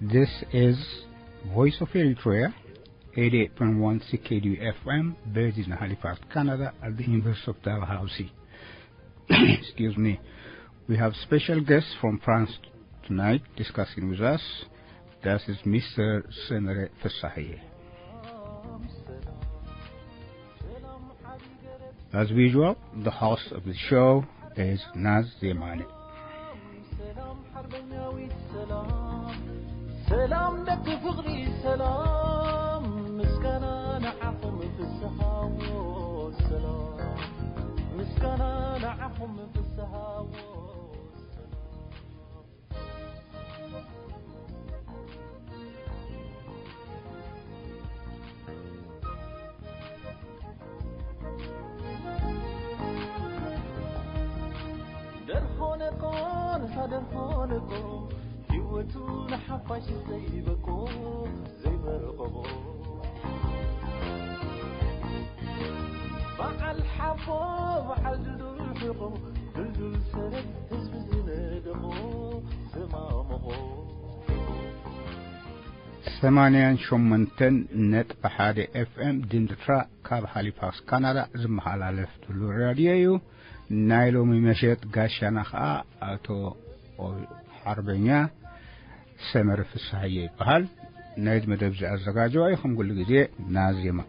This is Voice of Eritrea, eighty-eight point one C K D U F M, based in Halifax, Canada, at the University of Dalhousie. Excuse me. We have special guests from France tonight discussing with us. That is Mister Senere Fesahi. As usual, the host of the show is Naz Zemane. ሰማንያን ሸሞንተን ነጥቢ ሓደ ኤፍኤም ድምፂ ኤርትራ ካብ ሃሊፋክስ ካናዳ ዝመሓላለፍ ዘሎ ራድዮ እዩ። ናይ ሎሚ መሸጥ ጋሻና ከዓ ኣቶ ሓርበኛ ሰመረ ፍስሃየ ይበሃል። ናይዚ መደብ እዚ ኣዘጋጀዋ እዩ ከም ኩሉ ግዜ ናዜማ።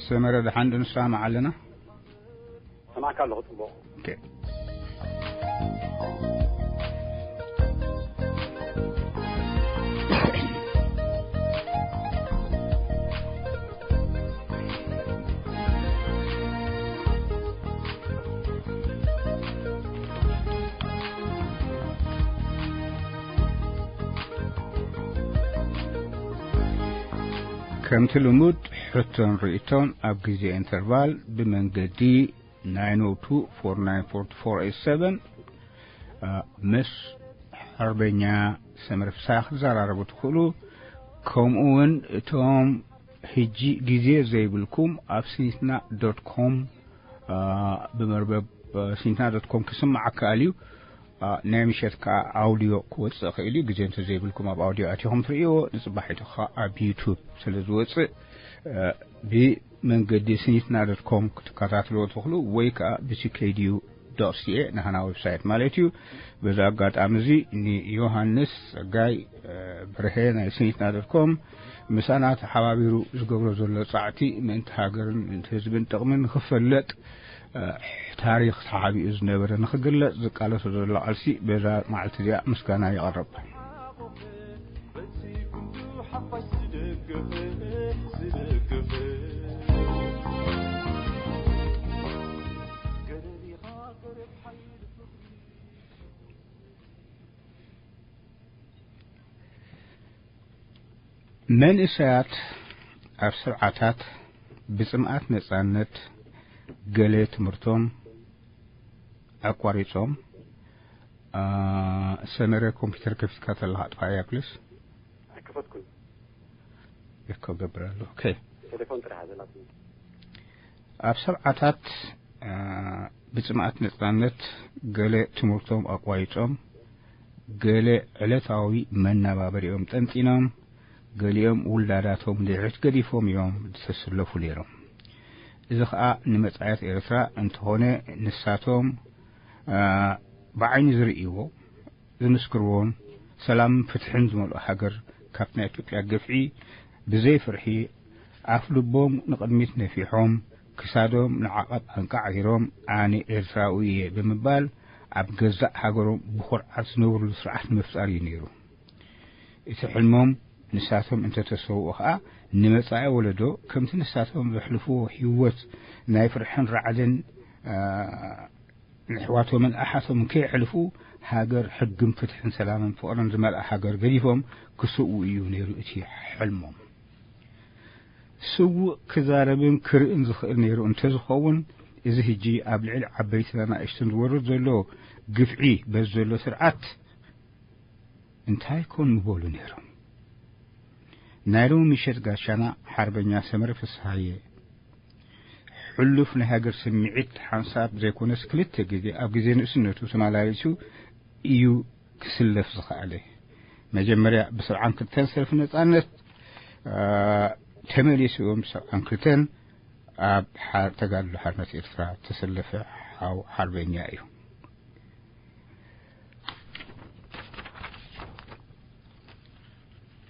ሰመረ፣ ደሓን ዶ ንሰማማዕ ኣለና? ሰማዕካ ኣለኹ። ጽቡቕ። ከምቲ ልሙድ ሕቶን ርእይቶን ኣብ ግዜ ኢንተርቫል ብመንገዲ nine oh two four nine four four eight seven ምስ ሓርበኛ ሰመረ ፍስሃ ክትዘራረቡ ትኽእሉ። ከምኡ እውን እቶም ሕጂ ግዜ ዘይብልኩም ኣብ ሲኒትና ዶት ኮም ብመርበብ ሲኒትና ዶት ኮም ክስማዕ ክኣል እዩ። ናይ ምሸት ከዓ ኣውዲዮ ክወፅእ ክእል እዩ። ግዜ እንተዘይብልኩም ኣብ ኣውዲዮ ኣቲኹም ትርእይዎ፣ ንፅባሒቱ ከዓ ኣብ ዩቱብ ስለ ዝወፅእ ብመንገዲ ሲኒትና ዶት ኮም ክትከታተልዎ ትኽእሉ፣ ወይ ከዓ ብሲኬድዩ ዶት ሲኤ ናህና ዌብሳይት ማለት እዩ። በዚ ኣጋጣሚ እዚ ንዮሃንስ ጸጋይ ብርሄ ናይ ሲኒትና ዶት ኮም ምሳና ተሓባቢሩ ዝገብሮ ዘሎ ጻዕቲ ምእንቲ ሃገርን ምእንቲ ህዝብን ጥቕምን ንኽፈለጥ፣ ታሪኽ ተሓቢኡ ዝነበረ ንኽግለጽ ዝቃለሶ ዘሎ ቃልሲ በዛ መዓልቲ እዚኣ ምስጋና የቕርብ። መንእሰያት ኣብ ሰብዓታት ብጽምኣት ነጻነት ገለ ትምህርቶም ኣቋሪጾም። ሰመረ፣ ኮምፒተር ከፊትካ ተለኻ ኣጥፋእያ ፕሊስ። ኣይከፈትኩን። እኮ ገብር ኣሎ። ኦኬ። ቴሌፎን ጥራሕ ዘላትኒ። ኣብ ሰብዓታት ብጽምኣት ነጻነት ገለ ትምህርቶም ኣቋሪጾም፣ ገለ ዕለታዊ መናባበሪኦም ጠንጢኖም፣ ገሊኦም ውላዳቶም ድሕሪት ገዲፎም እዮም ዝተሰለፉ ነይሮም። እዚ ኸኣ ንመጻኢት ኤርትራ እንተኾነ ንሳቶም ብዓይኒ ዝርእይዎ ዝምስክርዎን ሰላምን ፍትሕን ዝመልኦ ሃገር ካብቲ ናይ ኢትዮጵያ ግፍዒ ብዘይ ፍርሒ ኣፍ ልቦም ንቕድሚት ነፊሖም ክሳዶም ንዓቐብ ኣንቃዕሪሮም ኣነ ኤርትራዊ እየ ብምባል ኣብ ገዛእ ሃገሮም ብኹርዓት ዝነብርሉ ስርዓት ንምፍጣር እዩ ነይሩ። እቲ ሕልሞም ንሳቶም እንተተሰውኡ ኸኣ ንመጻኢ ወለዶ ከምቲ ንሳቶም ዘሕልፍዎ ህይወት ናይ ፍርሕን ራዕድን ንኣሕዋቶምን ኣሓቶምን ከየሕልፉ ሃገር ሕግን ፍትሕን ሰላምን ፍቕርን ዝመልኣ ሃገር ገዲፎም ክስውኡ እዩ ነይሩ እቲ ሕልሞም። ስዉእ ክዛረብን ክርእን ዝኽእል ነይሩ እንተዝኸውን እዚ ሕጂ ኣብ ልዕሊ ዓበይትን ኣናእሽትን ዝወርድ ዘሎ ግፍዒ በዚ ዘሎ ስርዓት እንታይ ኮን ምበሉ ነይሮም? ናይ ሎሚ ምሸት ጋሻና ሓርበኛ ሰመረ ፍስሃየ ሕሉፍ ናይ ሃገር ስምዒት ሓንሳብ ዘይኮነስ ክልተ ግዜ ኣብ ግዜ ንእስነቱ ተመላሊሱ እዩ ክስለፍ ዝኸኣለ። መጀመርያ ብሰብዓን ክልተን ሰልፊ ነጻነት፣ አ፣ ተመሊሱ ብሰብዓን ክልተን ኣብ ሓ-፣ ተጋድሎ ሓርነት ኤርትራ ተሰለፈ ሓው ሓርበኛ እዩ።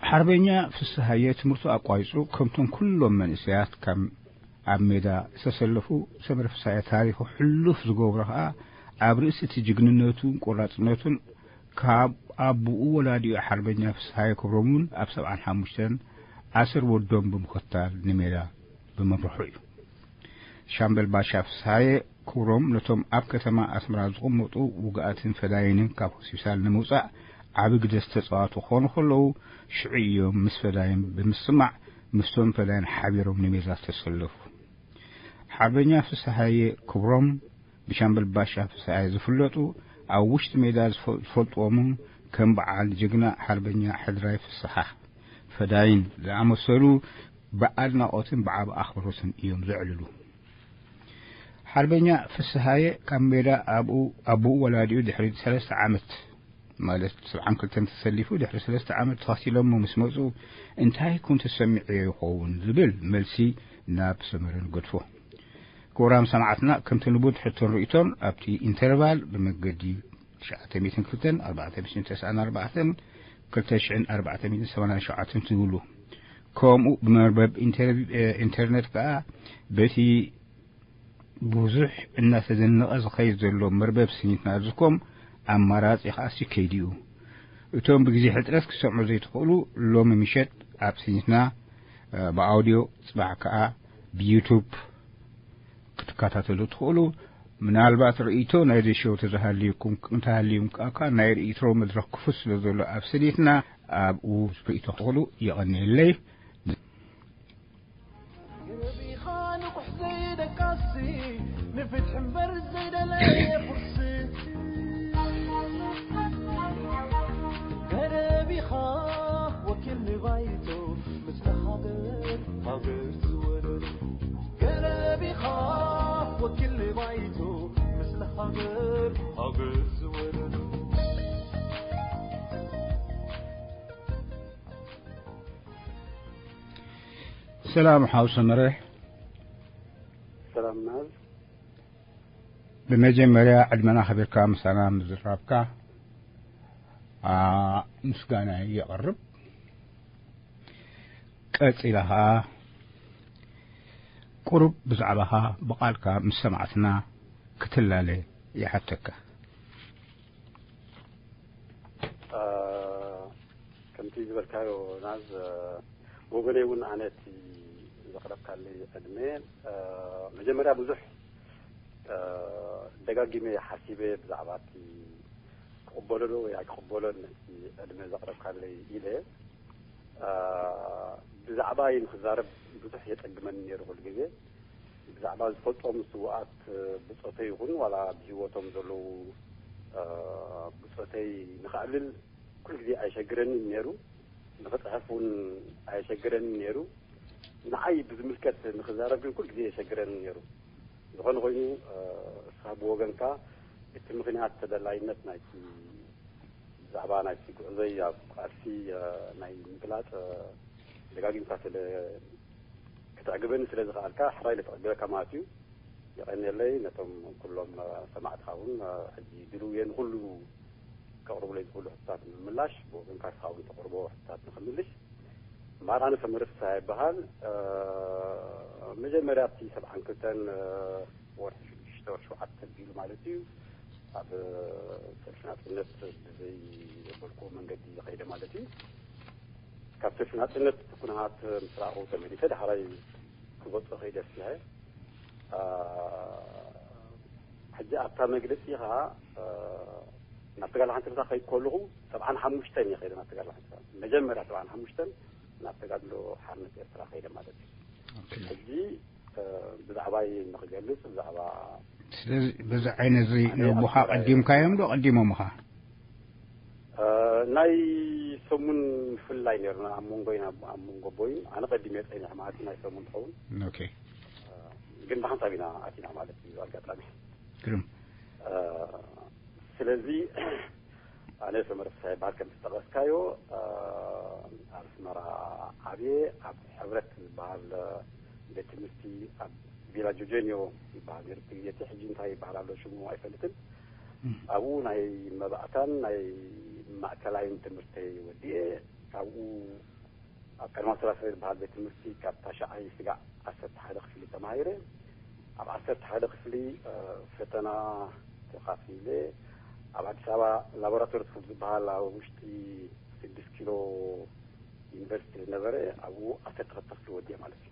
ሓርበኛ ፍስሃየ ትምህርቱ ኣቋሪጹ ከምቶም ኩሎም መንእሰያት ካብ ኣብ ሜዳ ዝተሰለፉ ሰመረ ፍስሃየ ታሪኹ ሕሉፍ ዝገብሮ ከኣ ኣብ ርእሲ እቲ ጅግንነቱን ቆራጽነቱን ካብ ኣቦኡ ወላዲኡ ሓርበኛ ፍስሃየ ክብሮም እውን ኣብ ሰብዓን ሓሙሽተን ኣሰር ወዶም ብምኽታል ንሜዳ ብምምርሑ እዩ። ሻምበል ባሻ ፍስሃየ ክብሮም ነቶም ኣብ ከተማ ኣስመራ ዝቕመጡ ውግኣትን ፈዳይንን ካብ ሆስፒታል ንምውጻእ ዓቢ ግደ ዝተጻወቱ ክኾኑ ከለዉ፣ ሽዑ እዮም ምስ ፈዳይን ብምስማዕ ምስቶም ፈዳይን ሓቢሮም ንሜዳ ዝተሰለፉ። ሓርበኛ ፍስሃየ ክብሮም ብሻምበል ባሻ ፍስሃየ ዝፍለጡ፣ ኣብ ውሽጢ ሜዳ ዝፈ-፣ ዝፈልጥዎምን ከም በዓል ጅግና ሓርበኛ ሕድራይ ፍስሃ፣ ፈዳይን ዝኣመሰሉ ብኣድናቖትን ብዓቢ ኣኽብሮትን እዮም ዘዕልሉ። ሓርበኛ ፍስሃየ ካብ ሜዳ ኣብኡ፣ ኣቦኡ ወላዲኡ ድሕሪ ሰለስተ ዓመት፣ ማለት ሰብዓን ክልተን ተሰሊፉ ድሕሪ ሰለስተ ዓመት ተኸቲሎሞ ምስ መጹ፣ "እንታይ ኮን ተሰሚዑ ይኸውን?" ዝብል መልሲ ናብ ሰመረ ንገድፎ። ክቡራም ሰማዕትና፣ ከምቲ ልሙድ ሕቶን ርእይቶን ኣብቲ ኢንተርቫል ብመገዲ ትሽዓተ ሚእትን ክልተን፣ ኣርባዕተ ሚእትን ተስዓን ኣርባዕተን፣ ክልተ ሽሕን ኣርባዕተ ሚእትን ሰማንያን ሸውዓተን ትብሉ። ከምኡ ብመርበብ ኢንተርቪ-፣ እ፣ ኢንተርነት ከኣ በቲ ብዙሕ እናተደነቐ ዝኸይድ ዘሎ መርበብ ስኒትና ዝኮም ኣማራጺ ከኣ ሲከይድ እዩ። እቶም ብግዜ ሕጽረት ክሰምዑ ዘይትኽእሉ፣ ሎሚ ምሸት ኣብ ስኒትና፣ እ፣ ብኣውድዮ፣ ጽባሕ ከኣ ብዩቱብ ክትከታተሉ ትኽእሉ። ምናልባት ርእይቶ ናይዚ ሸው ተዝሃልዩኩም፣ እንተሃልዩም ከኣ፣ ከኣ ናይ ርእይቶ መድረኽ ክፉት ስለ ዘሎ ኣብ ስኒትና ኣብኡ ርእይቶ ክትኽእሉ። የቐንየለይ። ገረቢኻ ንቑሕ ዘይደቃሲ፣ ንፍትሒ እምበር ዘይደለየ ቁርሲ። ገረቢኻ ወኪል ንባይቶ፣ ምስለ ሃገር፣ ሃገር ዝወረሩ። ገረቢኻ ወኪል ንባይቶ፣ ምስለ ሃገር፣ ሃገር ዝወረሩ። ሰላም ሓው ሰመረ። ሰላም ናዝ። ብመጀመርያ ዕድመና ኣኽቢርካ ምሳና ምዝራብካ፣ ኣ፣ ምስጋናይ የቕርብ። ቀጺላ ኸኣ ቁሩብ ብዛዕባኻ ብቓልካ ምስ ሰማዕትና ክትላለ ይሓተካ። አ፣ ከምቲ ዝበልካዮ ናዝ፣ አ፣ ብወገነይ እውን ኣነ እቲ ዘቕረብካለይ ዕድመ፣ አ፣ መጀመርያ ብዙሕ፣ አ፣ ደጋጊመ ሓሲበ ብዛዕባ እቲ ክቕበሎ ዶ ወይ ኣይክቕበሎን እቲ ዕድመ ዘቕረብካለይ ኢለ፣ አ፣ ብዛዕባይ ንክዛረብ ብዙሕ የጸግመኒ ነይሩ። ኩሉ ግዜ ብዛዕባ ዝፈልጦም ስውኣት ብጾተይ ይኹን ዋላ ብህይወቶም ዘለዉ፣ አ፣ ብጾተይ ንኸዕልል ኩሉ ግዜ ኣይሸግረንን ነይሩ። ንኽጽሕፍ እውን ኣይሸግረንን ነይሩ። ንዓይ ብዝምልከት ንኽዛረብ ግን ኩሉ ግዜ የሸግረኒ ነይሩ። ዝኾነ ኮይኑ፣ እ፣ እስኻ ብወገንካ እቲ ምኽንያት ተደላይነት ናይቲ ብዛዕባ ናይቲ ጉዕዞይ ኣብ ቃልሲ፣ እ፣ ናይ ምግላጽ፣ እ፣ ደጋጊምካ ስለ ክተዕግበኒ ስለ ዝኸኣልካ፣ ሕራይ ኢለ ተቐቢለካ ማለት እዩ። የቐንየለይ። ነቶም ኩሎም፣ እ፣ ሰማዕትኻ እውን፣ እ፣ ሕጂ ድልው እየ ንኹሉ ከቕርቡለይ ዝኽእሉ ሕቶታት ንምምላሽ፣ ብወገንካ እስኻ እውን ተቕርቦ ሕቶታት ንኽምልሽ። ማራ ንሰመረ ፍስሃ ይበሃል። እ፣ መጀመርያ ኣብቲ ሰብዓን ክልተን፣ እ፣ ወርሒ ሽዱሽተ፣ ወርሒ ሸውዓተ ተቢሉ ማለት እዩ፣ ኣብ ሰልፊ ናጽነት ብዘይ ዘበልኩዎ መንገዲ ዝኸይደ ማለት እዩ። ካብ ሰልፊ ናጽነት ኩነታት ምስ ረኣኹ ተመሊሰ ዳሕራይ ክገልጾ ከይደ ፍስሃየ። እ፣ ሕጂ ኣብታ መግለጺ ኸኣ፣ እ፣ ናብ ተጋድሎ ሓንሳብ ከይድ ከለኹ ሰብዓን ሓሙሽተን እየ ከይደ ናብ ተጋድሎ ሓንሳብ። መጀመርያ ሰብዓን ሓሙሽተን ናብ ተጋድሎ ሓርነት ኤርትራ ከይደ ማለት እዩ። ኦኬ። ሕጂ፣ እ፣ ብዛዕባይ ንኽገልጽ ብዛዕባ ስለዚ በዚ ዓይነት እዚ ኣነ ነቦኻ ኣብ ቀዲምካዮም ዶ ቀዲሞምኻ? እ፣ ናይ ሰሙን ምፍልላይ ነይሩና ኣብ መንጎይና፣ ኣብ መንጎ ቦይን። ኣነ ቀዲመ ጸኒሐ ማለት እዩ፣ ናይ ሰሙን ትኸውን። ኦኬ። እ፣ ግን ብሓንሳብ ኢና ኣቲና ማለት እዩ። ኣጋጣሚ ግርም ስለዚ ኣነ ሰመረ ፍስሓ ይበሃል። ከም ዝጠቐስካዮ ኣብ ኣስመራ ዓብየ ኣብ ሕብረት ዝበሃል ቤት ትምህርቲ ኣብ ቪላ ጆጀኒዮ ይበሃል ነይሩ እቲ ግዜ እቲ። ሕጂ እንታይ ይበሃል ኣሎ ሽሙ ኣይፈልጥን። ኣብኡ ናይ መባእታን ናይ ማእከላይን ትምህርተይ ወዲኤ ካብኡ ኣብ ቀዳማዊ ሰላሳ ዝበሃል ቤት ትምህርቲ ካብ ታሽዓይ ስጋዕ ዓሰርተ ሓደ ክፍሊ ተማሂረ። ኣብ ዓሰርተ ሓደ ክፍሊ ፈተና ተኻፊለ። ኣብ ኣዲስ ኣበባ ላቦራቶሪ ስኩል ዝበሃል ኣብ ውሽጢ ስድስት ኪሎ ዩኒቨርሲቲ ዝነበረ ኣብኡ ዓሰርተ ክልተ ክፍሊ ወዲኤ ማለት እዩ።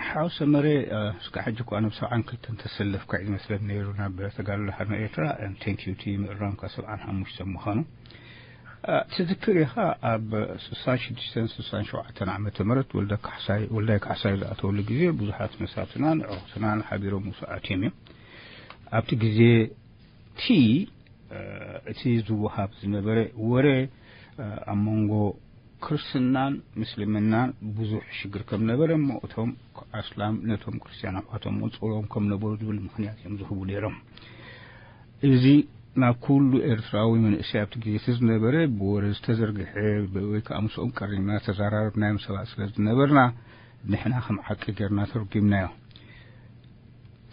ሓው ሰመረ፣ እስካ ሕጂ እኳ ናብ ሰብዓን ክልተን ተሰለፍካ እዩ ዝመስለኒ ነይሩ ናብ ተጋድሎ ሓርነት ኤርትራ። ቴንኪዩ እቲ ምእራምካ ሰብዓን ሓሙሽተ ምዃኑ ትዝክር ኢኻ። ኣብ ስሳን ሽዱሽተን ስሳን ሸውዓተን ዓመተ ምህረት ወልዳይ ካሕሳይ ዝኣተወሉ ግዜ ብዙሓት መሳትናን ዕቑትናን ሓቢሮም ምስኡ ኣትዮም እዮም። ኣብቲ ግዜ እቲ እቲ ዝወሃብ ዝነበረ ወረ ኣብ መንጎ ክርስትናን ምስልምናን ብዙሕ ሽግር ከም ነበረ እሞ እቶም ኣስላም ነቶም ክርስትያን ኣሕዋቶም መፅሎም ከም ነበሩ ዝብል ምኽንያት እዮም ዝህቡ ነይሮም። እዚ ናብ ኩሉ ኤርትራዊ መንእሰይ ኣብቲ ግዜ እቲ ዝነበረ ብወረ ዝተዘርግሐ ወይ ከዓ ምስኦም ቀሪብና ተዘራረብናዮም ሰባት ስለ ዝነበርና ንሕና ከም ሓቂ ጌርና ተርጒምናዮ።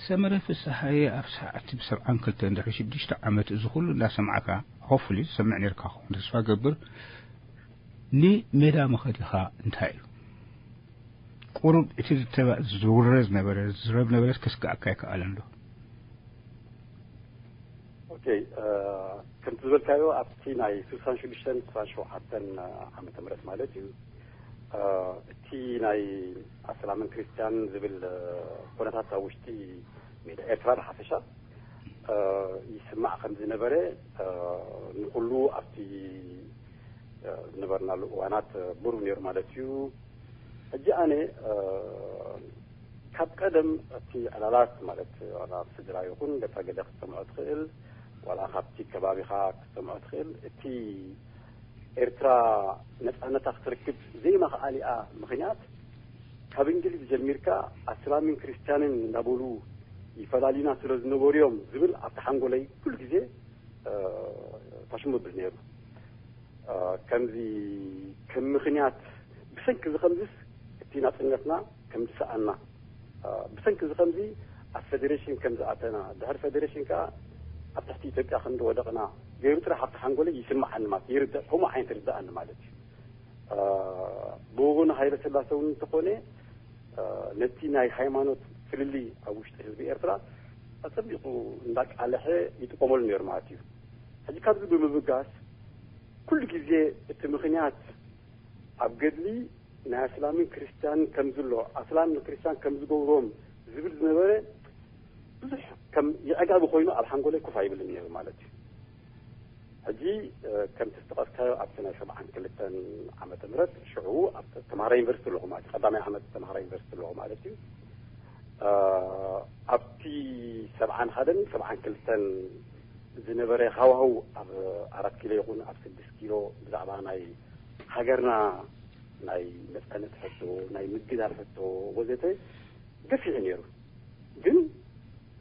ሰመረ ፍስሃየ ኣብ ሰዓት ብሰብዓን ክልተን ድሕሪ ሽዱሽተ ዓመት እዚ ኩሉ እንዳሰማዕካ ሆፍሊ ዝሰምዕ ነርካ ክኸውን ተስፋ ገብር። ንሜዳ መኸዲኻ እንታይ እዩ ቁሩብ እቲ ዝተባ- ዝውረ ዝነበረ ዝረብ ነበረት ከስጋእካ ይከኣለን ዶ? ኦኬ ከምቲ ዝበልካዮ ኣብቲ ናይ ስሳን ሽዱሽተን ስሳን ሸውዓተን ዓመተ ምህረት ማለት እዩ። እቲ ናይ ኣስላምን ክርስትያን ዝብል ኩነታት ኣብ ውሽጢ ሜዳ ኤርትራ ብሓፈሻ ይስማዕ ከም ዝነበረ ንኩሉ ኣብቲ ዝነበርናሉ እዋናት ብሩ ነይሩ ማለት እዩ። ሕጂ ኣነ ካብ ቀደም እቲ ዕላላት ማለት ዋላ ኣብ ስድራ ይኹን ገታ ገለ ክትሰምዖ ትኽእል ዋላ ካብቲ ከባቢኻ ክትሰምዖ ትኽእል እቲ ኤርትራ ነፃነታ ክትረክብ ዘይመኽኣሊኣ ምኽንያት ካብ እንግሊዝ ጀሚርካ ኣስላምን ክርስትያንን እናበሉ ይፈላሊና ስለ ዝነበሩ እዮም ዝብል ኣብቲ ሓንጎለይ ኩሉ ግዜ ተሽምብል ነይሩ። ከምዚ ከም ምኽንያት ብሰንኪ እዚ ከምዚስ እቲ ናፅነትና ከም ዝሰኣና ብሰንኪ እዚ ከምዚ ኣብ ፌዴሬሽን ከም ዝኣተና ድሕሪ ፌዴሬሽን ከዓ ኣብ ትሕቲ ኢትዮጵያ ከም ዝወደቕና ገይሩ ጥራሕ ኣብቲ ሓንጎለይ ይስምዓኒ ማለት ይርዳእ ከምኡ ዓይነት ርዳኣኒ ማለት እዩ። ብወገኑ ሃይለ ስላሰ እውን እንተኾነ ነቲ ናይ ሃይማኖት ፍልልይ ኣብ ውሽጢ ህዝቢ ኤርትራ ኣጸቢቑ እንዳቃለሐ ይጥቀመሉ ነይሩ ማለት እዩ። ሕጂ ካብዚ ብምብጋስ ኩሉ ግዜ እቲ ምኽንያት ኣብ ገድሊ ናይ ኣስላምን ክርስትያንን ከም ዝሎ ኣስላም ንክርስትያን ከም ዝገብሮም ዝብል ዝነበረ ብዙሕ ከም የዕጋቢ ኮይኑ ኣብ ሓንጎለይ ኮፍ ኣይብልን ነይሩ ማለት እዩ። ሕጂ ከምቲ ዝጠቐስካዮ ኣብቲ ናይ ሰብዓን ክልተን ዓመተ ምህረት ሽዑ ኣብ ተምሃራይ ዩኒቨርሲቲ ኣለኹ ማለት እዩ። ቀዳማይ ዓመት ተምሃራይ ዩኒቨርሲቲ ኣለኹ ማለት እዩ። ኣብቲ ሰብዓን ሓደን ሰብዓን ክልተን ዝነበረ ሃዋህው ኣብ ኣራት ኪሎ ይኹን ኣብ ስድስት ኪሎ ብዛዕባ ናይ ሃገርና ናይ ነፃነት ሕቶ ናይ ምግዳል ሕቶ ወዘተ ገፊሑ ነይሩ። ግን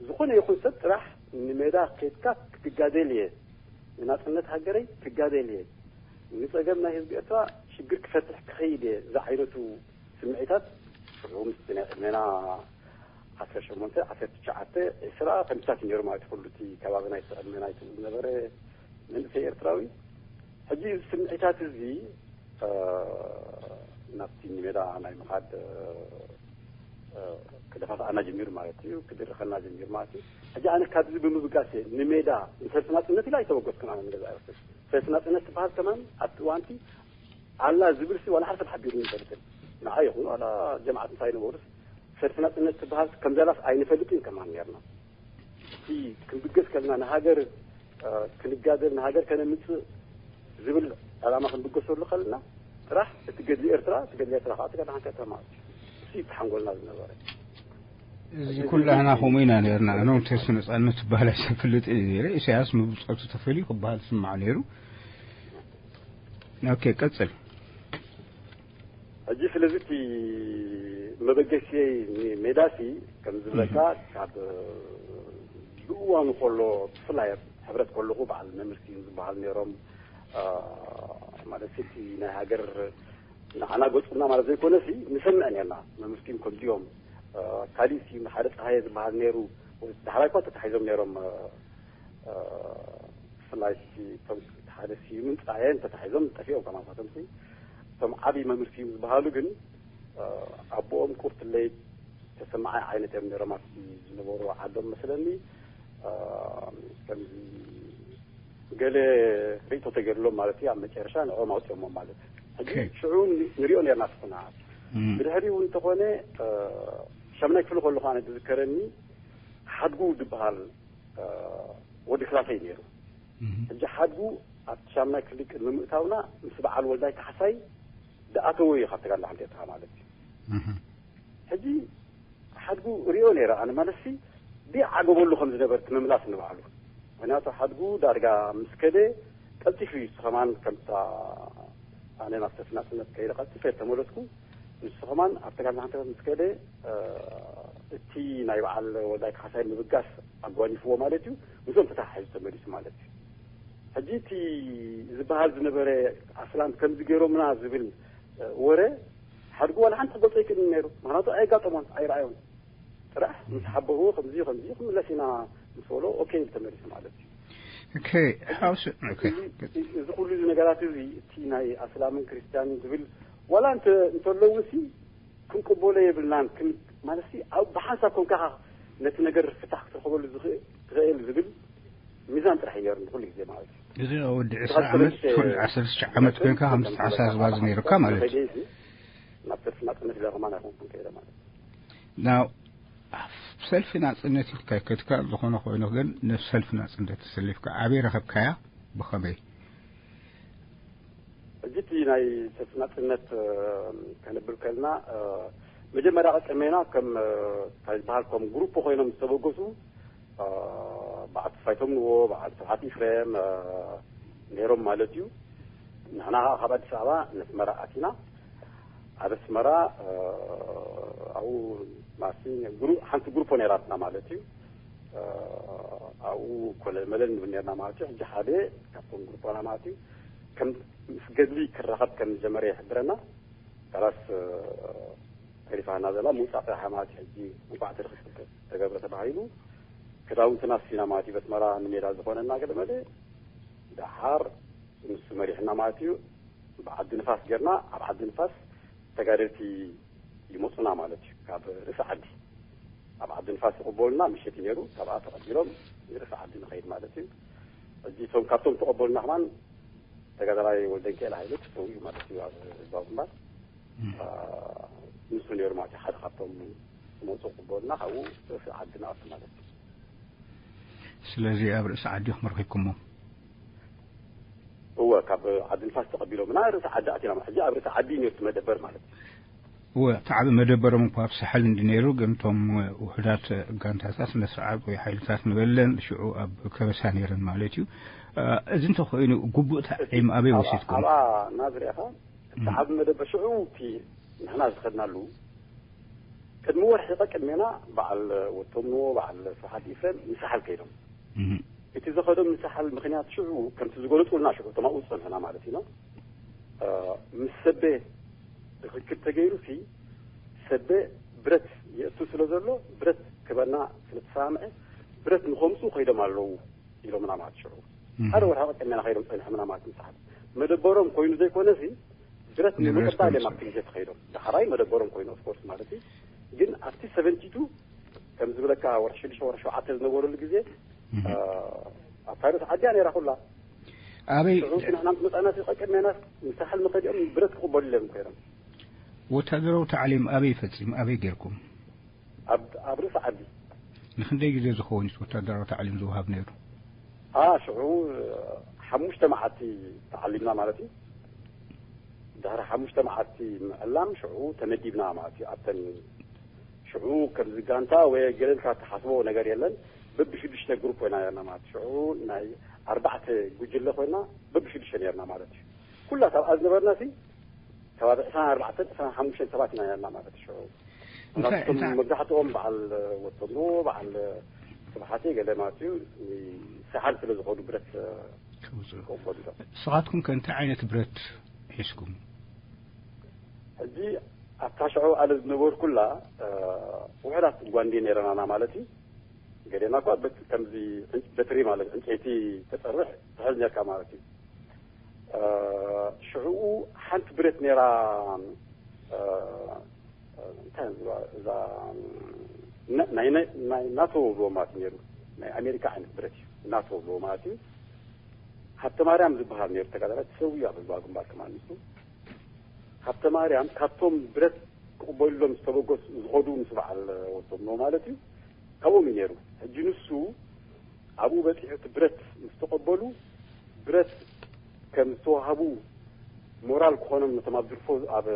ዝኾነ ይኹን ሰብ ጥራሕ ንሜዳ ከይድካ ክትጋደል እየ፣ ንናፅነት ሃገረይ ክጋደል እየ፣ ንፀገም ናይ ህዝቢ ኤርትራ ሽግር ክፈትሕ ክኸይድ እየ ዝዓይነቱ ስምዒታት ሽዑ ምስቲ ናይ ዕድሜና ዓሰርተ ሸሞንተ ዓሰርተ ትሽዓተ ዕስራ ከምታት እዩ ነይሩ ማለት ኩሉ እቲ ከባቢ ናይቲ ዕድመ ናይቲ ዝነበረ መንእሰይ ኤርትራዊ። ሕጂ እዚ ስምዒታት እዚ ናብቲ ንሜዳ ናይ ምኻድ ክደፋፍኣና ጀሚሩ ማለት እዩ፣ ክድርኸና ጀሚሩ ማለት እዩ። ሕጂ ኣነ ካብዚ ብምብጋስ እየ ንሜዳ ንሰልፊ ናፅነት ኢለ ኣይተበገስኩን። ኣነ ንገዛ ሰልፊ ናፅነት ትበሃል ከማን ኣብቲ እዋንቲ ኣላ ዝብል ሲ ዋላ ሓደ ሰብ ሓቢሩ ይፈልጥን ንዓ ይኹን ዋላ ጀማዓት እንታይ ነበሩስ ሰልፊ ናፅነት ትበሃል ከም ዘላስ ኣይንፈልጥን ከማን ነርና። እቲ ክንብገስ ከልና ንሃገር ክንጋደል ንሃገር ከነምፅእ ዝብል ዕላማ ክንብገሰሉ ከልና ጥራሕ እቲ ገድሊ ኤርትራ እቲ ገድሊ ኤርትራ ከዓ ተጋዳ ሓንካ ተማ እሱ ተሓንጎልና ዝነበረ እዚ ኩላህና ከምኡ ኢና ነርና። እኖም ተሱ ነፃነት ትበሃል ኣይሰፍልጥ ነይረ። ኢሳያስ ምብፆቱ ተፈልዩ ክበሃል ስማዕ ነይሩ። ኦኬ ቀፅል። ሕጂ ስለዚ እቲ መበገሲየይ ሜዳሲ ከም ዝብለካ ካብ ብእዋኑ ከሎ ብፍላይ ኣብ ሕብረት ከለኹ በዓል መምህር ስዩም ዝበሃል ነይሮም። ማለት እቲ ናይ ሃገር ንዓና ገፁና ማለት ዘይኮነሲ ንሰምዕ ነርና። መምህር ስዩም ከምዚኦም፣ ካልእ ስዩም ሓደ ፀሃየ ዝበሃል ነይሩ። ዳሕራይ እኳ ተታሒዞም ነይሮም። ብፍላይ እቶም ሓደ ስዩምን ፀሃየን ተታሒዞም ጠፊኦም ከማሳቶም። እቶም ዓብዪ መምህር ስዩም ዝበሃሉ ግን ኣቦኦም ቁርትለይ ተሰማዓይ ዓይነት እዮም ነይሮም ኣብቲ ዝነበሩ ዓዶም መስለኒ። ከምዚ ገለ ርእቶ ተገድሎም ማለት እዩ። ኣብ መጨረሻ ንዕኦም ኣውፅኦሞ ማለት እዩ። ሕጂ ሽዑ ንሪኦ ነርና ስኹና። ብድሕሪኡ እንተኾነ ሻምናይ ክፍሊ ከለኹ ኣነ ዝዝከረኒ ሓድጉ ዝበሃል ወዲ ክላሰይ ነይሩ። ሕጂ ሓድጉ ኣብቲ ሻምናይ ክፍሊ ቅድሚ ምእታውና ምስ በዓል ወልዳይ ካሕሳይ ዝኣተወ እዩ ካብቲ ጋንዳ ሓንቲ ኤርትራ ማለት እዩ። ሕጂ ሓድጉ ሪኦ ነይረ ኣነ ማለትሲ ብዓገበሉ ከም ዝነበርት ምምላስ ንባዕሉ። ምክንያቱ ሓድጉ ዳርጋ ምስ ከደ ቀልጢፉ እዩ። ንሱ ከማን ከምታ ኣነ ናብ ሰልፊ ናጽነት ከይደ ቀልጢፈ ተመለስኩ። ንሱ ከማን ኣብ ተጋድሎ ሓንተ ምስ ከደ እቲ ናይ በዓል ወልዳይ ካሕሳይ ምብጋስ ኣጓኒፍዎ ማለት እዩ። ምስኦም ተተሓሒዙ ተመሊሱ ማለት እዩ። ሕጂ እቲ ዝበሃል ዝነበረ ኣስላም ከምዚ ገይሮምና ዝብል ወረ ሓድጉ ዋላ ሓንቲ ክገልጾ ኣይክእልን ነይሩ። ምክንያቱ ኣየጋጠሞን ኣይረኣዮን። ጥራሕ ምስ ሓበርዎ ከምዚ ከምዚ ክምለስ ኢና ምስ በሎ ኦኬ ኢሉ ተመሊሱ ማለት እዩ። ኦኬ፣ ሓውስ ኦኬ። እዚ ኩሉ እዚ ነገራት እዚ እቲ ናይ ኣስላምን ክርስትያንን ዝብል ዋላ እንተ እንተለውሲ ክንቅበሎ የብልናን። ማለት ሲ ኣብ ብሓንሳብ ኮንካ ነቲ ነገር ፍታሕ ክትረኽበሉ ዝኽእል ዝብል ሚዛን ጥራሕ እዩ ነይሩ ኩሉ ግዜ ማለት እዩ። እዚ ወዲ ዕስራ ዓመት ወዲ ዓሰርተ ዓመት ኮንካ ከም ተሓሳስባ ዝነይሩካ ማለት እዩ። ናብ ሰልፊ ናጽነት ኢለ ከማን ኣይኮንኩን ከይደ ማለት እዩ። ናው ሰልፊ ናጽነት ኢልካ ከድካ ዝኾነ ኮይኑ ግን ነብ ሰልፊ ናጽነት ተሰሊፍካ ኣበይ ረኸብካያ? ብኸመይ? ሕጂ እቲ ናይ ሰልፊ ናጽነት ከነብል ከልና መጀመርያ ቀጨሜና ከም እንታይ ዝበሃል ከም ግሩፕ ኮይኖም ዝተበገሱ በዓል ተስፋይ ተምንዎ፣ በዓል ስብሓት ኢፍሬም ነይሮም ማለት እዩ። ንሕና ከዓ ካብ ኣዲስ ኣበባ ነስመራ ኣቲና። ኣብ ኣስመራ ኣብኡ ማሲ ሓንቲ ግሩፖ ነይራትና ማለት እዩ። ኣብኡ ኮለል መለል ንብል ነርና ማለት እዩ። ሕጂ ሓደ ካብቶም ግሩፖና ማለት እዩ ከም ምስ ገድሊ ክራኸብ ከም ዝጀመረ ይሕብረና። ካላስ ተሪፋና ዘላ ምውፃእ ጥራሕ ማለት እዩ። ሕጂ እንኳዕ ተረኺብኩም ተገብረ ተባሂሉ ክዳውንትና ስቲና ማለት እዩ። በስመራ ንሜዳ ዝኾነና ገለ መለ ደሓር ንሱ መሪሕና ማለት እዩ። ብዓዲ ንፋስ ጌርና ኣብ ዓዲ ንፋስ ተጋደልቲ ይመፁና ማለት እዩ። ካብ ርእሲ ዓዲ ኣብ ዓዲ ንፋስ ይቕበሉና ምሸት እዩ ነይሩ። ካብኣ ተቐቢሎም ንርእሲ ዓዲ ንኸይድ ማለት እዩ። ሕጂ እቶም ካብቶም ተቐበሉና ከማን ተጋዳላይ ወልደንኪኤል ሃይለ ተሰዊኡ ማለት እዩ ኣብ ህዝባዊ ግንባር። ንሱ ነይሩ ማለት ሓደ ካብቶም መፁ ክበልና ካብኡ ርእሲ ዓዲ ንኣቱ ማለት እዩ። ስለዚ ኣብ ርእሲ ዓዲ ክመርኪኩሞ እወ ካብ ዓዲ ንፋስ ተቐቢሎምና ርእሲ ዓዲ ኣቲና ማለት ሕጂ ኣብ ርእሲ ዓዲ ነቲ መደበር ማለት እዩ። እወ እቲ ዓቢ መደበሮም እኳ ኣብ ሳሕል እንዲ ነይሩ ግን እቶም ውሕዳት ጋንታታት ነስርዓት ወይ ሓይልታት ንበለን ሽዑ ኣብ ከበሳ ነይረን ማለት እዩ። እዚ እንተኮይኑ ግቡእ ታዕሊም ኣበይ ወሲድኩም? ኣብኣ ናዝሪኻ እቲ ዓቢ መደበር ሽዑ እቲ ንሕና ዝኸድናሉ ቅድሚ ወርሒ ቀ ቅድሜና በዓል ወቶም ንዎ በዓል ስብሓት ኢፍሬም ንሳሕል ከይዶም እቲ ዝኸዶም ንሳሕል ምክንያት ሽዑ ከምቲ ዝገለፁልና ሽዑ እቶም ኣብኡ ዝፀንሑና ማለት ኢና ምስ ሰቤ ርክክብ ተገይሩ ሲ ሰቤ ብረት የእቱ ስለ ዘሎ ብረት ክበና ስለ ተሰማምዐ ብረት ንኸምፁ ከይዶም ኣለዉ ኢሎምና ማለት ሽዑ ሓደ ወርሒ ቀቀሜና ከይዶም ፀኒሖምና ማለት ምሳሓት መደበሮም ኮይኑ ዘይኮነ ሲ ብረት ንምቕባል እዮም ኣብቲ ግዜ ተኸይዶም ዳሕራይ መደበሮም ኮይኑ ኦፍኮርስ ማለት እዩ ግን ኣብቲ ሰቨንቲ ቱ ከም ዝብለካ ወርሒ ሽዱሽተ ወርሒ ሸውዓተ ዝነበረሉ ግዜ ኣብ ታሪክ ዓዲያ ነይራ ኩላ ኣበይ ሽዑ ንሕና ምስ መፃና ቀቀሜና ምሳሓል መኸዲኦም ብረት ክቕበሉ ኢሎም ኮይኖም ወታደራዊ ታዕሊም ኣበይ ፈፂም ኣበይ ጌርኩም ኣብ ርእሲ ዓዲ ንክንደይ ግዜ ዝኸውን ወታደራዊ ታዕሊም ዝወሃብ ነይሩ ሽዑ ሓሙሽተ መዓልቲ ተዓሊምና ማለት እዩ ድሕሪ ሓሙሽተ መዓልቲ ምዕላም ሽዑ ተመዲብና ማለት እዩ ኣብተን ሽዑ ከምዚ ጋንታ ወይ ገለልካ ተሓስቦ ነገር የለን በብሽዱሽተ ግሩፕ ኮይና ነርና ማለት ሽዑ ናይ ኣርባዕተ ጉጅለ ኮይና በብሽዱሽተ ነርና ማለት እዩ ኩላት ኣብኣ ዝነበርና ሲ ከባቢ ዕስራን ኣርባዕተን ዕስራን ሓሙሽተን ሰባት ኢና ነርና ማለት ሽዑ። እንታይ እቶም እንታይ መብዛሕትኦም በዓል ወቶሞ በዓል ስብሓተይ ገለ ማለት እዩ። ሰሓል ስለ ዝኾኑ ብረት ክውፅኡ ክቕበሉ እዮም። ንስኻትኩም ከ እንታይ ዓይነት ብረት ሒዝኩም? ሕጂ ኣብታ ሽዑ ኣለ ዝነበርኩላ ውሕዳት ጓንዴ ነይረናና ማለት እዩ። ገሌና እኳ በት- ከምዚ ዕንጭ- በትሪ ማለት ዕንጨይቲ ተፀርሕ ትሕዝ ነርካ ማለት እዩ። ሽዑኡ ሓንቲ ብረት ነይራ። እንታይ እዛ ናይ ናቶ ብዎ ማለት ነይሩ። ናይ ኣሜሪካ ዓይነት ብረት እዩ። ናቶ ብዎ ማለት እዩ። ሃብተ ማርያም ዝበሃል ነይሩ ተጋዳላይ ተሰዊኡ ኣብ ህዝባዊ ግንባር ከማን ንሱ። ሃብተ ማርያም ካብቶም ብረት ክቕበሉሎም ዝተበገሱ ዝኸዱ ምስ በዓል ወቶም ነው ማለት እዩ። ካብኦም እዩ ነይሩ። ሕጂ ንሱ ኣብኡ በፂሑ እቲ ብረት ምስ ተቐበሉ ብረት ከም ዝተዋሃቡ ሞራል ክኾኖም ነቶም ኣብ ድርፎ ኣብ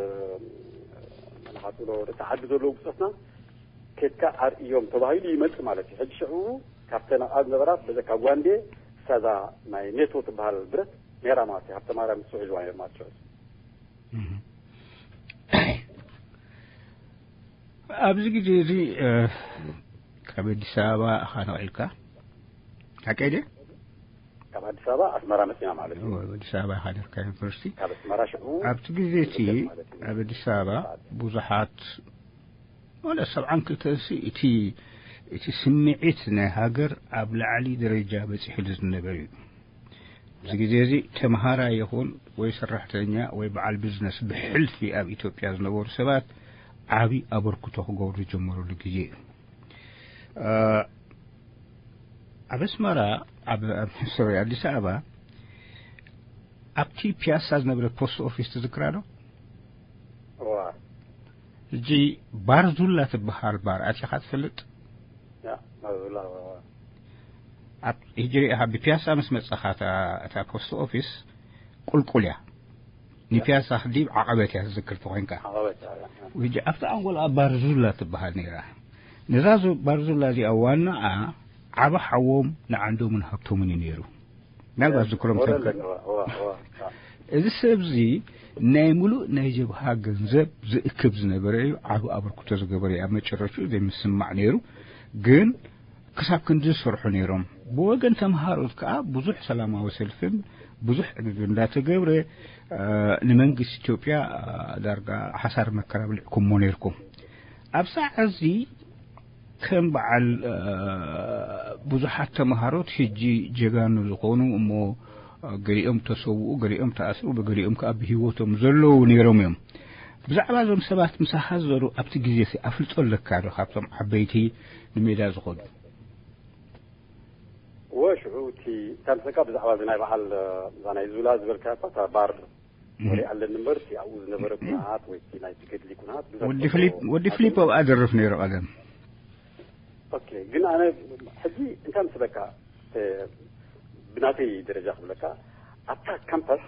መናሓፅሎ ደቂ ዓዲ ዘለዉ ብፆትና ኬድካ ኣርእዮም ተባሂሉ ይመፅእ ማለት እዩ። ሕጂ ሽዑ ካብተን ኣብኣ ዝነበራ በዘካ ጓንዴ እሳዛ ናይ ኔቶ ትበሃል ብረት ነይራ ማለት እዩ። ሃብተ ማርያም ንሱ ሒዝዋ ነይሩ ማለት ሽዑ። ኣብዚ ግዜ እዚ ካብ ኣዲስ ኣበባ ኢኻ ነቒልካ ሓቀይ ድየ? ካብ ኣዲስ ኣበባ ኣስመራ መፂና ማለት እዩ። ኣዲስ ኣበባ ኢኻ ነርካ ዩኒቨርሲቲ። ካብ ኣስመራ ሽዑ ኣብቲ ግዜ እቲ ኣብ ኣዲስ ኣበባ ብዙሓት ወላ ሰብዓን ክልተን ሲ እቲ እቲ ስምዒት ናይ ሃገር ኣብ ላዕሊ ደረጃ በፂሕሉ ዝነበረ እዩ። ኣብዚ ግዜ እዚ ተምሃራይ ይኹን ወይ ሰራሕተኛ ወይ በዓል ቢዝነስ ብሕልፊ ኣብ ኢትዮጵያ ዝነበሩ ሰባት ዓቢ ኣበርክቶ ክገብሩ ዝጀመሩሉ ግዜ እዩ። ኣብ ኣስመራ ኣብ ሶሪ ኣዲስ ኣበባ ኣብቲ ፒያሳ ዝነበረ ፖስት ኦፊስ ትዝክራ ዶ? ሕጂ ባርዙላ ትበሃል ባር ኣቲኻ ትፈልጥ? ኣብ ሕጂ ሪኢኻ ብፒያሳ ምስ መጻኻ እታ ፖስት ኦፊስ ቁልቁል እያ። ንፒያሳ ክዲብ ዓቐበት እያ ትዝክር ተኾይንካ። ሕጂ ኣብቲ ኣንጎላ ባርዙላ ትበሃል ነይራ። ነዛ ባርዙላ እዚኣ ዋናኣ ዓቢ ሓዎም ንዓንዶምን ሃብቶምን እዩ ነይሩ። ምናልባት ዝክሮም እዚ ሰብ እዚ ናይ ሙሉእ ናይ ጀብሃ ገንዘብ ዝእክብ ዝነበረ እዩ። ዓቢ ኣበርክቶ ዝገበረ እዩ። ኣብ መጨረሽኡ ዘይምስማዕ ነይሩ፣ ግን ክሳብ ክንዲ ዝሰርሑ ነይሮም። ብወገን ተምሃሮት ከዓ ብዙሕ ሰላማዊ ሰልፍን ብዙሕ ዕግርግር እንዳተገብረ ንመንግስቲ ኢትዮጵያ ዳርጋ ሓሳር መከራ ብልዕኩሞ ነይርኩም። ኣብ ሰዓት እዚ ከም በዓል ብዙሓት ተምሃሮት ሕጂ ጀጋኑ ዝኾኑ እሞ ገሊኦም ተሰውኡ፣ ገሊኦም ተኣስሩ፣ ገሊኦም ከዓ ብህይወቶም ዘለዉ ነይሮም እዮም። ብዛዕባ እዞም ሰባት ምሳኻ ዝዘሩ ኣብቲ ግዜ ሲ ኣፍልጦ ኣለካ ዶ ካብቶም ዓበይቲ ንሜዳ ዝኸዱ? እወ ሽዑ እቲ እታ ንሰካ ብዛዕባ እዚ ናይ በዓል እዛ ናይ ዙላ ዝበልካ እታ ባር ወሬ ኣለኒ እምበር እቲ ኣብኡ ዝነበረ ኩነታት ወይ እቲ ናይ ገድሊ ኩነታት ብዙሕ ወዲ ፍሊፕ ወዲ ፍሊፕ ኣብኣ ደርፍ ነይሩ ቀደም። ኦኬ ግን ኣነ ሕጂ እንታይ ምስለካ ብናተይ ደረጃ ክብለካ ኣብታ ካምፓስ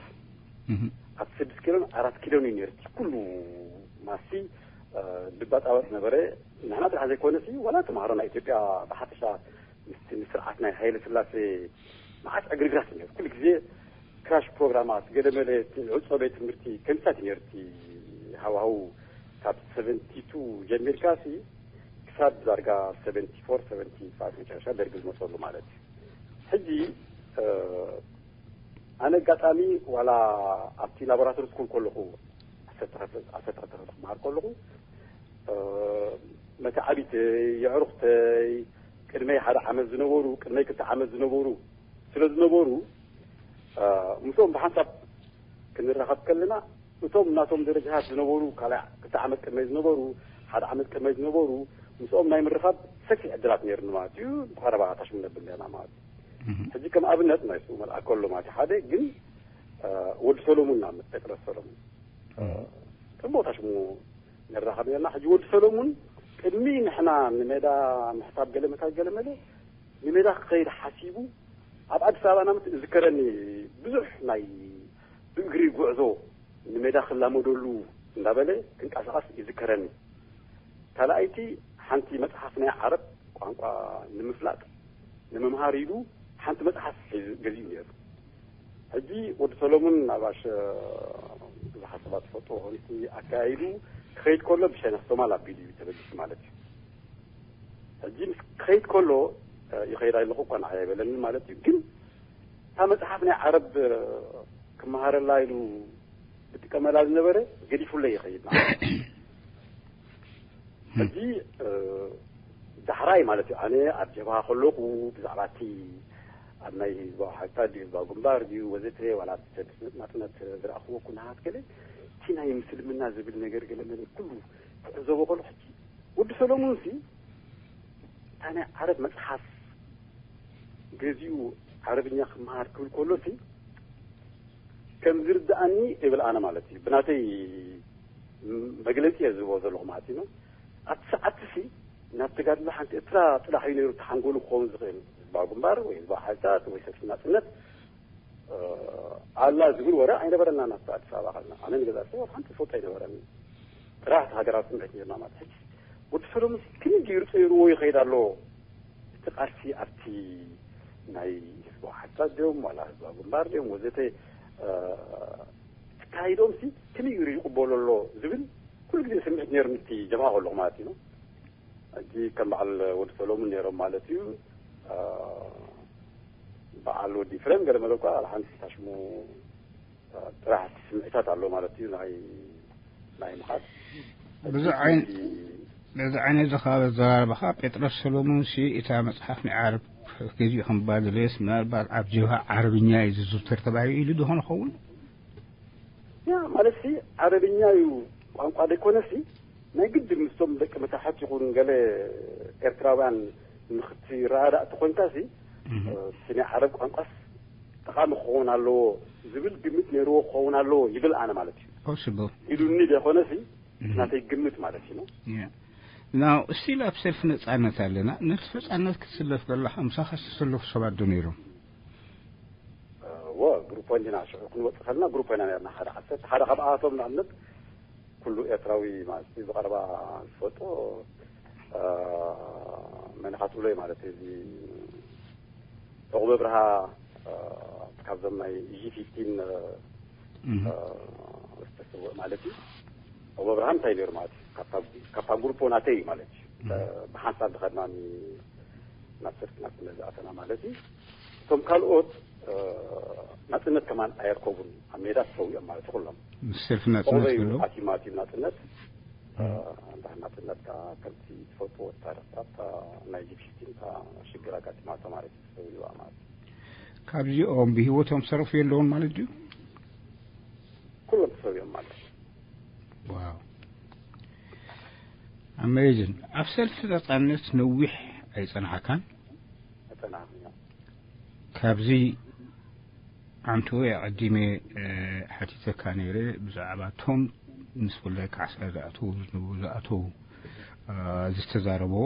ኣብ ስድስት ኪሎን ኣራት ኪሎን እዩ ነርቲ ኩሉ ማሲ ድባጣወጥ ነበረ። ንሕና ጥራሕ ዘይኮነሲ ወላ ተምሃሮ ናይ ኢትዮጵያ ብሓፈሻ ምስቲ ንስርዓት ናይ ሃይለ ስላሴ መዓት ዕግርግራት እዩ ነይሩ። ኩሉ ግዜ ክራሽ ፕሮግራማት ገለመለ ዕፆ ቤት ትምህርቲ ከምሳት እዩ ነይሩ። እቲ ሃዋህው ካብ ሰቨንቲ ቱ ጀሚርካ ሲ ክሳብ ዳርጋ ሰቨንቲ ፎር ሰቨንቲ ፋይቭ መጨረሻ ደርጊ ዝመፀሉ ማለት እዩ። ሕጂ ኣነ ኣጋጣሚ ዋላ ኣብቲ ላቦራቶሪ ስኩል ከለኹ ዓሰርተ ክልተ ክመሃር ከለኹ መታዓቢተይ የዕሩኽተይ ቅድመይ ሓደ ዓመት ዝነበሩ ቅድመይ ክልተ ዓመት ዝነበሩ ስለ ዝነበሩ ምስኦም ብሓንሳብ ክንራኸብ ከለና እቶም ናቶም ደረጃታት ዝነበሩ ካልኣይ ክልተ ዓመት ቅድመይ ዝነበሩ ሓደ ዓመት ቅድመይ ዝነበሩ ምስኦም ናይ ምርኻብ ሰፊሕ ዕድላት ነይሩኒ ማለት እዩ። ብቐረባ ታሽሙ ነብል ነርና ማለት እዩ። ሕጂ ከም ኣብነት ናይ ስሙ መልኣ ከሎ ማለት ሓደ ግን ወዲ ሰሎሙን ናብ መጠቅረስ ሰሎሙን ጽቡቕ ታሽሙ ንራኸብ ነርና። ሕጂ ወዲ ሰሎሙን ቅድሚ ንሕና ንሜዳ ምሕሳብ ገለ መታል ገለ መለ ንሜዳ ክኸይድ ሓሲቡ ኣብ ኣዲስ ኣበባ ናምት እዝከረኒ ብዙሕ ናይ ብእግሪ ጉዕዞ ንሜዳ ክላመደሉ እንዳበለ ክንቀሳቐስ ይዝከረኒ። ካልኣይቲ ሓንቲ መጽሓፍ ናይ ዓረብ ቋንቋ ንምፍላጥ ንምምሃር ኢሉ ሓንቲ መጽሓፍ ሒዙ ገዚኡ ነይሩ። ሕጂ ወዲ ሰሎሙን ኣብ ኣሸ ብዙሓት ትፈልጦ ኮንሲ ኣካይዱ ክኸይድ ከሎ ብሸነኽ ሶማል ኣቢሉ እዩ ተበጊሱ ማለት እዩ። ሕጂ ምስ ክኸይድ ከሎ ይኸይድ ኣለኹ እኳ ንዓይ ኣይበለኒ ማለት እዩ። ግን እታ መጽሓፍ ናይ ዓረብ ክመሃረላ ኢሉ ዝጥቀመላ ዝነበረ ገዲፉለይ ይኸይድ ማለት እዩ። ሕጂ ዳሕራይ ማለት እዩ ኣነ ኣብ ጀብሃ ከለኹ ብዛዕባ እቲ ኣብ ናይ ህዝባዊ ሓይልታት ድዩ ህዝባዊ ግንባር ድዩ ወዘተ ዋላ ናጽነት ዝረእኽዎ ኩነታት ገለ እቲ ናይ ምስልምና ዝብል ነገር ገለ መለ ኩሉ ክዕዘቦ ከሎ ሕጂ ወዲ ሰሎሙን ሲ እታ ናይ ዓረብ መጽሓፍ ገዚኡ ዓረብኛ ክመሃር ክብል ከሎ ሲ ከም ዝርድኣኒ ይብል ኣነ ማለት እዩ ብናተይ መግለጺ እየ ዝህቦ ዘለኹ ማለት እዩ። ኣብቲ ሰዓትሲ ናብ ተጋድሎ ሓንቲ ኤርትራ ጥራሕ እዩ ነይሩ ተሓንጎሉ ክኸውን ዝኽእል ህዝባዊ ግንባር ወይ ህዝባዊ ሓይልታት ወይ ሰልፊ ናጽነት ኣላ ዝብል ወረ ኣይነበረና ናብቲ ኣዲስ ኣበባ ከልና ኣነ ንገዛ ሰብ ሓንቲ ዝፈልጦ ኣይነበረኒ። ጥራሕ ሃገራዊ ስምዒት ነርና ማለት ሕጂ ወዲ ሰሎሙን ክንዲ ይርፀይርዎ ይኸይድ ኣሎ። እቲ ቃልሲ ኣብቲ ናይ ህዝባዊ ሓይልታት ድዮም ዋላ ህዝባዊ ግንባር ድዮም ወዘተ ተካይዶም ሲ ከመይ ገይሩ ይቕበሎ ኣሎ ዝብል ኩሉ ግዜ ስምዒት ነይሩ ምስቲ ጀብሃ ከለኹ ማለት እዩ። ሕጂ ከም በዓል ወዲ ሰሎሙን ነይሮም ማለት እዩ። በዓል ወዲ ፍሬም ገለ መለ እኳ ሓንቲ ታሽሙ ጥራሕ ስምዒታት ኣሎ ማለት እዩ ናይ ናይ ምኻድ ብዙ ዓይነት በዚ ዓይነት ዝኸበ ዘራርባኻ ጴጥሮስ ሰሎሞን ሲ እታ መጽሓፍ ናይ ዓረብ ገዚኡ ከም ባድለስ ምናልባት ኣብ ጀብሃ ዓረብኛ እዩ ዝዝውተር ተባሂሉ ኢሉ ዝኾነ ኸውን ያ ማለት ሲ ዓረብኛ እዩ ቋንቋ ዘይኮነ ሲ ናይ ግድ ምስቶም ደቂ መታሕት ይኹን ገለ ኤርትራውያን ንክትረዳእ ተኾንካ ሲ እቲ ናይ ዓረብ ቋንቋስ ጠቓሚ ክኸውን ኣለዎ ዝብል ግምት ነይርዎ ክኸውን ኣለዎ ይብል ኣነ ማለት እዩ possible ኢሉኒ ዘይኮነ ሲ ናተይ ግምት ማለት እዩ ናው እስቲል ኣብ ሰልፊ ነጻነት ኣለና ነቲ ነጻነት ክትስለፍ ከለኻ ምሳኻ ዝተሰለፉ ሰባት ዶ ነይሮም ወ ግሩፕ ወንጅና ሽዑ ክንወፅእ ከለና ግሩፕ ወይና ነርና ሓደ ዓሰርተ ሓደ ካብኣቶም ንኣብነት ኩሉ ኤርትራዊ ማለት ብቐረባ ዝፈልጦ መን ኢኻ ትብሎ ማለት እዚ ዕቑበ ብርሃ ካብዞም ናይ ጂ ፊፍቲን ዝተስውእ ማለት እዩ። ዕቑበ ብርሃ እንታይ ነይሩ ማለት እዩ? ካብታ ግሩፖ ናተይ እዩ ማለት እዩ። ብሓንሳብ ዝኸድና ናብ ሰልፍና ዝኣተና ማለት እዩ። እቶም ካልኦት ናጽነት ከማን ኣየርከቡን ኣብ ሜዳ ተሰዊኦም ማለት ኩሎም ምስ ሰልፊ ናጽነት ክብሉ ኣቲማቲም ናጽነት እንዳ ናጽነት ከምቲ ትፈልጥዎ ታሪኽታት ናይ ጂፕሽቲ ሽግር ኣጋጢማቶ ማለት እዩ ተሰዊዋ ማለት ካብዚኦም ብህይወቶም ሰረፉ የለውን ማለት ድዩ ኩሎም ተሰዊኦም ማለት እዩ ዋው ኣሜዚን ኣብ ሰልፊ ነጻነት ነዊሕ ኣይጸናሕካን ተጸናሕኩ ካብዚ ኣንቱ ኣቐዲመ ሓቲተካ ነይረ ብዛዕባ እቶም ምስ ወላይ ካሕሳ ዝኣተዉ ዝነበሩ ዝኣተዉ ዝተዛረበዎ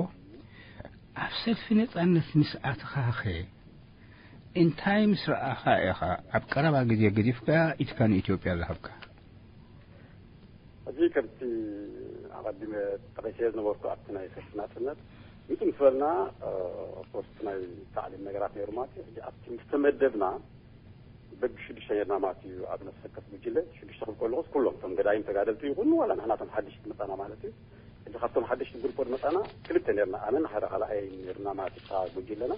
ኣብ ሰልፊ ነጻነት ምስ ኣተኻኸ እንታይ ምስ ረኣኻ ኢኻ ኣብ ቀረባ ግዜ ገዲፍካ ኢትካ ንኢትዮጵያ ዝሃብካ ሕጂ ከምቲ ኣቐዲመ ጠቒሰ ዝነበርኩ ኣብቲ ናይ ሰልፊ ናጽነት ምጽ ምስ በልና ኮርስ ናይ ታዕሊም ነገራት ነይሩ ማለት እዩ። ሕጂ ኣብቲ ምስ ተመደብና በቢ ሽዱሽተ ነርና ማለት እዩ ኣብ ነፍሲ ወከፍ ጉጅለ ሽዱሽተ ክብል ከለኹስ ኩሎም እቶም ገዳይም ተጋደልቲ ይኹኑ ዋላ ንሕናቶም ሓድሽ መጻና ማለት እዩ። ሕጂ ካብቶም ሓደሽቲ ግሩፖ መጻና ክልተ ነርና ኣነን ሓደ ካልኣይ ነርና ማለት እዩ ጉጅለና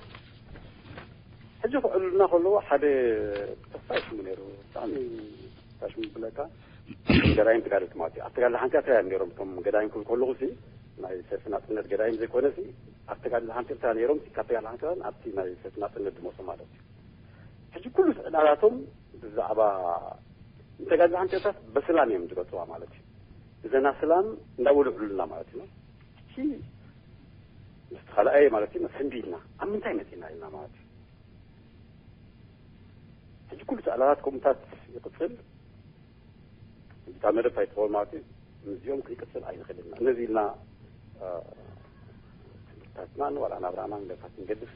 ሕጂ ክዕሉልና ከለዎ ሓደ ተስፋ ይሽሙ ነይሩ ብጣዕሚ ተስፋ ይሽሙ ብለካ ገዳይም ተጋደልቲ ማለት እዩ ኣብ ተጋድለ ሓንቲ ኣትራያ ነይሮም እቶም ገዳይም ክብል ከለኹ ሲ ናይ ሰልፊ ናጽነት ገዳይም ዘይኮነ ሲ ኣብ ተጋድለ ሓንቲ ኤርትራ ነይሮም ሲ ካብ ተጋድለ ሓንቲ ኣብቲ ናይ ሰልፊ ናጽነት ዝመፁ ማለት እዩ ሕጂ ኩሉ ስዕላላቶም ብዛዕባ ንተጋድለ ሓንቲ ኤርትራ በሰላም እዮም ዝገልፅዋ ማለት እዩ እዘና ሰላም እንዳበሉ ዕሉልና ማለት እዩ እቺ ምስ ተኻልኣየ ማለት እዩ ሰንቢድና ኣብ ምንታይ መፂና ኢልና ማለት እዩ ሕጂ ኩሉ ተዕላላት ከምኡታት ይቕፅል እታ መደብ እንታይ ትኸውን ማለት እዩ ምስዚኦም ክንቅፅል ኣይንኽእልን ኢና ነዚ ኢልና ትምህርትታትና ዋላ ናብራና ንገታት ንገድፍ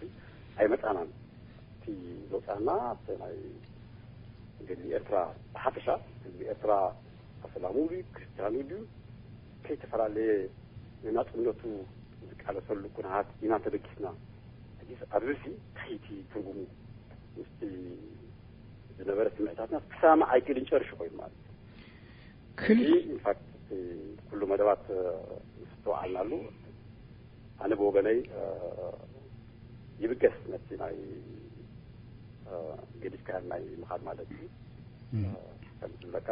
ኣይመፃናን እቲ ዘውፃና ናይ ህዝቢ ኤርትራ ብሓፈሻ ህዝቢ ኤርትራ ኣስላሙ ድዩ ክርስትያኑ ድዩ ከይተፈላለየ ንናፅነቱ ዝቃለሰሉ ኩነታት ኢና ተበጊስና ሕጂስ ኣብዚ ሲ እንታይ እቲ ትርጉሙ ምስቲ ዝነበረ ስምዕታትና ክሰማማዕ ኣይክእልን ጨርሹ ኮይኑ ማለት እዩ ክል- ኢንፋክት ኩሉ መደባት ምስተውዓልናሉ ኣነ ብወገነይ ይብገስ ነቲ ናይ ገዲፍካ ናይ ምኻድ ማለት እዩ። ከም ዝብለካ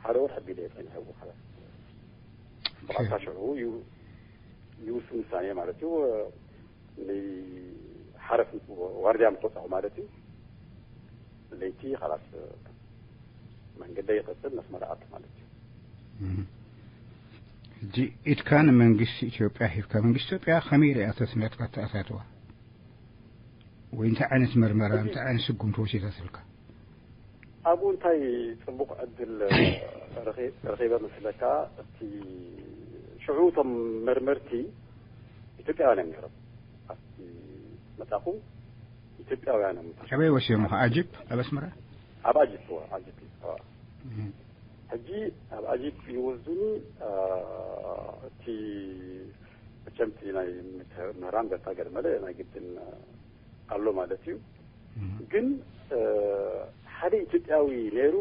ሓደ ወር ኣቢለ እየ ጸኒሐ። ብሓታ ሽዑ ይውስን ውሳኔ ማለት እዩ። ንሓረፍ ዋርድያ ምስ ወጻኹ ማለት እዩ። ለይቲ ኻላስ መንገደይ ይቐጽል፣ መስመር ኣቱ ማለት እዩ። ሕጂ ኢድካ ንመንግስቲ ኢትዮጵያ ሂብካ፣ መንግስቲ ኢትዮጵያ ከመይ ርያ ተስሚያትካ ተኣታትዋ ወይ እንታይ ዓይነት መርመራ እንታይ ዓይነት ስጉምቲ ወሲዳትልካ? ኣብኡ እንታይ ጽቡቕ ዕድል ረኺበ መስለካ? እቲ ሽዑ እቶም መርመርቲ ኢትዮጵያውያን እዮም ነይሮም። ኣብቲ መጻኹ ኢትዮጵያውያን እዮም። ኣበይ ወሲዶም? ኣጅፕ ኣብ ኣስመራ? ኣብ ኣጅፕ፣ ኣጅፕ። ሕጂ ኣብ ኣጅፕ ይወስዱኒ። እቲ መቸምቲ ናይ ምህራም ገታ ገለመለ ናይ ግድን ኣሎ ማለት እዩ። ግን ሓደ ኢትዮጵያዊ ነይሩ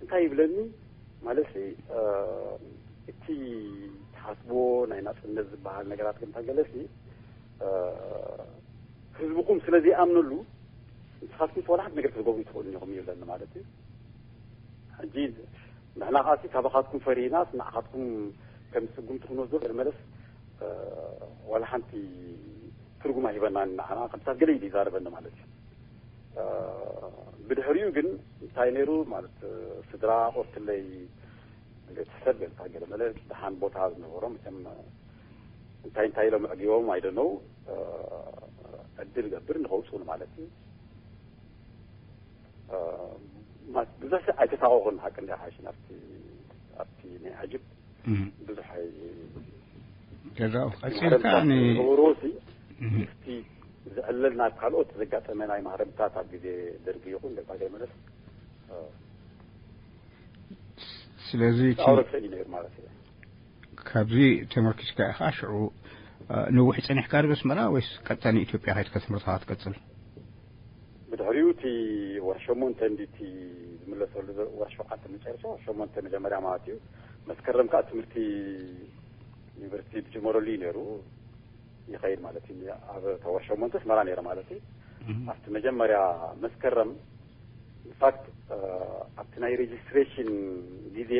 እንታይ ይብለኒ ማለት እቲ ትሓስቦ ናይ ናጽነት ዝበሃል ነገራት ግን ታገለሲ ህዝብኹም ስለ ዘይኣምነሉ ንስኻትኩም ተወላሓት ነገር ክትገብሩ ትኽእሉ ኢኹም ይብለኒ ማለት እዩ። ሕጂ ንሕና ከኣሲ ካባኻትኩም ፈሪህና ንዓኻትኩም ከም ስጉምቲ ክንወስዶ መለስ ዋላ ሓንቲ ትርጉም ኣይበናን። ንዓና ከምታት ገለ ኢሉ ይዛረበኒ ማለት እዩ። ብድሕሪኡ ግን እንታይ ነይሩ ማለት ስድራ ቆርትለይ ቤተሰብ ገለ ገለ መለ ደሓን ቦታ ዝነበሮም እቶም እንታይ እንታይ ኢሎም ኣዕጊቦም ኣይደነው ዕድል ገብር ንኸውፅኡን ማለት እዩ። ብዙሕ ኣይተሳቆኹን ሓቂ እንዲ ሓሽን ኣብቲ ኣብቲ ናይ ዓጅብ ብዙሕ ከዛ ቀፂልካ ዝበርዎ እቲ ዝዕለል ናብ ካልኦት ዘጋጠመ ናይ ማህረምታት ኣብ ግዜ ደርጊ ይኹን ደቂ ሃገር መለስ ስለዚ ኣውረድ ሰሊ ነይሩ ማለት እዩ። ካብዚ ተመርኪስካ ኢኻ ሽዑ ነዊሕ ጸኒሕካ ዶ ኣስመራ ወይስ ቀጥታ ንኢትዮጵያ ከይድካ ትምህርትኻ ትቀጽል? ብድሕሪኡ እቲ ወርሒ ሸሞንተ እንዲቲ ዝምለሰሉ ወርሒ ሸውዓተ መጨረሻ ወርሒ ሸሞንተ መጀመርያ ማለት እዩ። መስከረም ከዓ ትምህርቲ ዩኒቨርሲቲ ዝጀመረሉ እዩ ነይሩ። ይኸይድ ማለት እዩ። ኣብ ወርሒ ሸሞንተ ኣስመራ ነይረ ማለት እዩ። ኣብቲ መጀመርያ መስከረም ኢንፋክት ኣብቲ ናይ ሬጅስትሬሽን ግዜ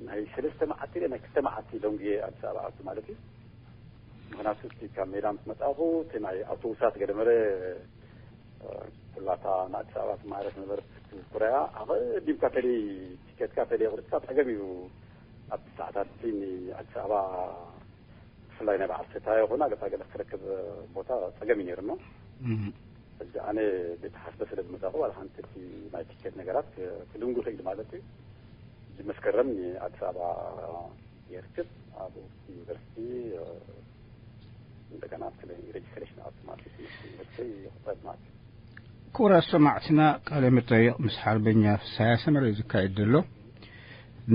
ናይ ሰለስተ መዓልቲ ናይ ክልተ መዓልቲ ሎንግ ኣዲስ ኣበባ ኣቱ ማለት እዩ። ምክንያቱ እቲ ካብ ሜዳ ምስ መጣኹ እቲ ናይ ኣውቶቡሳት ገደመረ ኩላታ ንኣዲስ ኣበባ ትማረስ ነበረት። ኩረያ ኣቐዲምካ ተለይ ቲኬትካ ተለይ ቁርጥካ ፀገም እዩ። ኣብቲ ሰዓታት እቲ ንኣዲስ ኣበባ ብፍላይ ናይ በዓል ሰታ ይኹን ኣገታገለ ክረክብ ቦታ ፀገም እዩ ነይሩ። ሕጂ ኣነ ቤት ሓስበ ስለ ዝመፃኹ ዋላ ሓንቲ እቲ ናይ ቲኬት ነገራት ክድንጉ ክኢል ማለት እዩ። ሕጂ መስከረም ንኣዲስ ኣበባ የርክብ ኣብ ዩኒቨርሲቲ እንደገና ስለ ሬጅስትሬሽን ኣብ ማለት ዩኒቨርሲቲ ይኽፈል ማለት እዩ። ክቡራት ሰማዕትና፣ ቃለ መጠይቕ ምስ ሓርበኛ ፍስሃየ ሰመረ እዩ ዝካየድ ዘሎ።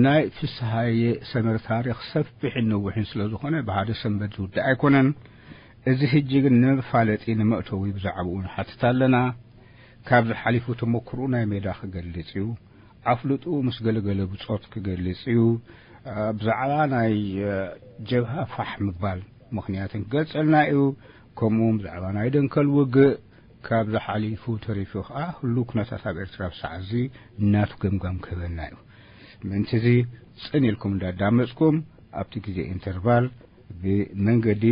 ናይ ፍስሃየ ሰመረ ታሪኽ ሰፊሕን ነዊሕን ስለ ዝኾነ ብሓደ ሰንበት ዝውዳእ ኣይኮነን። እዚ ሕጂ ግን ንመፋለጢ ንመእተዊ ብዛዕባኡ ንሓትት ኣለና። ካብዚ ሓሊፉ ተመክርኡ ናይ ሜዳ ክገልጽ እዩ። ኣፍልጥኡ ምስ ገለገለ ብጾት ክገልጽ እዩ። ብዛዕባ ናይ ጀብሃ ፋሕ ምባል ምኽንያትን ክገልጸልና እዩ። ከምኡ ብዛዕባ ናይ ደንከል ውግእ ካብዚ ሓሊፉ ተሪፉ ከኣ ህሉ ኩነታት ኣብ ኤርትራ ብሰዓዚ ናቱ ገምጋም ክህበና እዩ። ምእንቲ እዚ ጽን ኢልኩም እንዳዳመጽኩም ኣብቲ ግዜ ኢንተርቫል ብመንገዲ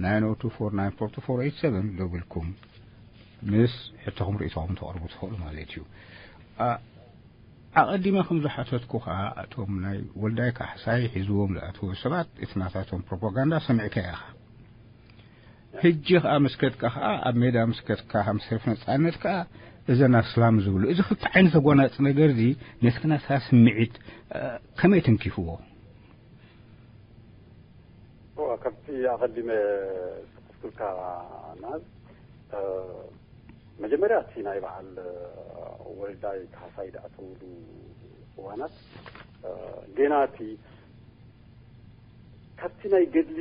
ናይን ኦ ቱ ፎር ናይን ፎር ቱ ፎር ኤይት ሰቨን ደዊልኩም ምስ ሕቶኹም ርእይቶኹም ተቕርቡ ትኽእሉ ማለት እዩ። ኣቐዲመ ከም ዝሓተትኩ ከኣ እቶም ናይ ወልዳይ ካሕሳይ ሒዝዎም ዝኣተዉ ሰባት እቲ ናታቶም ፕሮፓጋንዳ ሰሚዕካ ኢኻ። ሕጂ ከኣ መስከትካ ከኣ ኣብ ሜዳ መስከትካ ከም ሰልፊ ነጻነት ከኣ እዘን ኣስላም ዝብሉ እዚ ክልተ ዓይነት ተጓናጽ ነገር እዚ ነቲ ክናታ ስምዒት ከመይ ተንኪፍዎ? ከምቲ ኣቐዲመ ዝጠቀስኩልካ ናዝ መጀመርያ እቲ ናይ በዓል ወልዳይ ካሕሳይ ዝኣተውሉ እዋናት ጌና እቲ ካብቲ ናይ ገድሊ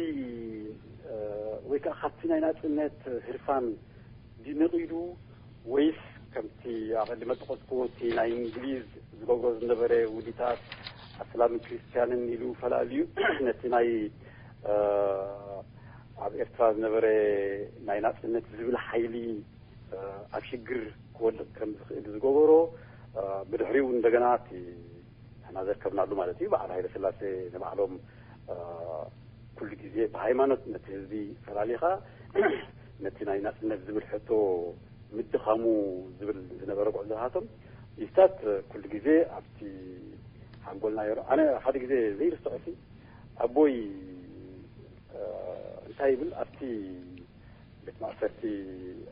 ወይ ከዓ ካብቲ ናይ ናፅነት ህርፋን ድነቂሉ ወይስ ከምቲ ኣቐዲመ ጠቀስኩዎ እቲ ናይ እንግሊዝ ዝገብሮ ዝነበረ ውዲታት ኣስላምን ክርስትያንን ኢሉ ፈላልዩ ነቲ ናይ ኣብ ኤርትራ ዝነበረ ናይ ናጽነት ዝብል ሓይሊ ኣብ ሽግር ክወድቕ ከም ዝኽእል ዝገበሮ፣ ብድሕሪኡ እንደገና እቲ ንሕና ዘርከብናሉ ማለት እዩ፣ በዓል ሃይለ ስላሴ ንባዕሎም ኩሉ ግዜ ብሃይማኖት ነቲ ህዝቢ ፈላሊኻ ነቲ ናይ ናጽነት ዝብል ሕቶ ምድኻሙ ዝብል ዝነበረ ጉዕዞታቶም ኢስታት ኩሉ ግዜ ኣብቲ ሓንጎልና የሮ። ኣነ ሓደ ግዜ ዘይርስዖ ሲ ኣቦይ እንታይ ይብል ኣብቲ ቤት ማእሰርቲ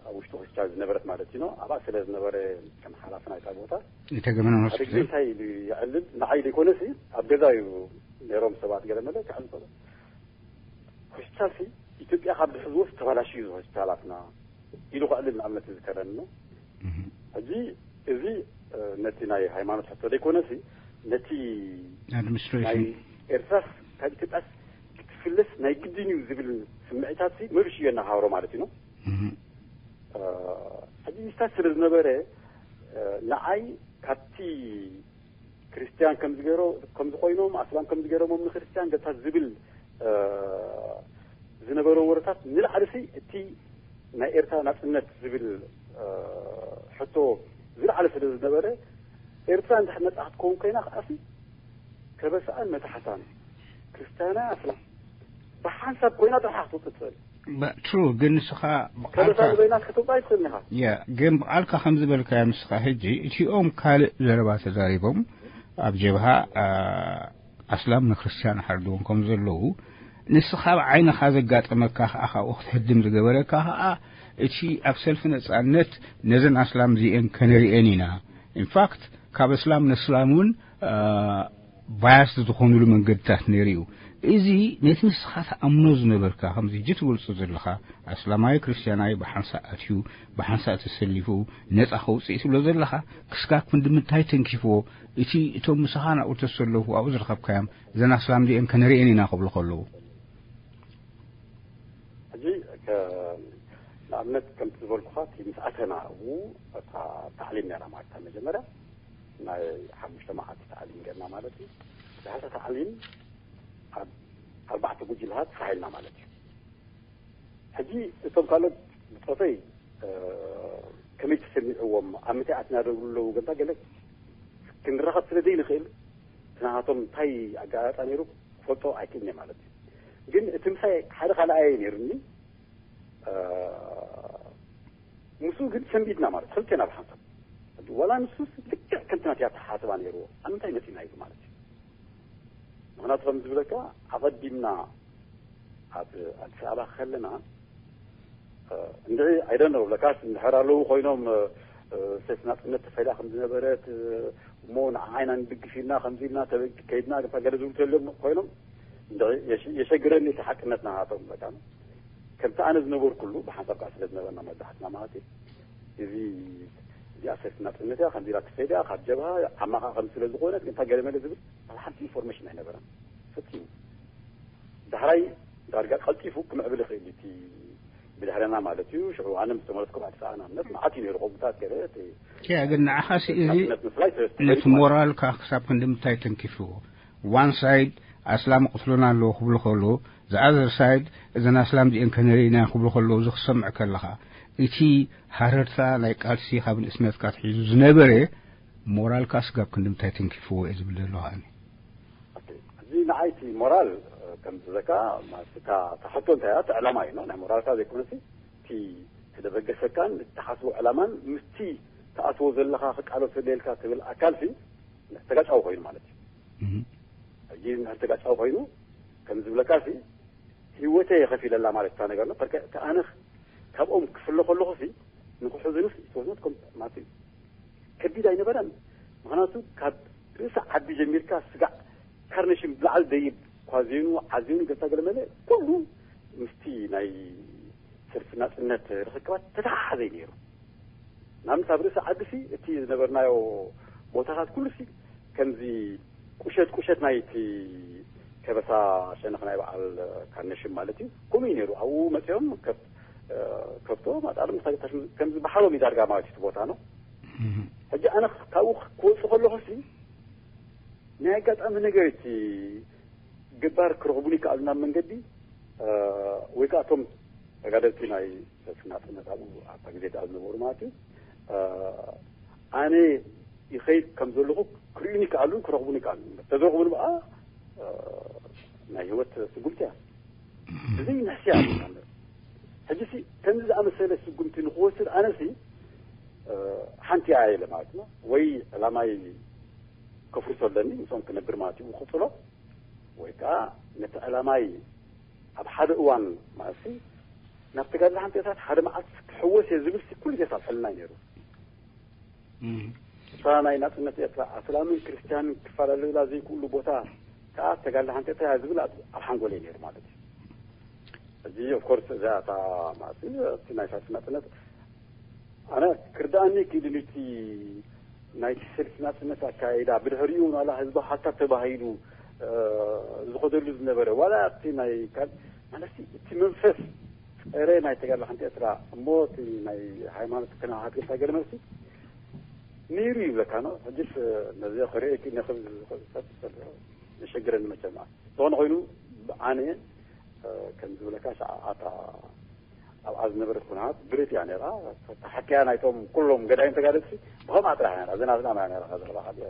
ኣብ ውሽጢ ሆስፒታል ዝነበረት ማለት እዩ፣ ኣብኣ ስለ ዝነበረ ከም ሓላፊ ናይታ ቦታ የተገመነ ሓደ ግዜ እንታይ ኢሉ ይዕልል፣ ንዓይ ዘይኮነሲ ኣብ ገዛ እዩ ነይሮም ሰባት ገለ መለ ክዕልል ከሎ ሆስፒታል ሲ ኢትዮጵያ ካብ ድሕዝዎ ዝተባላሽ እዩ ሆስፒታላትና ኢሉ ክዕልል ንኣብነት ዝከረኒ ነው። ሕጂ እዚ ነቲ ናይ ሃይማኖት ሕቶ ዘይኮነሲ ነቲ ናይ ኣድሚኒስትሬሽን ኤርትራስ ካብ ኢትዮጵያስ ክትፍለስ ናይ ግድን እዩ ዝብል ስምዒታት ሲ መብሽ እዩ እናሃብሮ ማለት እዩ ነው። ሕጂ ስታት ስለ ዝነበረ ንዓይ ካብቲ ክርስትያን ከም ዝገሮ ከም ዝኾይኖም ኣስላም ከም ዝገረሞም ንክርስቲያን ገታ ዝብል ዝነበረ ወረታት ንላዕሊ ሲ እቲ ናይ ኤርትራ ናጽነት ዝብል ሕቶ ዝለዓለ ስለ ዝነበረ ኤርትራ እንድሕር ነጻ ክትከውን ኮይና ከዓሲ ከበሳኣን መታሕታን ክርስትያናይ ኣስላም ብሓንሳብ ኮይና ጥራሕ ክትወጽእ ትኽእል። ትሩ ግን ንስኻ ከበሳ ብቃልካ ዝበይናት ክትወጽእ ኣይትኽእልን ኢኻ። ያ ግን ብቃልካ ከም ዝበልካዮ ንስኻ ሕጂ እቲኦም ካልእ ዘረባ ተዛሪቦም ኣብ ጀብሃ ኣስላም ንክርስትያን ሓርድዎም ከም ዘለዉ ንስኻ ብዓይንኻ ዘጋጠመካ ከዓ ካብኡ ክትህድም ዝገበረካ ከዓ እቲ ኣብ ሰልፊ ነጻነት ነዘን ኣስላም እዚአን ከነሪአን ኢና ኢንፋክት ካብ እስላም ነስላም እውን ባያስ ዝኾኑሉ መንገድታት ነይሩ እዩ። እዚ ነቲ ንስኻ ተኣምኖ ዝነበርካ ከምዚ እጂ ትገልጾ ዘለኻ ኣስላማዊ ክርስትያናዊ ብሓንሳእ ኣትዩ ብሓንሳእ ተሰሊፉ ነጻ ከውፅእ ትብሎ ዘለኻ ክስካብ ክንዲ ምንታይ ተንኪፍዎ እቲ እቶም ምሳኻ ናብኡ ተሰለፉ ኣብኡ ዝረኸብካዮም እዘን ኣስላም እዚአን ከነርእየን ኢና ክብሉ ከለዉ ሕጂ ንኣብነት ከምቲ ዝበልኩኻ እቲ ምስ ኣተና ኣብኡ እታ ታዕሊም ነራ ማለት መጀመርያ ናይ ሓሙሽተ መዓልቲ ታዕሊም ገርና ማለት እዩ። ድሕሪ ታዕሊም ኣብ ኣርባዕተ ጉጅልሃት ተኻይልና ማለት እዩ። ሕጂ እቶም ካልኦት ብፆተይ ከመይ ተሰሚዕዎም ኣብ ምንታይ ኣትና ደብሉ ኣለዉ ገንታ ገለ ክንራኸብ ስለ ዘይንኽእል እቲ ናሃቶም እንታይ ኣጋላጣ ነይሩ ክፈልጦ ኣይክእልኒ ማለት እዩ። ግን እቲ ምሳይ ሓደ ካልኣየ ነይሩኒ ምስኡ ግን ሰንቢድና ማለት ክልቴና ብሓንሳብ ዋላ ንሱስ ልክዕ ከምቲ ናትያ ተሓስባ ነይርዎ ኣብ ምንታይ መፂና ኢሉ ማለት እዩ። ምክንያቱ ከም ዝብለካ ኣቐዲምና ኣብ ኣዲስ ኣበባ ከለና እንድዒ ኣይደነው ለካስ እንድሕር ኣለዉ ኮይኖም ሰስ ናፅነት ተፈሊያ ከም ዝነበረት እሞ ንዓይና ንድግፍ ኢልና ከምዚ ኢልና ተበግ ከይድና ግፋ ገለ ዝብሉ ተልዮም ኮይኖም የሸግረኒ እቲ ሓቅነት ናሃቶም በቃ ከምቲ ኣነ ዝነበርኩሉ ብሓንሳብ ከዓ ስለ ዝነበርና መብዛሕትና ማለት እዩ እዚ እዚኣ ሰስ ናፅነት እያ ከምዚ ኢላ ትፈይድ እያ ካብ ጀብሃ ዓማኻ ከም ስለ ዝኾነት ግንታ ገለ መለ ዝብል ኣብ ሓንቲ ኢንፎርሜሽን ኣይነበረን ፈፂሙ ዳሕራይ ዳርጋ ቀልጢፉ ክምዕብል ይኽእል እቲ ብድሕረና ማለት እዩ ሽዑ ኣነ ምስ ተመለስኩ ኣዲስ ኣበባ ንኣብነት መዓት እዩ ነይሩ ከምታት ገለ እቲ ያ ግን ንዓኻሲ እዚ ናፅነት ምፍላይ ስለ ነቲ ሞራልካ ክሳብ ክንዲ ምታይ ተንኪፍዎ ዋን ሳይድ ኣስላም ቅትሉና ኣለዎ ክብሉ ከለዉ ዝኣዘር ሳይድ እዘን ኣስላም ዚአን ከነርኢ ኢና ክብሉ ከለዉ እዚ ክሰምዕ ከለኻ እቲ ሃረርታ ናይ ቃልሲ ካብ ንእስነትካ ትሒዙ ዝነበረ ሞራልካ ስጋብ ክንዲ ምታይ ተንኪፍዎ እየ ዝብል ዘለኹ ኣነ እዚ ንዓይ እቲ ሞራል ከም ዝበካ ማለትካ ተሓቶ እንታይ እያ እቲ ዕላማ እዩ ናይ ሞራልካ ዘይኮነሲ እቲ ተደበገሰካን እትሓስቦ ዕላማን ምስቲ ተኣትዎ ዘለካ ክቃለሰሉ የልካ ትብል ኣካል ሲ ተጋጫዊ ኮይኑ ማለት እዩ ሕጂ እንድሕር ተጋጫዊ ኮይኑ ከም ዝብለካ ሲ ህይወተይ የኸፊለላ ማለት እታ ነገር ነው። በርከ ከኣነ ካብኦም ክፍለ ከለኹ ሲ ንክሕዝንስ ይትወስነት ከም ማለት እዩ ከቢድ ኣይነበረን። ምክንያቱ ካብ ርእሲ ዓዲ ጀሚርካ ስጋዕ ካርነሽን ብላዕሊ ደይብ ኳዜኑ ዓዜኑ ገዛ ገለመለ ኩሉ ምስቲ ናይ ሰልፊ ናፅነት ርክክባት ተተሓሓዘ እዩ ነይሩ። ንኣብነት ኣብ ርእሲ ዓዲ ሲ እቲ ዝነበርናዮ ቦታታት ኩሉ ሲ ከምዚ ቁሸት ቁሸት ናይቲ ከበሳ ሸነኽ ናይ በዓል ካነሽም ማለት እዩ። ከምኡ እዩ ነይሩ። ኣብኡ መፂኦም ከብቶ ማጣሎም ከምዚ ባሕሮም እዩ ዳርጋ ማለት እዩ እቲ ቦታ ነው። ሕጂ ኣነ ካብኡ ክወፅእ ከለኹ ሲ ናይ ኣጋጣሚ ነገር እቲ ገባር ክረኽቡኒ ይከኣሉ ናብ መንገዲ፣ እ፣ ወይ ከዓ እቶም ተጋደልቲ ናይ ሰልፊ ናጽነት ኣብኡ ኣብታ ግዜ ደኣ ዝነበሩ ማለት እዩ። እ፣ ኣነ ይኸይድ ከም ዘለኹ ክርእዩኒ ይከኣሉ፣ ክረኽቡኒ ይከኣሉ። ተዝረኽቡኒ በኣ፣ እ፣ ናይ ህይወት ስጉምቲ እያ። እዚ ንሕስያ ኣለና። ሕጂሲ ከምዚ ዝኣመሰለ ስጉምቲ ንክወስድ ኣነሲ፣ እ፣ ሓንቲ እያ ኢለ ማለት ነው። ወይ ዕላማይ ከፍርሶ ኣለኒ፣ ምስኦም ክነብር ማለት እዩ፣ ክቕጽሎ፣ ወይ ከዓ ነቲ ዕላማይ ኣብ ሓደ እዋን ማለት ናብ ተጋድሎ ሓንጤታት ሓደ መዓልቲ ክሕወስ እየ ዝብል ኩሉ ግዜ ኣብ ሕልና እዩ ነይሩ። እም። እታ ናይ ናጽነት ኤርትራ ኣስላምን ክርስትያንን ክፈላለዩላ ዘይክእሉ ቦታ ከዓ ተጋድሎ ሓንጤታ እያ ዝብል ኣብ ኣብ ሓንጎለይ ነይሩ ማለት እዩ። እዚ ኦፍኮርስ እዛ እታ ማለት እዩ፣ እቲ ናይ ሳልሲ ናጽነት ኣነ ክርዳኣኒ ክኢሉኒ እቲ ናይቲ ሰልፊ ናጽነት ኣካይዳ፣ ብድሕሪኡ ናላ ህዝቢ ሓታ ተባሂሉ፣ እ፣ ዝኸደሉ ዝነበረ፣ ዋላ እቲ ናይ ካል-፣ ማለት እቲ መንፈስ ጸረ ናይ ተጋድሎ ሓንቲ ኤርትራ እሞ እቲ ናይ ሃይማኖት ክናሃት ገታ ገለ መልሲ ነይሩ ይብለካ ነው። ሕጅስ ነዚ ክርእየኪ ነኽብ ዝኽእል ሰብ ሰብ የሸግረኒ መቸም። ዝኾነ ኮይኑ ኣነ፣ እ፣ ከም ዝብለካ ሸዓ-፣ ኣታ ኣብኣ ዝነበረት ኩናት ብረት እያ ነይራ። ተሓኪያ ናይቶም ኩሎም ገዳይም ተጋደልቲ ብኸምኣ ጥራሕ እያ ነይራ። ዘናትና እያ ነይራ ዘረባ ሓዲያ።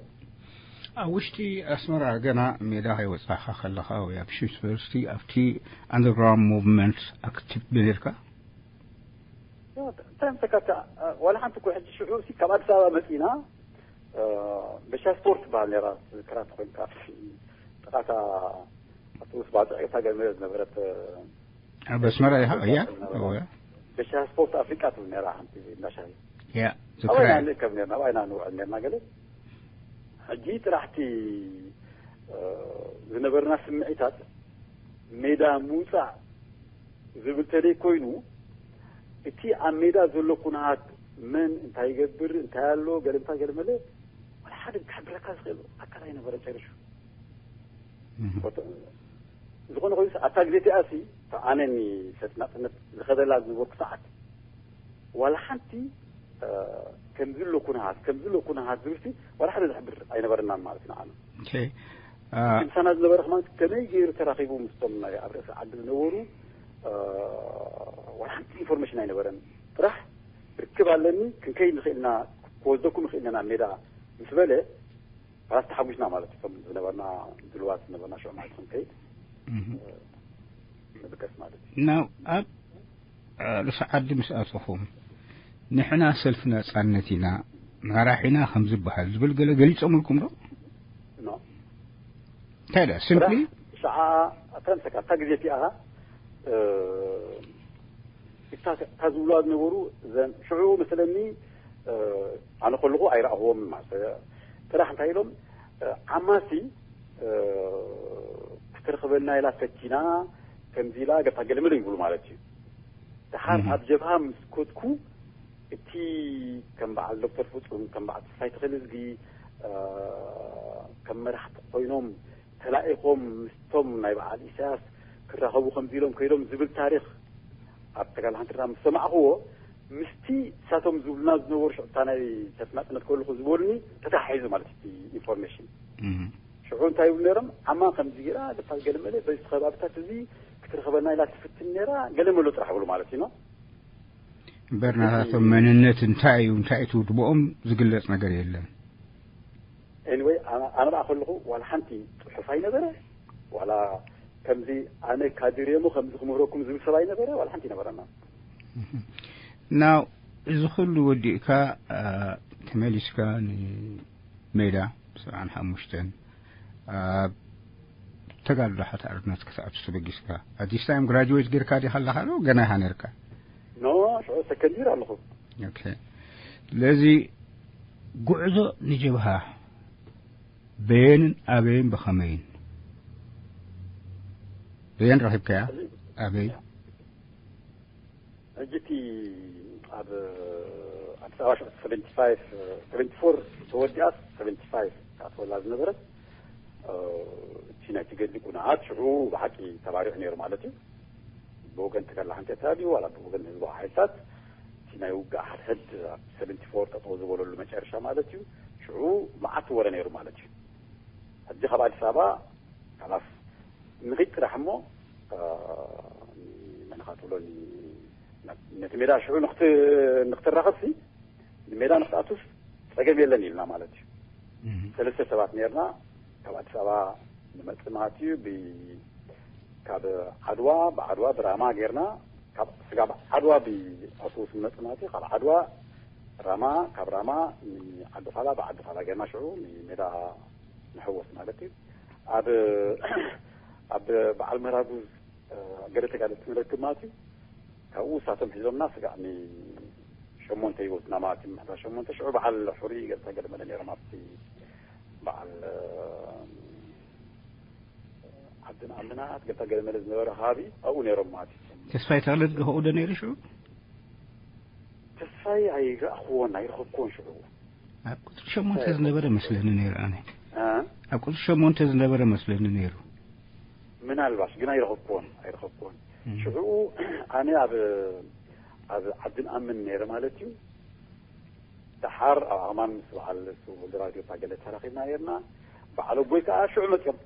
ኣብ ውሽጢ ኣስመራ ገና ሜዳ ከይወጻኻ ከለኻ ወይ ኣብ ዩኒቨርሲቲ ኣብቲ ኣንደርግራውንድ ሙቭመንት ኣክቲቭ ዶ ነርካ? እንታይ ምሰካካ፣ ዋላ ሓንቲ እኮ ሕጂ ሽዑ ሲ ካብ ኣዲስ ኣበባ መጺና፣ እ፣ በሻ ስፖርት ትበሃል ነይራ፣ ዝክራት ኮይንካ፣ ጥቓታ ኣውቶቡስ ባጽዕ እታ ገመ ዝነበረት፣ እ፣ ኣብ ኣስመራ ኢኻ? እያ። ዝነበረ። እወ። በሻ ስፖርት ኣፍሪቃ ትብል ነይራ ሓንቲ እንዳ ሻሂ። እያ፣ ኣባይና ዝክራይ። ንእከብ ነርና፣ ኣባይና ንውዕል ነርና ገለ። ሕጂ ጥራሕቲ፣ እ፣ ዝነበርና ስምዒታት ሜዳ ምውጻእ ዝብል ተደይ ኮይኑ፣ እቲ ኣብ ሜዳ ዘሎ ኩነታት መን እንታይ ይገብር፣ እንታይ ኣሎ፣ ገለ እንታይ ገለ መለ፣ ወላ ሓደ ክሕብረካ ዝኽእል ኣካል ኣይነበረ ጨርሹ። እህ። ዝኾነ ኮይኑስ፣ ኣብታ ግዜ እቲኣ ሲ፣ እታ ኣነኒ ሰልፊ ናጽነት ዝኸደላ ዝነበርኩ ሰዓት፣ ዋላ ሓንቲ፣ እ፣ ከምዚ ኣሎ ኩነታት፣ ከምዚ ኣሎ ኩነታት ዝብል ሲ፣ ዋላ ሓደ ዝሕብር ኣይነበረናን ማለት እዩ ንዓና። ኦኬ። እ፣ እቲ ምሳና ዝነበረ ከማን ከመይ ገይሩ ተራኺቡ ምስቶም ናይ ኣብ ርእሲ ዓዲ ዝነበሩ፣ እ፣ ዋላ ሓንቲ ኢንፎርሜሽን ኣይነበረን። ጥራሕ ርክብ ኣለኒ፣ ክንከይድ ንኽእል ኢና፣ ክወስደኩም ንኽእል ኢና ናብ ሜዳ ምስ በለ፣ ራስ ተሓጒስና ማለት እዩ። እቶም ዝነበርና ድልዋት ዝነበርና ሽዑ ማለት ክንከይድ፣ እህ። እ፣ ንብገስ ማለት እዩ። ናው ኣብ፣ እ፣ ርእሲ ዓዲ ምስ ኣተኹም፣ ንሕና ሰልፊ ናጻነት ኢና፣ መራሒና ከም ዝበሃል ዝብል ገለ ገሊጾምልኩም ዶ? ኖ። እንታይ ደኣ፣ ሲምፕሊ? ጥራሕ ሸዓ፣ ኣታ ምሰካ፣ ኣብታ ግዜ እቲኣ፣ እ፣ እታ፣ እታ ዝብሉዋ ዝነበሩ፣ እዘን ሽዑ መሰለኒ፣ እ፣ ኣነ ከለኹ ኣይረኣኽዎም ማለት እዩ። ጥራሕ እንታይ ኢሎም፣ እ፣ ዓማሲ፣ እ፣ ክትረኽበና ኢላ ፈቲና፣ ከምዚ ኢላ ገታ ገለመለ ይብሉ ማለት እዩ። ደሓር እህ። ኣብ ጀብሃ ምስ ኮትኩ፣ እቲ ከም በዓል ዶክተር ፍጹም፣ ከም በዓል ተስፋይ ተኽለዝጊ፣ እ፣ ከም መራሕቲ ኮይኖም ተላኢኾም ምስቶም ናይ በዓል ኢሳያስ ክራኸቡ ከምዚ ኢሎም ከይዶም ዝብል ታሪኽ ኣብ ተጋድሎ ሓንቲ ኤርትራ ምስ ሰማዕኽዎ፣ ምስቲ ንሳቶም ዝብሉና ዝነበሩ ሽዑ እታ ናይ ሰልፊ ናጽነት ከለኹ ዝበሉኒ ተተሓሒዙ ማለት እዩ እቲ ኢንፎርሜሽን። እህ። ሽዑ እንታይ ይብሉ ነይሮም? ዓማ ከምዚ ገይራ፣ ገታ ገለመለ፣ በዚ ከባብታት እዚ ክትረኽበና ኢላ ትፍትን ነይራ፣ ገለመሎ ጥራሕ ብሉ ማለት እዩ፣ ኖ? እምበር ናታቶም መንነት እንታይ እዩ፣ እንታይ እዩ ትውድብኦም ዝግለጽ ነገር የለን። ኤኒወይ፣ ኣነ፣ ኣነ ደኣ ከለኹ ዋላ ሓንቲ ጽሑፍ ኣይነበረ፣ ዋላ ከምዚ ኣነ ካድሬ እሞ ከምዚ ክምህረኩም ዝብል ሰብ ኣይነበረ፣ ዋላ ሓንቲ ኣይነበረና። ናው እዚ ኩሉ ወዲእካ፣ አ፣ ተመሊስካ ንሜዳ ሰብዓን ሓሙሽተን ኣብ ተጋድሎ ሓታ ኣርነት ክትኣቱ ተበጊስካ፣ ኣት ዲስ ታይም ግራጁዌት ጌርካ ዲኻ ኣለኻ ዶ ገና ኢኻ ነርካ? ኖ፣ ሽዑ ሰከንድ ይር ኣለኹ። ኦኬ። ስለዚ ጉዕዞ ንጀብሃ በየንን ኣበይን ብኸመይን? በየን ረኺብካያ? ሕጂ ኣበይ? ሕጂ እቲ ኣብ ኣዲስ ኣበባ ሽዑ ሰቨንቲ ፋይቭ፣ ሰቨንቲ ፎር ተወዲኣስ ሰቨንቲ ፋይቭ ትኣትወላ ዝነበረት፣ እ፣ እቲ ናይ ትገድሊ ኩነታት ሽዑ ብሓቂ ተባሪዑ ነይሩ ማለት እዩ። ብወገን ተጋድሎ ሓንጤታ ድዩ ዋላ ብወገን ህዝባዊ ሓይልታት እቲ ናይ ውግእ ሓድሕድ ኣብ ሰቨንቲ ፎር ጠጠው ዝበለሉ መጨረሻ ማለት እዩ። ሽዑ መዓት ወረ ነይሩ ማለት እዩ። ሕጂ ካብ ኣዲስ ኣበባ ካላስ ንኺድ ጥራሕ እሞ፣ እ፣ መን ኢኻ ትብሎ፣ ን-፣ ነቲ ሜዳ ሽዑ ንኽት-፣ ንኽትራኸብሲ፣ ንሜዳ ንኽትኣቱስ ጸገም የለን ኢልና ማለት እዩ። እህ። ሰለስተ ሰባት ነርና፣ ካብ ኣዲስ ኣበባ ንመጽእ ማለት እዩ። ብ-፣ ካብ ዓድዋ፣ ብዓድዋ ብራማ ጌርና፣ ካብ ስጋብ ዓድዋ ብኣውቶቡስ ንመጽእ ማለት እዩ። ካብ ዓድዋ ራማ፣ ካብ ራማ ንዓዲ ዃላ፣ ብዓዲ ዃላ ጌርና ሽዑ ንሜዳ ንሕወስ ማለት እዩ። ኣብ፣ ኣብ በዓል መራጉዝ፣ እ፣ ገለ ተጋደልቲ ንረክብ ማለት እዩ። ካብኡ እሳቶም ሒዞምና ስጋዕ ንሸሞንተ ይወስዱና ማለት እዩ። ምሕዳር ሸሞንተ ሽዑ በዓል ሕሩይ ገለ ተጋደልቲ ነይሮም ኣብቲ በዓል፣ እ፣ ዓድን ኣምናት ገለ ተጋደልቲ ዝነበረ ከባቢ ኣብኡ ነይሮም ማለት እዩ። ተስፋይ ተኽለ ዶ ነይሩ ሽዑ? ተስፋይ ኣይረኣኽዎን፣ ኣይረኸብክዎን ሽዑ። ኣብ ቁጽሪ ሸሞንተ ዝነበረ መስለኒ ነይሩ ኣነ። እ? ኣብ ቁጽሪ ሸሞንተ ዝነበረ መስለኒ ነይሩ። ምናልባሽ ግን ኣይረኸብክዎን፣ ኣይረኸብክዎን። እም። ሽዑ ኣነ ኣብ፣ ኣብ ዓዲ ንኣምን ነይረ ማለት እዩ። ደሓር ኣብ ኣማን ምስ በዓል እሱ ወዲ ራድዮ እታ ገለ ተራኺብና ነርና። በዓል ኣቦይ ከኣ ሽዑ መጽዮም።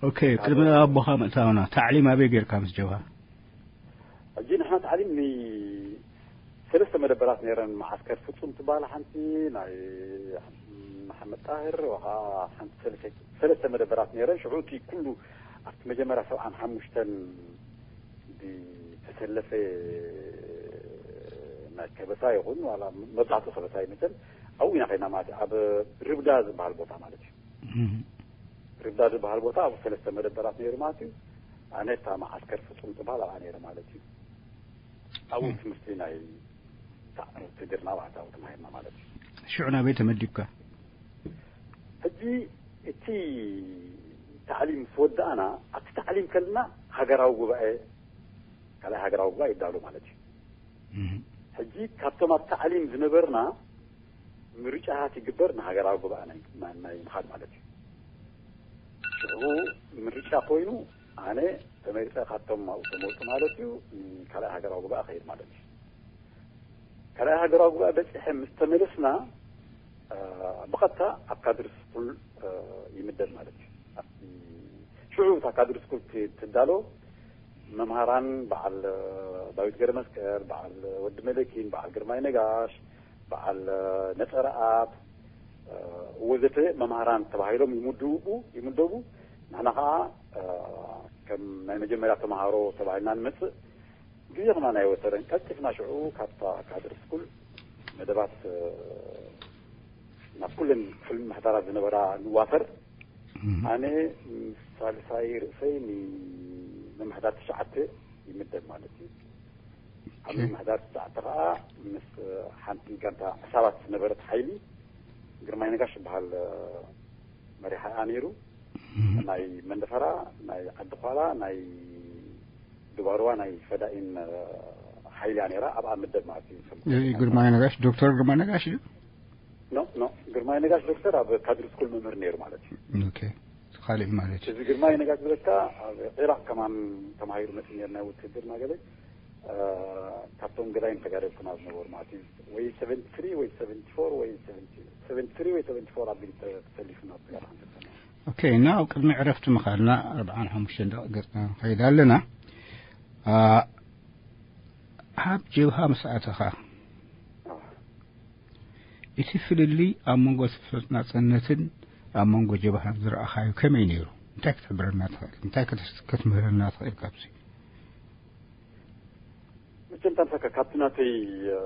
ኦኬ፣ ካብ ቅድሚ ኣቦኻ ምእታውና፣ ታዕሊም ኣበይ ጌርካ ምስ ጀብሃ? ሕጂ ንሕና ታዕሊም ን-፣ ሰለስተ መደበራት ነይረን። መዓስከር ፍጹም ትበሃል ሓንቲ፣ ናይ መሓመድ ጣህር፣ ወኻ ሓንቲ ሰለስተ፣ ሰለስተ መደበራት ነይረን። ሽዑ እቲ ኩሉ ኣብቲ መጀመርያ ሰብዓን ሓሙሽተን ዝተሰለፈ ናይ ከበሳ ይኹን፣ ዋላ መብዛሕትኡ ከበሳ ይመስል፣ ኣብኡ ኢና ኸይና ማለት እዩ። ኣብ ርብዳ ዝበሃል ቦታ ማለት እዩ። እም። ርብዳ ዝበሃል ቦታ ኣብ ሰለስተ መደበራት ነይሩ ማለት እዩ። ኣነ እታ መዓስከር ፍጹም ትበሃል ኣብኣ ነይረ ማለት እዩ። ኣብኡ እም። ትምህርቲ ናይ ታ-፣ ውትድርና ማለት ኣብኡ ተማሂርና ማለት እዩ። ሽዑ ናበይ ተመዲብካ? ሕጂ እቲ ታዕሊም ምስ ወዳእና፣ ኣብቲ ታዕሊም ከለና ሃገራዊ ጉባኤ፣ ካልኣይ ሃገራዊ ጉባኤ ይዳሎ ማለት እዩ። እም። ሕጂ ካብቶም ኣብ ታዕሊም ዝነበርና ምርጫታት ይግበር ንሃገራዊ ጉባኤ ናይ፣ ናይ፣ ናይ ምኻድ ማለት እዩ። ሽዑ ምርጫ ኮይኑ ኣነ ተመሪጸ ካብቶም ኣብኡ ተመርጡ ማለት እዩ፣ ንካልኣይ ሃገራዊ ጉባኤ ከይድ ማለት እዩ። ካልኣይ ሃገራዊ ጉባኤ በጺሐ ምስ ተመለስና፣ እ፣ ብቐጥታ ኣብ ካድር ስኩል፣ እ፣ ይምደብ ማለት እዩ። ኣብቲ ሽዑ እታ ካድር ስኩል ት-፣ ትዳሎ መምሃራን በዓል ዳዊት ገረመስቀል፣ በዓል ወዲ መለኪን፣ በዓል ግርማይ ነጋሽ፣ በዓል ነጸረኣብ፣ እ፣ ወዘተ መምሃራን ተባሂሎም ይምድቡ፣ ይምደቡ። ንሕና ኸኣ፣ እ፣ ከም ናይ መጀመርያ ተምሃሮ ተባሂልና ንመጽእ። ግዜ ኸማን ኣይወሰደን። ቀልጢፍና ሽዑ ካብታ ካድር ስኩል መደባት፣ እ፣ ናብ ኩለን ክፍሊ ምምሕዳራት ዝነበራ ንዋፈር። እም። ኣነ ምስ ሳልሳይ ርእሰይ ንምምሕዳር ትሽዓተ ይምደብ ማለት እዩ። ኣብ ኦኬ። ምምሕዳር ትሽዓተ ኸኣ ምስ ሓንቲ ጋንታ ዕሳባት ዝነበረት ሓይሊ፣ ግርማይ ነጋሽ ዝበሃል፣ እ፣ መሪሓ እያ ነይሩ። እም። ናይ መንደፈራ፣ ናይ ዓዲ ኳላ፣ ናይ ድባርዋ፣ ናይ ፈዳኢን፣ እ፣ ሓይሊ እያ ነይራ። ኣብኣ ምደብ ማለት እዩ። እ፣ ግርማይ ነጋሽ፣ ዶክተር ግርማይ ነጋሽ እዩ? ኖ፣ ኖ። ግርማይ ነጋሽ ዶክተር ኣብ ካድር ስኩል መምህር ነይሩ ማለት እዩ። ኦኬ። ካልእ ማለት እዩ። እዚ ግርማይ ነጋሽ ዝብለካ ኣብ ዒራቕ ከማን ተማሂሩ መጽእ ነይሩ፣ ናይ ውትድርና ገለ፣ እ፣ ካብቶም ገዳይም ተጋደልትና ዝነበሩ ማለት እዩ። ወይ ሰቨንቲ ትሪ ወይ ሰቨንቲ ፎር ወይ ሰቨንቲ፣ ሰቨንቲ ትሪ ወይ ሰቨንቲ ፎር ኣቢሉ ተ-፣ ተሰሊፉ ናብ ስጋት ሓንተ ሰማይ። ኦኬ፣ እና ኣብ ቅድሚ ዕረፍቲ ምኻድና ኣርብዓን ሓሙሽተን ደቂቕ ገጽና ንኸይድ ኣለና። ኣ፣ ኣብ ጀብሃ ምስ ኣተኻ፣ ኣዎ። እቲ ፍልልይ ኣብ መንጎ ሰልፊ ናጽነትን ኣብ መንጎ ጀብሃን ዝረኣኻዮ ከመይ ነይሩ? እንታይ ክትሕብረና ትኽእል? እንታይ ክትስ-፣ ክትምህረና ትኽእል ካብዚ? መቸም ታምሳካ ካብቲ ናተይ፣ እ፣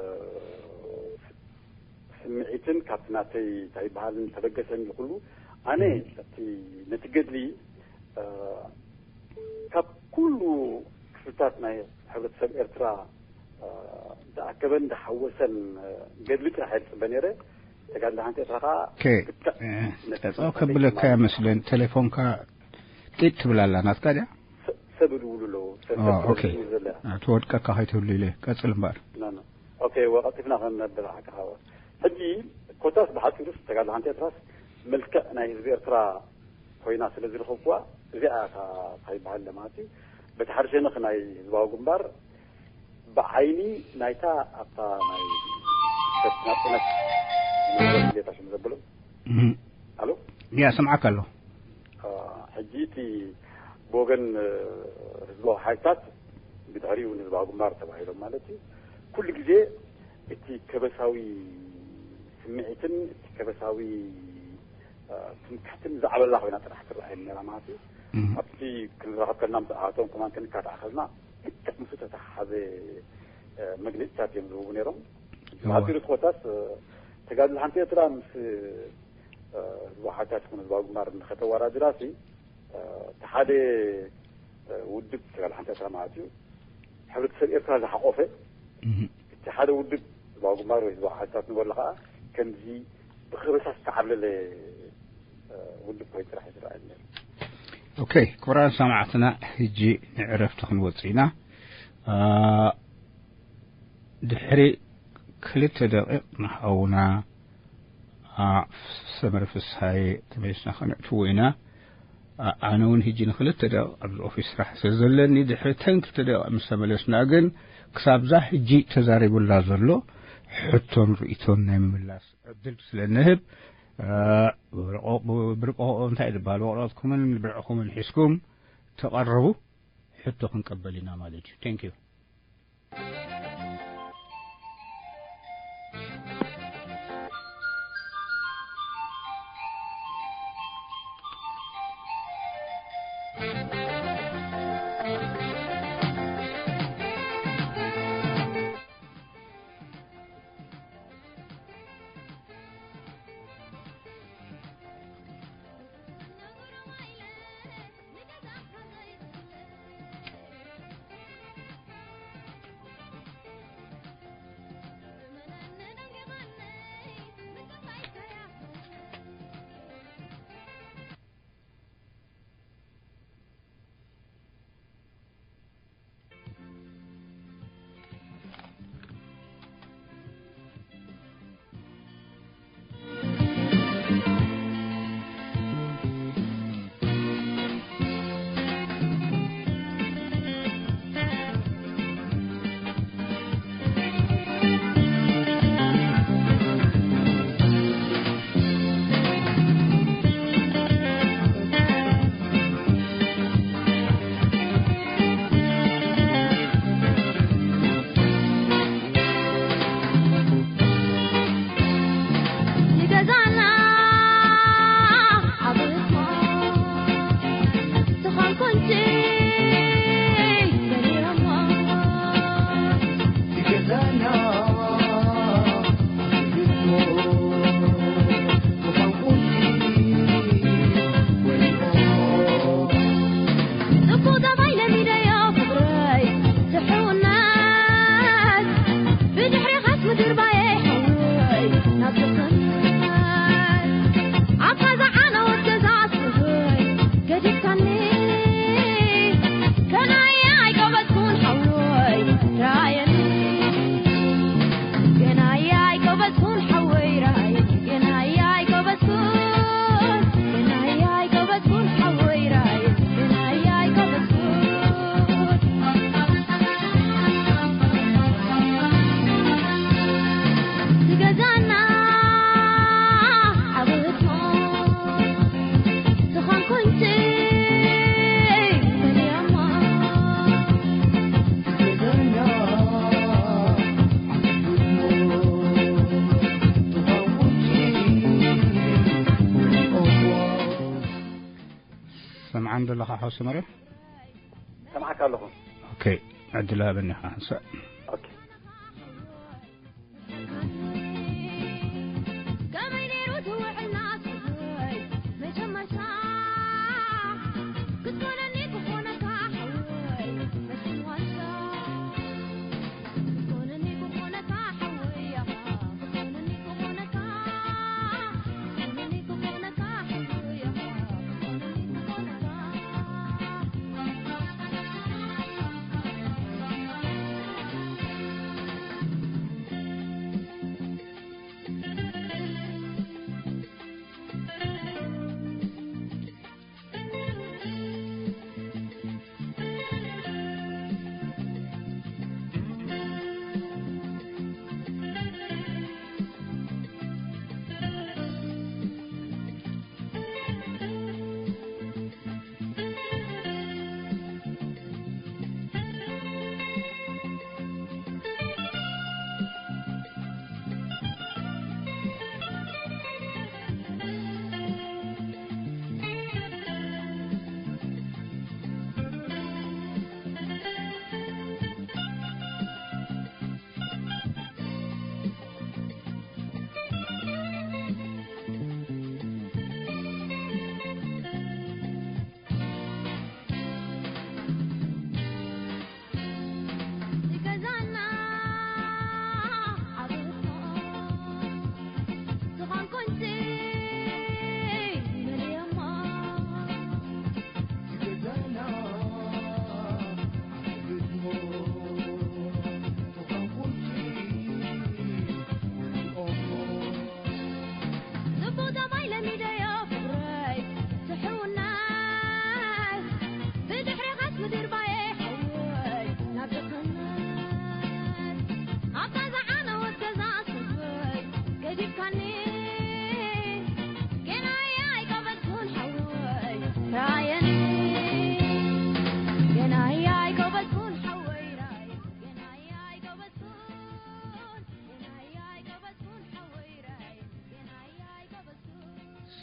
ስምዒትን ካብቲ ናተይ እንታይ ይበሃልን ተበገሰኒ ኩሉ፣ ኣነ እም። እቲ ነቲ ገድሊ፣ እ፣ ካብ ኩሉ ክፍልታት ናይ ሕብረተሰብ ኤርትራ፣ እ፣ ዝኣከበን ዝሓወሰን፣ እ፣ ገድሊ ጥራሕ እየ ዝጽበ ነይረ። ተጋድሎ ሓንቲ ኤርትራ ከኣ ኦኬ፣ ብጣዕ-፣ እ፣ ነቲ ጠጠው ሓንቲ ከብለካ ሓንቲ ይመስለን። ቴሌፎንካ ጢጥ ትብል ኣላ፣ ናትካ ድያ? ሰ-፣ ሰብ ይድውሉ ኣለዉ። ሰብ፣ ኦ፣ ሰብ ኦኬ። ትድውል ዘላ። እ፣ ትወድቀካ ከይትህሉ ኢለ። ቀጽል እምበኣር። ኖ፣ ኖ። ኦኬ፣ ወ-፣ ቀልጢፍና ክንነብር ሓቂ ሓወ። ሕጂ ኮታስ ብሓጺሩስ ተጋድሎ ሓንቲ ኤርትራስ መልክዕ ናይ ህዝቢ ኤርትራ ኮይና ስለ ዝረኸብኩዋ፣ እዚኣ እታ እንታይ ይበሃል ማለት እዩ። በቲ ሓደ ሸነኽ ናይ ህዝባዊ ግንባር ብዓይኒ ናይታ ኣብታ ናይ ሰልፊ ናጽነት ዝነበረ እንዴታ ሽም ዘብሎ። እም። ኣሎ? ያ፣ ሰምዓካ ኣለኹ። ሕጂ እቲ ብወገን ህዝባዊ ሓይልታት፣ ብድሕሪኡ እውን ህዝባዊ ግንባር ተባሂሎም ማለት እዩ፣ ኩሉ ግዜ እቲ ከበሳዊ ስምዒትን እቲ ከበሳዊ ትምክሕትን ዝዓበላ ኮይና ጥራሕ ትረኣየኒ ነራ ማለት እዩ። ኣብቲ ክንራኸብ ከልና ምስ ኣቶም ከማን ክንከታተልና ልክዕ ምስ ተተሓሓዘ መግለፂታት እዮም ዝህቡ ነይሮም። ብሓፂሩ ትኾታስ ተጋድሎ ሓንቲ ኤርትራ ምስ ህዝባዊ ሓይልታት ይኹን ህዝባዊ ግንባር እንከተወዳድራሲ እቲ ሓደ ውድብ ተጋድሎ ሓንቲ ኤርትራ ማለት እዩ፣ ሕብረተሰብ ኤርትራ ዝሓቆፈ እቲ ሓደ ውድብ ህዝባዊ ግንባር ወይ ህዝባዊ ሓይልታት ንበሎ ከዓ ከምዚ ብኸበሳ ዝተዓብለለ ውድብ ኮይኑ ጥራሕ እዩ ዝረኣየኒ ነይሩ። ኦኬ፣ ክቡራን ሰማዕትና፣ ሕጂ ንዕረፍቲ ክንወፅእ ኢና። ድሕሪ ክልተ ደቂቕ ንሓውና ሰመረ ፍስሃየ ተመሊስና ከነእትዎ ኢና። ኣነ እውን ሕጂ ንክልተ ደቂቕ ኣብዚ ኦፊስ ስራሕ ስለ ዘለኒ፣ ድሕሪ ተን ክልተ ደቂቕ ምስ ተመለስና ግን ክሳብዛ ሕጂ ተዛሪቡላ ዘሎ ሕቶን ርእይቶን ናይ ምምላስ ዕድል ስለ እንህብ፣ ብርቆ እንታይ ዝበሃል፣ ወረቐትኩምን ብርዕኹምን ሒዝኩም ተቐረቡ፣ ሕቶ ክንቀበል ኢና ማለት እዩ። Thank you። ሰምዓን ዘለኻ ሓው ሰመረ? ሰምዓካ ኣለኹ። ኦኬ፣ ዕድል ሃበኒ ኢኻ። ሰ- ኦኬ።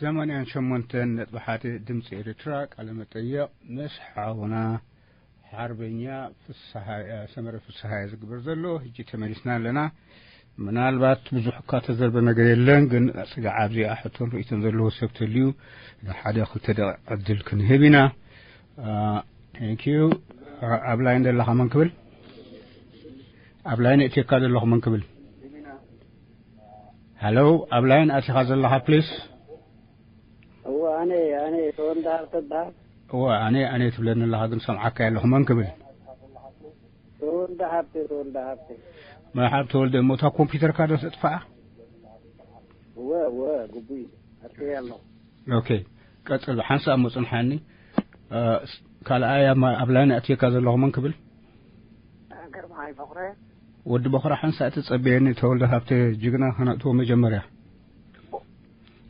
ሰማንያን ሸሞንተን ነጥቢ ሓደ ድምፂ ኤርትራ፣ ቃለ መጠየቕ ምስ ሓውና ሓርበኛ ፍስሃየ፣ ሰመረ ፍስሃየ ዝግበር ዘሎ። ሕጂ ተመሊስና ኣለና። ምናልባት ብዙሕ እኳ ተዘርበ ነገር የለን፣ ግን ጽጋዕ ኣብዚኣ ሕቶን ርእይቶን ዘለዎ ሰብ ተልዩ ንሓደ ክልተ ደቂቕ ዕድል ክንህብ ኢና። ቴንክ ዩ። ኣብ ላይን ዘለኻ መን ክብል? ኣብ ላይን እትካ ዘለኹ መን ክብል? ሃሎ፣ ኣብ ላይን ኣቲኻ ዘለኻ ፕሊስ? እወ፣ ኣነ፣ ኣነ ተወልደ ሃብተ እበሃል። እወ፣ ኣነ፣ ኣነ ትብለኒ ኣለኻ፣ ግን ሰምዓካ ኣለኹ። መን ክብል? ተወልደ ሃብተ፣ ተወልደ ሃብተ። መርሓብ ተወልደ፣ እሞ እታ ኮምፒውተርካ ዶ ተጥፍኣ? እወ፣ እወ፣ ግቡእ እዩ። ኣጥፍኤ ኣለኹ። ኦኬ፣ ቀጽል። ሓንሳእ እሞ ጽንሓኒ። እ፣ ስ-፣ ካልኣይ ኣብ ማ-፣ ኣብ ላይን ኣእትየካ ዘለኹ መን ክብል? ግርማይ በኽረ። ወዲ በኽረ፣ ሓንሳእ ትጸበየኒ፣ ተወልደ ሃብተ ጅግና ከነእትዎ መጀመርያ።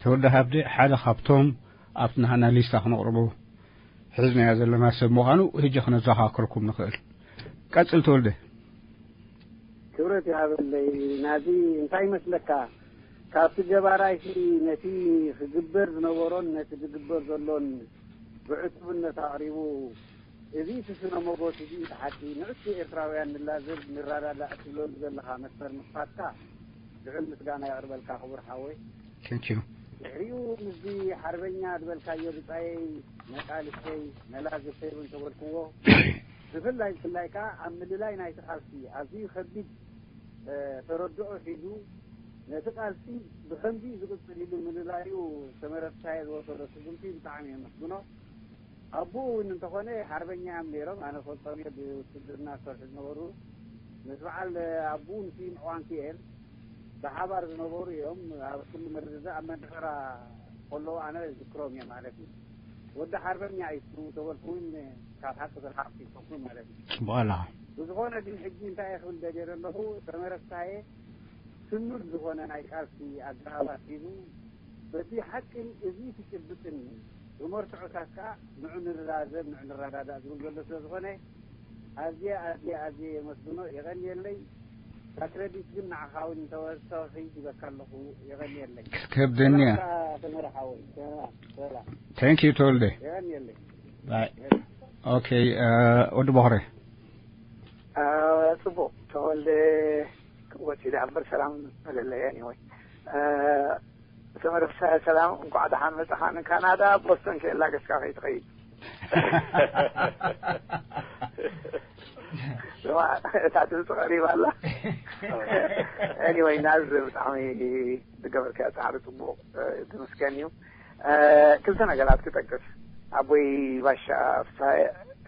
ተወልደ ሃብተ ሓደ ካብቶም ኣብቲ ናህና ሊስታ ክነቕርቦ ሒዝናዮ ዘለና ሰብ ምዃኑ ሕጂ ክነዘኻኽረኩም ንኽእል። ቀጽል ተወልደ። ክብረት ይሃበለይ። ናዚ እንታይ ይመስለካ? ካብቲ ገባራይሲ ነቲ ክግበር ዝነበሮን ነቲ ዝግበር ዘሎን ብዕቱብነት ኣቕሪቡ፣ እዚ እቲ ስነ ሞጎት እዚ እቲ ሓቂ ንእሽቶ ኤርትራውያን ንላዘብ ንረዳዳእ ትብለሉ ዘለኻ መስመር ምኽፋትካ ልዑል ምስጋና የቕርበልካ ክቡር ሓወይ። Thank you። ድሕሪኡ ምስዚ ሓርበኛ ዝበልካዮ ብጻየይ መቃልስተይ መላዘብተይ እውን ተበልክዎ። ብፍላይ ብፍላይ ከኣ ኣብ ምልላይ ናይቲ ቃልሲ ኣዝዩ ከቢድ፣ እ፣ ተረድኦ ሒዙ ነቲ ቃልሲ ብኸምዚ ዝቕጽል ኢሉ ምልላዩ ተመረፍታየ ዝወሰዶ ስጉምቲ ብጣዕሚ የመስግኖ። ኣቦኡ እውን እንተኾነ ሓርበኛ እዮም ነይሮም። ኣነ ፈልጦም እየ ብውትድርና ዝሰርሑ ዝነበሩ። ምስ በዓል ኣቦኡ ንስዩም ዕዋንኪኤል ብሓባር ዝነበሩ እዮም። ኣብ ኩሉ ምርድዳእ ኣብ መንደፈራ ከለዉ ኣነ ዝክሮም እየ ማለት እዩ። ወዲ ሓርበኛ እዩ ተበልኩ እውን ካብ ሓቂ ዝረሓቕኩ ይኮንኩ ማለት እዩ። ጽቡቕ ኣለኻ። ብዝኾነ ግን ሕጂ እንታይ እየ ክብል ደልየ ዘለኹ፣ ተመረፍታየ ስኑድ ዝኾነ ናይ ቃልሲ ኣገባባት ሒዙ በቲ ሓቅን እዚ ትጭብጥን ብመርትዖታት ከኣ ንዑ ንረዳዘብ፣ ንዑ ንረዳዳእ ዝብል ዘሎ ስለ ዝኾነ ኣዝየ፣ ኣዝየ፣ ኣዝየ የመስግኖ። የቐንየለይ። እታ ክረዲት ግን ንዓኻ እውን እንተወሰኺ ሂበካ ኣለኹ። የቐንየለይ። ክትከብደኒ እያ። ሰላምታ ተመርሓ ወይ። ሰላም፣ ሰላም። Thank you ተወልደ። የቐንየለይ። ባይ። ኦኬ፣ እ፣ ወዲ ቦኽረ። እ፣ ጽቡቕ። ተወልደ ክወት ኢለ እምበር ሰላም በለለይ። Anyway፣ እ፣ ተመረፍሳይ ሰላም፣ እንኳዕ ደሓን መጻኻ። ንካናዳ ቦስተን ከየላገስካ ከይትኸይድ። ስማ፣ እታ ድምፂ ቀሪባ ኣላ። Anyway፣ ናዝ ብጣዕሚ ዝገበርካዮ ጻዕሪ ጽቡቕ፣ እ፣ ዝምስገን እዩ። እ፣ ክልተ ነገራት ክጠቅስ። ኣቦይ ባሻ ፍስሃየ፣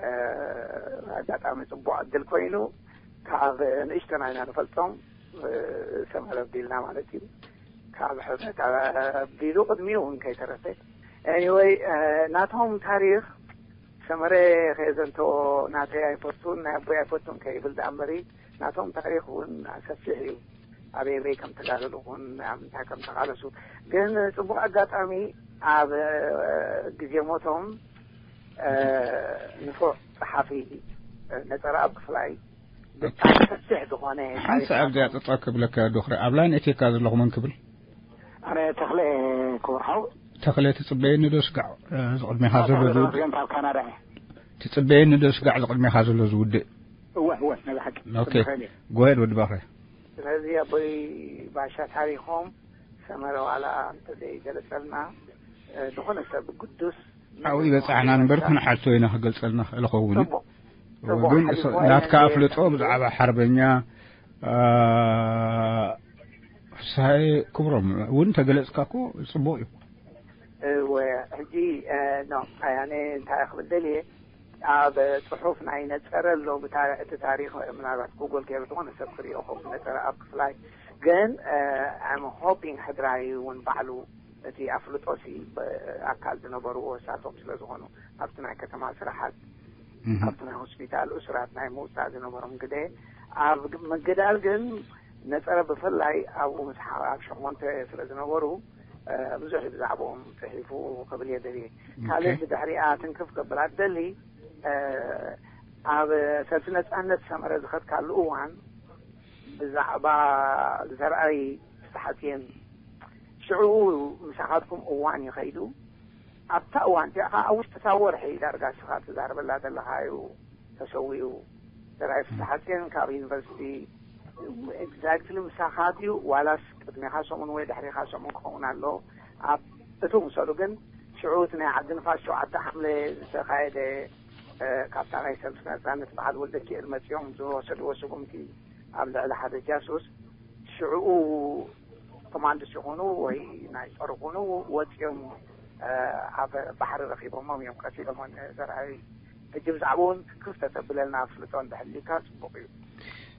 እ፣ ኣጋጣሚ ጽቡቕ ዕድል ኮይኑ ካብ ንእሽተና ኢና ንፈልጦም፣ እ፣ ሰመረ ኣቢልና ማለት እዩ። ካብ ሕብረት ኣቢሉ ቅድሚኡ እውን ከይተረፈ። Anyway፣ እ፣ ናቶም ታሪኽ ሰመረ ከየዘንቶ ናተይ ኣይፈቱን፣ ናይ ኣቦይ ኣይፈቱን ከይብል ደኣ እምበሪ፣ ናቶም ታሪኽ እውን ሰፊሕ እዩ። ኣበይ ኣበይ ከም ተጋደሉ እውን ኣብ ምንታይ ከም ተቓለሱ። ግን ጽቡቕ ኣጋጣሚ ኣብ፣ እ፣ ግዜ ሞቶም፣ እ፣ ንፉዕ ጸሓፊ፣ እ፣ ነጸረኣብ ክፍላይ ብጣዕሚ ሰፊሕ ዝኾነ ሓንሳእ ኣብዚኣ ጠጠው ክብለካ ዶኽረ፣ ኣብ ላይን እትየካ ዘለኹ መን ክብል? ኣነ ተኽለ ክቡር ሓው። ተኽለ፣ ትጽበየኒ ዶ ስጋዕ፣ እ፣ ዝቕድሜኻ ዘሎ ዝውድእ? ፕሬዚደንት ኣብ ካናዳ እየ። ትጽበየኒ ዶ ስጋዕ ዝቕድሜኻ ዘሎ ዝውድእ? እወ፣ እወ፣ ነዚ ሓቂ ኦኬ። ክብል እየ። ጎሄድ ወዲ ባኽረ። ስለዚ ኣቦይ ባሻ ታሪኾም ሰመረ ዋላ እንተዘይገለጸልና፣ እ፣ ዝኾነ ሰብ ግዱስ ኣብኡ ይበጻሕና እምበር ክንሓቶ ኢና ክገልጸልና ክእል ኸውን። ጽቡቕ። ጽቡቕ ግን ሓሊፍዎ ናትካ እየ። ኣፍልጦ ብዛዕባ ሓርበኛ፣ እ፣ ፍስሃየ ክብሮም እውን ተገለጽካ እኮ ጽቡቕ እዩ። እወ፣ ሕጂ፣ እ፣ ኖ፣ ኣነ እንታይ ክብል ደልየ፣ ኣብ ጽሑፍ ናይ ነጸረ ኣሎ፣ ብታ-፣ እቲ ታሪኽ ምናልባት ጉግል ገይሩ ዝኾነ ሰብ ክሪኦ ኸውን፣ ነጸረኣብ ክፍላይ። ግን፣ እ፣ I'm hoping ሕድራይ እውን ባዕሉ እቲ ኣፍልጦ ሲ ብ-፣ ኣካል ዝነበርዎ እሳቶም ስለ ዝኾኑ፣ ኣብቲ ናይ ከተማ ስራሓት፣ እህ። ኣብቲ ናይ ሆስፒታል እሱራት ናይ ምውጻእ ዝነበሮም ግደ፣ ኣብ ግ-፣ ምግዳል ግን ነጸረ ብፍላይ ኣብኡ ምስ ሓ-፣ ኣብ ሸሞንተ ስለ ዝነበሩ፣ እ፣ ብዙሕ ብዛዕባኦም ጽሒፉ ክብል እየ ደልየ። ኦኬ። ካልእ ብድሕሪኣ ትንክፍ ክብል ኣደሊ፣ እ፣ ኣብ ሰልፊ ነጻነት ሰመረ ዝኸድካሉ እዋን ብዛዕባ ዘርኣይ ፍስሓጽዮን ሽዑ ምሳኻትኩም እዋን ይኸይዱ። ኣብታ እዋን እቲኣ ከዓ ኣብ ውሽጢ እታ ወርሒ ዳርጋ ንስኻ ትዛረበላ ዘለኻ እዩ ተሰዊኡ። ሰብኣይ ፍስሓጽዮን ካብ ዩኒቨርሲቲ፣ ኤግዛክትሊ ምሳኻ ድዩ ዋላስ ቅድሜኻ ሰሙን ወይ ድሕሬኻ ሰሙን ክኸውን ኣሎ? ኣብ እቲ ምሰሉ ግን ሽዑ እቲ ናይ ዓዲ ንፋስ ሸውዓተ ሓምለ ዝተኻየደ፣ እ፣ ካብታ ናይ ሰልፊ ናጽነት በዓል ወልደኪኤል መጺኦም ዝወሰድዎ ስጉምቲ ኣብ ልዕሊ ሓደ ጃሱስ፣ ሽዕኡ ኮማንድስ ይኹኑ ወይ ናይ ጦር ይኹኑ ወፂኦም፣ እ፣ ኣብ ባሕሪ ረኺቦሞም እዮም ቀቲሎሞም። ዘርኣይ፣ ሕጂ ብዛዕባ እውን ክፍተት ተብለልና ኣፍልጦ እንተሃልዩካ ፅቡቕ እዩ።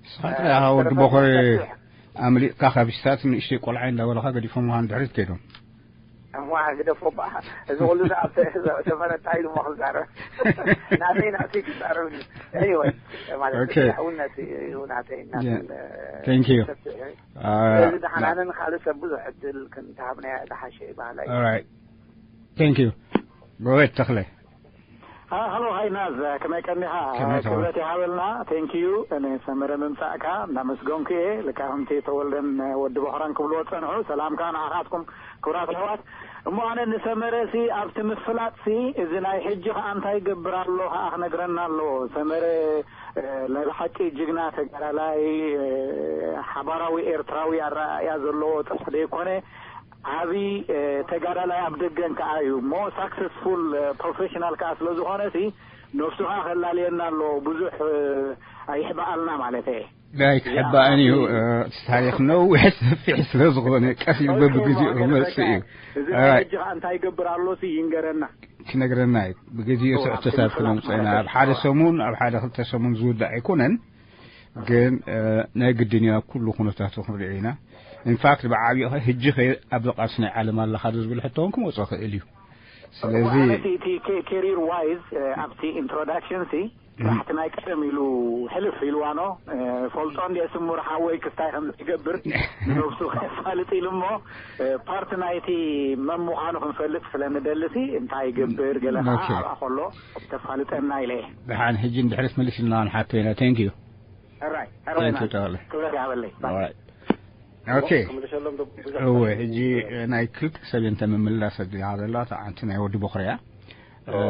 ንስኻ ጥራይ ኢኻ ወዲ በኾሪ ኣምሊጥካ ካብ ሽታት ንእሽተይ ቆልዓ እንዳበልኻ ገዲፎም ምዃን ድሕሪት ከይዶም። እሞ ግደፎ በኣ፣ እዚ ኩሉ ዝኣተ ተፈረታ ኢሉ እሞ ክዛረብ። ናተይ ናተይ ክዛረብ እዩ። Anyway፣ ማለት ኦኬ። እውነት እዩ ናተይ ናተይ። Thank you። ሰፊሕ እዩ። አ፣ ስለዚ ደሓን ና- ኣነ ንኻልእ ሰብ ብዙሕ ዕድል ክንተሃብናዮ ዝሓሸ እዩ በሃላይ። Alright. Thank you. ጎበዝ ተኽለ። አ፣ ሃሎ ሃይናዝ፣ ከመይ ቀኒኻ? ከመይ ተኸለ? ክብረት ይሃበልና። Thank you። እኔ ሰመረ ምምጻእካ እንዳመስገንኩ እየ። ልካ ከምቲ ተወልደን ወዲ በኹራን ክብልዎ ጸንሑ፣ ሰላምካ ንዓኻትኩም ክቡራት ኣሕዋት። እሞ ኣነ ንሰመረ ሲ ኣብቲ ምፍላጥ ሲ እዚ ናይ ሕጂ ከኣ እንታይ ይገብር ኣሎ ከኣ ክነግረና ኣለዎ። ሰመረ፣ እ፣ ናይ ብሓቂ ጅግና ተጋዳላይ፣ እ፣ ሓባራዊ ኤርትራዊ ኣረኣእያ ዘለዎ ጥራሕ ዘይኮነ ዓቢ፣ እ፣ ተጋዳላይ ኣብ ደገን ከኣ እዩ እሞ ሳክሰስፉል፣ እ፣ ፕሮፌሽናል ከኣ ስለ ዝኾነ ሲ ነብሱ ከኣ ከላልየና ኣለዎ። ብዙሕ፣ እ፣ ኣይሕበኣልና ማለት እየ። ዳይ ክሕባእን እዩ። እ፣ እቲ ታሪኽ ነዊሕ ሰፊሕ ስለ ዝኾነ ቀስ ኢሉ በብግዜኡ ክመጽእ እዩ። እዚ ናይ ሕጂ ከኣ እንታይ ይገብር ኣሎ ሲ ይንገረና። ክነግረና እዩ። ብግዜኡ እዎ፣ ስዕተታት ኣብቲ ክነምጽኦ ኢና። ኣብ ሓደ ሰሙን፣ ኣብ ሓደ ክልተ ሰሙን ዝውዳእ ኣይኮነን። ግን፣ እ፣ ናይ ግድን እዩ። ኣብ ኩሉ ኩነታቱ ክንሪኦ ኢና። ኢንፋክት ብዓቢኡ ኸ ህጂ ኸ ኣብዚ ቃልሲ ናይ ዓለም ኣለኻ ዶ ዝብል ሕቶ እውን ክመጽኦ ክእል እዩ። ስለዚ እሞ ኣነ እቲ፣ እቲ ኬ-፣ ኬሪር ዋይዝ፣ እ፣ ኣብቲ ኢንትሮዳክሽን ሲ ስራሕቲ ናይ ቀደም ኢሉ ሕልፍ ኢልዋኖ፣ እ፣ ፈልጦ እንደ ስሙር ሓወይ ክስታይ ከም ዝገብር ንነብሱ ከፋልጥ ኢሉ እሞ፣ እ፣ ፓርቲ ናይቲ መን ምዃኑ ክንፈልጥ ስለ ንደሊ ሲ እንታይ ይገብር ገለ ከኣ ኦኬ። ኣብኣ ከሎ ተፋልጠና ኢለ እየ። ደሓን ሕጂ እንድሕርስ መልስልና ንሓቶ ኢና። Thank you። Alright. Thank you፣ ተባለ። ክብረት ይሃበለይ። Alright. ኦኬ። ክምልሰሎም ዶ ብዙሕ እወ፣ ሕጂ ናይ ክልተ ሰብ እየን ተምምላስ ኣድልያ ዘላ፣ እታ ሓንቲ ናይ ወዲ ቦኽርያ። ኦ። እ፣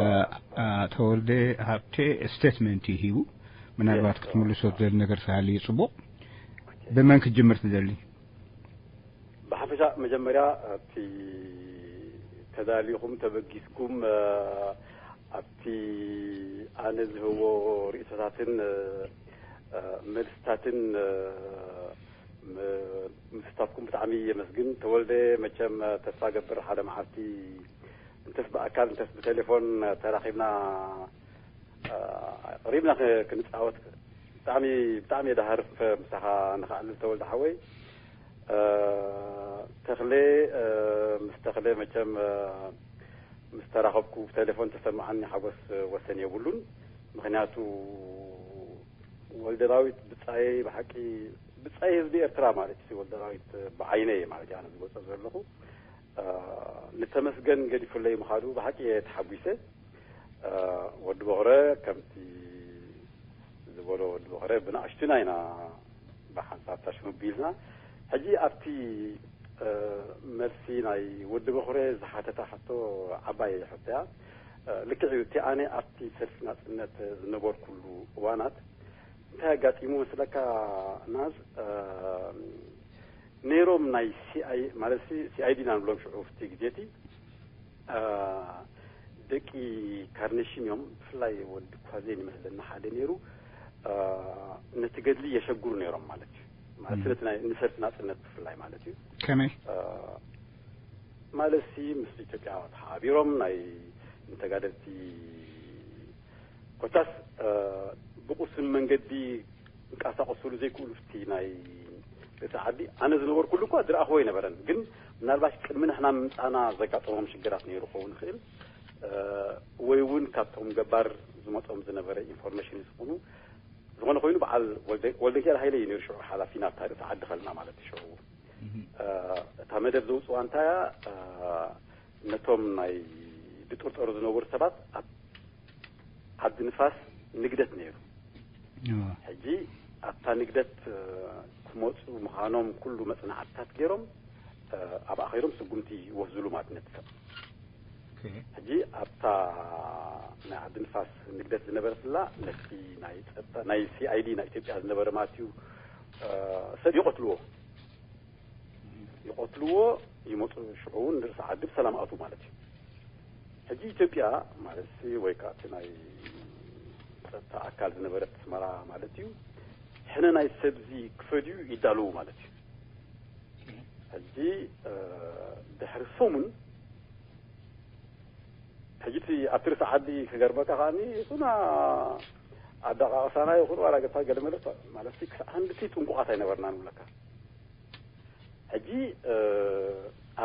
እ፣ ተወልደ ሃብቴ ስቴትመንት እዩ ሂቡ። ምናልባት የስ። ክትምልሶ ትደሊ ነገር ተሃልዩ ጽቡቕ። ብመን ክትጅምር ትደሊ? ብሓፈሻ መጀመርያ ኣብቲ ተዳሊኹም ተበጊስኩም፣ እ፣ ኣብቲ ኣነ ዝህቦ ርእይቶታትን፣ እ፣ እ፣ መልስታትን፣ እ፣ ም-፣ ምስታፍኩም ብጣዕሚ የመስግን። ተወልደ መቸም ተስፋ ገብር ሓደ መዓልቲ እንተስ ብኣካል እንተስ ብቴሌፎን ተራኺብና፣ እ፣ ሪብና ክ-፣ ክንጻወት ብጣዕሚ፣ ብጣዕሚ እየ ድሃርፍ ምሳኻ ንኽኣልል ተወልደ ሓወይ። እ፣ ተኽሌ፣ እ፣ ምስ ተኽሌ መቸም፣ እ፣ ምስ ተራኸብኩ ብቴሌፎን ተሰማዓኒ ሓጎስ ወሰን የብሉን። ምኽንያቱ ወልደ ዳዊት ብጻየይ ብሓቂ ብጻይ ህዝቢ ኤርትራ ማለት እዩ። ወልደ ዳዊት ብዓይነይ ማለት እዩ ኣነ ዝገልጾ ዘለኹ። እ፣ ንተመስገን ገዲፉለይ ምኻዱ ብሓቂ እየ ተሓጒሰ። እ፣ ወዲ ቦኽረ ከምቲ ዝበሎ ወዲ ቦኽረ ብንኣሽቱና ኢና ብሓንሳብ ታሽሙቢልና። ሕጂ ኣብቲ፣ እ፣ መልሲ ናይ ወዲ ቦኽረ ዝሓተታ ሕቶ ዓባይ ሕቶ እያ። እ፣ ልክዕ እዩ። እቲ ኣነ ኣብቲ ሰልፊ ናጽነት ዝነበርኩሉ እዋናት እንታይ ኣጋጢሙ መስለካ ናዝ፣ እ፣ ነይሮም ናይ ሲኣይ፣ ማለት ሲ፣ ሲኣይዲ ኢና ንብሎም ሽዑ ኣብቲ ግዜ እቲ፣ እ፣ ደቂ ካርኔሽን እዮም። ብፍላይ ወዲ ኳዜን ይመስለኒ ሓደ ነይሩ። እ፣ ነቲ ገድሊ የሸግሩ ነይሮም ማለት እዩ። ማለት ም። ነቲ ናይ፣ ንሰልፊ ናጽነት ብፍላይ ማለት እዩ። ከመይ? እ፣ ማለት ሲ ምስ ኢትዮጵያ ተሓባቢሮም ናይ ንተጋደልቲ ኮታስ፣ እ፣ ብቁሱን መንገዲ ክንቀሳቀሱሉ ዘይክእሉ፣ እቲ ናይ ርእሲ ዓዲ ኣነ ዝነበርኩሉ እኳ ዝረኣኽዎ ኣይነበረን። ግን ምናልባሽ ቅድሚ ንሕና ምምጻና ዘጋጠሞም ሽግራት ነይሩ ክኸውን ይኽእል፣ እ፣ ወይ እውን ካብቶም ገባር ዝመጾም ዝነበረ ኢንፎርሜሽን ዝኾኑ፣ ዝኾነ ኮይኑ በዓል ወልደ፣ ወልደንኪኤል ሃይለ እዩ ነይሩ ሽዑ ሓላፊ ናብታ ርእሲ ዓዲ ከልና ማለት እዩ። ሽዑ፣ እህ። እ፣ እታ መደብ ዘውጽዋ እንታይ እያ፣ እ፣ ነቶም ናይ ዝጥርጠሩ ዝነበሩ ሰባት ኣብ ዓዲ ንፋስ ንግደት ነይሩ። እዎ። ሕጂ ኣብታ ንግደት፣ እ፣ ክመጹ ምዃኖም ኩሉ መጽናዕትታት ገይሮም፣ ኣብኣ ከይዶም ስጉምቲ ይወስድሉ ማለት ነቲ ሰብ። ሕጂ ኣብታ ናይ ዓዲ ንፋስ ንግደት ዝነበረትላ ነቲ ናይ ጸጥታ ናይ ሲኣይዲ ናይ ኢትዮጵያ ዝነበረ ማለት እዩ ሰብ ይቐትልዎ ይቐትልዎ ይመፁ። ሽዑ እውን ንርእሲ ዓዲ ብሰላም ኣቱ ማለት እዩ። ሕጂ ኢትዮጵያ ማለት ወይ ከዓ እቲ ናይ ጸጥታ ኣካል ዝነበረት ኣስመራ ማለት እዩ ሕነ ናይ ሰብዚ ክፈድዩ ይዳለዉ ማለት እዩ። ሕጂ ድሕሪ ሰሙን ሕጂ እቲ ኣብቲ ርእሲ ዓዲ ክገርመካ ከዓኒ ይኹና ኣደቃቀሳና ይኹን ዋላ ገታ ገለመለ ማለት ክሳብ ክንድቲ ጥንቁቃት ኣይነበርና ንብለካ። ሕጂ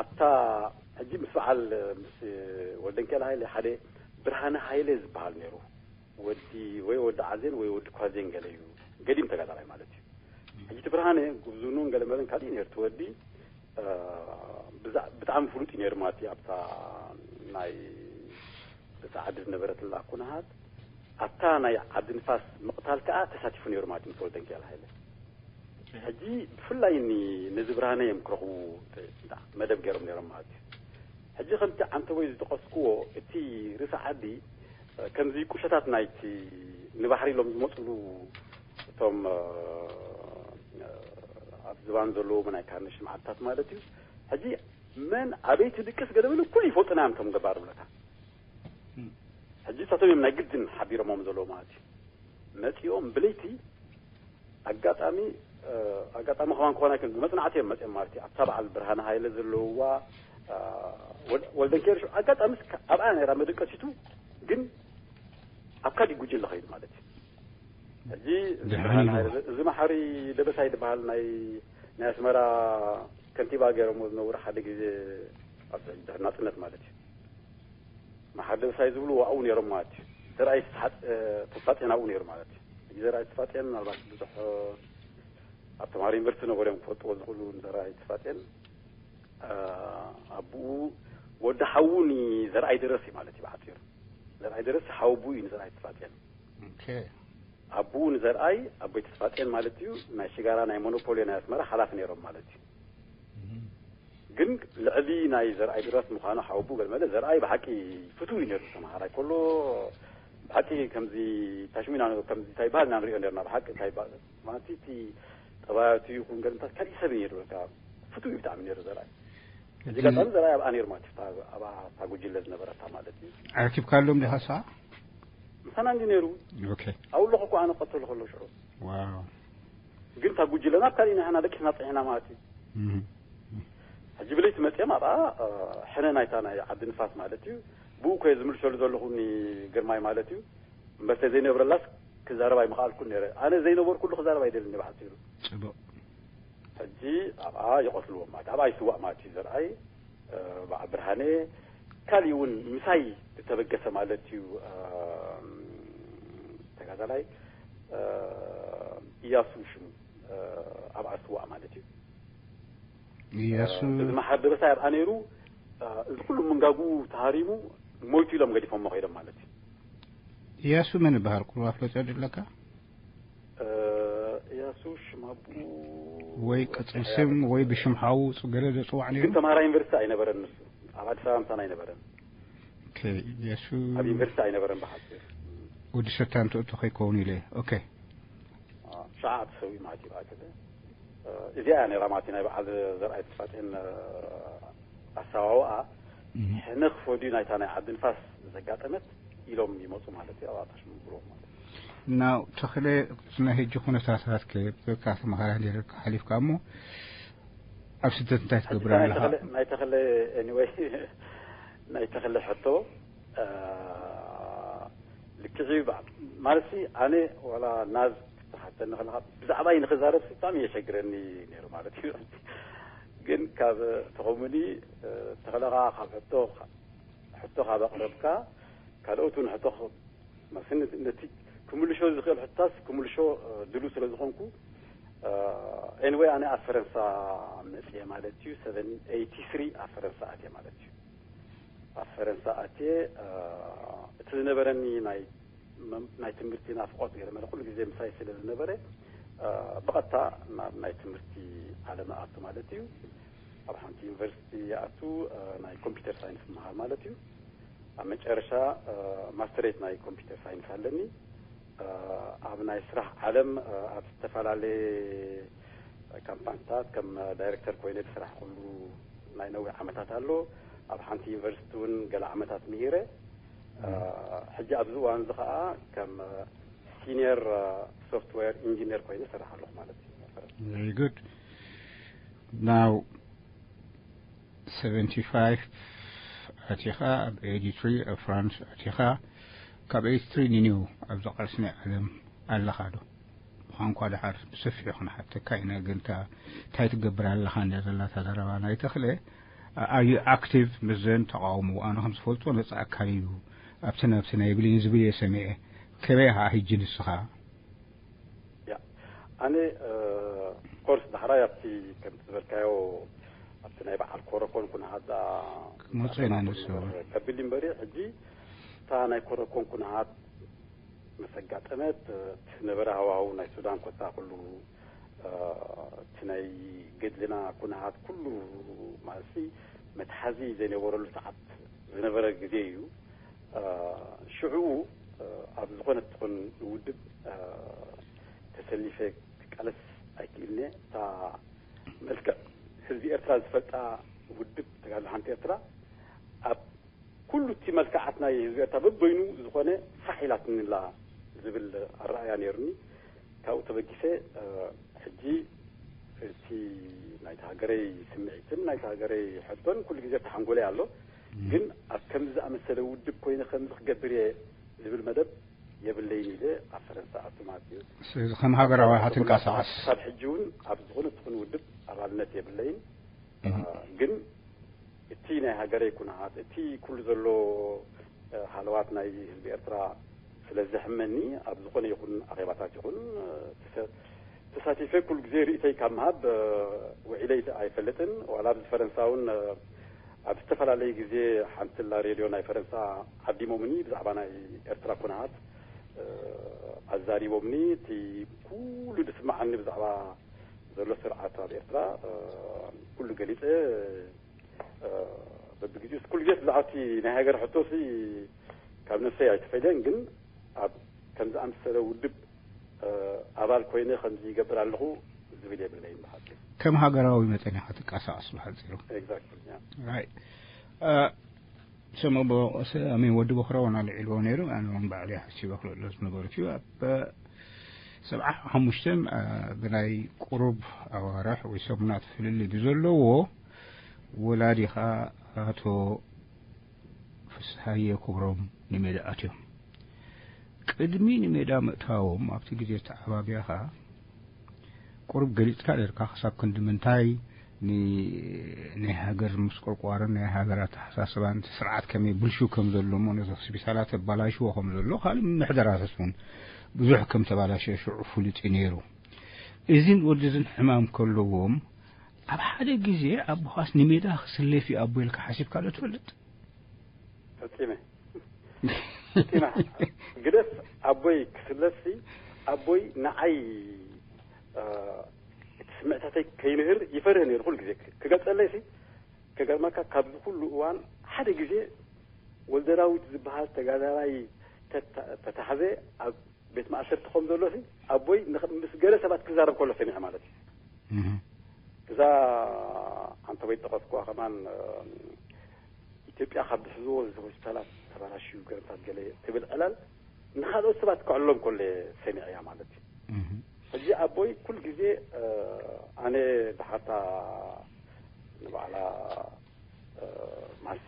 ኣብታ ሕጂ ምስ በዓል ምስ ወልደንኬል ሃይለ ሓደ ብርሃነ ሃይለ ዝበሃል ነይሩ። ወዲ ወይ ወዲ ዓዜን ወይ ወዲ ኳዜን ገለ እዩ ገዲም ተጋዳላይ ማለት እዩ። ሕጂ እቲ ብርሃነ ጉብዝኑን ገለመለን ካልእ ነርቱ ወዲ ብጣዕሚ ፍሉጥ እዩ ነይሩ ማለት እዩ። ኣብታ ናይ እታ ዓዲ ዝነበረትላ ኩነሃት ኣብታ ናይ ዓዲ ንፋስ ምቕታል ከዓ ተሳቲፉ ነይሩ ማለት ምስ ወልደንኪኤል ሃይለ። ሕጂ ብፍላይ ነዚ ብርሃነ እዮም ክረኽቡ መደብ ገይሮም ነይሮም ማለት እዩ። ሕጂ ከምቲ ዓንተቦይ ዝጠቐስክዎ እቲ ርእሲ ዓዲ ከምዚ ቁሸታት ናይቲ ንባሕሪ ኢሎም ዝመፅሉ እቶም ኣብ ዝባን ዘለዎም ናይ ካርነሽ መዓልታት ማለት እዩ። ሕጂ መን ኣበይ ትድቅስ ገለ በለ ኩሉ ይፈልጡና እዮም እቶም ገባር ብለካ። ሕጂ እሳቶም እዮም ናይ ግድን ሓቢሮሞም ዘለዉ ማለት እዩ። መፂኦም ብለይቲ ኣጋጣሚ ኣጋጣሚ ከማን ክኾን ኣይክእል ብመፅናዕቲ እዮም መፅኦም ማለት እዩ። ኣብታ በዓል ብርሃነ ሃይለ ዘለውዋ ወልደንኬርሽ ኣጋጣሚ ኣብኣ ነራ መደቀሲቱ ግን ኣብ ካሊእ ጉጅለ ኸይዱ ማለት እዩ። ሕጂ እዚ መሓሪ ደበሳይ ዝበሃል ናይ ናይ ኣስመራ ከንቲባ ገይሮሞ ዝነበሩ ሓደ ግዜ ኣብ ድሕሪ ናፅነት ማለት እዩ። መሓሪ ደበሳይ ዝብሉ ኣብኡ ነይሮም ማለት እዩ። ዘርኣይ ተስፋፅዮን ኣብኡ ነይሩ ማለት እዩ። ሕጂ ዘርኣይ ተስፋፅዮን ምናልባት ብዙሕ ኣብ ተምሃሮ ዩኒቨርሲቲ ነበሩ እዮም ክፈልጥዎ ዝኽእሉ ንዘርኣይ ተስፋፅዮን። ኣቡኡ ወዲ ሓዉ ንዘርኣይ ደረስ እዩ ማለት እዩ ብሓፂሩ። ዘርኣይ ደረስ ሓወቡኡ እዩ ንዘርኣይ ተስፋፅዮን። ኣቡኡ ንዘርኣይ ኣቦይ ተስፋፅዮን ማለት እዩ ናይ ሽጋራ ናይ ሞኖፖልዮ ናይ ኣስመራ ሓላፊ ነይሮም ማለት እዩ። ግን ልዕሊ ናይ ዘርኣይ ድረስ ምዃኑ ሓወቡ ገለመለ ዘርኣይ ብሓቂ ፍትው እዩ ነይሩ። ተምሃራይ ከሎ ብሓቂ ከምዚ ታሽሚና ከምዚ እንታይ ይበሃል ኢና ንሪኦ ነርና ብሓቂ እንታይ ይበሃል ማለት እቲ ጠባያቱ ይኹን ገለምታት ካልእ ሰብ እዩ ነይሩ። በቃ ፍትው እዩ ብጣዕሚ ነይሩ ዘርኣይ። እዚ ኣጋጣሚ ዘርኣይ ኣብኣ ነይሩ ማለት እዩ። ኣብኣ እታ ጉጅለ ዝነበረታ ማለት እዩ። ዓርኪብካሎም ዲኻ ንስኻ? ምሳና እንዲ ነይሩ። ኦኬ። ኣብኡ ኣለኹ እኮ ኣነ ክቐተሉ ከሎ ሽዑ። ዋው። ግን እታ ጉጅለና ኣብ ካሊእ ንሕና ደቂስና ፀኒሕና ማለት እዩ። ሕጂ ብለይቲ መፅኦም ኣብኣ ሕነ ናይታ ናይ ዓዲ ንፋስ ማለት እዩ። ብኡ ኮየ ዝምልሰሉ ዘለኹ ኒ ግርማይ ማለት እዩ። እምበር ተዘይነብረላስ ክዛረብ ኣይምኽኣልኩን ነይረ። ኣነ ዘይነበርኩሉ ክዛረብ ኣይደልን እየ ብሓፂሩ። ፅቡቕ። ሕጂ ኣብኣ ይቐትልዎም ማለት ኣብኣ ይስዋእ ማለት እዩ ዘርኣይ በዓ ብርሃነ ካሊእ እውን ምሳይ ዝተበገሰ ማለት እዩ። ተጋዳላይ እያሱ ሽሙ ኣብኣ ዝስዋእ ማለት እዩ። እያሱ እዚ መሓር ደበሳይ ኣብኣ ነይሩ። እዚ ኩሉ ምንጋጉ ተሃሪሙ ሞይቱ ኢሎም ገዲፎሞ ከይዶም ማለት እዩ። እያሱ መን ይበሃል? ቁሩብ ኣፍለጦ ኣለካ? እያሱ ሽማቡ ወይ ቅጽል ስም ወይ ብሽም ሓዉ ገለ ዘጽዋዕ ነይሩ። ግን ተማሃራይ ዩኒቨርሲቲ ኣይነበረን ንሱ። ኣብ ኣዲስ ኣበባ ምሳና ኣይነበረን። እያሱ ኣብ ዩኒቨርሲቲ ኣይነበረን ብሓፂር። ወዲ ሰታ እንትእቱ ከይከውን ኢለ። ኦኬ። ሸዓ ተሰዊኡ ማለት እዩ። እዚኣ ነራ ማለት ናይ በዓል ዘርኣይ ተስፋጤን ኣሰዋውኣ ሕነ ክፈድዩ ናይታ ናይ ዓዲ ንፋስ ዘጋጠመት ኢሎም ይመፁ ማለት እዩ። ኣብኣ ታሽሙ ብሎ ማለት እዩ። ናው ተኽለ ናይ ሕጂ ኩነታታት ከ ብዘካ ተመሃራ ኔርካ ሓሊፍካ እሞ ኣብ ስደት እንታይ ትገብር ኣለኻ? ናይ ተኽለ ኤኒወይ ናይ ተኽለ ሕቶ ልክዕ እዩ ማለት ኣነ ዋላ ናዝ ክትሓተኒ ከለካ ብዛዕባይ ንክዛረብ ብጣዕሚ የሸግረኒ ነይሩ ማለት እዩ። ግን ካብ ተኸሙኒ ተኽለኻ ካብ ሕቶ ሕቶ ካብ ኣቕረብካ ካልኦት እውን ሕቶ ነቲ ክምልሾ ዝኽእል ሕቶታስ ክምልሾ ድሉ ስለ ዝኾንኩ ኤኒወይ ኣነ ኣብ ፈረንሳ መፅየ ማለት እዩ። ሰቨን ኤይቲ ስሪ ኣብ ፈረንሳ ኣትየ ማለት እዩ። ኣብ ፈረንሳ ኣትየ እቲ ዝነበረኒ ናይ ናይ ትምህርቲ ናፍቆት ገለ ኩሉ ግዜ ምሳይ ስለ ዝነበረ ብቐጥታ ናብ ናይ ትምህርቲ ዓለም ኣቱ ማለት እዩ። ኣብ ሓንቲ ዩኒቨርሲቲ ይኣቱ፣ እ፣ ናይ ኮምፒውተር ሳይንስ ምሃር ማለት እዩ። ኣብ መጨረሻ፣ እ፣ ማስተሬት ናይ ኮምፒውተር ሳይንስ ኣለኒ። እ፣ ኣብ ናይ ስራሕ ዓለም፣ እ፣ ኣብ ዝተፈላለየ ካምፓኒታት ከም ዳይሬክተር ኮይነ ዝሰራሕኩሉ ናይ ነዊሕ ዓመታት ኣሎ። ኣብ ሓንቲ ዩኒቨርሲቲ እውን ገለ ዓመታት ምሂረ። እ፣ ሕጂ ኣብዚ እዋን እዚ ኸዓ ከም ሲኒየር፣ እ፣ ሶፍትዌር ኢንጂነር ኮይነ እሰርሕ ኣለኹ ማለት እዩ። Very good. Now, seventy-five ኣቲኻ፣ ኣብ eighty-three ኣብ ፍራንስ ኣቲኻ፣ ካብ eighty-three ንኒው ኣብዚ ቃልሲ ናይ ዓለም ኣለኻ ዶ? ብኳንኳ ድሓር ብሰፊሑ ክንሓተካ ኢና፣ ግን እታ እንታይ ትገብር ኣለኻ እንድያ ዘላ እታ ዘረባ ናይ ተኽለ፣ are you active ምስዘን ተቃውሞ? ኣነ ከም ዝፈልጦ ነጻ ኣካል እዩ፣ ኣብቲ ናብቲ ናይ ብሌን ዝብል እየ ሰሚዐ። ከመይ ኢኻ ሕጂ ንስኻ? ያ፣ ኣነ ኮርስ ዳሕራይ ኣብቲ ከምቲ ዝበልካዮ ኣብቲ ናይ በዓል ኮረኮን ኩነሃት ክንመጽእ ኢና ንሱ እውን። ከቢድ እምበሪ ሕጂ እታ ናይ ኮረኮን ኩነሃት ምስ ኣጋጠመት፣ እቲ ዝነበረ ሃዋህው ናይ ሱዳን ኮታ ኩሉ፣ እ፣ እቲ ናይ ገድልና ኩነሃት ኩሉ ማለትሲ መትሓዚ ዘይነበረሉ ሰዓት ዝነበረ ግዜ እዩ። እ፣ ሽዕኡ፣ እ፣ ኣብ ዝኾነ ትኹን ውድብ፣ እ፣ ተሰሊፈ ክቃለስ ኣይክእልነ። እታ መልክዕ ህዝቢ ኤርትራ ዝፈልጣ ውድብ ተጋድሎ ሓንቲ ኤርትራ ኣብ ኩሉ እቲ መልክዓት ናይ ህዝቢ ኤርትራ በበይኑ ዝኾነ ፋሕ ኢላትኒ ኣላ ዝብል ኣረኣእያ ነይሩኒ። ካብኡ ተበጊሰ፣ እ፣ ሕጂ እቲ ናይቲ ሃገረይ ስምዒትን ናይቲ ሃገረይ ሕቶን ኩሉ ግዜ ኣብቲ ሓንጎለይ ኣሎ። ግን ኣብ ከምዚ ዝኣመሰለ ውድብ ኮይነ ከምዚ ክገብር እየ ዝብል መደብ የብለይን ኢለ ኣብ ፈረንሳ ኣቱ ማለት እዩ። ስለዚ ከም ሃገራዊ ኢኻ ትንቀሳቐስ። ክሳብ ሕጂ እውን ኣብ ዝኾነ ትኹን ውድብ ኣባልነት የብለይን። ግን እቲ ናይ ሃገረይ ኩነታት፣ እቲ ኩሉ ዘሎ፣ እ፣ ሃለዋት ናይ ህዝቢ ኤርትራ ስለ ዘሕመኒ፣ ኣብ ዝኾነ ይኹን ኣኼባታት ይኹን፣ እ፣ ተሰ-፣ ተሳቲፈ ኩሉ ግዜ ርእይተይ ካብ ምሃብ፣ እ፣ ውዒለ ኣይፈ-፣ ኣይፈልጥን። ዋላ ኣብዚ ፈረንሳ እውን፣ እ፣ ኣብ ዝተፈላለየ ግዜ ሓንቲ ላ ሬድዮ ናይ ፈረንሳ ዓዲሞምኒ፣ ብዛዕባ ናይ ኤርትራ ኩነታት፣ እ፣ ኣዛሪቦምኒ። እቲ ኩሉ ዝስምዓኒ ብዛዕባ ዘሎ ስርዓት ኣብ ኤርትራ፣ እ፣ ኩሉ ገሊጸ። እ፣ በብግዜኡ ኩሉ ግዜ ብዛዕባ እቲ ናይ ሃገር ሕቶሲ ካብ ነፍሰይ ኣይተፈለየን፣ ግን ኣብ ከም ዝኣመሰለ ውድብ፣ እ፣ ኣባል ኮይነ ከምዚ ይገብር ኣለኹ ዝብል የብለይን ብሓቂ። ከም ሃገራዊ መጠን ኢኻ ትንቀሳቐስ ብሓጺሩ። ኤግዛክትሊ፣ ያ። ራይት። እ፣ ሰመቦ፣ ሰ-፣ ኣሜን፣ ወዲ በኽራውን ኣልዒልዎ ነይሩ፣ ኣነ እውን ባዕለይ ሓሲበ ክልእሎ ዝነበሩት እዩ። ኣብ ሰብዓ ሓሙሽተን፣ እ፣ ብናይ ቁሩብ ኣዋርሕ ወይ ሰሙናት ፍልልይ ብዘለዎ፣ ወላዲኻ ኣቶ ፍስሃየ ክብሮም ንሜዳ ኣትዮም። ቅድሚ ንሜዳ ምእታዎም ኣብቲ ግዜ ዝተዓባብያኻ ቁሩብ ገሊጽካ ነርካ፣ ክሳብ ክንዲ ምንታይ ን-፣ ናይ ሃገር ምስቆርቋርን ናይ ሃገር ኣተሓሳስባን እቲ ስርዓት ከመይ ብልሹ ከም ዘሎ እሞ ነቲ ሆስፒታላት ተባላሽዎ ከም ዘሎ፣ ካልእ ምምሕዳራታት እውን ብዙሕ ከም ተባላሸ ሽዑ ፍሉጥ እዩ ነይሩ። እዝን ወድዝን ሕማም ከለዎም ኣብ ሓደ ግዜ ኣቦኻስ ንሜዳ ክስለፍ እዩ ኣቦ ኢልካ ሓሲብካ ዶ ትፈልጥ? ፈጺመ። ፈጺመ። ግደፍ ኣቦይ ክስለፍሲ ኣቦይ ንዓይ፣ እ፣ እቲ ስምዕታተይ ከይንህር ይፈርህ ነይሩ። ኩሉ ግዜ ክገጸለይሲ ከገርመካ ካብዚ ኩሉ እዋን ሓደ ግዜ ወልደ ዳዊት ዝበሃል ተጋዳላይ ተታ-፣ ተታሕዘ ኣብ ቤት ማእሰርቲ ከም ዘሎ ሲ ኣቦይ ንኸ-፣ ምስ ገለ ሰባት ክዛረብ ከሎ ሰሚዐ ማለት እዩ። እህ። እዛ ኣንተ ወይ ጠቐስኩዋ ከማን፣ እ፣ ኢትዮጵያ ካብ ዝሕዝዎ እዚ ሆስፒታላት ተበላሽዩ ገረታት ገለ ትብል ዕላል ንኻልኦት ሰባት ከዕሎም ከሎ ሰሚዐያ ማለት እዩ። እህ። ሕጂ ኣቦይ ኩል ግዜ፣ እ፣ ኣነ ድሓርታ ንባዕላ፣ እ፣ ማሲ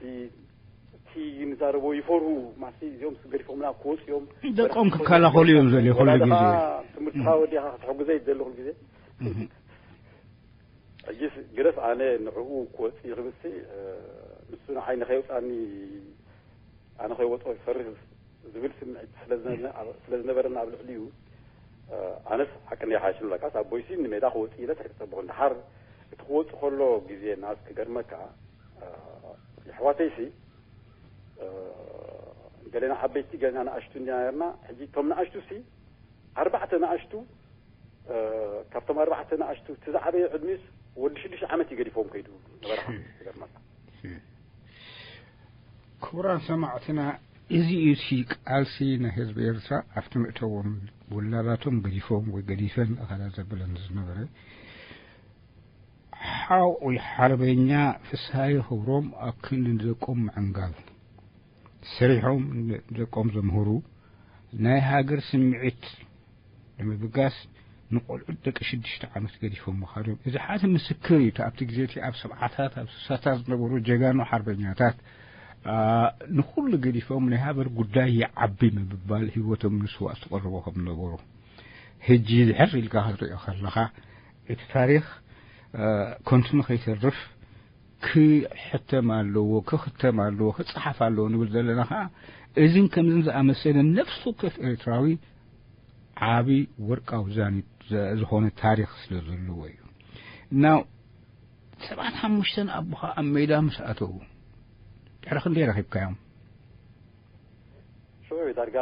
እቲ ንዛረቦ ይፈርሁ፣ ማሲ እዚኦም ገዲፎምና ክወፁ እዮም። ደቆም ክከላኸሉ እዮም ዘልዩ ኩሉ ወላድኻ ግዜ። ትምህርትኻ ወዲኻ ክትሕግዘ ይደሊ ኩሉ ግዜ። እህ። ሕጂስ ግደፍ ኣነ ንዕኡ ክወፅእ ይኽብልሲ፣ እ፣ ንሱ ንዓይ ንኸይውፃኒ ኣነ ከይወፅኦ ይፈርህ ዝብል ስምዒት ስለ ዝነ-፣ ስለ ዝነበረና ኣብ ልዕሊኡ፣ እ፣ ኣነስ ሓቂ ናይ ሓሽም ለካስ ኣቦይሲ ንሜዳ ክወፅእ ኢለ ተሕፀበኹ። ድሓር እቲ ክወፅእ ከሎ ግዜ ናስ ክገርመካ፣ እ፣ የሕዋተይሲ፣ እ፣ ገሌና ዓበይቲ ገሌና ንኣሽቱ እንዲና ነርና። ሕጂ እቶም ንኣሽቱሲ ኣርባዕተ ንኣሽቱ፣ እ፣ ካብቶም ኣርባዕተ ንኣሽቱ እቲ ዝዓበየ ዕድሚስ ወዲ ሽዱሽተ ዓመት እዩ ገዲፎም ከይዱ ነበረ። ትገርመካ። ክቡራን ሰማዕትና፣ እዚ እዩ እቲ ቃልሲ ናይ ህዝቢ ኤርትራ። ኣብቲ ምእተዎም ውላዳቶም ገዲፎም ወይ ገዲፈን ኣኻላት ዘብለን ዝነበረ ሓው ሓርበኛ ፍስሃየ ክብሮም ኣብ ክንዲ ንደቆም ምዕንጋል፣ ሰሪሖም ንደቆም ዘምህሩ፣ ናይ ሃገር ስምዒት ንምብጋስ ንቆልዑት ደቂ ሽዱሽተ ዓመት ገዲፎም ምኻዶም፣ እዚ ሓደ ምስክር እዩ። እቲ ኣብቲ ግዜ እቲ ኣብ ሰብዓታት ኣብ ስሳታት ዝነበሩ ጀጋኑ ሓርበኛታት፣ ኣ፣ ንኹሉ ገዲፎም ናይ ሃገር ጉዳይ ይዓቢ ምብባል ህይወቶም ንስዋእ ዝተቐረቦ ከም ነበሩ። ሕጂ ድሕር ኢልካ ክትሪኦ ከለኻ፣ እቲ ታሪኽ፣ እ፣ ከንቱ ንኸይተርፍ ክሕተም ኣለዎ፣ ክኽተም ኣለዎ፣ ክጸሓፍ ኣለዎ ንብል ዘለና ኸዓ፣ እዝን ከምዝን ዝኣመሰለ ነፍሲ ወከፍ ኤርትራዊ ዓቢ ወርቃዊ ዛኒ-፣ ዘ-፣ ዝኾነ ታሪኽ ስለ ዘለዎ እዩ። እና ሰባት ሓሙሽተን ኣቦኻ ኣብ ሜዳ ምስ ኣተዉ፣ ድሕሪ ክንደይ ረኺብካዮም? ሽዑ ዳርጋ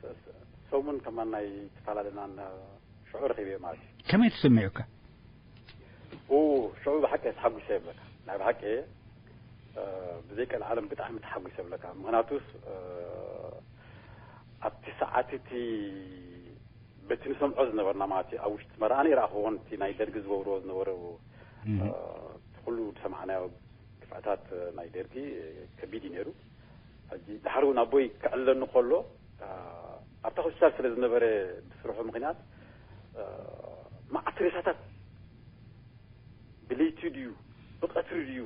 ስ-፣ ስ-፣ ሰሙን ከማን ናይ ተፈላለናን ሽዑ ረኺበ ማለት እዩ። ከመይ ተሰሚዑካ? ኡ፣ ሽዑ ብሓቂ ተሓጒሰ ይብለካ። ናይ ብሓቂ፣ እ፣ ብዘይ ቀልዓለም ብጣዕሚ ተሓጒሰ ይብለካ። ምኽንያቱስ፣ እ፣ ኣብቲ ሰዓት እቲ በቲ ንሰምዖ ዝነበርና ማለት እዩ፣ ኣብ ውሽጢ መርኣኒ ይረኣኽዎን እቲ ናይ ደርጊ ዝገብርዎ ዝነበሩ፣ እህ። እ፣ ኩሉ ዝሰማዕናዮ ግፍዕታት ናይ ደርጊ ከቢድ እዩ ነይሩ። ሕጂ ድሓር እውን ኣቦይ ክዕለኒ ከሎ፣ እ፣ ኣብታ ሆስፒታል ስለ ዝነበረ ብስርሑ ምኽንያት፣ እ፣ መዓት ሬሳታት ብለይቲ ድዩ ብቐትሪ ድዩ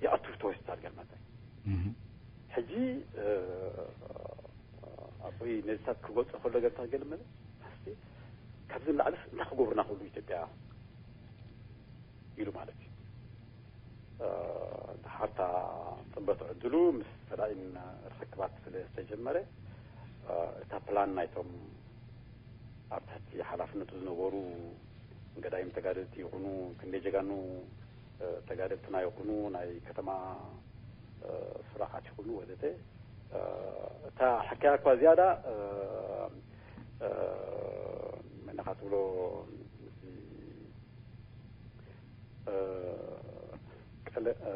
ይኣቱ እቲ ሆስፒታል ገርመታይ። እህ። ሕጂ፣ እ፣ ኣቦይ ነዚታት ክገልጾ ከሎ ገርታ ገለ መለ፣ እስቲ ካብዚ ንላዕልስ እንታይ ክገብሩና ክብሉ ኢትዮጵያ ኢሉ ማለት እዩ። እ፣ ድሓርታ ጽበት ዕድሉ ምስ ፈዳኢን ርኽክባት ስለ ዝተጀመረ፣ እ፣ እታ ፕላን ናይቶም ኣብ ትሕቲ ሓላፍነቱ ዝነበሩ ገዳይም ተጋደልቲ ይኹኑ፣ ክንደይ ጀጋኑ፣ እ፣ ተጋደልትና ይኹኑ፣ ናይ ከተማ፣ እ፣ ስሩዓት ይኹኑ ወዘተ፣ እ፣ እታ ሕካያ እኳ ዝያዳ፣ እ፣ እ፣ መን ኢኻ ትብሎ፣ እዚ፣ እ፣ ቀለ-፣ እ፣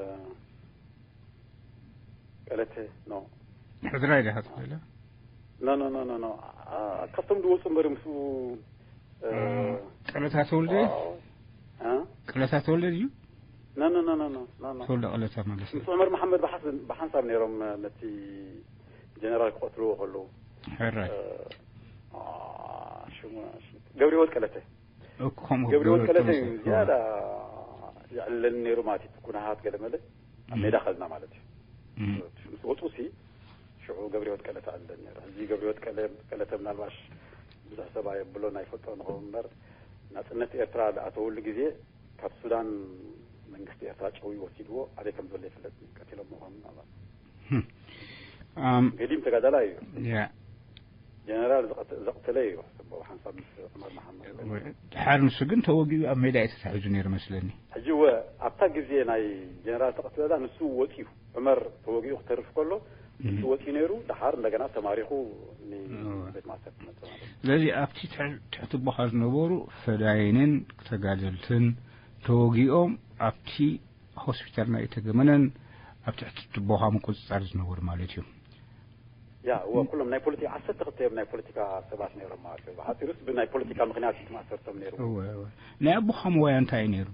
ቀለተ፣ ኖ። ሕድራይ ዲኻ ትብሎ? ኖ፣ ኖ፣ ኖ፣ ኖ፣ ኖ። ኣ፣ ካብቶም ዝወፁ እምበር ምስኡ፣ እ፣ እ፣ ቀለታ ተወልደ? ዋው። እ? ቀለታ ተወልደ ድዩ? ኖ፣ ኖ፣ ኖ፣ ኖ፣ ኖ፣ ኖ፣ ኖ። ተወልደ ቀለታ ማለት እዩ። ምስ ዑመር መሓመድ ብሓስ-፣ ብሓንሳብ ነይሮም፣ እ፣ ነቲ ጀነራል ክቐትልዎ ከለዉ። ሕራይ። እ፣ ኣ፣ ሽሙ፣ ሽሙ፣ ገብረ ህይወት ቀለተ። እኮ ከምኡ ገብረ ህይወት ገብረ ቀለተ እዩ ተመስገን። ዝያዳ ይዕለል ነይሩ ማለት እዩ። እቲ ኩነታት ገለ መለ ኣብ እም። ሜዳ ከዝና ማለት እዩ። እም። ምስ ወፁ ሲ ሽዑ ገብረ ህይወት ቀለተ ኣለን ነይሩ። ሕዚ ገብረ ህይወት ቀለ-፣ ቀለተ ምናልባሽ ብዙሕ ሰብ ኣየብሎን ኣይፈልጦ ንኸውን እምበር፣ ናጽነት ኤርትራ ዝኣተወሉ ግዜ ካብ ሱዳን መንግስቲ ኤርትራ ጨውዩ ወሲድዎ ኣበይ ከም ዘሎ ይፍለጥ እዩ። ቀቲሎም ምዃኑ ምናልባት ህም። ኣም፣ ገዲም ተጋዳላይ እዩ። ያ። ጀነራል ዘቕተ-፣ ዘቕተለ እዩ። ጽቡቕ ሓንሳብ ምስ ዑመር መሓመድ። ድሓር ንሱ ግን ተወጊኡ ኣብ ሜዳ እዩ ተታሒዙ ነይሩ መስለኒ። ሕጂ እወ፣ ኣብታ ግዜ ናይ ጀነራል ተቐትለላ ንሱ ወጺኡ፣ ዑመር ተወጊኡ ክተርፍ ከሎ፣ ንሱ እም። ወጺኡ ነይሩ፣ ድሓር እንደገና ተማሪኹ ን-፣ እወ። ቤት ማእሰርቲ መጸ ማለት እዩ። ስለዚ ኣብቲ ትሕ-፣ ትሕቲ ቦኻ ዝነበሩ ፈዳይንን ተጋደልትን ተወጊኦም ኣብቲ ሆስፒታል ናይ ተገመነን ኣብ ትሕቲ ትቦኻ ምቁጽጻር ዝነበሩ ማለት እዩ። ያ፣ እወ፣ ኩሎም ናይ ፖለቲካ፣ ዓሰርተ ክልተ እዮም ናይ ፖለቲካ ሰባት ነይሮም ማለት እዩ። ብሓጺሩስ ብናይ ፖለቲካ ምኽንያት እዩ ማእሰርቶም ነይሩ። እወ፣ እወ። ናይ ኣቦኻ መዋያ እንታይ እዩ ነይሩ?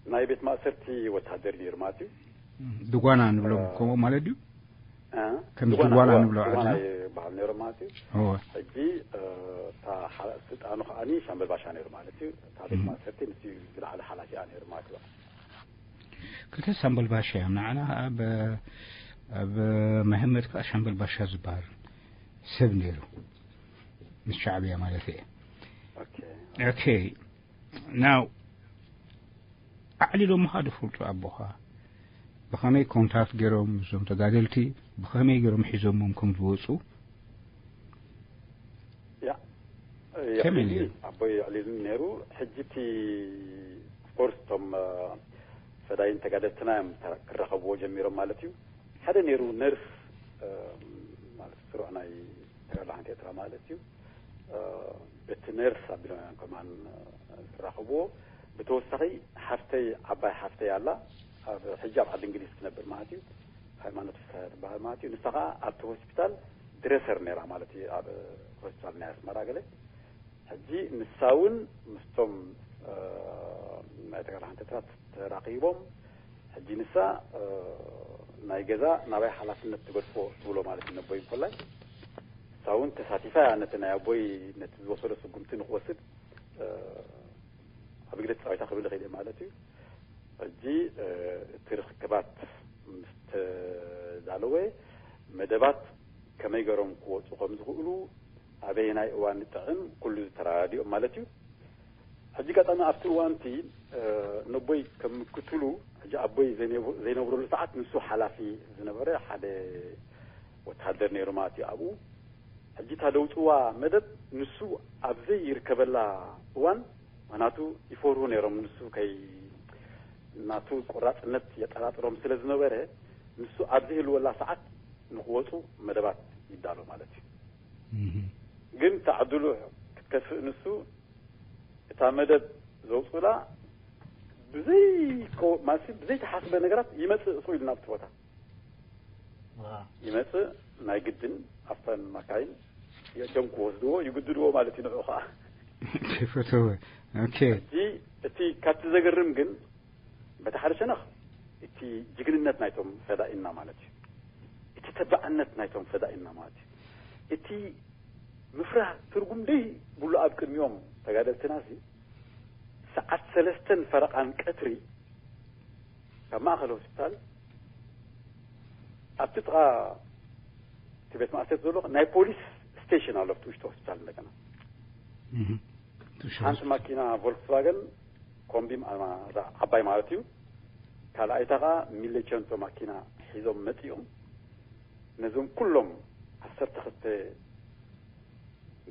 ናይ ቤት ማእሰርቲ ወታደር ነይሩ ማለት እዩ። ድጓና ንብሎም እ፣ ከምኡ ማለት ድዩ? እ? ከም ድጓና፣ ድጓና እወ፣ ንብሎ ድጓና ዓድና? ይበሃል ነይሩ ማለት እዩ። እወ። ሕጂ፣ እ፣ እታ ሓ-፣ ስልጣኑ ከዓኒ ሻምበል ባሻ ነይሩ ማለት እዩ። እታ ቤት እም። ማእሰርቲ ንሱ እዩ ዝለዓለ ሓላፊኣ ነይሩ ማለት እዩ። ክልተ ሳምበል ባሻ እዮም። ንዓና ኣብ፣ ኣብ መሐመድ ከዓ ሻምበል ባሻ ዝበሃል ሰብ ነይሩ። ምስ ሻዕብያ ማለት እየ። ኦኬ። ኦኬ። ናው ኣዕሊሎምኻ ዶ ፈልጡ ኣቦኻ? ብኸመይ ኮንታክት ገይሮም ምስዞም ተጋደልቲ? ብኸመይ ገይሮም ሒዞሞም ከም ዝወፁ? ያ፣ ያ፣ ከመይ ሕጂ ነይሩ? ኣቦይ ኣዕሊሉኒ ነይሩ። ሕጂ እቲ፣ ኦፍኮርስ፣ እቶም፣ እ፣ ፈዳይን ተጋደልትና እዮም ተ-፣ ክራኸብዎ ጀሚሮም ማለት እዩ። ሓደ ነይሩ ነርስ፣ እ፣ ማለት ስሩዕ ናይ ተጋድሎ ሓንቲ ኤርትራ ማለት እዩ። በቲ ነርስ ኣቢሎም እዮም ከማን ዝራኸብዎ። ብተወሳኺ ሓፍተይ፣ ዓባይ ሓፍተይ ኣላ፣ ኣብ ሕጂ ኣብ ዓዲ እንግሊዝ ትነብር ማለት እዩ። ሃይማኖት ፍስሃ ትበሃል ማለት እዩ። ንሳ ከዓ ኣብቲ ሆስፒታል ድረሰር ነይራ ማለት እዩ፣ ኣብ ሆስፒታል ናይ ኣስመራ ገለ። ሕጂ ንሳ እውን ምስቶም ናይ ተጋዳሓንተታት ተራኺቦም፣ ሕጂ ንሳ ናይ ገዛ ናባይ ሓላፍነት ትገድፎ ትብሎ ማለት እዩ። ነቦይ እንኮላይ ንሳ እውን ተሳቲፋ እያ፣ ነቲ ናይ ኣቦይ ነቲ ዝወሰዶ ስጉምቲ ንክወስድ ኣብ ግደ ተፃዊታ ክብል ይኽእል ማለት እዩ። ሕጂ እቲ ርክክባት ምስ ተዳለወ፣ መደባት ከመይ ገሮም ክወፁ ከም ዝኽእሉ፣ ኣበየናይ እዋን ንጥዕም፣ ኩሉ ዝተራዲኦም ማለት እዩ። ሕጂ ኣጋጣሚ ኣብቲ እዋንቲ ነቦይ ከም ምክትሉ፣ ሕጂ ኣቦይ ዘይነብረሉ ሰዓት ንሱ ሓላፊ ዝነበረ ሓደ ወተሃደር ነይሩ ማለት እዩ ኣብኡ። ሕጂ እታ ደውፅዋ መደብ ንሱ ኣብ ዘይርከበላ እዋን፣ ምክንያቱ ይፈርሁ ነይሮም፣ ንሱ ከይ ናቱ ቆራፅነት የጠራጥሮም ስለ ዝነበረ፣ ንሱ ኣብ ዘይህልወላ ሰዓት ንክወፁ መደባት ይዳሎ ማለት እዩ። ግን ተዓድሉ ክትከፍእ ንሱ እታ መደብ ዘውፅኡላ ብዘይ ማለት ብዘይተሓስበ ነገራት ይመፅእ እኮ ኢሉ ናብቲ ቦታ ይመፅእ። ናይ ግድን ኣብተን ማካይን የእትዮም ክወስድዎ ይግድድዎ ማለት እዩ። ንዑ ከዓ ይፈተወ። ኦኬ። እቲ ካብቲ ዘገርም ግን በቲ ሓደ ሸነኽ እቲ ጅግንነት ናይቶም ፈዳኢና ማለት እዩ። እቲ ተባዕነት ናይቶም ፈዳኢና ማለት እዩ። እቲ ምፍራህ ትርጉም ደይ ብሉ ኣብ ቅድሚኦም ተጋደልትና ሲ ሰዓት ሰለስተን ፈረቓን ቀትሪ ካብ ማእኸል ሆስፒታል ኣብቲ ጥቓ እቲ ቤት ማእሰርቲ ዘሎ ናይ ፖሊስ ስቴሽን ኣሎ ኣብቲ ውሽጢ ሆስፒታል እንደገና ሓንቲ ማኪና ቮልክስዋገን ኮምቢ ዓባይ ማለት እዩ። ካልኣይታ ከዓ ሚሌቸንቶ ማኪና ሒዞም መፂኦም ነዞም ኩሎም ዓሰርተ ክልተ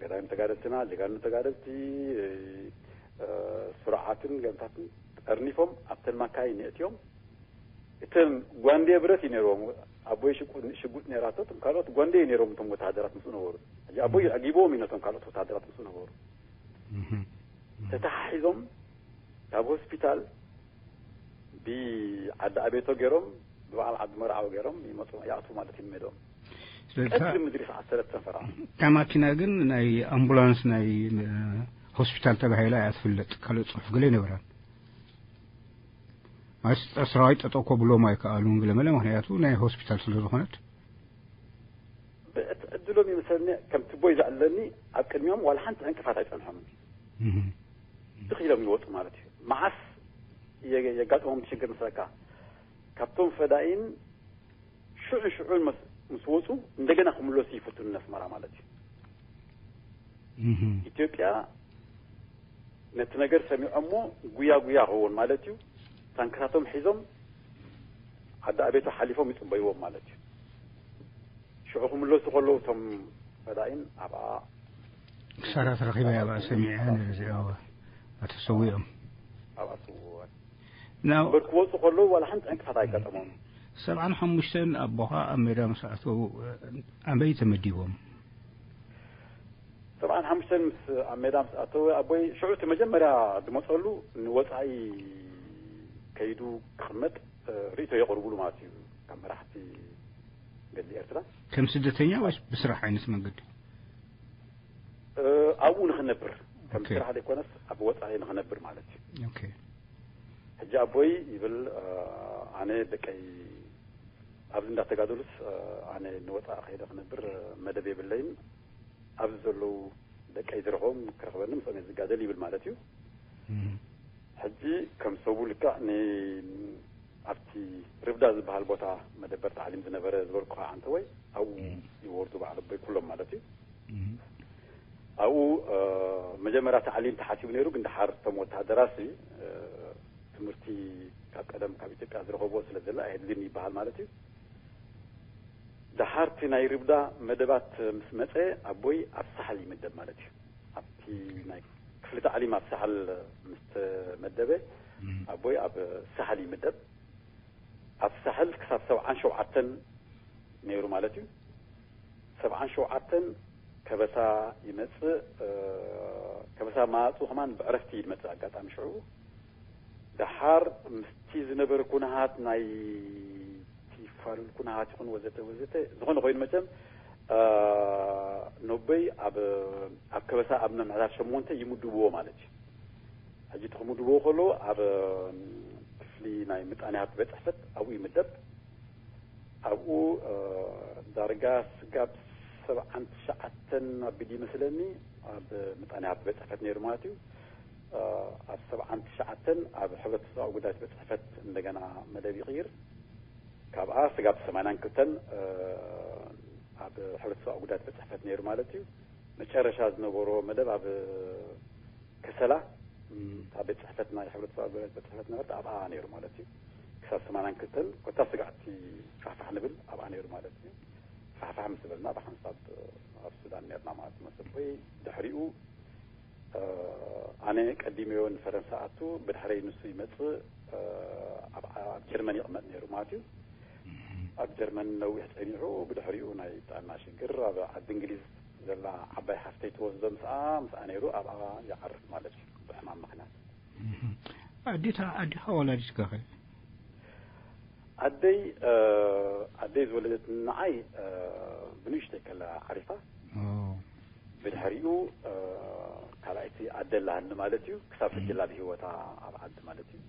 ገዳይም ተጋደልትና፣ ጀጋኑ ተጋደልቲ፣ ስሩዓትን ገንታትን ጠርኒፎም ኣብተን ማካይን የእትዮም። እተን ጓንዴ ብረት እዩ ነይርዎም። ኣቦይ ሽጉጥ ነይራቶ፣ እቶም ካልኦት ጓንዴ እዩ ነይሮም። እቶም ወተሃደራት ምስኡ ነበሩ። ሕጂ ኣቦይ ኣጊብዎም እዩ ነቶም ካልኦት ወተሃደራት ምስኡ ነበሩ። ተተሓሒዞም ካብ ሆስፒታል ብዓዲ ኣቤቶ ገይሮም ብበዓል ዓዲ መርዓዊ ገይሮም ይመፁ ይኣትዉ ማለት እዩ። ሜዶም ስለዚ እታ ቀትሪ ምድሪ ሰዓት ሰለስተን ፈረቓ። እታ ማኪና ግን ናይ ኣምቡላንስ ናይ ሆስፒታል ተባሂላ እያ ትፍለጥ። ካልእ ፅሑፍ ገለ ኣይነበራን። ማለት ሰራዊት ጠጠው ከብሎም ኣይከኣሉን ገለ መለ፣ ምክንያቱ ናይ ሆስፒታል ስለ ዝኾነት። ብእቲ ዕድሎም ይመስለኒ ከምቲ ቦይ ዝኣለኒ ኣብ ቅድሚኦም ዋላ ሓንቲ ዕንቅፋት ኣይፀንሖምን። ድኽ ኢሎም ይወፁ ማለት እዩ። መዓስ የጋጥሞም ሽግር መስለካ? ካብቶም ፈዳኢን ሽዑ ሽዑ ምስ ወፁ እንደገና ክምለሱ ይፍትኑ ነስመራ ማለት እዩ። ኢትዮጵያ ነቲ ነገር ሰሚዖሞ ጉያ ጉያ ክኸውን ማለት እዩ። ታንክታቶም ሒዞም ዓዲ ኣቤቶ ሓሊፎም ይፅበይዎም ማለት እዩ። ሽዑ ክምለሱ ከለዉ እቶም ፈዳኢን ኣብኣ ክሳራ ተረኺበ ኣብኣ ሰሚዐ ነዚ ኣብኣ ተሰዊኦም ኣብኣ ስውእዋን እምበር ክወፁ ከለዉ ዋላ ሓንቲ ዕንቅፋት ኣይገጠሞም። ሰብዓን ሓሙሽተን ኣቦኻ ኣብ ሜዳ ምስ ኣተዉ ኣበይ ተመዲቦም? ሰብዓን ሓሙሽተን ምስ ኣብ ሜዳ ምስ ኣተወ ኣቦይ ሽዑ እቲ መጀመርያ ዝመፀሉ ንወፃኢ ከይዱ ክቕመጥ ርእቶ የቕርብሉ ማለት እዩ ካብ መራሕቲ ገድሊ ኤርትራ። ከም ስደተኛ ወይስ ብስራሕ ዓይነት መንገዲ? ኣብኡ ንኽነብር ከም ስራሕ ዘይኮነስ ኣብ ወፃኢ ንኽነብር ማለት እዩ። ሕጂ ኣቦይ ይብል ኣነ ደቀይ ኣብዚ እንዳተጋደሉስ ኣነ ንወፃኢ ከይደ ክነብር መደብ የብለይን ኣብዚ ዘለዉ ደቀይ ዝረኽቦም ክረኽበኒ ምስኦም እየ ዝጋደል ይብል ማለት እዩ። ሕጂ ከም ሰቡ ልክዕ ኣብቲ ርብዳ ዝበሃል ቦታ መደበር ታዕሊም ዝነበረ ዝበልኩኻ ኣንተ ወይ ኣብኡ ይወርዱ በዓል ኣቦይ ኩሎም ማለት እዩ። ኣብኡ መጀመርያ ታዕሊም ተሓሲቡ ነይሩ፣ ግን ደሓር እቶም ወታደራሲ ትምህርቲ ካብ ቀደም ካብ ኢትዮጵያ ዝረኸብዎ ስለ ዘሎ ኣየድልን ይበሃል ማለት እዩ። ደሓርቲ ናይ ርብዳ መደባት ምስ መፀ ኣቦይ ኣብ ሳሕል ይምደብ ማለት እዩ። ኣብቲ ናይ ክፍሊ ታዕሊም ኣብ ሳሕል ምስ ተመደበ ኣቦይ ኣብ ሳሕል ይምደብ። ኣብ ሳሕል ክሳብ ሰብዓን ሸውዓተን ነይሩ ማለት እዩ። ሰብዓን ሸውዓተን ከበሳ ይመጽእ። ከበሳ ማጹ ከማን ብዕረፍቲ ይመጽእ ኣጋጣሚ ሽዑ። ደሓር ምስቲ ዝነበረ ኩነሃት ናይ ቲፋሉል ኩነሃት ይኹን ወዘተ ወዘተ ዝኾነ ኮይኑ መቸም ኖበይ ኣብ ኣብ ከበሳ ኣብ ምምሕዳር ሸሞንተ ይምድብዎ ማለት እዩ። ሕጂ እቲ ክምድብዎ ከሎ ኣብ ክፍሊ ናይ ምጣኔ ሃብቲ ቤት ጽሕፈት ኣብኡ ይምደብ። ኣብኡ ዳርጋ ስጋብ ሰብዓን ትሽዓተን ኣቢሉ ይመስለኒ ኣብ ምጣኔ ሃብቲ ቤት ጽሕፈት ነይሩ ማለት እዩ። ኣብ ሰብዓን ትሽዓተን ኣብ ሕብረተሰባዊ ጉዳያት ቤት ጽሕፈት እንደገና መደብ ይቕይር። ካብኣ ስጋብ ሰማንያን ክልተን ኣብ ሕብረተሰባዊ ጉዳያት ቤት ጽሕፈት ነይሩ ማለት እዩ። መጨረሻ ዝነበሮ መደብ ኣብ ከሰላ እታ ቤት ጽሕፈት ናይ ሕብረተሰብ ኣገልግሎት ቤት ጽሕፈት ነበርት ኣብኣ ነይሩ ማለት እዩ። ክሳብ ሰማንያን ክልተን ኮታ ስጋዕቲ ፋሕፋሕ ንብል ኣብኣ ነይሩ ማለት እዩ። ፋሕፋሕ ምስ በልና ብሓንሳብ ኣብ ሱዳን ነርና ማለት እዩ። መሰቦይ ድሕሪኡ ኣነ ቀዲመዮ ንፈረንሳ ኣቱ ብድሕረይ ንሱ ይመጽእ። ኣብ ጀርመን ይቕመጥ ነይሩ ማለት እዩ። ኣብ ጀርመን ነዊሕ ጸኒሑ ብድሕሪኡ ናይ ጥዕና ሽግር ኣብ ዓዲ እንግሊዝ ዘላ ዓባይ ሓፍተይ ትወስዶ ምስኣ ምስኣ ነይሩ ኣብኣ ይዓርፍ ማለት እዩ ብሕማም ምኽንያት። ኣዴታ ኣዴኻ ወላዲትካ ኸ? ኣደይ ኣደይ ዝወለደት ንዓይ ብንእሽተይ ከላ ዓሪፋ። ብድሕሪኡ ካልኣይቲ ኣደ ኣላሃኒ ማለት እዩ። ክሳብ ሕጂ ላ ብሂወታ ኣብ ዓዲ ማለት እዩ።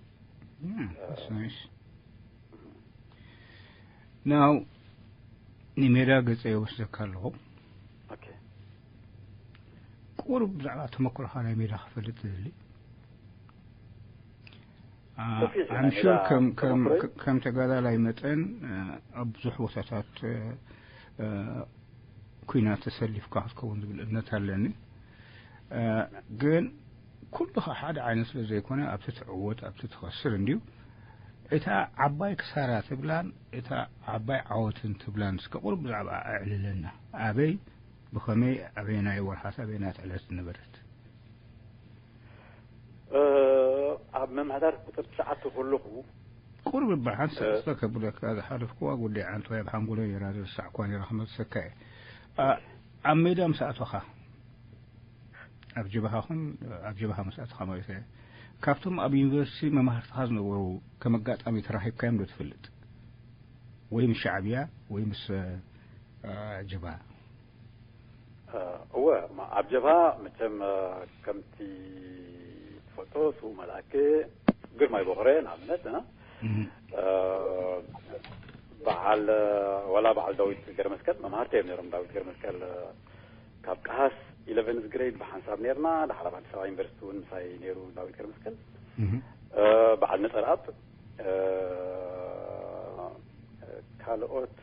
ናው ንሜዳ ገጸ ይወስደካ ኣለኹ። ቁሩብ ብዛዕባ ተመክሮኻ ናይ ሜዳ ክፈልጥ ዝደሊ። ኣምሹር ከም ተጋዳላይ መጠን ኣብ ብዙሕ ቦታታት ኩናት ተሰሊፍካ ክትከውን ዝብል እምነት ኣለኒ። ግን ኩሉኻ ሓደ ዓይነት ስለ ዘይኮነ ኣብቲ ትዕወት ኣብቲ ትኸስር እንድዩ። እታ ዓባይ ክሳራ ትብላን እታ ዓባይ ዓወትን ትብላን እስከ ቁሩብ ብዛዕባ ኣዕልለና። ኣበይ ብኸመይ ኣበየናይ ወርሓት ኣበየናት ዕለት ነበረት? ኣብ ምምሕዳር ቁፅሪ ትሽዓተ ከለኹ ቁርብ በሓን ሰለስተ ከብለካ ዝሓለፍኩዋ ጉዳይ ዓንተዋይ ኣብ ሓንጎለይ ነይራ ዝርሳዕኳ ነይራ ክመልሰካ እየ። ኣብ ሜዳ ምስ ኣተኻ ኣብ ጀብሃኹን ኣብ ጀብሃ ምስ ኣተኻ ማለት እየ ካብቶም ኣብ ዩኒቨርሲቲ መማህርትኻ ዝነበሩ ከም ኣጋጣሚ ተራኺብካዮም ዶ ትፈልጥ? ወይ ምስ ሻዕብያ ወይ ምስ ጀብሃ? እወ ኣብ ጀብሃ መቸም ከምቲ ትፈልጦ ስው መልኣክ ግርማይ ቦኽረ ንኣብነት በዓል ዋላ በዓል ዳዊት ገረመስቀል መምሃርቲ እዮም ነሮም። ዳዊት ገረመስቀል ካብ ቀሃስ ኢለቨንዝ ግሬድ ብሓንሳብ ነርና። ዳሓር ኣብ ኣዲስ ኣበባ ዩኒቨርሲቲ እውን ምሳይ ነይሩ ዳዊት ገረመስቀል። በዓል ነፀርኣብ ካልኦት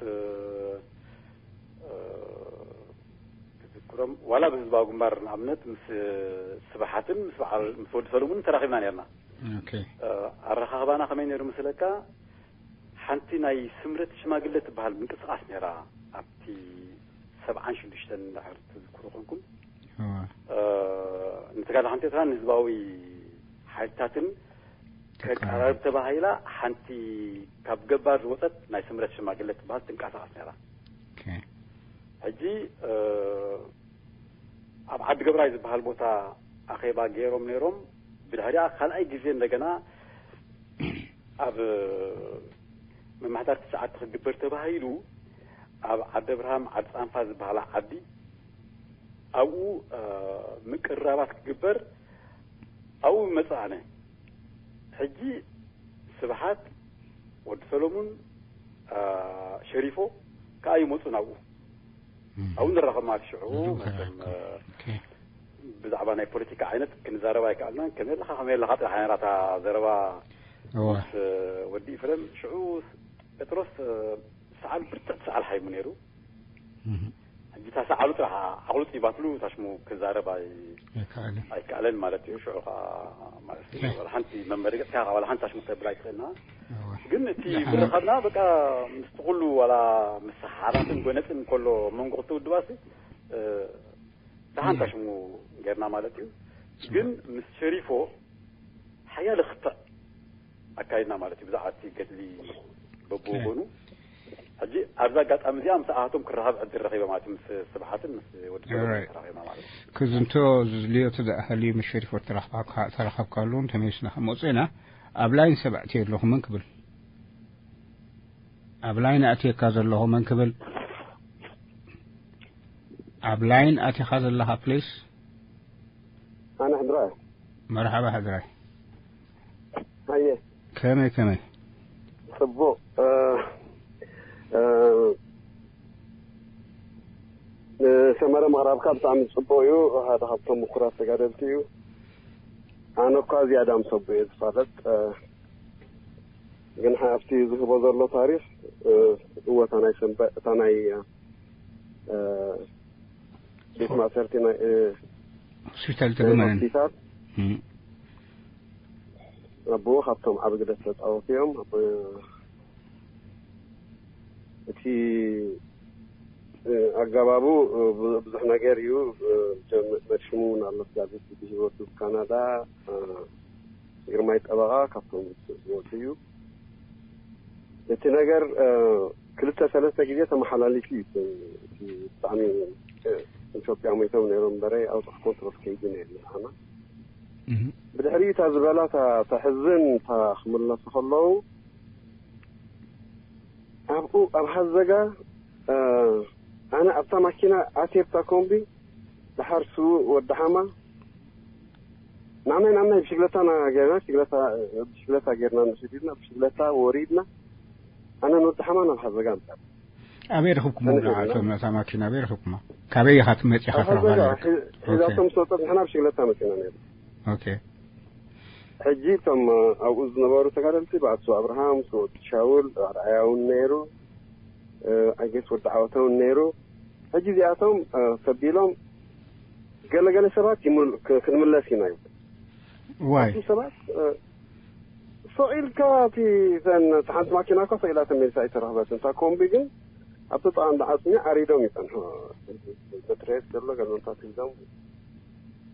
ክዝክሮም ዋላ ብህዝባዊ ግንባር ንኣብነት ምስ ስብሓትን ምስ በዓል ምስ ወዲ ሰለሙን ተራኺብና ነርና። ኣረኻኽባና ከመይ ነይሩ መስለካ? ሓንቲ ናይ ስምረት ሽማግለ ትበሃል ምንቅስቃስ ነይራ ኣብቲ ሰብዓን ሽዱሽተን እንድሕር ትዝክሩ ኮንኩም ንትጋል ሓንቲ ኤርትራ ንህዝባዊ ሓይልታትን ከቀራርብ ተባሂላ ሓንቲ ካብ ገባር ዝወፀት ናይ ስምረት ሽማግለ ትበሃል ትንቀሳቀስ ነይራ። ሕጂ ኣብ ዓዲ ገብራይ ዝበሃል ቦታ ኣኼባ ገይሮም ነይሮም። ብድሕሪኣ ካልኣይ ግዜ እንደገና ኣብ ምምሕዳር ትሽዓተ ክግበር ተባሂሉ ኣብ ዓዲ ኣብርሃም ዓዲ ፃንፋ ዝበሃላ ዓዲ ኣብኡ ምቅርራባት ክግበር ኣብኡ መፅእ ኣነ። ሕጂ ስብሓት ወዲ ሰሎሙን ሸሪፎ ከዓ ይመፁ ናብኡ ኣብኡ ንራኸብ ማለት ሽዑ መቸም ብዛዕባ ናይ ፖለቲካ ዓይነት ክንዛረብ ኣይከኣልናን። ከመይ ኣለኻ ከመይ ኣለኻ ጥራሕ ነራታ ዘረባ ምስ ወዲ ኢፍረም ሽዑ ጴጥሮስ ሰዓል ብርትዕ ሰዓል ሓይሙ ነይሩ። ሕጂ እታ ሰዓሉ ጥራሕ ኣቑልጥ ይባትሉ እታ ሽሙ ክዛረብ ኣይከኣለን ማለት እዩ። ሽዑ ከዓ ማለት እዩ ዋላ ሓንቲ መመርገፅካ ዋላ ሓንቲ ሽሙ ክተብል ኣይትኽእልና። ግን እቲ ምርኻብና በቃ ምስቲ ኩሉ ዋላ ምስ ሓራትን ጎነፅን ከሎ መንጎ ክልተ ውድባሲ ደሓንታ ሽሙ ጌርና ማለት እዩ። ግን ምስ ሸሪፎ ሓያለ ክትዕ ኣካይድና ማለት እዩ። ብዛዕባ እቲ ገድሊ በብወገኑ ሕጂ ኣብዚ ኣጋጣሚ እዚኣ ምስ ኣሃቶም ክራኸብ ዕድል ረኺበ ማለት ምስ ስብሓትን ምስ ወዲ ጆሮን ተራኺብና ማለት እዩ። ክዝንቶ ዝድልዮ ተደኣሃሊ ምስ ሸሪፎ ተራኽብካ ተራኸብካሉ ተመሊስና መፅእና ኣብ ላይን ሰባዕቲ ኣለኹ መን ክብል ኣብ ላይን ኣትየካ ዘለኹ መን ክብል ኣብ ላይን ኣትኻ ዘለኻ ፕሊስ። ኣነ ሕድራይ። መርሓባ ሕድራይ። ኣየ ከመይ ከመይ? ጽቡቕ። እ፣ እ፣ ንሰመረ ምቕራብካ ብጣዕሚ ጽቡቕ እዩ። ሓደ ካብቶም ምኩራት ተጋደልቲ እዩ። ኣነ እኳ ዝያዳ ምስ ኣቦ እየ ዝፋለጥ። እ፣ ግን ሓ-፣ ኣብቲ ዝህቦ ዘሎ ታሪኽ፣ እ፣ እወ፣ እታ ናይ ሰንበ-፣ እታ ናይ፣ እ፣ ቤት ማእሰርቲ ናይ፣ እ፣ ሆስፒታል ናይ ተገመነን ሆስፒታል እም፣ ኣቦ ካብቶም ዓቢ ግደ ዝተጻወቱ እዮም። ኣብ፣ እቲ፣ እ፣ ኣገባቡ፣ እ፣ ብዙ-፣ ብዙሕ ነገር እዩ። እ፣ ጀም-፣ መድሽሙ እውን ኣሎ። ጋዜጥ ብህይወቱ ካናዳ፣ እ፣ ግርማይ ጠበቓ ካብቶም ዝወፁ እዩ። እቲ ነገር፣ እ፣ ክልተ ሰለስተ ግዜ ተመሓላሊፉ እዩ። እቲ ብጣዕሚ፣ እ፣ ኢትዮጵያ ሞይቶም ነይሮም እምበረ ኣውት ኦፍ ኮንትሮል ከይዱ ነይሩ ንዓና። እም፣ ብድሕሪ እታ ዝበላ እታ ተሕዝን እታ ክምለሱ ከለዉ ኣብኡ ኣብ ሃዘጋ፣ እ፣ ኣነ ኣብታ ማኪና ኣትየ ኣብታ ኮምቢ ድሓር ስዉእ ወዲ ሓማ ናመይ ናመይ ብሽግለታና ጌርና ሽግለታ ብሽግለታ ጌርና ንስዲድና ብሽግለታ ወሪድና ኣነ ንወዲ ሓማ ናብ ሃዘጋ ምጣ ኣበይ ረኽብኩሞ ኣነ ብልዓቶም ገና- ነታ ማኪና ኣበይ ረኽብኩማ? ካበይ ኢኻ መፂኻ ኣብ ትረኽባ ሃዘጋ ነይሩ? ሒ- ሒዛቶም ምስ ወፀት ንሕና ብሽግለታ መፂና ነይሩ። ኦኬ ሕጂ እቶም ኣብኡ ዝነበሩ ተጋደልቲ ብኣቶ ኣብርሃም፣ ብኣቶ ሻውል፣ ኣርኣያ እውን ነይሩ፣ እ፣ ኣጌስ ወዲ ዓወተ እውን ነይሩ። ሕጂ እዚኣቶም፣ እ፣ ተቢሎም ገለገለ ሰባት ይምል-፣ ክ-፣ ክንምለስ ኢና ይብሉ። ዋይ እቶም ሰባት፣ እ፣ ስቕ ኢልካ እቲ እተን፣ እታ ሓንቲ ማኪና እኮ ስቕ ኢላ ተመሊሳ ኣይተረኽበትን። እታ ኮምቢ ግን ኣብቲ ጥቓ እንዳ ዓፅሚ ዓሪዶም ይጸንሑ። መትረየስ ዘሎ ገለንታት ሒዞም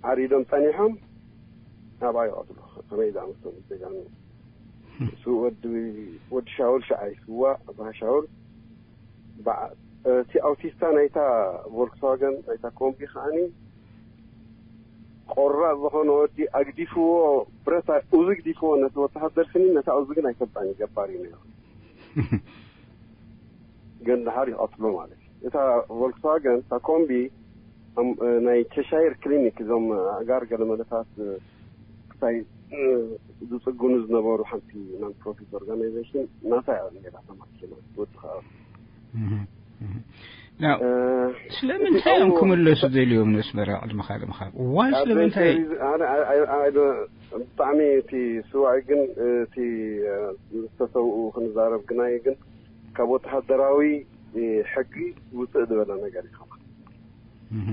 ዓሪዶም ጸኒሖም ኣብኣ ይቐትሉ። ከመይ ዝኣመሰሉ ጀጋኑ። እሱ ወዲ፣ ወዲ ሻውል ሸዓ ይስዋእ፣ ኣባሃ ሻውል በዓ-፣ እቲ ኣውቲስታ ናይታ ቮልክስዋገን ናይታ ኮምቢ ከዓኒ ቆራጥ ዝኾነ ወዲ ኣግዲፍዎ፣ ብረት ኡዚ ግዲፍዎ ነቲ ወተሃደር ስኒ፣ ነታ ኡዚ ግን ኣይሰብኣን እዩ፣ ገባር እዩ ነይሩ። ግን ድሓር ይቐትሎ ማለት እዩ። እታ ቮልክስዋገን፣ እታ ኮምቢ፣ ኣም-፣ ናይ ቸሻይር ክሊኒክ፣ እዞም ኣእጋር ገለመለታት፣ ክሳይ፣ ዝጽግኑ ዝነበሩ ሓንቲ ናን ፕሮፊት ኦርጋናይዜሽን ናታ እያ ነይራ፣ እታ ማኪና ወዲ ኸኣ። እህ፣ እህ። ናው እ፣ ስለምንታይ እዮም እቲ ክምለሱ ደልዮም ንስመራ ቅድሚ ካልእ ምኻድ ዋይ ኣብ ስለምንታይ ቴሌቪዝ-፣ ኣነ፣ ኣይ፣ ኣይ፣ ኣይ፣ ዶ-፣ ብጣዕሚ እቲ ስዋይ ግን፣ እቲ፣ እ፣ ዝተሰውኡ ክንዛረብ ግናይ ግን ካብ ወተሃደራዊ፣ እ፣ ሕጊ ውፅእ ዝበለ ነገር እዩ። እህ፣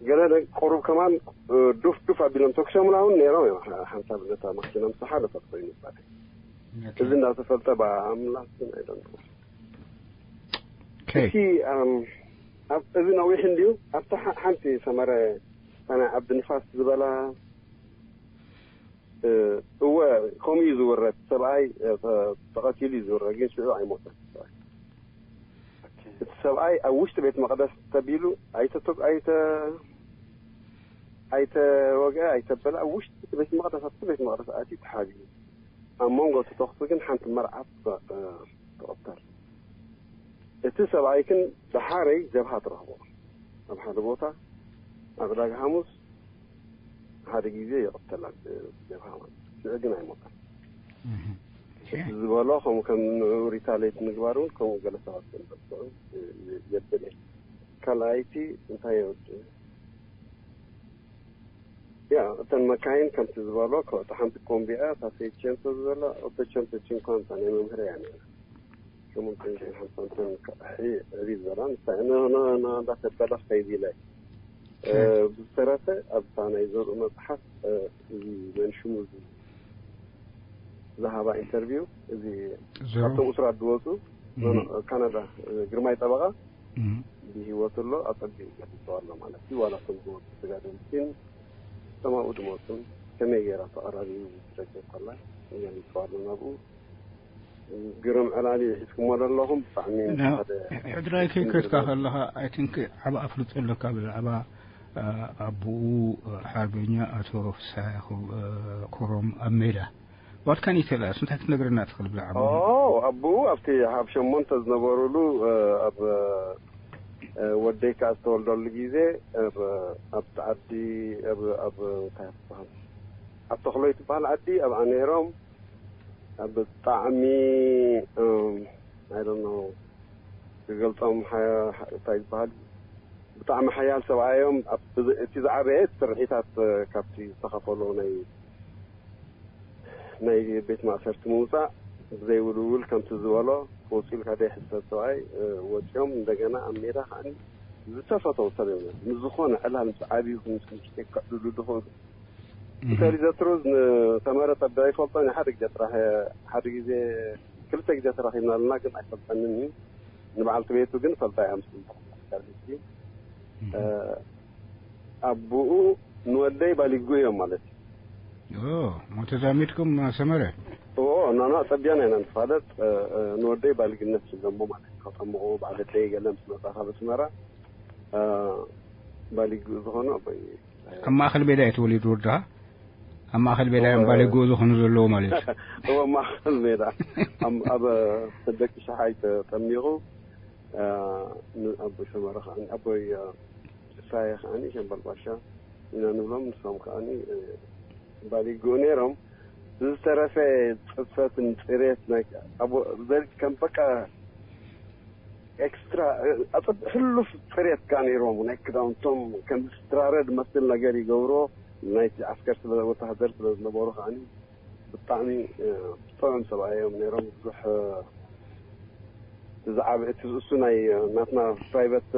ገለ ደ-፣ ቁሩብ ከማን፣ እ፣ ዱፍ ዱፍ ኣቢሎም ተኩሶምና እውን ነይሮም እዮም። ሓ-፣ ሓንሳብ ነታ ማኪና ምስ ሓለፈት ኮይኑ ይባል። ኦኬ። እዚ እንዳተፈልጠ ብኣምላኽ ግን ኣይደንቁ። ኦኬ። እቲ፣ ኣም፣ ኣብ፣ እዚ ነዊሕ እንድዩ። ኣብታ ሓ-፣ ሓንቲ ሰመረ፣ እታ ናይ ዓብዲ ንፋስ ዝበላ፣ እ፣ እወ፣ ከምኡ እዩ ዝውረድ። ሰብኣይ፣ እ፣ ተ-፣ ተቐቲሉ እዩ ዝውረድ፣ ግን ሽዑ ኣይሞተን ሰብኣይ። እቲ ሰብኣይ ኣብ ውሽጢ ቤት መቕደስ ተቢሉ፣ ኣይተ-፣ ኣይተ-፣ ኣይተወግአ፣ ኣይተበለ፣ ኣብ ውሽጢ ቤት መቕደስ፣ ኣብቲ ቤት መቕደስ ኣትዩ ተሓቢኡ። ኣብ መንጎ እቲ ተኹሲ ግን ሓንቲ መርዓት፣ እ፣ ትቕተል። እቲ ሰብኣይ ግን ደሓረይ ጀብሃ ትረኽቦ። ኣብ ሓደ ቦታ፣ ኣብ ዕዳጋ ሓሙስ ሓደ ግዜ ይቕተል፣ ኣብ ጀብሃ ማለት። ሽዑ ግን ኣይሞተን። እህ፣ ኦኬ። እቲ ዝበሎ፣ ከምኡ ከም ሪታሌት ምግባር እውን ከምኡ ገለ ሰባት ከም ዘጥቅዑ የ-፣ የ-፣ የብል እየ። ካልኣይቲ እንታይ የወድእ? ያ፣ እተን መካይን ከምቲ ዝበሎ፣ ከ-፣ እታ ሓንቲ ኮምቢኣ፣ እታ ሴይቸንቶ ዝበላ፣ ኦቶቸንቶ ቺንኳንታ ናይ መምህር እያ ነይራ። ሸሞንተ ሚእትን ሓምሳን ቶን ከ-፣ ሕይ-፣ ዕብይ ዝበላ፣ ንሳ፣ ን-፣ ን-፣ ን-፣ እንዳተበላ ኸይድ ኢለ። እ፣ ብዝተረፈ፣ ኣብታ ናይ ዘርኡ መጽሓፍ፣ እ፣ እዚ መን ሽሙ እዚ ዝሃባ ኢንተርቪው፣ እዚ ዘርኡ? ካብቶም እስራት ዝወፁ፣ ኖ፣ ኖ፣ እም። ካናዳ፣ እ፣ ግርማይ ጠበቓ፣ እም። ብህይወት ኣሎ፣ ኣጸቢቑ ገሊጹ ኣሎ ማለት እዩ። ዋላ እቶም ዝወፁ ተጋደልቲን፣ እቶም ኣብኡ ዝሞቱን፣ ከመይ ገይራ ተቐራሪቡ ዝረጀ ኮላ፣ ገሊጹ ኣሎ ናብኡ። ግርም ዕላል ሒዝኩሞ ዘለኹም። ብጣዕሚ ሓደ ሕድራይ ከይከድካ ከለኻ ኣይ ቲንክ ዓብ ኣፍልጦ ኣለካ ብዛዕባ ኣቦኡ ሓርበኛ ኣቶ ፍስሃ ኮሮም ኣብ ሜዳ። What can you tell us? እንታይ ክትነግረና ትኽእል ብዛዕባ ኣቦኡ ኣብቲ ሓብ ሸሞንተ ዝነበሩሉ ኣብ ወደይ ከኣ ዝተወልደሉ ግዜ ኣብቲ ዓዲ ኣብ እንታይ ትበሃል ኣብ ተኽሎይ ትበሃል ዓዲ ኣብኣ ነይሮም። ብጣዕሚ I don't know ክገልጾም እንታይ ዝበሃል ብጣዕሚ ሓያል ሰብኣዮም። እቲ ዝዓበየ ስርሒታት ካብቲ ዝተኸፈሎ ናይ ናይ ቤት ማእሰርቲ ምውፃእ ብዘይውልውል ከምቲ ዝበሎ ወፂኡ ኢልካ ደይሕሰብ ሰብኣይ ወፂኦም እንደገና ኣብ ሜዳ ከዓ ዝተፈተው ሰብ እዮም። ምስ ዝኾነ ዕላል ምስ ዓብዩ ምስ ንእሽተይ ከዕልሉ ዝኽእሉ እንተሊ ዘትሩ ንተመረጠ ብኣይፈልጦን ሓደ ግዜ ጥራሕ ሓደ ግዜ ክልተ ግዜ ተራኺብና ኣለና ግን ኣይፈልጠንን እዩ። ንበዓልቲ ቤቱ ግን ፈልጣ እያ ምስ ኣቦኡ ንወደይ ባሊጉ እዮም ማለት እዩ። ኦ ሞ ተዛሚድኩም ሰመረ ኦ ናና ፀቢያና ኢና ንፋለጥ። ንወደይ ባሊግነት ስለሞ ማለት እዩ። ከጠምቑ በዓል ኣደይ ገለ ምስ መፃ ካብ ኣስመራ ባሊጉ ዝኾኑ ኣቦይ ኣብ ማእኸል ሜዳ እዩ ተወሊዱ ወድኻ ኣብ ማእኸል ሜዳ እዮም ባሊጉ ዝኾኑ ዘለዎ ማለት እዩ። እዎ ማእኸል ሜዳ ኣብ ደቂ ሸሓይ ተጠሚቑ ኣቦይ ሰመረ ከዓ ኣቦይ ሳየ ከዓ ሸምበል ባሻ ኢና ንብሎም። ንሶም ከዓ ባሊጉ ነይሮም። ዝተረፈ ፅፈትን ፅሬት ናይ ከም በቃ ኤክስትራ ሕሉፍ ፅሬት ከዓ ነይሮም። ናይ ክዳውንቶም ከም ስትራረ ዝመስል ነገር ይገብርዎ። ናይቲ ዓስከር ስለ ወተሃደር ስለ ዝነበሩ ከዓ ብጣዕሚ ጥዑም ሰብኣይ እዮም ነይሮም። ብዙሕ ዝዓበ እቲ ዝእሱ ናይ ናትና ፕራይቨት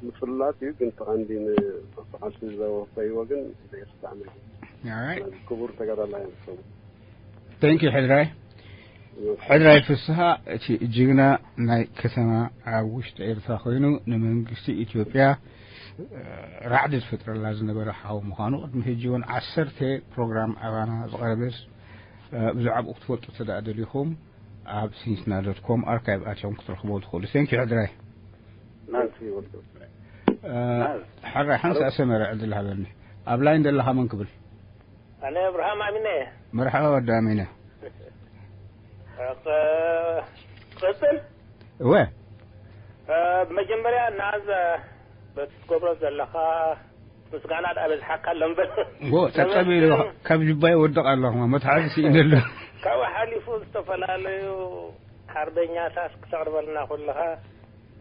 ምፅልላት እዩ፣ ግን ተቐንዲ ንመስተቃልሲ ዘወፈይዎ ግን ዘይርስዕ ነገር እዩ። ክቡር ተጋዳላይ እዮም። Thank you ሕድራይ ሕድራይ ፍስሃ እቲ ጅግና ናይ ከተማ ኣብ ውሽጢ ኤርትራ ኮይኑ ንመንግስቲ ኢትዮጵያ ራዕዲ ዝፈጥረላ ዝነበረ ሓው ምዃኑ ቅድሚ ሕጂ እውን ዓሰርተ ፕሮግራም ኣባና ዝቐረበስ ብዛዕባኡ ክትፈልጡ ተደኣ ደሊኹም ኣብ ሲንስና ዶት ኮም ኣርካይቭ ኣትዮም ክትረኽቦ ትኽእሉ። Thank you ሕድራይ። ሕራይ ሓንሳ ሰመረ ዕድል ሃበኒ ኣብ ላይን ዘለኻ መን ክብል ኣነ ኣብርሃም ኣሚነ። መርሓባ ወዲ ኣሚነ። ቀጽል። እወ። መጀመርያ ናዝ በቲ ትገብሮ ዘለኻ ምስጋና ደኣ በዝሓካ ኣሎ እምበር። ጎ ጸብጸብ ኢሉ ካብ ጅባይ ወድቕ ኣለኹ መትሓዚ ስኢነ ኣሎ። ካብኡ ሓሊፉ ዝተፈላለዩ ሓርበኛታት ክተቕርበልና ከለኻ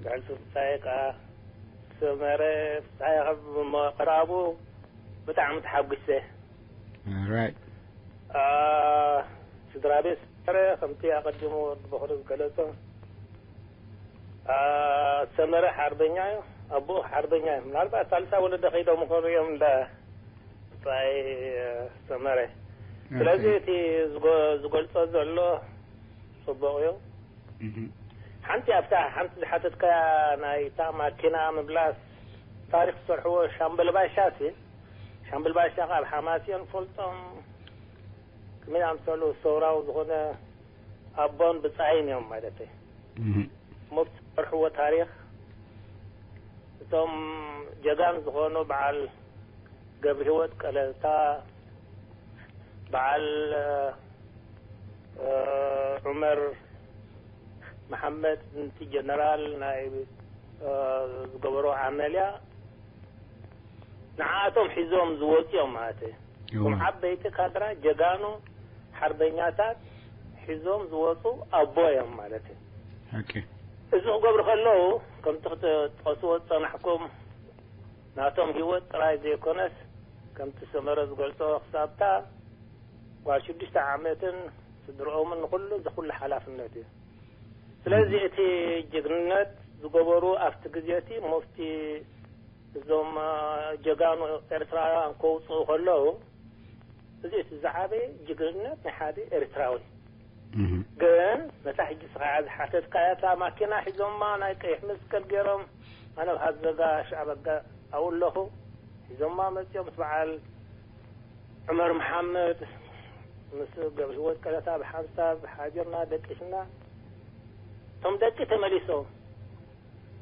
ብዕልቱ ፍሳየ ከኣ ሰመረ ፍሳየ ካብ ምቕራቡ ብጣዕሚ ተሓጒሰ። Right. ስድራ ቤት ሰመረ ከምቲ ኣቐዲሙ ወዲ በኽሪ ዝገለጾ ሰመረ ሓርበኛ እዩ። ኣቦኡ ሓርበኛ እዩ። ምናልባት ሳልሳ ወለደ ከይዶም ይኾኑ እዮም እንዳ ብጻይ ሰመረ። ስለዚ እቲ ዝጎ- ዝገልጾ ዘሎ ጽቡቕ እዩ። ሓንቲ ኣብታ ሓንቲ ዝሓተትካያ ናይ እታ ማኪና ምምላስ ታሪክ ዝሰርሕዎ ሻምበል ባሻ ሲ ሻምበል ባሻ ካብ ሓማስዮን ፈልጦም ከመይ ኣምሰሉ ሰውራዊ ዝኾነ ኣቦን ብጻይን እዮም ማለት እዩ። ሞት ዝሰርሕዎ ታሪክ እቶም ጀጋን ዝኾኑ በዓል ገብረ ህይወት ቀለታ በዓል ዑመር መሓመድ ንቲ ጀነራል ናይ ዝገበሮ ዓመልያ ንዓኣቶም ሒዞም ዝወፁ እዮም ማለት እዩ። እቶም ዓበይቲ ካድራ ጀጋኑ ሓርበኛታት ሒዞም ዝወፁ ኣቦ እዮም ማለት እዩ። እዚ ክገብሩ ከለዉ ከምቲ ክትጠቅስዎ ዝፀናሕኩም ናቶም ህይወት ጥራይ ዘይኮነስ ከምቲ ሰመረ ዝገልጾ ክሳብታ ጓል ሽዱሽተ ዓመትን ስድርኦምን ንኹሉ እዚ ኩሉ ሓላፍነት እዩ። ስለዚ እቲ ጅግንነት ዝገበሩ ኣብቲ ግዜ እቲ ሞፍቲ እዞም ጀጋኑ ኤርትራውያን ከውፅኡ ከለዉ እዚ እቲ ዝዓበየ ጅግንነት ናይ ሓደ ኤርትራዊ ግን ነታ ሕጂ ስኻ ዝሓተትካያ እታ ማኪና ሒዞማ ናይ ቀይሕ መስቀል ገይሮም ኣነ ብሃዘጋ ሻዕበጋ ኣብኡ ኣለኹ ሒዞማ መፂኦም ምስ በዓል ዑመር መሓመድ ምስ ገብረ ህይወት ቀለታ ብሓንሳብ ሓዲርና ደቂስና እቶም ደቂ ተመሊሶም፣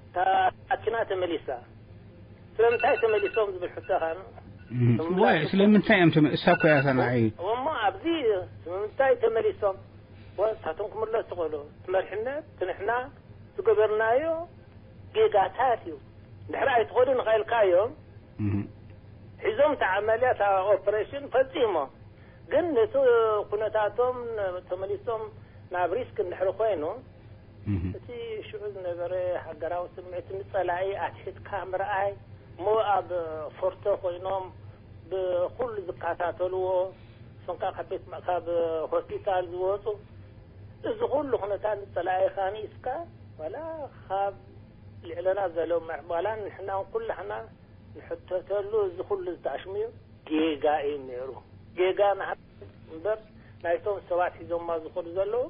እታ ኣኪና ተመሊሳ። ስለምንታይ ተመሊሶም ዝብል ሕቶ ኸኣ እም፣ ወይ ስለምንታይ እዮም ተመ-፣ እሳ እኮ እያ እታ ንዓይ። እሞ ኣብዚ ስለምንታይ ተመሊሶም? ወ-፣ ንሳቶም ክምለሱ ይኽእሉ። እቲ መሪሕነት፣ እቲ ንሕና ዝገበርናዮ ጌጋታት እዩ። ድሕሪ ኣይትኸዱ ንኸልካዮም እም፣ ሒዞም እቲ ዓመልያ፣ እታ ኦፕሬሽን ፈጺሞም። ግን ነቲ ኩነታቶም ተመሊሶም ናብ ሪስክ እንድሕሪ ኮይኑ፣ እም፣ እቲ ሽዑ ዝነበረ ሃገራዊ ስምዒት ንጸላኢ ኣትሒትካ ምርኣይ፣ እሞ ኣብ ፎርቶ ኮይኖም ብኹሉ ዝከታተልዎ፣ እሶም ከኣ ካብ ቤት፣ ካብ ሆስፒታል ዝወጹ፣ እዚ ኩሉ ኩነታት ንጸላኢኻ ንኢስካ፣ ዋላ ካብ ልዕለና ዘሎ ምዕባላን ንሕና እውን ኩላህና ንሕተተሉ፣ እዚ ኩሉ ዝተኣሽሙዮ ጌጋ እዩ ነይሩ። ጌጋ ንሓ-፣ እምበር ናይቶም ሰባት ሒዞማ ዝኸዱ ዘለዉ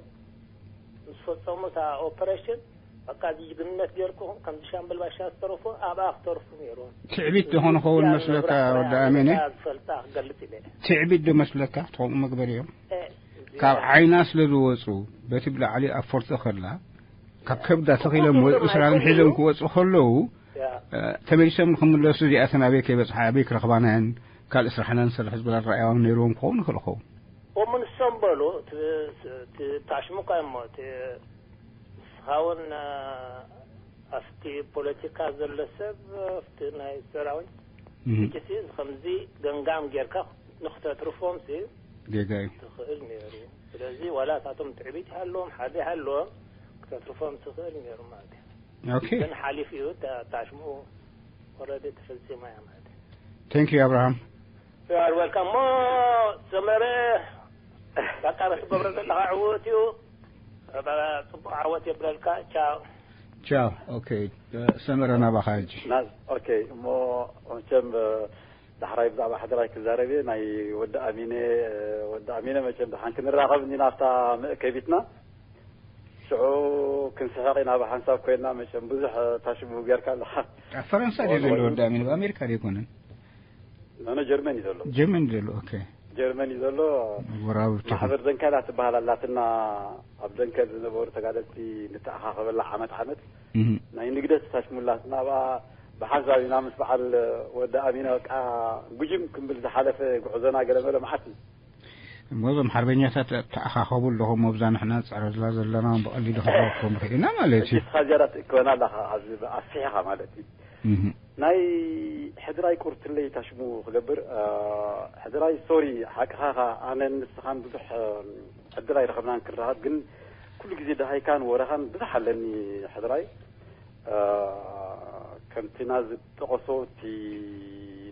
ምስ ፈጸሙ እታ ኦፐሬሽን፣ በቃ፣ እዚ ጅግንነት ጌርኩም፣ ከምዚ ሻምበል ባሻ ዝተረፎ ኣብኣ ክተርፉ ነይርዎም። ትዕቢት ዶ ኾነ ኸውን እዚኣ መስለካ ንብረት ወዲ ኣሜነ? እያ ዝፈልጣ ክገልጽ ኢለ። ትዕቢት ዶ መስለካ ክትኸውን መግበሪ እዮም? እ፣ ካብ ዓይና ስለ ዝወጹ፣ በቲ ብላዕሊ ኣብ ፎርቶ ከላ፣ ካብ ከብዳ ተኺሎም እኮ ወ-፣ እስራን ሒዞም ክወጹ ከለዉ፣ ያ። እ፣ ተመሊሶም ንኽምለሱ እዚኣተን ኣበይ ከይበጽሓ፣ ኣበይ ክረኽባናን ካልእ ስራሕና ንሰርሕ ዝበላ ረኣያዎም ነይርዎም ክኸውን ይኽእል ይኸውን። እሞ ንሶም በሉ፣ እቲ፣ እቲ ታሽሙ እኳ እሞ፣ እቲ ንስኻ እውን፣ እ፣ ኣብቲ ፖለቲካ ዘሎ ሰብ፣ ኣብቲ ናይ ሰራዊት እም። ሕጂ ሲ ከምዚ ገንጋም ጌርካ ንኽተትርፎም ሲ ጌጋ እዩ። ትኽእል ነይሩ። ስለዚ ዋላ እሳቶም ትዕቢት ይሃልዎም፣ ሓደ ይሃልዎም፣ ክተትርፎም ትኽእል ነይሩ ማለት እዩ። ኦኬ። ግን ሓሊፉ እዩ፣ ታ-፣ ታሽሙ ኦልሬዲ ተፈጺማ እያ ማለት እዩ። Thank you፣ ኣብርሃም። You are welcome። እሞ ሰመረ፣ በቃ፣ በቲ ትገብሮ ዘለኻ ዕዉት እዩ። በቃ፣ ጽቡቕ ዓወት የብለልካ። ቻው። ቻው። ኦኬ፣ ሰመረ፣ ናባኻ ሕጂ። ና-፣ ኦኬ፣ እሞ መቸም፣ ዳሕራይ ብዛዕባ ሕድራይ ክዛረብ እየ። ናይ ወዲ ኣሚነ፣ ወዲ ኣሚነ መቸም ደሓን ክንራኸብ እንዲና ኣብታ መእከቢትና። ሽዑ ክንስሕቕ ኢና ብሓንሳብ ኮይና፣ መቸም ብዙሕ ታሽሙ ጌርካ ኣለኻ። ኣብ ፈረንሳ ድዩ ዘሎ ወዲ ኣሚነ? ኣብ ኣሜሪካ ድዩ ኣይኮነን? ኖ፣ ኖ፣ ጀርመን እዩ ዘሎ። ጀርመን እዩ ዘሎ። ኦኬ። ጀርመን እዩ ዘሎ። ጎረባብቲ። ማሕበር ደንከል ትበሃል ኣላትና። ኣብ ደንከል ዝነበሩ ተጋደልቲ ንተኣኻኸበላ ዓመት ዓመት እህ። ናይ ንግደት ታሽሙ ኣላትና። ኣብኣ ብሓንሳብ ኢና ምስ በዓል ወዲ ኣሚነ በቃ ጉጅም ክንብል ዝሓለፈ ጉዕዞና ገለ መለ መዓት እዩ። እሞ እዞም ሓርበኛታት ተኣኻኸቡ ኣለኹም፣ ኣብዛ ንሕና ንጻረላ ዘለና ብቐሊሉ ክንረኽቦም ንኽእል ኢና ማለት እዩ። እስኻ ዝያዳ ትእክበና ኣለኻ፣ ኣብዚ ኣስፊሕኻ ማለት እዩ። እህ። ናይ ሕድራይ ቁርትለይ ታሽሙ ክገብር፣ እ፣ ሕድራይ፣ ሶሪ፣ ሓቅኻ ኢኻ፣ ኣነን ንስኻን ብዙሕ፣ እ፣ ዕድል ኣይረኸብናን ክንራኸብ፣ ግን ኩሉ ግዜ ደሃይካን ወረኻን ብዙሕ ኣለኒ ሕድራይ። እ፣ ከምቲ ና ዝጠቐሶ፣ እቲ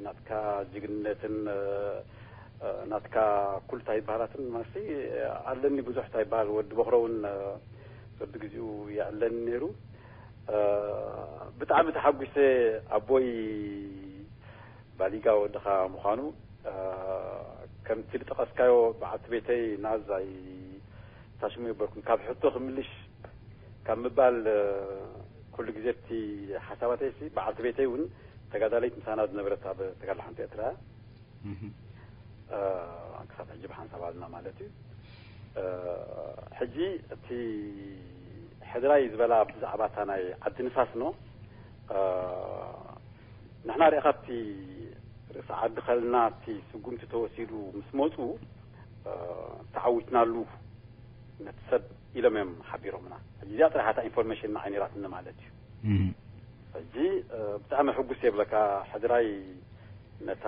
ናትካ ጅግንነትን፣ እ፣ እ፣ ናትካ ኩሉ እንታይ ይበሃላትን፣ ማለትሲ፣ ኣለኒ ብዙሕ እንታይ ይበሃል፣ ወዲ በኽሮ እውን፣ እ፣ በብግዜኡ የዕለኒ ነይሩ። እ፣ ብጣዕሚ ተሓጒሰ፣ ኣቦይ ባሊጋ ወድኻ ምዃኑ፣ እ፣ ከምቲ ዝጠቐስካዮ፣ በዓልቲ ቤተይ ናዛይ ታሽሙ የበልኩን። ካብ ሕቶ ክምልሽ ካብ ምባል፣ እ፣ ኩሉ ግዜ እቲ ሓሳባተይሲ፣ በዓልቲ ቤተይ እውን ተጋዳለይት ምሳና ዝነበረት ኣብ ተጋድሎ ሓንቲ ኤርትራ እያ። እህ። እ፣ ክሳብ ሕጂ ብሓንሳብ ኣልና ማለት እዩ። እ፣ ሕጂ እቲ ሕድራይ ዝበላ ብዛዕባ እታ ናይ ዓዲ ንፋስ ኖ፣ እ፣ ንሕና ርኢኻ ኣብቲ ርእሲ ዓዲ ከልና እቲ ስጉምቲ ተወሲዱ ምስ መፁ፣ እ፣ ተዓዊትናሉ ነቲ ሰብ ኢሎም እዮም ሓቢሮምና። ሕጂ እዚኣ ጥራሕ እታ ኢንፎርሜሽን ንዓይ ነይራትኒ ማለት እዩ። እህ። ሕጂ፣ እ፣ ብጣዕሚ ሕጉስ የብለካ፣ ሕድራይ ነታ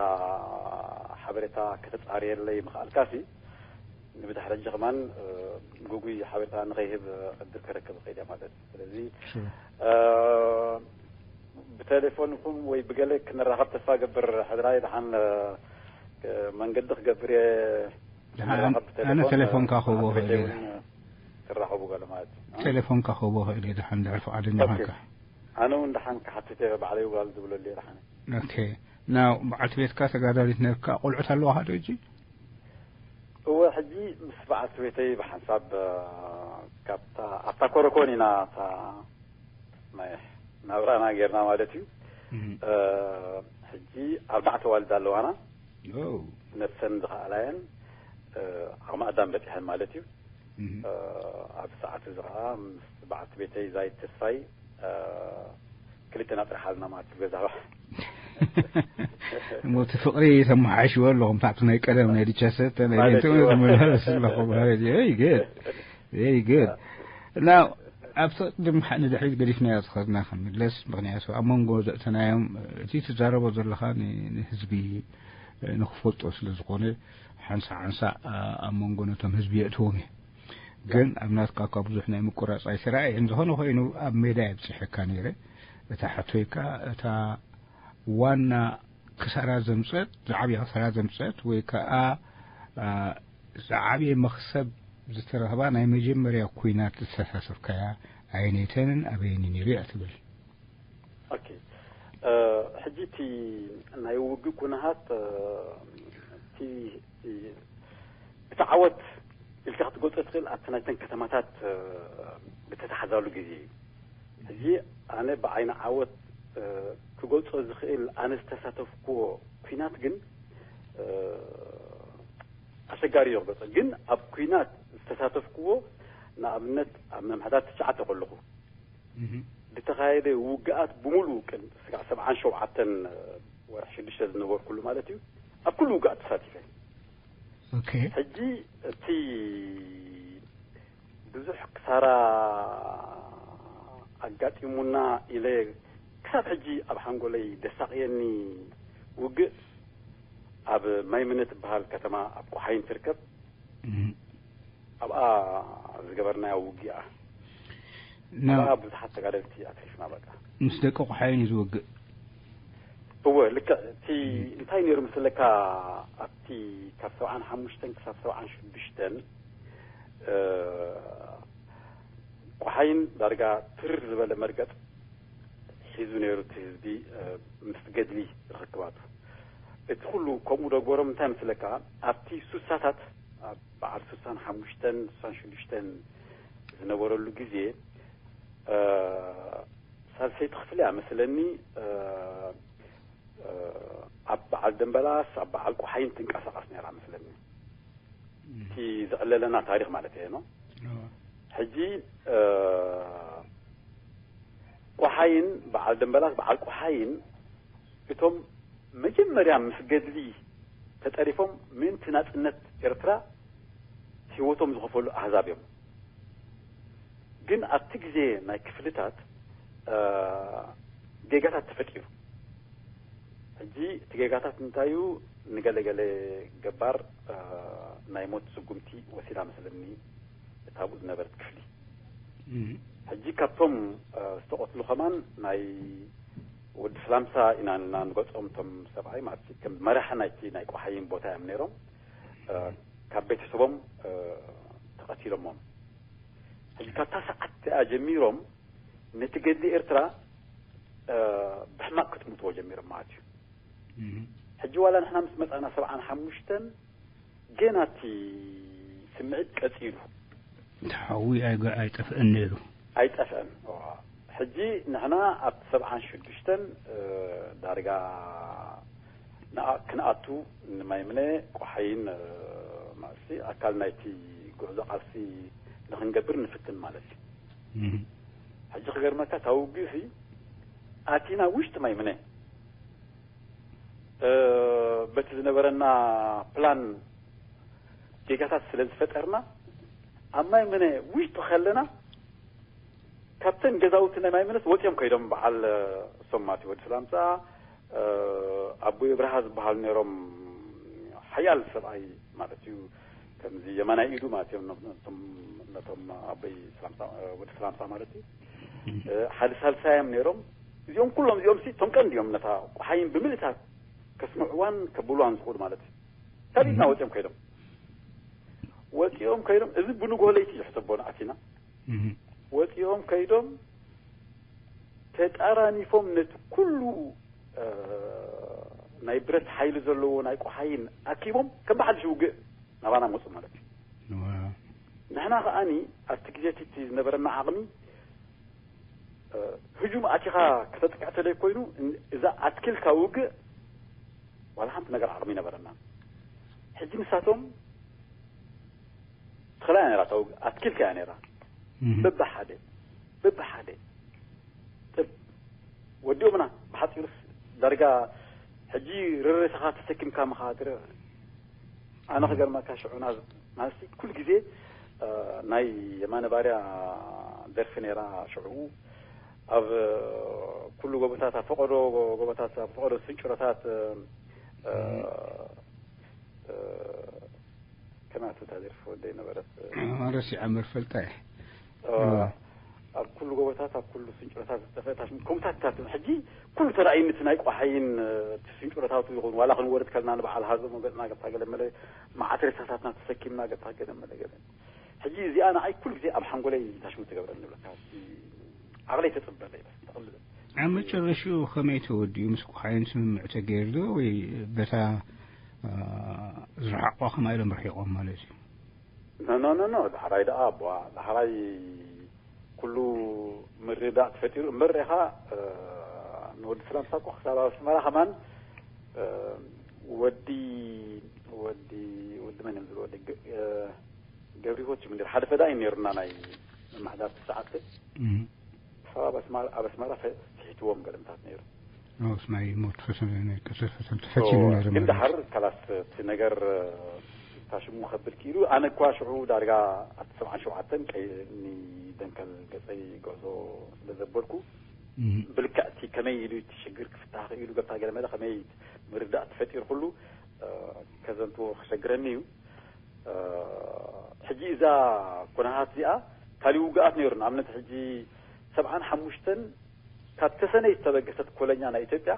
ሓበሬታ ከተጻርየለይ ምኽኣልካሲ፣ ንብድሕሪ ሕጂ ከማን፣ እ፣ ግጉይ ሓበሬታ ንኸይህብ ዕድል ከረክብ እኽእል እየ ማለት እዩ። ስለዚ፣ ሽር። እ፣ ብቴሌፎን ይኹን ወይ ብገለ ክንራኸብ ተስፋ ገብር። ሕድራይ ደሓን፣ እ፣ መንገዲ ክገብር እየ። ደሓን፣ ክንራኸብ ኣነ ብቴሌፎን፣ ቴሌፎንካ ክህቦ ኣብ ክእል እየ። ቤተይ እውን ትራኸቡ ገለ ማለት እዩ። ቴሌፎንካ ክህቦ ክእል እየ፣ ደሓን፣ ድሕሪ ፍቓደኛ ኦኬ። ኮንካ። ኣነ እውን ደሓን ክሓትት እየ፣ ባዕለይ ጓል ዝብለሉ እየ ደሓን። ኦኬ። ናው በዓልቲ ቤትካ ተጋዳሊት ነርካ፣ ቆልዑት ኣለዋኻ ዶ ሕጂ? እወ፣ ሕጂ ምስ በዓልቲ ቤተይ ብሓንሳብ፣ እ፣ ካብታ፣ ኣብታ ኮረኮን ኢና እታ ናይ ናብራና ጌርና ማለት እዩ። እህ። እ፣ ሕጂ ኣርባዕተ ዋልድ ኣለዋና። ኦ። ነብሰን ዝኸኣላ እየን፣ እ፣ ዓቕሚ ኣዳም በጺሐን ማለት እዩ። ኣብ ሰዓት እዚ ከዓ ምስ በዓልቲ ቤተይ ዛይት ተስፋይ ክልተና ጥራሕ ኣልና ማለት ገዛ። ሞቲ ፍቕሪ ተመሓሽዎ ኣለኹም ታዕቱ ናይ ቀደም ናይ ዲቻሰተ ናይ ቤንተ ተመላለስ ኣለኹም። Very good. Very good. Now ኣብቲ ቅድም ንድሕሪት ገዲፍናዮ ዝኸድና ክንምለስ፣ ምኽንያቱ ኣብ መንጎ ዘእተናዮም እቲ ትዛረቦ ዘለኻ ንህዝቢ ንክፈልጦ ስለ ዝኾነ ሓንሳ ሓንሳ ኣብ መንጎ ነቶም ህዝቢ የእትዎም እየ። ግን ኣብ ናትካ እኳ ብዙሕ ናይ ምቁራፅ ኣይተረኣየን። ዝኾነ ኮይኑ ኣብ ሜዳ እየ ኣብፂሐካ ነይረ። እታ ሕቶይ ከኣ እታ ዋና ክሳራ ዘምፀት ዝዓብየ ክሳራ ዘምፀት ወይ ከዓ ዝዓብየ መክሰብ ዝተረኽባ ናይ መጀመርያ ኩናት ዝተሳተፍካያ ኣየነይተንን ኣበየኒ ነይሩ እያ ትብል። ኦኬ። ሕጂ እቲ ናይ ውግእ ኩነሃት እቲ ዓወት ኢልካ ክትገልጾ ትኽእል ኣብቲ ናይተን ከተማታት ብተታሓዛሉ ግዜ እዩ። ሕጂ ኣነ ብዓይኒ ዓወት ክገልጾ ዝኽእል ኣነ ዝተሳተፍኩዎ ኩናት ግን ኣሸጋሪ እዩ ክገልጾ። ግን ኣብ ኩናት ዝተሳተፍኩዎ ንኣብነት ኣብ ምምሕዳር ትሽዓተ ከለኹ ብተኻየደ ውግኣት ብምሉእ ቅን ስጋዕ ሰብዓን ሸውዓተን ወርሒ ሽዱሽተ ዝነበርኩሉ ማለት እዩ ኣብ ኩሉ ውግኣት ተሳቲፈ። ኦኬ። ሕጂ እቲ ብዙሕ ክሳራ ኣጋጢሙና ኢለ ክሳብ ሕጂ ኣብ ሓንጎለይ ደሳቕየኒ ውግእ ኣብ ማይምነ ትበሃል ከተማ ኣብ ቆሓይን ትርከብ። ኣብኣ ዝገበርናዮ ውግኣ ኣብኣ ብዙሓት ተጋደልቲ ኣትሪፍና በቃ። ምስ ደቂ ቆሓይን እዩ ዝውግእ። እወ ልክዕ። እቲ እንታይ ነይሩ ምስለካ ኣብቲ ካብ ሰብዓን ሓሙሽተን ክሳብ ሰብዓን ሽዱሽተን ቆሓይን ዳርጋ ትርር ዝበለ መርገጥ ሒዙ ነይሩ እቲ ህዝቢ ምስ ገድሊ ርኽክባቱ። እቲ ኩሉ ከምኡ ዶ ገበሮም እንታይ መስለካ ኣብቲ ሱሳታት ኣብ በዓል ሱሳን ሓሙሽተን ሱሳን ሽዱሽተን ዝነበረሉ ግዜ ሳልሰይቲ ክፍሊ እያ መስለኒ ኣብ በዓል ደንበላስ ኣብ በዓል ቆሓይን ትንቀሳቐስ ነይራ መስለኒ። እቲ ዝዕለለና ታሪኽ ማለት እየ ነው። ሕጂ ቆሓይን በዓል ደንበላስ በዓል ቆሓይን እቶም መጀመርያ ምስ ገድሊ ተጠሪፎም ምእንቲ ናጽነት ኤርትራ ህይወቶም ዝኸፈሉ ኣህዛብ እዮም። ግን ኣብቲ ግዜ ናይ ክፍልታት ጌጋታት ተፈጢሩ። ሕጂ እቲ ጌጋታት እንታይ እዩ? ንገለገለ ገባር ናይ ሞት ስጉምቲ ወሲዳ መስለኒ እታ ኣብኡ ዝነበረት ክፍሊ። ሕጂ ካብቶም ዝተቐትሉ ከማን ናይ ወዲ ስላምሳ ኢና ንና ንገጾም እቶም ሰብኣይ ማለት ከም መራሒ ናይቲ ናይ ቆሓይን ቦታ እዮም ነይሮም። ካብ ቤተሰቦም ተቐቲሎሞም። ሕጂ ካብታ ሰዓት እቲኣ ጀሚሮም ነቲ ገድሊ ኤርትራ ብሕማቕ ክጥምትዎ ጀሚሮም ማለት እዩ። ሕጂ ዋላ ንሕና ምስ መጻና ሰብዓን ሓሙሽተን ገና እቲ ስምዒት ቀጺሉ ተሓዊ ኣይጠፍአን ነይሩ። ኣይጠፍአን። ሕጂ ንሕና ኣብ ሰብዓን ሽዱሽተን ዳርጋ ክንኣቱ ንማይምነ ቆሓይን ማእሲ ኣካል ናይቲ ጉዕዞ ቃልሲ ንክንገብር ንፍትን ማለት እዩ። ሕጂ ክገርመካ እታ ውግእ ሲ ኣቲና ውሽጢ ማይምነ በቲ ዝነበረና ፕላን ጌጋታት ስለ ዝፈጠርና ኣብ ማይምነ ውሽጢ ከለና ካብተን ገዛውቲ ናይ ማይምነስ ወፂኦም ከይዶም በዓል እሶም ማለት እዩ ወዲ ስላምፃ ኣቦይ ብርሃ ዝበሃሉ ነይሮም ሓያል ሰብኣይ ማለት እዩ። ከምዚ የማናይ ኢዱ ማለት እዮም ነቶም ኣቦይ ወዲ ስላምፃ ማለት እዩ። ሓደ ሳልሳዮም ነይሮም። እዚኦም ኩሎም እዚኦም ሲ እቶም ቀንዲ እዮም ነታ ቆሓይን ብምልእታ ከስምዕዋን ከብልዋን ዝኽእሉ ማለት እዩ። ካብ ኢድና ወፂኦም ከይዶም ወፂኦም ከይዶም እዚ ብንጎ ለይቲ ዝሕሰቦ ንኣቲና ወፂኦም ከይዶም ተጣራኒፎም ነቲ ኩሉ ናይ ብረት ሓይሊ ዘለዎ ናይ ቆሓይን ኣኪቦም ከም ብሓድሽ ውግእ ናባና መፁ ማለት እዩ። ንሕና ከኣኒ ኣብቲ ግዜ እቲ ዝነበረና ዓቕሚ ህጁም ኣቲኻ ከተጥቅዕ ተለይ ኮይኑ እዛ ኣትኪልካ ውግእ ዋላ ሓንቲ ነገር ዓቕሚ ነበረና። ሕጂ ንሳቶም ትኽእላ እያ ነይራ፣ ተው-፣ ኣትኪልካ እያ ነይራ። እህ። በብሓደ፣ በብሓደ። ጥብ፣ ወዲኦምና፣ ብሓጺሩስ ዳርጋ ሕጂ ርርሰኻ ተሰኪምካ ምኻ ትረ-፣ ኣነ ክገርመካ ሽዑ ናዝ-፣ ናዝቲ ኩል ግዜ፣ እ፣ ናይ የማነ ባርያ ደርፊ ነይራ ሽዑ። ኣብ ኩሉ ጎቦታት፣ ኣብ ፈቐዶ ጎቦታት፣ ኣብ ፈቐዶ ስንጭሮታት፣ እ፣ እ፣ ከማቱ እታ ደርፊ ወደይ ነበረት። ረሲዓ እምበር ፈልጣ እየ። እ፣ እዋ። ኣብ ኩሉ ጎቦታት፣ ኣብ ኩሉ ስንጭሮታት ዝጠፍአ ታሽሙ፣ ከምታት ሕጂ ኩሉ ተራእይኒ እቲ ናይ ቋሓይን፣ እ፣ እቲ ስንጭሮታቱ ይኹን፣ ዋላ ክንወርድ ከለና ንበዓል ሃዞ መገጽና ገብታ ገለ መለ፣ መዓት ሬሳታትና ተሰኪምና ገብታ ገለ መለ ገለ። ሕጂ እዚኣ ንዓይ ኩሉ ግዜ ኣብ ሓንጎለይ ታሽሙ ትገብረኒ ንብለካ። ዓቕለይ ተጽበለይ በስ፣ ተቕልበ። ኣብ መጨረሽኡ ከመይ ተወዲኡ? ምስ ቋሓይን ስምምዕ ተገይሩ ዶ ወይ በታ፣ እ፣ ዝረሓቑዋ ከማይ ኢሎም ርሒቖም ማለት እዩ? ኖ፣ ኖ፣ ኖ፣ ኖ፣ ዳሕራይ ደኣ፣ ኣቦዋ፣ ዳሕራይ ኩሉ ምርዳእ ተፈጢሩ እምበር ኢኻ፣ እ፣ ንወዲ ሰላም ሳቆ ክሳብ ኣብ ኣስመራ ከማን፣ እ፣ ወዲ፣ ወዲ፣ ወዲ መን እዮም ዝብሉ? ወዲ ገ-፣ እ፣ ገብረ ህይወት እዩ ነይሩ። ሓደ ፈዳይ ነይሩና ናይ መማሕዳር ትሽዓተ። እም። ክሳብ ኣብ ኣስመራ፣ ኣብ ኣስመራ ፈ-፣ ፍሒትዎም ገለምታት ነይሩ። ኦስ ናይ ሞት ፈሰ-፣ ናይ ቅትለት ፈሰን ተፈጺሙ ሶ፣ ነይሩ ግን ማለት። ደሓር ካላስ እቲ ነገር፣ እ፣ ታሽሙ ከብል ክኢሉ። ኣነ እኳ ሽዑ ዳርጋ ኣብቲ ሰብዓን ሸውዓተን ቀይ-፣ ኒ ደንከል ገጸይ ጉዕዞ ስለ ዘበልኩ፣ እም። ብልክዕ እቲ ከመይ ኢሉ እቲ ሽግር ክፍታሕ ክኢሉ ገብታ ገለ መለ ከመይ ምርዳእ ተፈጢሩ ኩሉ፣ እ፣ ከዘንትዎ ክሸግረኒ እዩ። እ፣ ሕጂ እዛ ኩነታት እዚኣ ካልእ ውግኣት ነይሩ። ንኣብነት ሕጂ ሰብዓን ሓሙሽተን ካብ ተሰነይ ዝተበገሰት ኮለኛ ናይ ኢትዮጵያ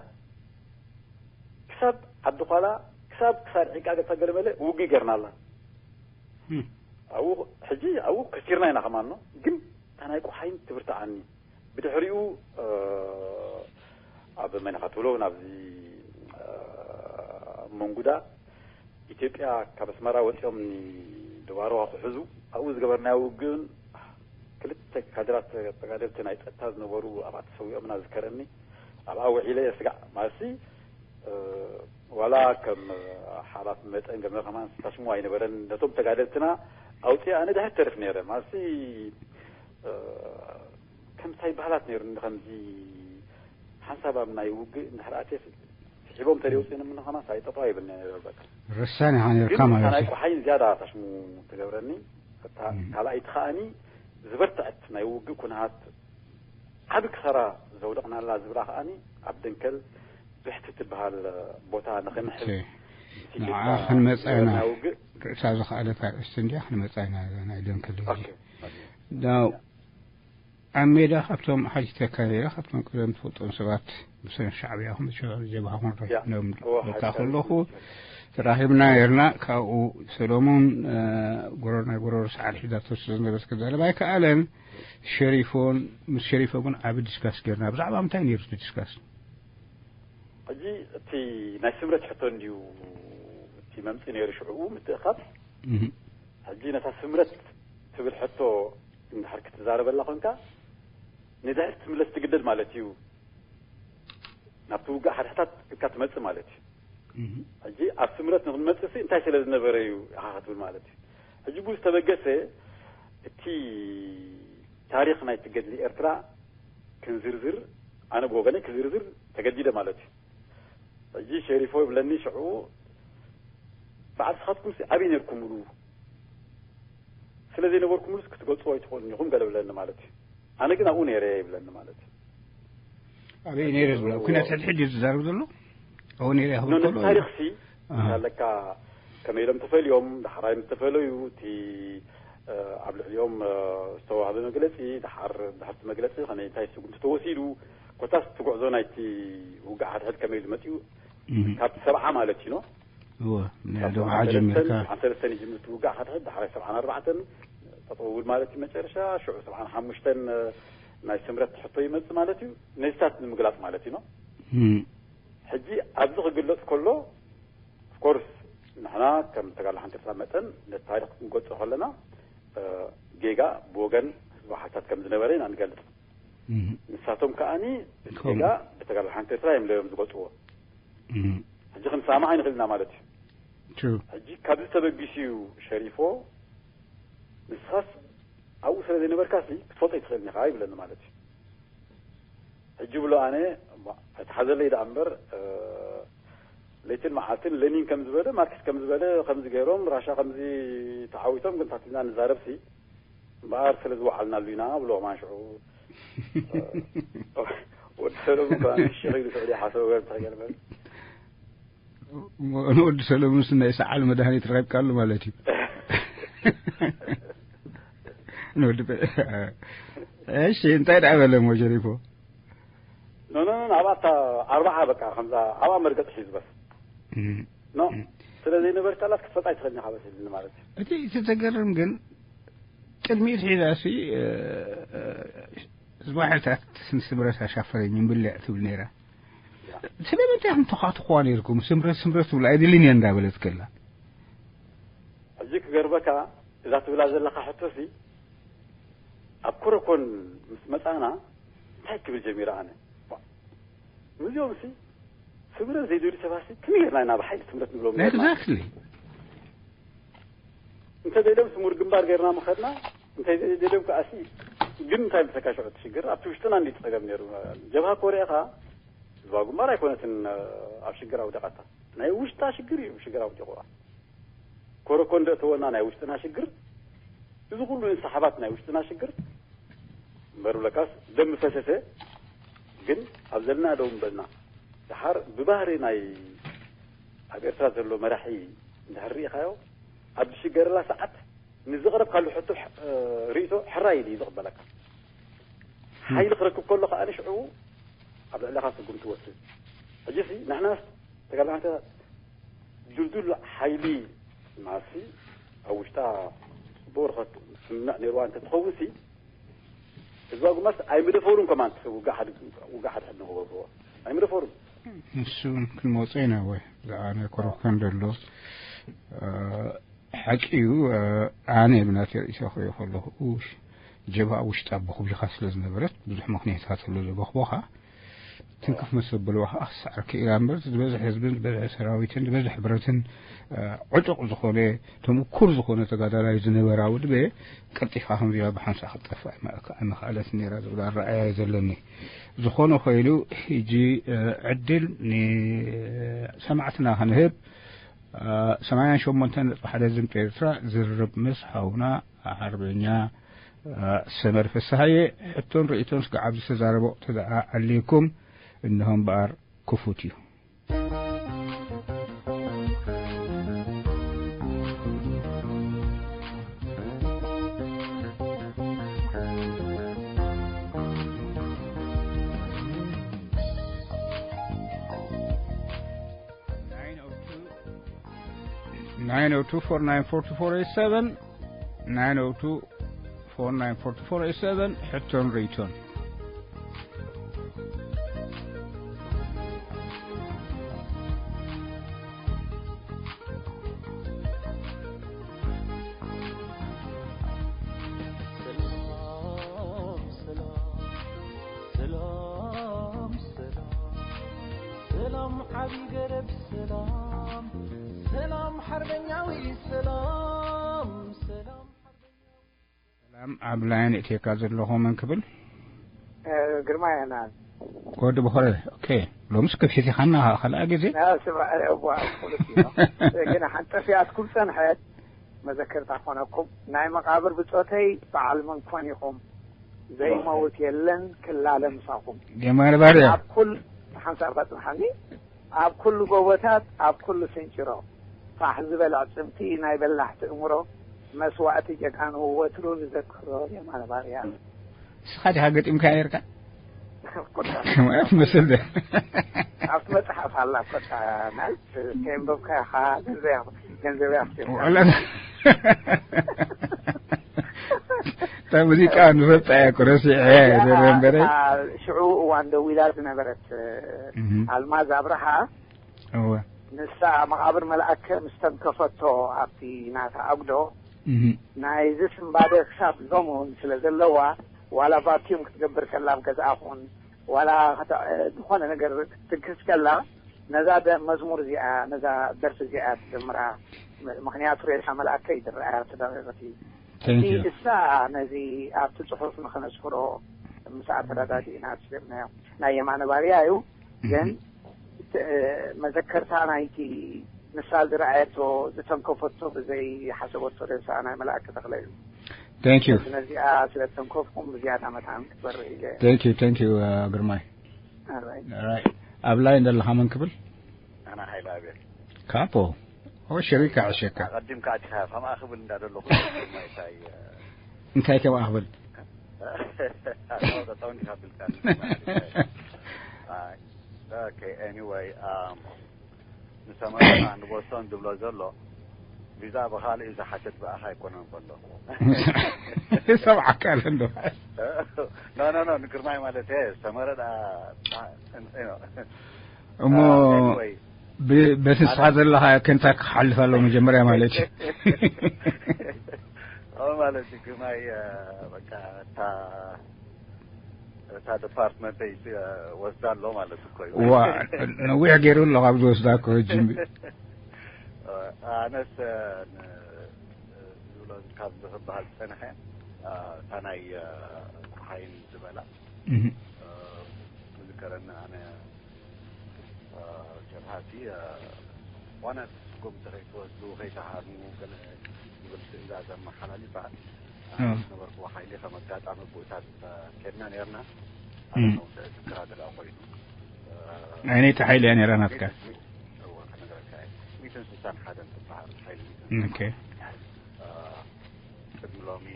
ክሳብ ዓዲ ኳላ፣ ክሳብ ክሳድ ዒቃ ገብታ ገለ መለ ውግእ ጌርና ኣላ። እም። ኣብኡ፣ ሕጂ ኣብኡ ከሲርና ኢና ከማን ነው። ግን እታ ናይ ቋሓይን ትብርትዓኒ። ብድሕሪኡ፣ እ፣ ኣብ መን ኢኻ ትብሎ ናብዚ፣ እ፣ መንጉዳ ኢትዮጵያ ካብ ኣስመራ ወጺኦም ንደባርዋ ክሕዙ ኣብኡ ዝገበርናዮ ውግእን ክልተ ካድራት ተጋደልቲ ናይ ጸጥታ ዝነበሩ ኣብኣ ተሰዊኦምና ዝከረኒ። ኣብኣ ውዒለ እየ ስጋዕ ማለትሲ፣ እ፣ ዋላ ከም ሓላፍ መጠን ገመ ከማን ስታሽሙ ኣይነበረን። ነቶም ተጋደልትና ኣውፅኣ ኣነ ድሕር ተርፍ ነይረ ማለትሲ፣ እ፣ ከምታይ ባህላት ነይሩ ከምዚ ሓንሳብ ኣብ ናይ ውግእ እንድሕር ኣትየ ስሒቦም ተደውፅእን ምንኸማስ ኣይጠጠዋ ይብል ነይረ በቃ። ረሳን ኢኻ ነርካ ግን ማለት ናይ እዩ። ቁሓይን ዝያዳ ታሽሙ ትገብረኒ። እታ እም። ካልኣይቲ ከኣኒ ዝበርትዐት ናይ ውግእ ኩነታት ዓቢ ክሳራ ዘውደቕናላ ዝብላ ከኣኒ ኣብ ደንከል ብሕቲ ትበሃል ቦታ ንኽንሕዝ ኦኬ። ንዓ ክንመጻ ኢና። ናይ ውግእ ርእሳ ዝኸኣለት ኣርእስቲ እንድያ ክንመጻ ኢና። ናይ ደንከል ኦኬ። ዳው ኣብ ሜዳ ካብቶም ሓቲተካ ነይረ፣ ካብቶም ቀደም ትፈልጦም ሰባት፣ ብሰንኪ ሻዕብያ ይኹን ብሰንኪ ጀብሃ ይኹን ያ። ረኺብናዮም እዎ፣ ክብለካ ሓቲተካ ከለኹ፣ ነይረ። ተራኺብና ነይርና። ካብኡ ሰሎሞን፣ እ፣ ጎረሮ፣ ናይ ጎረሮ ሰዓል ሒዛቶ ስለ ዝነበረት ክዛረብ ኣይከኣለን። ሸሪፎን፣ ምስ ሸሪፎ ግን ዓቢ ዲስካስ ጌርና። ብዛዕባ ምንታይ ነይሩ እቲ ዲስካስ? ሕጂ እቲ ናይ ስምረት ሕቶ እንድዩ እቲ መምጽኢ ነይሩ ሽዕኡ ምትእኻብ። እህ። ሕጂ ነታ ስምረት ትብል ሕቶ እንድሕር ክትዛረበላ ኮንካ፣ ንድሕር ትምለስ ትግደድ ማለት እዩ። ናብቲ ውግእ ሓድሕታት ኢልካ ትመጽእ ማለት እዩ። እህ። ሕጂ ኣብ ስምረት ንክንመጽእ ሲ እንታይ ስለ ዝነበረ እዩ ኢኻ ክትብል ማለት እዩ። ሕጂ ብኡ ዝተበገሰ እቲ ታሪኽ ናይቲ ገድሊ ኤርትራ ክንዝርዝር፣ ኣነ ብወገነይ ክዝርዝር ተገዲደ ማለት እዩ። ሕጂ ሸሪፎ ይብለኒ ሽዑ፣ በዓል ስኻትኩም ሲ ኣበይ ነርኩምሉ? ስለ ዘይነበርኩምሉስ ክትገልጽዎ ኣይትኽእሉን ኢኹም ገለ ብለኒ ማለት እዩ። ኣነ ግን ኣብኡ ነይረ ይብለኒ ማለት እዩ። ኣበይ ነይረ ዝብሎ? ኣብ ኩናት ሕድሕድ እዩ ዝዛረብ ዘሎ? ኣብኡ ነይረ ይኸውን ኖ፣ ነቲ ከሎ ታሪኽሲ ኣሃ። ኣለካ ከመይ ኢሎም ተፈልዮም፣ ዳሕራይ ምስ ተፈለዩ፣ እቲ፣ እ፣ ኣብ ልዕሊኦም፣ እ፣ ዝተዋህበ መግለጺ፣ ድሓር፣ ድሕርቲ መግለጺ ከመይ እንታይ ስጉምቲ ተወሲዱ፣ ኮታስ እቲ ጉዕዞ ናይቲ ውግእ ሓድሕድ ከመይ ኢሉ መጺኡ፣ እህ። ካብ ሰብዓ ማለት እዩ፣ ኖ? እወ፣ ናይ ካብ ደብዓ ሰብዓን ሰለስተን፣ ጀሚርካ። ሰብዓን ሰለስተን ይጅምር እቲ ውግእ ሓድሕድ፣ ዳሕራይ ሰብዓን ኣርባዕተን ጠጠው ይብል ማለት እዩ መጨረሻ፣ ሽዑ ሰብዓን ሓሙሽተን፣ እ፣ ናይ ስምረት ሕቶ ይመጽእ ማለት እዩ። ነዚታት ንምግላጽ ማለት እዩ፣ ኖ? እም። ሕጂ ኣብዚ ክግለጽ ከሎ፣ ኦፍኮርስ፣ ንሕና ከም ተጋድሎ ሓንቲ ኤርትራ መጠን ነቲ ታሪኽ ክንገልጾ ከለና፣ እ፣ ጌጋ ብወገን ህወሓታት ከም ዝነበረ ኢና ንገልጽ። እም። ንሳቶም ከኣኒ እቲ ከምኡ። ጌጋ ብተጋድሎ ሓንቲ ኤርትራ እዮም ኢሎም ዝገልጽዎ። እም። ሕጂ ክንሰማማዕ ኣይንኽእል ኢና ማለት እዩ። ትሩ። ሕጂ ካብዚ ተበጊሱ እዩ ሸሪፎ ንስኻስ ኣብኡ ስለ ዘይነበርካሲ ክትፈልጦ ኣይትኽእልን ኢኻ ይብለኒ ማለት እዩ። ሕጂ ብሎ ኣነ፣ እሞ ኣይትሓዘለይ ደኣ እምበር፣ እ፣ ለይትን መዓልትን ሌኒን ከም ዝበለ፣ ማርክስ ከም ዝበለ፣ ከምዚ ገይሮም፣ ራሻ ከምዚ ተዓዊቶም፣ ግን ታቲና ንዛረብሲ እምበኣር ስለ ዝወዓልናሉ ኢና ብሎ ከማን ሽዑ፣ እ፣ ወዲ ሰለሙን ከማን ሽኺ ኢሉ ሽዑ ሓሰበ ገር ተገርበል። ንወዲ ሰለሙንስ ናይ ሰዓል መድሃኒት ረኺብካሉ ማለት እዩ። ንወዲ በ-፣ እሺ፣ እንታይ ደኣ በለ እሞ ሸሪፎ? ኖ፣ ኖ፣ ኖ፣ ኣብኣ ኣርባዓ በቃ ከምዛ ኣብኣ መርገጽ ሒዙ በስ። እም። ኖ፣ እም። ስለ ዘይነበርካላት ክትፈልጣ ኣይትኽእልን ኢኻ በስ ኢሉኒ ማለት እዩ። እቲ፣ እቲ ዘገርም ግን ቅድሚኡ ሒዛሲ፣ እ፣ እ፣ ዝባሕታት ንስምረት ኣሻፈረኝ እምብልዕ ትብል ነይራ። ስለምንታይ ኢኹም ተኻትኹዋ ነይርኩም? ስምረት፣ ስምረት ትብሉ ኣይደልን እየ እንዳበለት ከላ። ሕጂ ክገርመካ፣ እዛ ትብላ ዘለኻ ሕቶሲ፣ ኣብ ኮረኮን ምስ መጻና እንታይ ክብል ጀሚረ ኣነ? ዋ፣ ምስዚኦምሲ ስምረት ዘይደልዩ ሰባትሲ ከመይ ጌርና ኢና ብሓይሊ ስምረት ንብሎም ጌርና? ኤግዛክትሊ። እንተ ደልዮም ስሙር ግንባር ጌርና ምኸድና፣ እንተ ደልዮም ከኣሲ፣ ግን እንታይ ምሰካ ሽዑ እቲ ሽግር? ኣብቲ ውሽጥና እንዲ ጸገም ነይሩ። ጀብሃ ኮሪኤኻ፣ ህዝባዊ ግንባር ኣይኮነትን፣ ኣብ ሽግር ኣውዲቓታ። ናይ ውሽጣ ሽግር እዩ ሽግር ኣውዲቑዋ። ኮረኮ እንደ እተወና ናይ ውሽጥና ሽግር፣ እዚ ኩሉ እንስሓባት ናይ ውሽጥና ሽግር፣ እምበር ብለካስ ደም ፈሰሰ፣ ግን ኣብ ዘለና ደው ምበልና። ደሓር ብባህሪ ናይ ኣብ ኤርትራ ዘሎ መራሒ እንድሕር ርኢኻዮ፣ ኣብ ዝሽገረላ ሰዓት ንዝቕረብካሉ ሕቶ ሕ-፣ እ፣ ርእይቶ ሕራይ ኢሉ እዩ ዝቕበለካ። ሓይሊ ክረክብ ከሎ ከኣ ንሽዑ ኣብ ልዕለኻ ስጉምቲ ወስድ። ሕጂሲ ንሕናስ ተጋዳላይነት ድልዱል ሓይሊ ማሲ ኣብ ውሽጣ ጽቡቕ ርኸት ስምምዕ ነይርዋ እንተትኸውንሲ፣ ህዝባዊ ግንባርስ ኣይምደፈሩን ከማን ውግእ ሓድ-፣ ውግእ ሓድሕድ ንኽገብርዎ። ኣይምደፈሩን። ንሱ ክንመጾ ኢና ወይ ብዛዕባ ናይ ኮረኮ ከም ዘሎ፣ እ፣ ሓቂ እዩ። እ፣ ኣነ ብናተይ ርእይቶ ክሪኦ ከለኹ፣ ጀብሃ ውሽጣ ቦኽቢኻ ስለ ዝነበረት፣ ብዙሕ ምኽንያታት ኣሎ ዘቦኽቦኻ። ትንክፍ መሰበልዋ ከዓ ክስዕር ክኢላ እምበር፣ ዝበዝሕ ህዝብን ዝበዝሕ ሰራዊትን ዝበዝሕ ብረትን፣ እ፣ ዕጡቕ ዝኾነ፣ ተምኩር ዝኾነ ተጋዳላይ ዝነበራ ውድበ ቀልጢፋ ከምዚኣ ብሓንሳእ ክትጠፍእ ኣይመ-፣ ኣይመኽኣለትን ነይራ ዝብል ኣረኣእያ እዩ ዘለኒ። ዝኾነ ኮይኑ፣ ሕጂ፣ እ፣ ዕድል ንሰማዕትና ክንህብ፣ እ፣ ሰማንያን ሸሞንተን ነጥቢ ሓደ ዝምጥ ኤርትራ ዝርርብ ምስ ሓውና ሓርበኛ፣ እ፣ ሰመር ፍስሃየ። ሕቶን ርእይቶን ስጋዕ ኣብዚ ዝተዛረቦ ተደኣ ኣልይኩም፣ እንሆ እምበኣር ክፉት እዩ። Nine oh two, four nine four two, four eight seven, nine oh two, four nine four two, four eight seven, ሕቶን ርእይቶን። ሰላም፣ ሰላም፣ ሰላም፣ ሰላም፣ ሰላም፣ ዓቢ ገረብ ሰላም፣ ሰላም፣ ሓርበኛዊ ሰላም፣ ሰላም፣ ሓርበኛዊ ሰላም፣ ኣብ ላይን እቴካ ዘለኹ መን ክብል? እ፣ ግርማ የናን። ወዲ ቦኸረ፣ ኦኬ። ሎምስ ከፊት ኢኻና፣ ካልኣ ግዜ። ና፣ ስማ፣ እ፣ እዋ፣ ፖለቲካ። ግን ሓንጠፊኣትኩም ጸንሐት፣ መዘከርታ ኮነኩም። ናይ መቓብር ብጾተይ በዓል መንኮን ኢኹም። ዘይመውት የለን፣ ክላለ ምሳኹም። የማነ ባርያ። ኣብ ኩል-፣ ሓንሳብ ባጽንሓኒ። ኣብ ኩሉ ጎቦታት፣ ኣብ ኩሉ ስንጭሮ፣ ፋሕ ዝበለ ኣዕጽምቲ ናይ በላሕቲ እምሮ፣ መስዋእቲ ጀጋኑ ወትሩ ንዘክሮ የማነ ባርያ። ንስኻ ዲኻ ገጢምካ ነይርካ? ኮታ። ከምኣ ትመስል ዶ? ኣብቲ መጽሓፍ ኣላ ኮታ፣ ናይ ከየንበብካ ኢኻ ገንዘብ፣ ገንዘብ ኢኻ ክትብል። ወላ እታ ሙዚቃ ንፈልጣ እያ እኮ፣ ረሲዐ እያ፣ እያ፣ ዘረንበረ። አ፣ ሽዑ እዋን ደዊላ ዝነበረት፣ እህ። ኣልማዝ ኣብርሃ፣ እወ። ንሳ መቓብር መልኣከ ምስ ተንከፈቶ ኣብቲ ናታ ኣጉዶ፣ እህ። ናይዚ ስንባደ ክሳብ ሎሚ እውን ስለ ዘለዋ፣ ዋላ ቫክዩም ክትገብር ከላ ኣብ ገዛኣ ኹን፣ ዋላ ከተ-፣ ዝኾነ ነገር ክትንክስ ከላ፣ ነዛ ደ-፣ መዝሙር እዚኣ፣ ነዛ ደርፊ እዚኣ ትዘምራ። ም-፣ ምኽንያቱ ሬሳ መልኣከ እዩ ዝረኣያ፣ እቲ ደ-፣ እቲ Thank you. እሳ ነዚ ኣብቲ ጽሑፍ ንኸነስፍሮ ምስ ኣተረዳዲእና ኣስፊርናዮ። ናይ የማነ ባርያ እዩ። ግን መዘከርታ ናይቲ ንሳ ዝረኣየቶ ዝተንከፈቶ ብዘይ ሓሰበቶ ርእሳ ናይ መልኣክ ተኽለ እዩ። Thank you. ነዚኣ ስለ ተንከፍኩም ብዝያዳ መታን ክትበርህ ኢለ። Thank you. Thank you. Uh, ግርማይ. ኣራይ All right. ኣብ ላይ እንደለኻ መን ክብል? ኣና ሓይለ ኣቤል ካፖ። ኦ ሸሪካ ዕሸካ። ኣቐዲምካ ኣቲኻ ከምኣ ክብል እንዳደለኹ ማይታይ እንታይ ከም ኣኽብል? ጠጠው እንዲኻ ብልካ okay anyway ንሰመራ ንቦስቶን ዝብሎ ዘሎ ቪዛ ብኻልእ እዩ ዝሓተት ብኣኻ ኣይኮነን ከሎ ሰብዓካ ኣሎ እንዶ። no no no ንግርማይ ማለት እየ ሰመረ ደኣ እሞ ብ- በቲ ንስኻ ዘለኻ ከንታ ክሓልፍ ኣለዎ መጀመርያ ማለት እዩ። ኦ ማለት እዩ ግርማይ በቃ እታ እታ ዲፓርትመንት ወስዳ ኣሎ ማለት እኮ እዩ ዋ ነዊሕ ገይሩ ኣሎ ካብ ዝወስዳ እኮ ሕጂ። ኣነስ ዝብሎ ካብ ዝክበሃል ዝፀንሐ እታ ናይ ፀሓይን ዝበላ እህ። ዝከረኒ ኣነ ጀብሃቲ ዋና ስጉምቲ ከይትወስዱ ከይተሃርሙ ገለ ዝብል ትእዛዝ ኣመሓላሊፋ እም። ነበርኩ ሓይሊ ከም ኣጋጣሚ ቦታት ከድና ነርና እም። ዝክራ ደላ ኮይኑ ዓይነይቲ ሓይሊ እያ ነይራ ናትካ? ሚትን ስሳን ሓደን ትበሃል ሓይሊ ኦኬ። ቅድሚ ሎሚ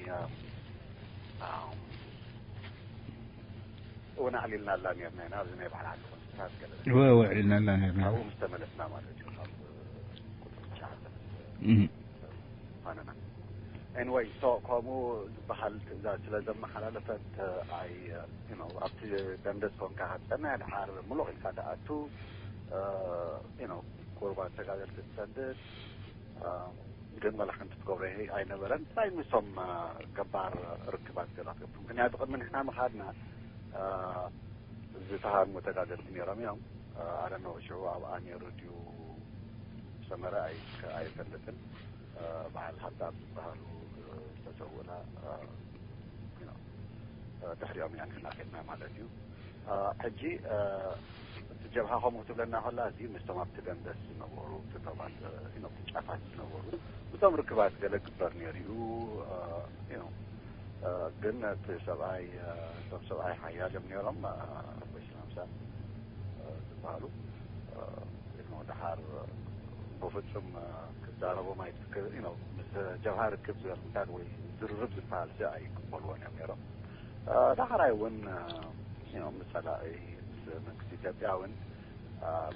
እውን ኣዕሊልና ኣላ ነርና ኢና ኣብዚ ናይ ባዕል ዓዲ ኮንሰርታት ገለ እወ እወ ኣዕሊልና ኣላ ነርና። ካብኡ ምስ ተመለስና ማለት እዩ ካብ ቁጥሪ ትሽዓተ እም። ፋነና anyway so ከምኡ ዝበሃል ትእዛዝ ስለ ዘመሓላለፈት ኣይ ኣብቲ ደንደስ ኮንካ ክትፀንሕ ድሓር ምሉቕ ኢልካ ትኣቱ ቁርባት ተጋደልቲ ትሰድድ ግን መላሕንቲ ትገብሮ ኣይነበረን ናይ ምሶም ገባር ርክባት ገላ ትገብሩ ምክንያቱ ቅድሚ ንሕና ምኻድና ዝተሃርሙ ተጋደልቲ ነይሮም እዮም ኣረነው ሽዑ ኣብኣ ነይሩ ድዩ ሰመረ ኣይፈልጥን በዓል ሃብታም ዝበሃሉ ዝተሰውእና ድሕሪኦም ኢና ንሕና ከድና ማለት እዩ ሕጂ እቲ ጀብሃ ከምኡ ክትብለና ከላ እዚ ምስቶም ኣብቲ ደንደስ ዝነበሩ እቲ ዶባት እቲ ጫፋት ዝነበሩ እቶም ርክባት ገለ ግበር ነይሩ እዩ ግን እቲ ሰብኣይ እቶም ሰብኣይ ሓያል እዮም ነይሮም ኣቦይ ሽላምሳ ዝበሃሉ ድሓር ብፍፁም ክዛረቦም ኣይትፍክር ምስ ጀብሃ ርክብ ዝበልኩታት ወይ ዝርርብ ዝበሃል ዚ ኣይቅበልዎን እዮም ነይሮም ዳሕራይ እውን ምስ ፀላኢ ምስ መንግስቲ ኢትዮጵያ እውን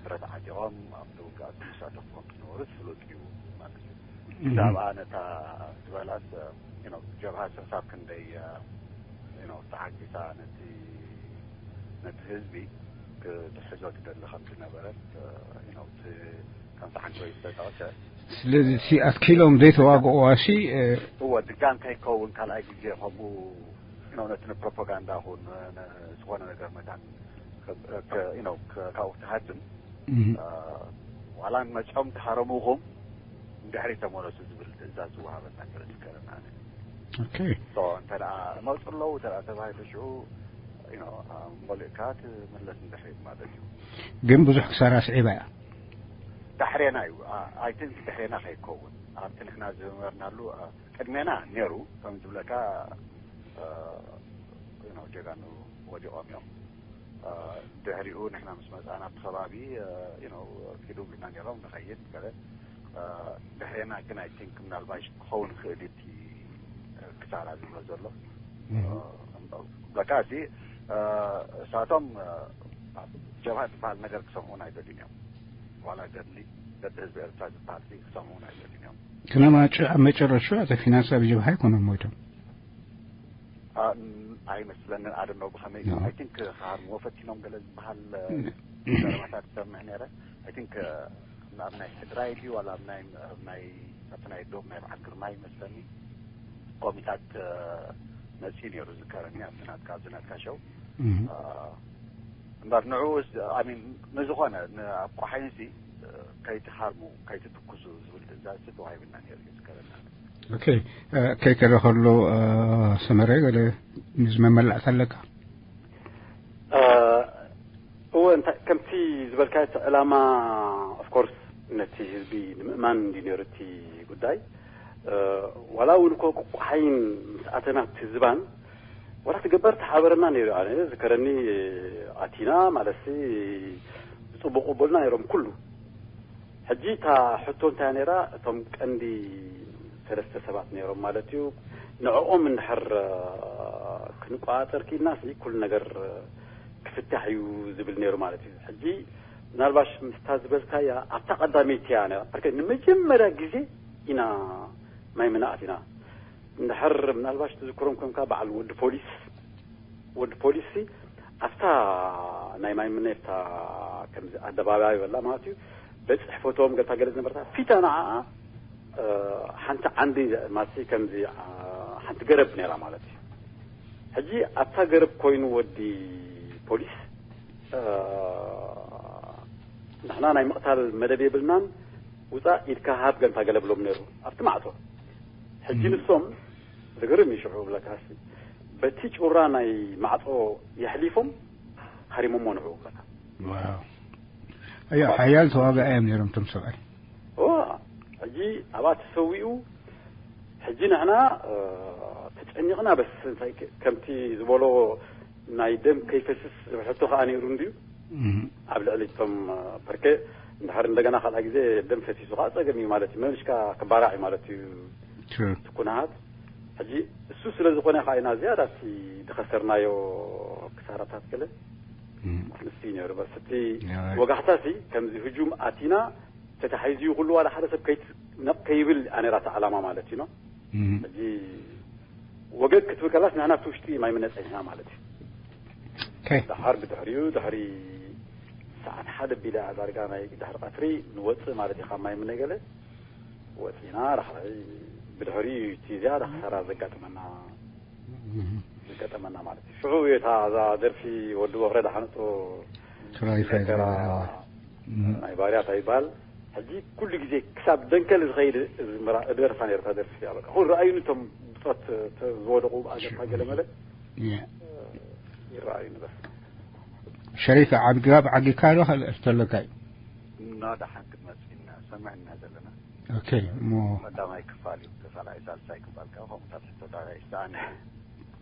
ብረት ዓጢቖም ኣብቲ ውግኣት ዝሳተፉ ከም ዝነበሩ ዝፍለጥ እዩ ማለት እዩ ብዛዕባ ነታ ዝበላስ ጀብሃ ስርሳብ ክንደይ ተዓጊሳ ነቲ ነቲ ህዝቢ ክትሕዞ ትደሊ ከም ዝነበረት ከምቲ ሓንቲ ወይ ዝተጠቕሰ ስለዚ ሲ ኣትኪሎም ዘይተዋግእዋ ሲ እወ ድጋም ከይከውን ካልኣይ ግዜ ከምኡ ነቲ ንፕሮፓጋንዳ ኹን ዝኾነ ነገር መታን ካብኡ ክትሃድም ዋላ መፅኦም ተሃረሙኹም ድሕሪ ተመለሱ ዝብል ትእዛዝ ዝወሃበና ገለ ዝከረና ኦኬ እንተ መፁ ኣለዉ ተ ተባሂሉ ሽዑ መሊእካ ትምለስ እንድሕሪት ማለት እዩ ግን ብዙሕ ክሳራ ስዒባ እያ ዳሕሬና እዩ ኣይትን ድሕሬና ከይከውን ኣብቲ ንሕና ዝነበርናሉ ቅድሜና ነይሩ ከም ዝብለካ ጀጋኑ ወዲቖም እዮም ድሕሪኡ ንሕና ምስ መፃና ኣብቲ ከባቢ ኪዱ ብልና ነይሮም ንኸይድ ገለ ድሕሬና ግን ኣይ ቲንክ ምናልባሽ ክኸውን ክእል እቲ ክሳራ ዝብሎ ዘሎ በቃ እዚ እሳቶም ጀብሃ ዝበሃል ነገር ክሰምዑን ኣይደልን እዮም ዋላ ገድሊ ገዲ ህዝቢ ኤርትራ ዝበሃል ክሰምዑን ኣይደልን እዮም ክነማጭ ኣብ መጨረሹ ኣቶ ፊናንስ ኣብ ጀብሃ ኣይኮነም ሞይቶም ኣይመስለንን ኣደነው ብኸመይ ኣይ ቲንክ ክሃርምዎ ፈቲኖም ገለ ዝበሃል ዘረባታት ዝሰምዕ ነረ ኣይ ቲንክ ኣብ ናይ ሕድራይ ድዩ ዋላ ኣብ ናይ ኣብ ናይ ኣብቲ ናይ ዶብ ናይ በዓል ግርማ ይመስለኒ ኮሚታት መፂ ነይሩ ዝከረኒ ኣብቲ ናትካ ኣብዚ ናትካ ሸው እምበር ንዑ ሚን ንዝኾነ ኣብ ቆሓይንሲ ከይትሃርሙ ከይትትኩሱ ዝብል ትእዛዝ ተዋሂብና ነይሩ እዩ ዝከረኒ ኦኬ። ከይከደ ከሎ ሰመረ ገለ ምስ መመላእታ ኣለካ? እወ፣ እንታይ ከምቲ ዝበልካዮ፣ እቲ ዕላማ ኦፍኮርስ ነቲ ህዝቢ ንምእማን እንዲ ነይሩ እቲ ጉዳይ። ዋላ እውን እኮ ቁቁሓይን ምስ ኣተና እቲ ዝባን ዋላ ትገበር ተሓበረና ነይሩ። ኣነ ዝከረኒ ኣቲና ማለትሲ ብፅቡቅ ቅቡልና ነይሮም ኩሉ። ሕጂ እታ ሕቶ እንታይ ነይራ? እቶም ቀንዲ ሰለስተ ሰባት ነይሮም ማለት እዩ። ንዕኦም እንድሕር ክንቆፃፀር ክኢልና ሲ ኩሉ ነገር ክፍታሕ እዩ ዝብል ነይሩ ማለት እዩ። ሕጂ ምናልባሽ ምስታ ዝበልካያ ኣብታ ቀዳመይቲ እያ ነይራ። በርከ ንመጀመርያ ግዜ ኢና ማይ ምንኣት ኢና። እንድሕር ምናልባሽ ትዝክሮም ኮንካ በዓል ወዲ ፖሊስ፣ ወዲ ፖሊስ ሲ ኣብታ ናይ ማይ ምነፍታ ከምዚ ኣደባባይ በላ ማለት እዩ። በፅሕ ፎቶም ገልታ ገለ ዝነበርታ ፊታ ንዓኣ ሓንቲ ዓንዲ ማለት ከምዚ ሓንቲ ገረብ ነይራ ማለት እዩ። ሕጂ ኣብታ ገረብ ኮይኑ ወዲ ፖሊስ ንሕና ናይ ምቕታል መደብ የብልናን፣ ውፃእ ኢድካ ሃብ ገንታ ገለ ብሎም ነይሩ ኣብቲ ማዕፆ። ሕጂ ንሶም ዝገርም እዩ ሽዑ ብለካሲ በቲ ጩራ ናይ ማዕፆ የሕሊፎም ሃሪሞሞ ንዑ ብለካ። ኣዮ ሓያል ተዋጋ እዮም ነይሮም ቶም ሰብኣይ። ሕጂ ኣብኣ ተሰዊኡ። ሕጂ ንሕና ተጨኒቕና በስ ከምቲ ዝበሎ ናይ ደም ከይፈስስ ዝብል ሕቶ ከዓ ነይሩ እንድዩ። ኣብ ልዕሊ እቶም ፐርከ እንድሕር እንደገና ካልኣ ግዜ ደም ፈሲሱ ከዓ ፀገም እዩ ማለት እዩ። መምሽካ ክባራዕ እዩ ማለት እዩ። ትኩናሃት ሕጂ እሱ ስለ ዝኾነ ከዓ ኢና ዝያዳ እቲ ዝኸሰርናዮ ክሳራታት ገለ ምስ እዩ ነይሩ። በስ እቲ ወጋሕታ ሲ ከምዚ ህጁም ኣቲና ተታሒዙ እዩ ኩሉ ዋላ ሓደ ሰብ ከይብል ኣነራታ ዓላማ ማለት እዩ። ሕጂ ወገግ ክትብል ከላስ ንሕና እቲ ውሽጢ ማይ ምነፀ ኢና ማለት እዩ። ድሓር ብድሕሪኡ ድሕሪ ሰዓት ሓደ ቢላ ዳርጋ ናይ ድሕሪ ቀትሪ ንወፅእ ማለት እዩ። ካብ ማይ ምነገለ ወፂና ዳሕራይ ብድሕሪኡ እቲ ዝያዳ ክሳራ ዘጋጥመና ዘጋጠመና ማለት እዩ። ሽዑ እታ እዛ ደርፊ ወዲ ወኽረ ዳሓንጡ ናይ ባርያታ ይበሃል። ሕጂ ኩሉ ግዜ ክሳብ ደንከል ዝኸይድ ደርፋ ነርታ ደርፊ እያ። በቃ ኩሉ ረኣዩ ነቶም ብፆት ዝወደቑ ብኣገርታ ገለ መለ ይረኣዩ ንበር። ሸሪፍ ዓድግባብ ዓጊካ ዶ ካልእ ሕቶ ኣለካ እዩ? እና ደሓን ክትመፅእ ኢና ሰሚዕና ዘለና። ኦኬ እሞ ቀዳማይ ክፋል እዩ። ተሳላኢ ሳልሳይ ክፋል ከዓ ከምኡታት ሕቶታት ኣይሰኣን።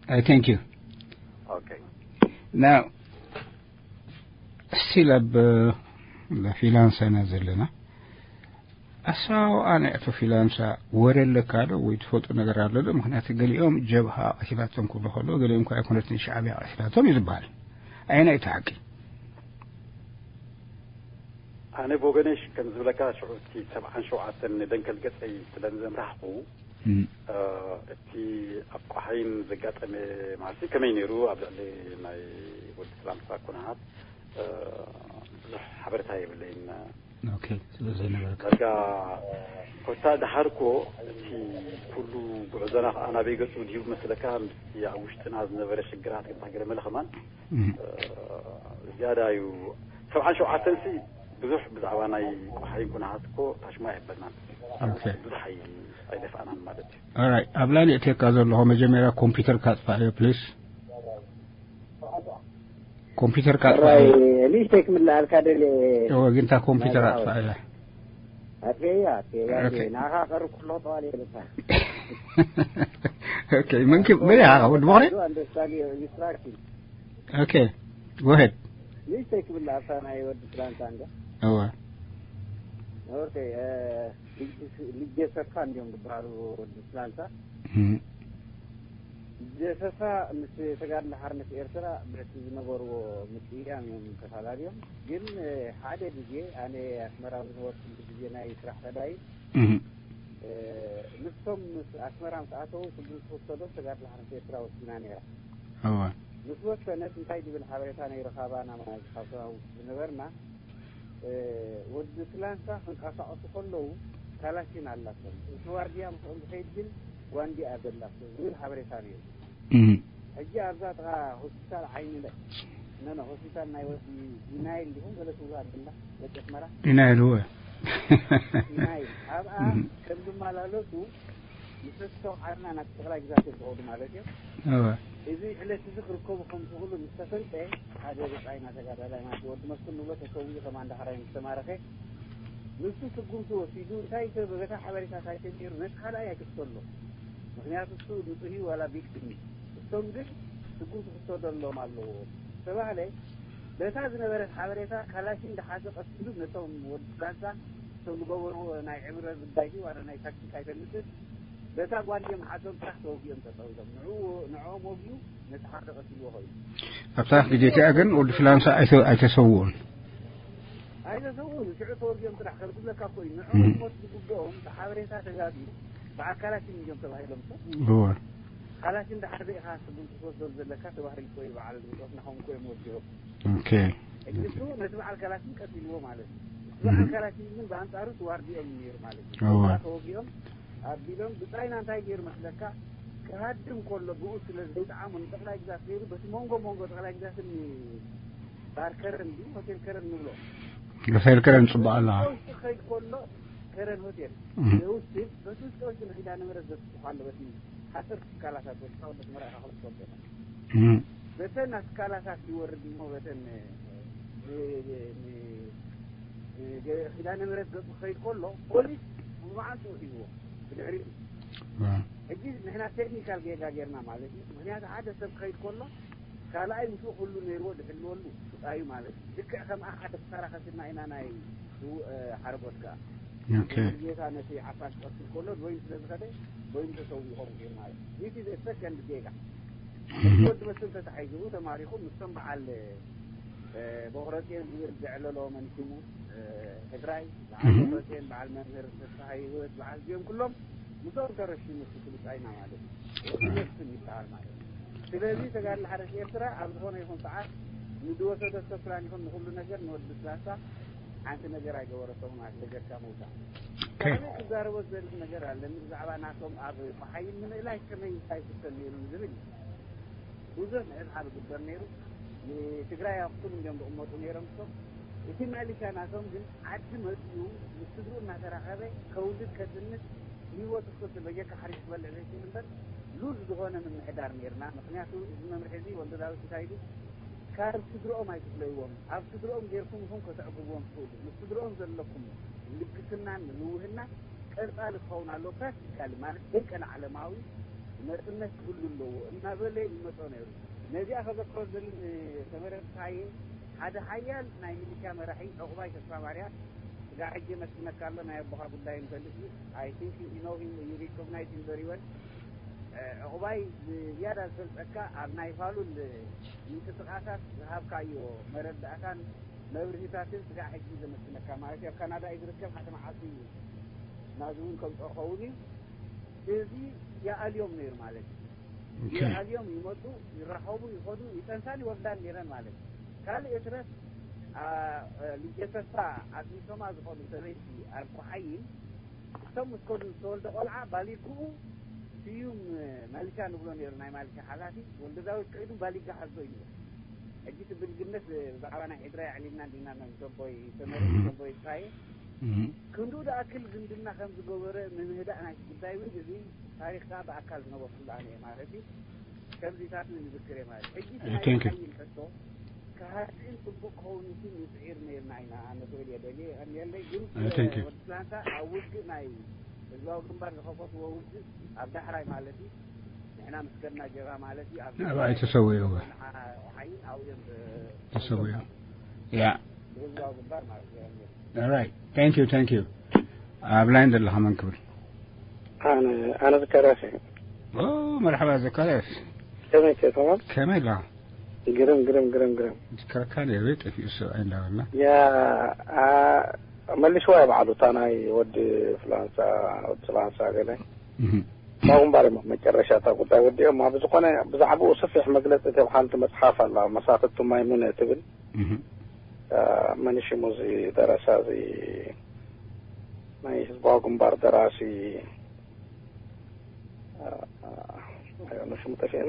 I thank you። ኦኬ Now እስቲ ለብ ለፊላንሳ ኢና ዘለና። ኣሰዋውኣ ናይ ኣቶ ፊላንሳ ወረ ኣለካ ዶ ወይ ትፈልጡ ነገር ኣሎ ዶ? ምክንያቱ ገሊኦም ጀብሃ ቀሲላቶም ክብሉ ከለዉ ገሊኦም ከዓ ኣይኮነትን ሻዕብያ ቀሲላቶም እዩ ዝበሃል። ኣየናይ እቲ ሓቂ? ኣነ ብወገነይ ከም ዝብለካ ሽዑ እቲ ሰብዓን ሸውዓተን ንደንከል ገፀይ ስለ ዘምራሕኩ እቲ ኣብ ቆሓይን ዘጋጠመ ማለት ከመይ ነይሩ ኣብ ልዕሊ ናይ ወዲ ስላምሳ ኩነሃት ብዙሕ ሓበሬታ የብለይን። ኦኬ ስለ ዘይነበረ በቃ ኮታ ደሓር እኮ እቲ ኩሉ ጉዕዞና ከዓ ናበይ ገፁ ድዩ መስለካ? ምስቲ ኣብ ውሽጥና ዝነበረ ሽግራት ገለ መለ ከማን ዝያዳ እዩ። ሰብዓን ሸውዓተን ሲ ብዙሕ ብዛዕባ ናይ ቆሓይ ኩነታት እኮ ታሽማ የበልናን። ብዙሕ ኣይ- ኣይደፋእናን ማለት እዩ። Alright ኣብ ላሊ እቴካ ዘለኹ መጀመርያ ኮምፒውተር ካጥፋእዮ ፕሊስ። ኮምፒውተር ካጥፋእዮ። ሊስቴክ ምን ለኣልካ ደለ እወ ግንታ ኮምፒውተር ኣጥፋእያ። ኣጥያ ኣጥያ ናኻ ቀርብ ኩሎ ጠዋል የለካ። Okay ምንክ ምን ያኻ ወድ ቦኸረ? Okay go ahead. ሊስቴክ ምን ለኣልካ ናይ ወድ ፍራንሳ እንደ እወ ኦኬ ልጀሰካ እንዲዮም ዝበሃሉ ወዲ ፍራንሳ። ጀሰሳ ምስ ተጋድሎ ሓርነት ኤርትራ በቲ ዝነበርዎ ምቅያም እዮም ተፈላለዮም። ግን ሓደ ግዜ ኣነ ኣስመራ ዝነበርኩሉ ግዜ ናይ ስራሕ ተዳይ ንሶም ምስ ኣስመራ ምስ ኣተው ስጉምቲ ክወሰዶም ተጋድሎ ሓርነት ኤርትራ ወሲና ነይራ። እወ ምስ ወሰነት እንታይ ዝብል ሓበሬታ ነይሩ ካባና ማለት ካብ ሰራዊት ዝነበርና ወዲ ስላንሳ ክንቀሳቀሱ ከለዉ ካላሽን ኣላቶም እቲ ዋርድያ ምስኦም ዝኸይድ ግን ዋንዲያ ዘላቶ ዝብል ሓበሬታ ነይሩ። ሕጂ ኣብዛ ጥቃ ሆስፒታል ዓይኒ ነነ ሆስፒታል ናይ ወዲ ኢናይል ዲኹም ገለ ትብሉ ኣድላ ደቂ ኣስመራ ኢናይል እወ ኢናይል ኣብኣ ከም ዝመላለሱ ምስ ዝተወዓልና ናብ ጠቕላይ ግዛት እዮም ዝኸዱ ማለት እዮም። እወ። እዚ ዕለት እዚ ክርከቡ ከም ዝኽእሉ ምስ ተፈልጠ፣ ሓደ ብጻይና ተጋዳላይ ማለት ወዲ መስፍን ንብሎ ተሰዊኡ፣ ከማን ዳሕራይ ምስ ተማረኸ፣ ንሱ ስጉምቲ ወሲዱ፣ እንታይ ሰብ በታ ሓበሬታ እንታይ ሰብ ነይሩ ነቲ ካልኣይ ኣይክፍተሎ። ምኽንያቱ እሱ ንጹህ እዩ ዋላ ቪክቲም እዩ። እሶም ግን ስጉምቲ ክፍተደሎም ኣለዎ ተባህለ። በታ ዝነበረት ሓበሬታ ካላሽን ድሓዘ ቀስ ኢሉ ነቶም ወዲ ፍላንሳ እቶም ዝገበርዎ ናይ ዕምረ ጉዳይ ዋላ ናይ ታክቲክ ኣይፈልጥን። በታ ጓል እዮም ሓዞም ጥራሕ ተወጊኦም ጠጠው ኢሎም። ንዕኡ ንዕኦም ወጊኡ ነቲ ሓደ ቀስ ኢልዎ ኮይኑ። ኣብታ ግዜ እቲኣ ግን ወዲ ፍላንሳ ኣይተ- ኣይተሰውኡን። ኣይተሰውኡን፣ ሽዑ ተወጊኦም ጥራሕ ከም ዝብለካ ኮይኑ። ንዕኦም እህ። ሞት ዝግብኦም ብሓበሬታ ተጋግዩ በዓል ካላሽን እዮም ተባሂሎም። እወ። ካላሽን ድሓር ኢኻ ስጉምቲ ክትወስደሉ ዘለካ ተባሂሉ እኮ እዩ በዓል ዝብጦት ናሆም እኮ እዮም ወጊኦም። ኦኬ። እግሱ ነቲ በዓል ካላሽን ቀቲልዎ ማለት እዩ። እቲ በዓል እህ። ካላሽን ግን ብኣንጻሩ እቲ ዋርዲኦም ነይሩ ማለት እዩ። እወ። ተወጊኦም ኣቢሎም ብጻይና እንታይ ገይሩ መስለካ? ክሃድም ከሎ ብኡ ስለ ዘይጠዓሙ ንጠቕላይ ግዛት ገይሩ በቲ መንጎ መንጎ ጠቕላይ ግዛትን ባር ከረን ድዩ ሆቴል ከረን ንብሎ። ሆቴል ከረን ጽቡቕ ኣላ። ውስጢ ከይድ ከሎ ከረን ሆቴል እህ። ውስጥ በቲ ውስጢ ውስጥ ንኺዳነ ምሕረት ዘስብሖ ኣሎ በቲ ሓፀርቲ ትካላታት ወድካ ወደ መርኣኻ ክልተ ወደታ እህ። በተን ኣትካላታት ይወርድ እሞ በተን እ፣ እ፣ እ፣ እ፣ ኪዳነ ምሕረት ገጹ ክኸይድ ከሎ ፖሊስ ብመዓንጥኡ ሒዝዎ ብድሕሪኡ። ሕጂ ንሕና ቴክኒካል ጌጋ ጌርና ማለት እዩ። ምኽንያቱ ሓደ ሰብ ክኸይድ ከሎ ካልኣይ ምስኡ ኩሉ ነይርዎ ዝሕልወሉ ስጣዩ ማለት እዩ። ልክዕ ከምኣ ሓደ ክሳራ ከሲድና ኢና ናይ ስውእ ሓረጎት ከኣ ጌታ ነቲ ዓፋሽ ክቐትል ከሎ ወይም ስለ ዝኸደ ወይም ተሰዊኡ ይኸውን ማለት እዩ። This is a second ጌጋ። ወዲ መስፍን ተታሒዙ ተማሪኹ ምስቶም በዓል ቦኽረጼን ዝብል ዘዕለሎ መን ሽሙ ሕድራይ በዓል ቦኽረጼን በዓል መምህር ተስፋሃይ ህይወት በዓል እዚኦም ኩሎም ምስኦም ተረሽኑ እቲ ብጻይና ማለት እዩ። ወዲ መስፍን ይበሃል ማለት እዩ። ስለዚ ተጋድሎ ሓርነት ኤርትራ ኣብ ዝኾነ ይኹን ሰዓት ንዝወሰዶ ፕላን ይኹን ንኹሉ ነገር ንወዲ ስላሳ ሓንቲ ነገር ኣይገበረቶምን ማለት ደገካ ምውሳእ። ካልእ ክዛረቦ ዝደሊ ነገር ኣለኒ ብዛዕባ ናቶም ኣብ መሓይም ምልእላይ ከመይ እንታይ ክፍተል ነይሩ ዝብል እዩ። ብዙሕ ምዕብሓል ዝግበር ነይሩ። ንትግራይ ኣኽሱም እንዲዮም ዝቕመጡ ነይሮም እሶም። እቲ ሚሊሻ ናቶም ግን ዓዲ መፅኡ ምስ ስድርኡ እናተራኸበ ከውልድ ከጥንስ ንህይወቱ ክፍትል በጀካ ሓሪፍ ዝበልዕ ዘይክእል እምበር ሉዝ ዝኾነ ምምሕዳር ነይርና። ምክንያቱ እዚ መምርሒ እዚ ወልደ ዳዊት እንታይ ኢሉ ካብ ስድርኦም ኣይትፍለይዎም፣ ኣብ ስድርኦም ጌርኩም ኢኹም ከተዕግብዎም ትኽእሉ፣ ምስ ስድርኦም ዘለኩም ልግስናን ምውህና ቀጻሊ ክኸውን ኣለዎ። ፕራክቲካሊ ማለት ደቀ ዓለማዊ መጽነት ክህሉ ኣለዎ እናበለ ይመጾ ነይሩ። ነዚኣ ከዘክሮ ዝደሊ ንተመረጽ ታየ ሓደ ሓያል ናይ ሚሊሻ መራሒ ዕቑባይ ተስፋማርያም ስጋዕ ሕጂ የመስግነካ ኣሎ። ናይ ኣቦኻ ጉዳይ ንፈልጥ እዩ። I think you know him, you recognize him very well. ዕቑባይ ዝያዳ ዝፈልጠካ ኣብ ናይ ፋሉል ምንቅስቃሳት ዝሃብካዮ መረዳእታን መብርሂታትን ስጋዕ ሕጂ ዘመስግነካ ማለት እዩ። ኣብ ካናዳ እዩ ዝርከብ። ሓደ መዓልቲ ናዚ እውን ከምፅኦ ኸውን እዩ። እዚ ይኣልዮም ነይሩ ማለት እዩ። ይኣልዮም ይመፁ፣ ይራኸቡ፣ ይኸዱ፣ ይጠንሳን ይወርዳን ነይረን ማለት እዩ። ካልእ የትረፍ ልጀተሳ ኣግኒሶማ ዝኾኑ ሰበይቲ ኣብ ቁሓይን እቶም ምስ ከዱ ዝተወልደ ቆልዓ ባሊግኡ ስዩም ማልሻ ንብሎ ነይሩ፣ ናይ ማልሻ ሓላፊ ወልደ ዳዊት ከይዱ ባሊጋ ሓዞ እዩ። ሕጂ እቲ ብልግነት ብዛዕባ ናይ ሕድራ የዕሊልና እንዲና ቶም ቦይ ተመሪ ቶም ቦይ ሳየ ክንዱ ዝኣክል ዝምድና ከም ዝገበረ ንምህዳእ ናይ ጉዳይ እውን እዚ ታሪኽካ ብኣካል ዝነበርኩሉ ኣነ እየ ማለት እዩ። ከምዚታት ንዝክር እየ ማለት እዩ። ሕጂ ናይ ሓይል ሕቶ ክሃድእን ጽቡቕ ክኸውን ንስዒር ነይርና ኢና። ኣነ ክብል እየ ደልየ የቐንየለይ። ግን ወዲ ስላንታ ኣብ ውግእ ናይ ህዝባዊ ግንባር ዝኸፈትዎ ውግእ ኣብ ዳሕራይ ማለት እዩ። ንሕና ምስ ከድና ጀብሃ ማለት እዩ። ኣብ ኣብኣ ተሰዊኡ እወ። ሓይል ኣብኡ እዮም ተሰዊኡ። ያ። ብህዝባዊ ግንባር ማለት እዩ። All right. Thank you, thank you. ኣብ ላይን ዘለኻ መን ክብል? ኣነ ኣነ ዘካርያስ እየ። ኦ መርሓባ ዘካርያስ። ከመይ ከ ሰላም? ከመይ ኣለኻ? ግርም ግርም ግርም ግርም። ዝከረካ ነይሩ ጠፊኡ ሰብኣይ እንዳበልና። ያ አ፣ መልሽዋ ባዕሉ እታ ናይ ወዲ ፍላንሳ ወዲ ፍላንሳ ገለ እህ። ካብኡ እምበር እዮም መጨረሻ እታ ጉዳይ ወዲኦም ኣብ ዝኾነ ብዛዕባኡ ሰፊሕ መግለፂ ተብ ሓንቲ መፅሓፍ ኣላ መሳፍቲ ማይሙነ ትብል እህ። አ፣ መን ሽሙ እዚ ደረሳ እዚ ናይ ህዝባዊ ግንባር ደራሲ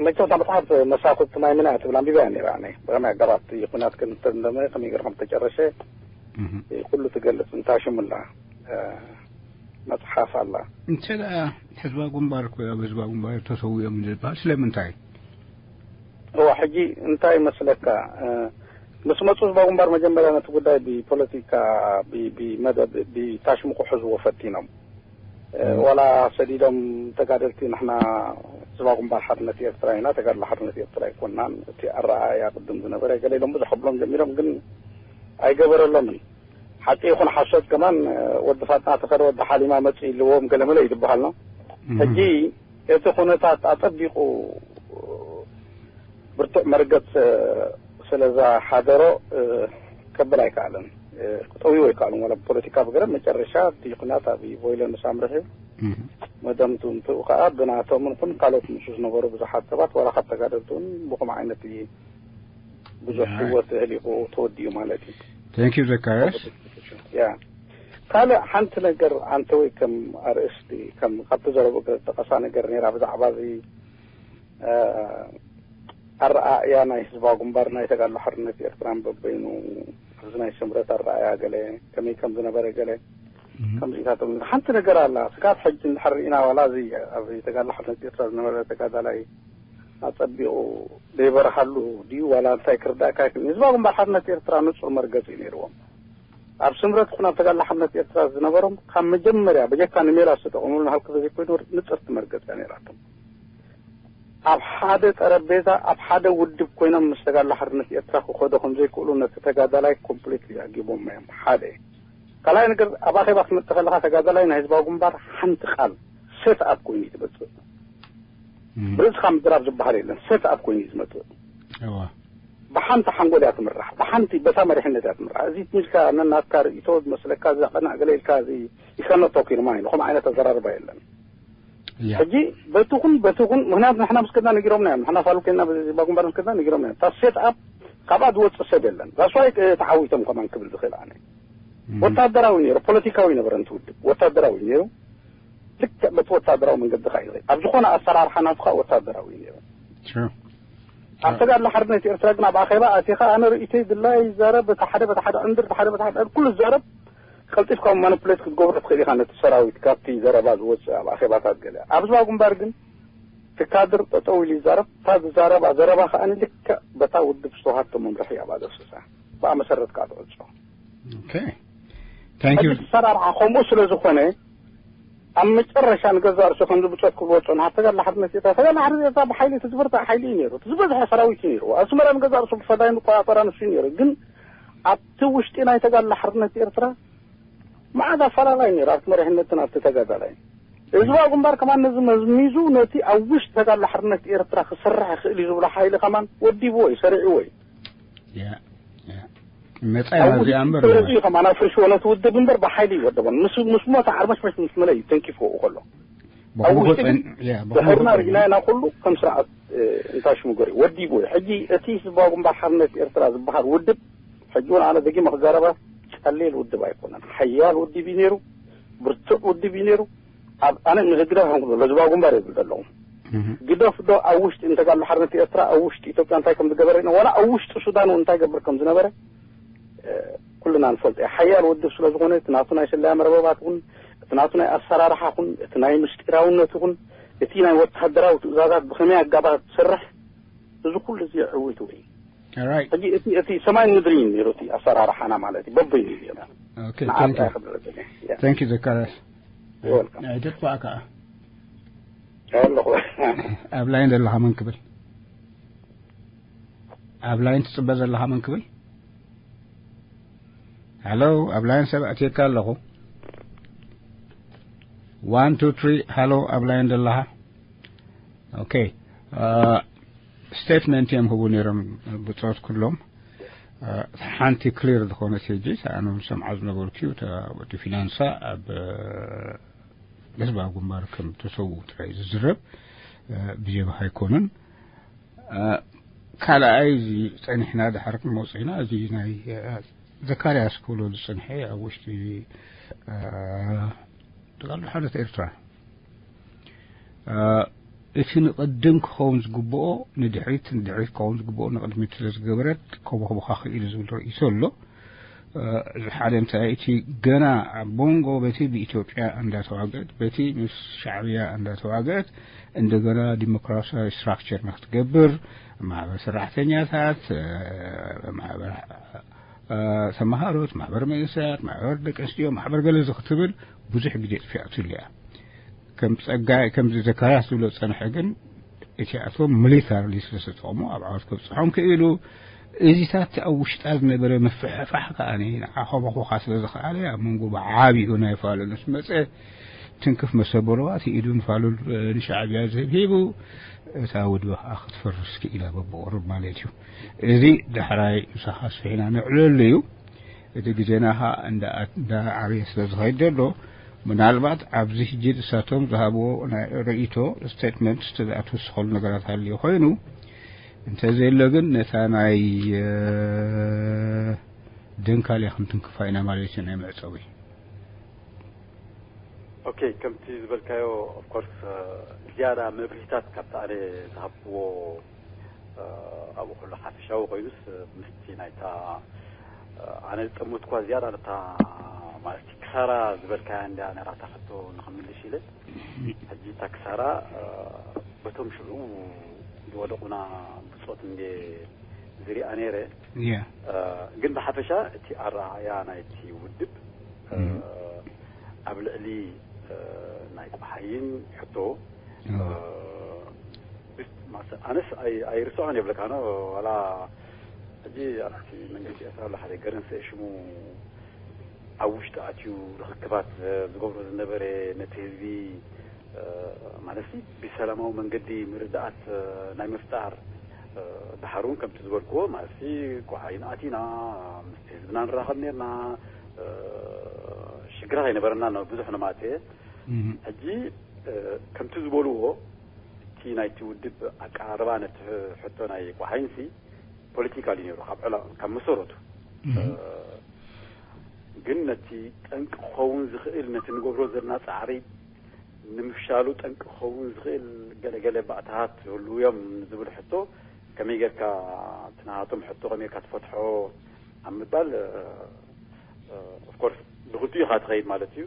መቸም እታ መፅሓፍ መሳፍቲ ማይሙነ ትብል ኣንቢበያ ነይራ። ኣነ ብኸመይ ኣገባብ እቲ ኩናት ከምዝተደምደመ ከመይ ገይሩ ከምዝተጨረሸ ኩሉ ትገልፅ እንታ ሽሙላ መጽሓፍ ኣላ። እንተ ደኣ ህዝባዊ ግንባር እኮ ኣብ ህዝባዊ ግንባር ተሰዊኦም ዝበሃል ስለምንታይ? እዋ፣ ሕጂ እንታይ መስለካ? እ፣ ምስ መጹ ህዝባዊ ግንባር መጀመርያ ነቲ ጉዳይ ብፖለቲካ፣ ብ-፣ ብመደብ፣ ብታሽሙ ክሕዝዎ ፈቲኖም። እ፣ ዋላ ሰዲዶም ተጋደልቲ ንሕና ህዝባዊ ግንባር ሓርነት ኤርትራ ኢና፣ ተጋድሎ ሓርነት ኤርትራ ኣይኮናን፣ እቲ ኣረኣእያ ቅድም ዝነበረ ገለ ኢሎም ብዙሕ ክብሎም ጀሚሮም፣ ግን ኣይገበረሎምን። ሓቂ ይኹን ሓሶት ከማን፣ እ፣ ወዲ ፋጥና ተኸደ ወዲ ሓሊማ መጽእ ኢልዎም ገለ መለ እዩ ዝበሃል ነው። ሕጂ እቲ ኩነታት ኣጸቢቑ ብርቱዕ መርገጽ ስለ ዝሓደሮ፣ እ፣ ከብል ኣይከኣለን። እ፣ ክጠውይዎ ኣይከኣሉን። ዋላ ብፖለቲካ ብገለ መጨረሻ እቲ ኩናት ኣብ ቮይለንስ ኣምርሑ። መደምትምትኡ ከኣ ብናቶምን ኩን ካልኦት ምስኡ ዝነበሩ ብዙሓት ሰባት ዋላ ካብ ተጋደልቲ እውን ብኹም ዓይነት እዩ ብዙሕ ህይወት ህሊቑ ተወዲኡ ማለት እዩ። Thank you ዘካርያስ። ያ ካልእ ሓንቲ ነገር ኣንተ ወይ ከም ኣርእስቲ ከም ካብቲ ዘረቡ ጠቐሳ ነገር ነይራ ብዛዕባ እዚ፣ እ፣ ኣረኣእያ ናይ ህዝባዊ ግንባር ናይ ተጋድሎ ሓርነት ኤርትራን በበይኑ እዚ ናይ ስምረት ኣረኣእያ ገለ ከመይ ከም ዝነበረ ገለ ከምዚታቶም ሓንቲ ነገር ኣላ። ስጋብ ሕጂ እንድሕር ርኢና ዋላ እዚ ኣብ ተጋድሎ ሓርነት ኤርትራ ዝነበረ ተጋዳላይ ኣጸቢቑ ዘይበርሃሉ ድዩ ዋላ እንታይ ክርዳእካ ይክእል። ህዝባዊ ግንባር ሓርነት ኤርትራ ንጹር መርገጺ እዩ ነይርዎም። ኣብ ስምረት ይኹን ኣብ ተጋድሎ ሓርነት ኤርትራ ዝነበሮም ካብ መጀመርያ በጀካ ንሜላ ዝተጠቐምሉ ንሃልኩ ዘይኮይኑ ንጽርቲ መርገጺ እያ ነይራቶም። ኣብ ሓደ ጠረጴዛ ኣብ ሓደ ውድብ ኮይኖም ምስ ተጋድሎ ሓርነት ኤርትራ ክኸዱ ከም ዘይክእሉ ነቲ ተጋዳላይ ኮምፕሊትሊ ኣጊቦም እዮም። ሓደ ካልኣይ ነገር ኣብ ኣኼባ ክትመጽእ ከለኻ ተጋዳላይ ናይ ህዝባዊ ግንባር ሓንቲ ቃል ሴት ኣፕ ኮይኑ እዩ ትመጽእ። ብርእስኻ ምዝራብ ዝበሃል የለን። ሴት ኣፕ ኮይኑ እዩ ዝመጽእ። እዋ ብሓንቲ ሓንጎል እያ ትምራሕ፣ ብሓንቲ በታ መሪሕነት እያ ትምራሕ። እዚ ትሚልካ ነናትካ ርእይቶ ዝመስለካ ዘቐናእ ገለ ኢልካ እዚ ይከነቶ ኪርማ ኢሉ ከምኡ ዓይነት ኣዘራርባ የለን። እያ ሕጂ በቲ ኹን በቲ ኹን ምክንያቱ ንሕና ምስ ከድና ነጊሮምና እዮም። ንሕና ፋሉ ኮይና ብዝባ ግንባር ምስ ከድና ነጊሮምና እዮም። እታ ሴት ኣፕ ካብኣ ዝወፅእ ሰብ የለን። ዛስዋይ ተዓዊቶም ከማን ክብል ዝኽእል ኣነ ወታደራዊ ነይሩ፣ ፖለቲካዊ ነበረ፣ ንትውድብ ወታደራዊ ነይሩ። ልክዕ በቲ ወታደራዊ መንገዲ ካ ይኸይድ ኣብ ዝኾነ ኣሰራርሓ ናቱ ካ ወታደራዊ ነይሩ። Sure. ኣብ ተጋድሎ ሓርነት ኤርትራ ግን ኣብ ኣኼባ ኣቲኻ ኣነ ርእይቶይ ድላይ ይዛረብ፣ በቲ ሓደ በቲ ሓደ ዕንድር፣ በቲ ሓደ በቲ ሓደ ዕንድር፣ ኩሉ ዝዛረብ ቀልጢፍካ ማኒፕሌት ክትገብሮ ትኽእል ኢኻ። ነቲ ሰራዊት ካብቲ ዘረባ ዝወፅእ ኣብ ኣኼባታት ገለ ኣብ ዝባ ግንባር ግን ትካድር ጠጠው ኢሉ ይዛረብ። እታ ዝዛረባ ዘረባ ከኣ ልክዕ በታ ውድብ ዝተዋሃቶ መምርሒ እያ ባደስሳ ብኣ መሰረት ከኣ ትዕጾ። Okay. Thank you. ሕጂ ሰራርሓ ከምኡ ስለ ዝኾነ ኣብ መጨረሻ ንገዛእ ርእሱ ከምዚ ብጾት ክብሎ ጸንሓ ተጋድሎ ሓርነት ኤርትራ ተጋድሎ ሓርነት ኤርትራ ብሓይሊ እቲ ዝበርትዐ ሓይሊ እዩ ነይሩ። እቲ ዝበዝሐ ሰራዊት እዩ ነይሩ። ኣስመራ ንገዛእ ርእሱ ብፈዳይ ንቆጻጸራ ንሱ እዩ ነይሩ። ግን ኣብቲ ውሽጢ ናይ ተጋድሎ ሓርነት ኤርትራ መዓት ኣፈላላይ ነይሩ ኣብቲ መሪሕነትን ኣብቲ ተጋዳላይ። ህዝባዊ ግንባር ከማን ነዚ መዝሚዙ ነቲ ኣብ ውሽጢ ተጋድሎ ሓርነት ኤርትራ ክሰርሕ ይኽእል እዩ ዝብሎ ሓይሊ ከማን ወዲብዎ እዩ፣ ሰሪዕዎ እዩ። Yeah. Yeah. መጻኢ ናዚኣ እምበር ተረዲኡ ከማን ኣፍሪሽዎ ነቲ ውድብ እምበር ብሓይሊ ይወደቦን ምስ ምስ ሞተ ዓርመሽመሽ ምስ መለ እዩ ተንኪፍዎ ከሎ ኣብ ብኹሉ ውሽጢ ገጸን yeah ብኹሉ ድሕርና ገጸን ርኢናይና ኩሉ ከም ስርዓት እንታይ ሽሙ ገሪኡ ወዲቡ እዩ። ሕጂ እቲ ህዝባዊ ግንባር ሓርነት ኤርትራ ዝበሃል ውድብ ሕጂ እውን ኣነ ደጊመ ክዛረባ ቀሊል ውድብ ኣይኮነን። ሓያል ውድብ እዩ ነይሩ፣ ብርቱዕ ውድብ እዩ ነይሩ። ኣብ ኣነ ንህግደፍ ከም ክብሎ ህዝባዊ ግንባር ይብል ዘለኹ ግደፍ ዶ ኣብ ውሽጢ እንተጋሉ ሓርነት ኤርትራ ኣብ ውሽጢ ኢትዮጵያ እንታይ ከም ዝገበረ ኢና ዋላ ኣብ ውሽጢ ሱዳን እውን እንታይ ገብር ከም ዝነበረ ኩልና ንፈልጦ እዩ። ሓያል ውድብ ስለ ዝኾነ እቲ ናቱ ናይ ስለያ መርበባት እውን እቲ ናቱ ናይ ኣሰራርሓ ኹን እቲ ናይ ምስጢራውነት ይኹን እቲ ናይ ወታደራዊ ትእዛዛት ብኸመይ ኣጋባብ ትሰርሕ እዚ ኩሉ እዚ ዕውት ወይ All right. ሕጂ እቲ እቲ ሰማይ ምድሪ እዩ ነይሩ እቲ ኣሰራርሓና ማለት እዩ በበይኑ እዩ ነይሩ። Okay. ንዓብ Thank ታይ you. ክብለለኒ እያ Thank you ዘካርያስ። You're welcome. ኣይተጥፋእ ከዓ ኣለኹ። ኣብ ላይን ዘለኻ መን ክብል ኣብ ላይን ትጽበ ዘለኻ መን ክብል ሃሎ ኣብ ላይን ሰብ ኣትየካ ኣለኹ one two three ሃሎ ኣብ ላይን ዘለኻ okay statement እዮም ህቡ ነይሮም ብጾት ኩሎም ሓንቲ clear ዝኾነ ሴጂ ኣነ ሰምዓ ዝነበርኩ እቲ ፊናንሳ ኣብ ህዝባዊ ግንባር ከም ተሰውኡ ጥራይ ዝዝረብ ብጀብሃ ኣይኮነን ካልኣይ እዚ ጸኒሕና ድሓር ክንመጽእ ኢና እዚ ናይ ዘካርያስ ክብሎ ዝጸንሐ ኣብ ውሽጢ ተጋድሎ ሓርነት ኤርትራ እቲ ንቕድም ክኸውን ዝግብኦ ንድሕሪት ንድሕሪት ክኸውን ዝግብኦ ንቕድሚት ስለ ዝገበረት ከቦኽቦኻ ክኢሉ ዝብል ርእይቶ ኣሎ እዚ ሓደ እንታይ፣ እቲ ገና ኣብ ቦንጎ በቲ ብኢትዮጵያ እንዳተዋገት፣ በቲ ምስ ሻዕብያ እንዳተዋገት፣ እንደገና ዲሞክራሲያዊ ስትራክቸር ንክትገብር፣ ማሕበር ሰራሕተኛታት፣ ማሕበር ተምሃሮት፣ ማሕበር መንእሰያት፣ ማሕበር ደቂ ኣንስትዮ፣ ማሕበር ገለ ክትብል ብዙሕ ግዜ ጥፊኣትሉ እያ። ከም ጸጋይ፣ ከምዚ ዘካርያስ ዝብሎ ዝጸንሐ ግን፣ እቲኣቶም ሚሊታርሊ ስለ ዝተጠቕሙ ኣብ ዓወት ከብጽሖም ክኢሉ። እዚታት ኣብ ውሽጣ ዝነበረ ምፍሕፋሕ ከኣ ንዓ ኸበኹኻ ስለ ዝኸኣለ፣ ኣብ መንጎ ብዓቢኡ ናይ ፋሉል ምስ መጸ፣ ትንክፍ መሰበለዋ እቲ ኢዱ ንፋሉል፣ ንሻዕብያ ዝህብ ሂቡ፣ እታ ውድባ ከኣ ክትፈርስ ክኢላ በብቑሩብ ማለት እዩ። እዚ ዳሕራይ ምሳኻ ስሒና ነዕለሉ እዩ። እቲ ግዜና ኸኣ እንዳ-፣ እንዳዓበየ ስለ ዝኸይድ ዘሎ፣ ምናልባት ኣብዚ ሕጂ ንሳቶም ዝሃብዎ ናይ ርእይቶ ስቴትመንት እንተ ደኣ ትውስኸሉ ነገራት ሃልዩ ኮይኑ፣ እንተዘየሎ ግን ነታ ናይ፣ እ፣ ደንካልያ ክንትንክፋ ኢና ማለት እዩ ናይ መዕጸዊ። ኦኬ፣ ከምቲ ዝበልካዮ፣ ኦፍ ኮርስ፣ ዝያዳ መብርሂታት ካብቲ ኣነ ዝሃብክዎ፣ እ፣ ኣብኡ ከሎ ሓፈሻዊ ኮይኑስ፣ ምስቲ ናይታ፣ እ፣ ኣነ ዝጠመትኳ ዝያዳ ነታ፣ ማለት፣ ክሳራ ዝበልካያ እንድያ ነራታ ሕቶ ንኽምልሽ ኢለ። ሕጂ እታ ክሳራ፣ እ፣ በቶም ሽዑ ዝወደቑና ብጾት እንደ ዝሪኣ ነይረ። ያ። እ፣ ግን ብሓፈሻ እቲ ኣረኣእያ ናይቲ ውድብ፣ እ፣ እም። ኣብ ልዕሊ፣ እ፣ ናይ ቋሓይን ሕቶ፣ ኦ። እ፣ ብስ-፣ ማሰ-፣ ኣነስ ኣይ-፣ ኣይርስዖን የብለካ፣ ኖ፣ ዋላ ሕጂ ኣብቲ መንግስቲ ኤርትራ ኣሎ ሓደ ገረንሰ ሽሙ ኣብ ውሽጢ ኣትዩ ርኽክባት፣ እ፣ ዝገብሮ ዝነበረ ነቲ ህዝቢ፣ እ፣ ማለትሲ ብሰላማዊ መንገዲ ምርዳኣት፣ እ፣ ናይ ምፍጣር፣ እ፣ ደሓር እውን ከምቲ ዝበልክዎ ማለትሲ ቋሓይን ኣቲና ምስቲ ህዝብና ንራኸብ ነርና፣ እ፣ ሽግራት ኣይነበረና ነው ብዙሕ ነማእተየ። እም። ሕጂ፣ እ፣ ከምቲ ዝበልዎ እቲ ናይቲ ውድብ ኣቀራርባ ነቲ ሕቶ ናይ ቋሓይንሲ ፖለቲካል እዩ ነይሩ ካብ ዕላ-፣ ካብ መሰረቱ። እም። እ፣ ግን ነቲ ጠንቂ ክኸውን ዝኽእል ነቲ ንገብሮ ዘለና ጻዕሪ ንምፍሻሉ ጠንቂ ክኸውን ዝኽእል ገለገለ ባእታታት ይህልዉ እዮም ዝብል ሕቶ ከመይ ጌርካ እቲ ናቶም ሕቶ ከመይ ጌርካ ትፈትሖ ኣብ ምባል፣ እ፣ እ፣ ኦፍ ኮርስ ብኽልቲኡ ኢኻ ትኸይድ ማለት እዩ።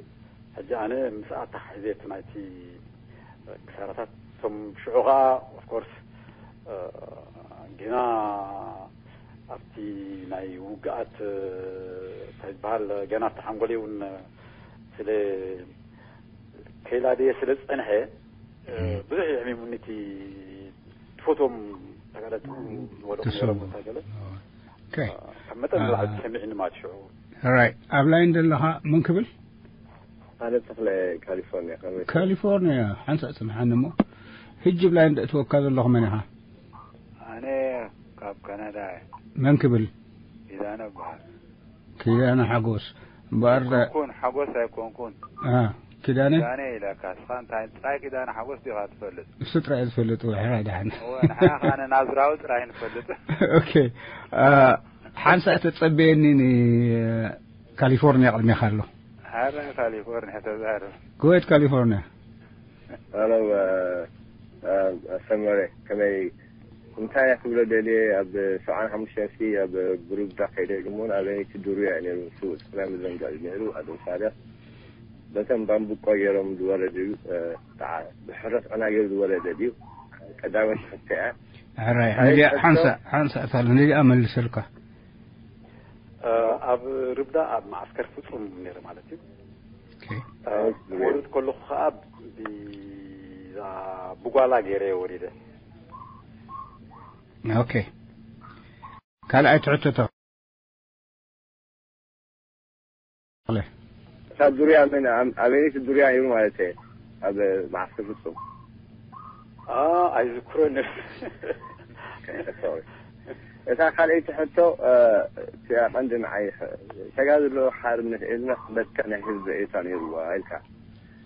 ሕጂ ኣነ ምስ ኣተሓሒዘ እቲ ናይቲ ክሳራታት እቶም ሽዑ ኸኣ ኦፍ ኮርስ፣ እ፣ ጌና ኣብቲ ናይ ውግኣት፣ እ፣ እንታይ ዝበሃል ጌና ኣብቲ ሓንጎለይ እውን ስለ ከይላደየ ስለ ዝጸንሐ፣ እ፣ እም። ብዙሕ የሕሚሙኒ እቲ ትፈትዎም ተጋደልቲ ዝወደቑ ነይሮም ተሰውኡ። ቦታ ገለ። ኦኬ። እ፣ ካብ መጠን ንላዕሊ እ፣ ተሰሚዕኒ ማለት ሽዑ። ራይት። ኣብ ላይን ዘለኻ መን ክብል? ኣነ ተኽለ ካሊፎርኒያ። ከመይ ትብል? ካሊፎርኒያ፣ ሓንሳእ ጽንሓኒ እሞ። ሕጂ ኣብ ላይን ደእትወካ ዘለኹ መን ኢኻ? ኣነ ካብ ካናዳ እየ። መን ክብል? ኪዳነ እበሃል። ኪዳነ ሓጎስ። እምበኣር ደ- ኣይኮንኩን፣ ሓጎስ ኣይኮንኩን። አ፣ ኪዳነ? ኪዳነ ኢለካ። እስኻ እንታይ ጥራይ ኪዳነ ሓጎስ ዲኻ ትፈልጥ? እሱ ጥራይ ዝፈልጥ፣ ወይ ሕራይ ደሓን። እወ፣ ንሕና ኸኣ ንናዝራዊ ጥራይ ንፈልጥ። ኦኬ። አ፣ ሓንሳእ ተጸበየኒ ን-፣ ካሊፎርኒያ ቅድሜኻ ኣሎ። ኣረ ካሊፎርኒያ ተዛረብ። ኩዌት ካሊፎርኒያ። ሄሎ፣ እ፣ እ፣ ኣሰመረ፣ ከመይ፣ እንታይ እየ ክብሎ ደልየ፣ ኣብ ሰብዓን ሓሙሽተን ሲ ኣብ ብሩብዳ ከይደ፣ እሞ ኣበይቲ ዱርያ እዩ ነይሩ፣ ንሱ ጥራይ ምዘንጋዕ እዩ ነይሩ፣ ኣደም ሳልሕ። በተን ባምቡቆ ገይሮም ዝወረደ እዩ፣ እ፣ ተዓ-፣ ብሕረት ዕና ገይሩ ዝወረደ ድዩ? ቀዳመይቲ ሕቶ እያ። ሕራይ፣ ካልኣይቲ ነዚኣ ሕቶ ሓንሳ-፣ ሓንሳ እታ ነዚኣ መልሰልካ። እ፣ ኣብ ርብዳ ኣብ መዓስከር ፍጹም ነይረ ማለት እዩ። ኦኬ። እ፣ ክወርድ ከለኹ ኸኣ ቢዛ ብጓላ ገይረ እየ ወሪደ። ኦኬ። ካልኣይቲ ሕቶ እታ። እታ ዱርያ መን፣ ኣም-፣ ኣበየነይቲ ዱርያ ነይሩ ማለት እየ? ኣብ መዓስከር ፍጹም። ኣ፣ ኣይዝክሮን። ሶሪ። እታ ካልኣይቲ ሕቶ፣ እ፣ እቲኣ ቀንዲ ንዓይ፣ ተጋድሎ ሓርነት ኤርትራ በቃ ናይ ህዝቢ ኤርትራ ነይርዋ ኢልካ።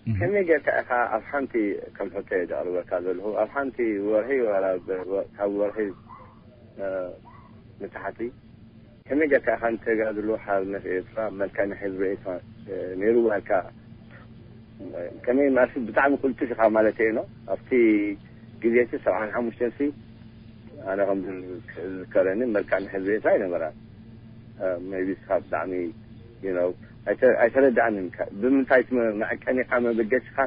እህ። ከመይ ጌርካ ኢኻ ኣብ ሓንቲ፣ ከም ሕቶ እየ ዘቕርበልካ ዘለኹ፣ ኣብ ሓንቲ ወርሒ ዋላ ብ-፣ ወ-፣ ካብ ወርሒ፣ እ፣ ንታሕቲ፣ ከመይ ጌርካ ኢኻ ንተጋድሎ ሓርነት ኤርትራ መልክዕ ናይ ህዝቢ ኤርትራ፣ እ፣ ነይርዋ ኢልካ፣ ከመይ ማለት ብጣዕሚ ቅልጡፍ ኢኻ ማለት እየ፣ ኖ? ኣብቲ ግዜ እቲ ሰብዓን ሓሙሽተን ሲ ኣነ ከም ዝዝከረኒ መልክዕ ናይ ህዝቢ ኤርትራ ኣይነበራን። maybe ስኻ ብጣዕሚ you know ኣይተ- ኣይተረዳእንን ኢኻ። ብምንታይ እቲ መ- መዐቀኒኻ መበገሲኻ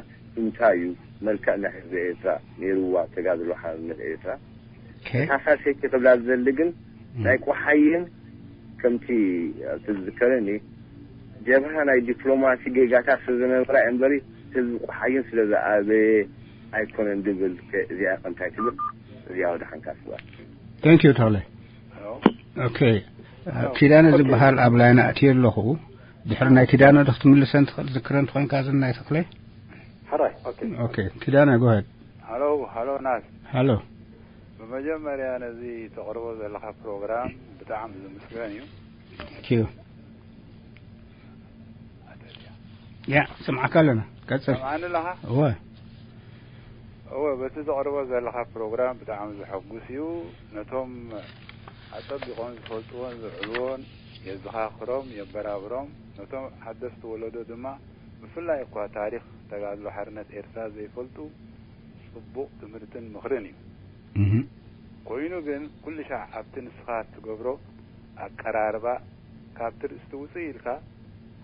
እንታይ እዩ? መልክዕ ናይ ህዝቢ ኤርትራ ነይርዋ ተጋድሎ ሓርነት ኤርትራ። እታ ካልሰይቲ ክብላ ዝደሊ ግን ናይ ቆሓይን ከምቲ ኣብቲ ዝዝከረኒ ጀብሃ ናይ ዲፕሎማሲ ጌጋታት ስለ ዝነበራ እምበሪ ህዝቢ ቆሓይን ስለ ዝኣበየ ኣይኮነን ድብል ከ- እዚኣ ከምታይ ትብል እዚኣ ወደ ሓንካ ስባ Thank you ተኽለ። Okay። ኪዳነ ዝበሃል ኣብ ላይና ኣትየ ኣለኹ። ድሕሪ ናይ ኪዳነ ዶ ክትምልሰን ትኽእል ዝክረን ትኾንካ ዝን ናይ ተኽለ? ሕራይ ኦኬ Okay ኪዳነ go ahead። ሃሎ ሃሎ ናት ሃሎ ብመጀመርያ ነዚ ተቕርቦ ዘለኻ ፕሮግራም ብጣዕሚ ዝምስገን እዩ። ኪዩ ያ ስምዓካ ኣለና ቀጽል። ሰምዓኒ ኣለኻ? እወ እወ በቲ ተቕርቦ ዘለኻ ፕሮግራም ብጣዕሚ ዘሐጉስ እዩ። ነቶም ኣጸቢቖም ዝፈልጥዎን ዝዕልዎን የዘኻኽሮም የበራብሮም። ነቶም ሓደስቲ ወለዶ ድማ ብፍላይ እኳ ታሪኽ ተጋድሎ ሓርነት ኤርትራ ዘይፈልጡ ጽቡቕ ትምህርትን ምኽርን እዩ። ኮይኑ ግን ኩሉ ሻዕ ኣብቲ ንስኻ እትገብሮ ኣቀራርባ ካብቲ ርእስቲ ውፅእ ኢልካ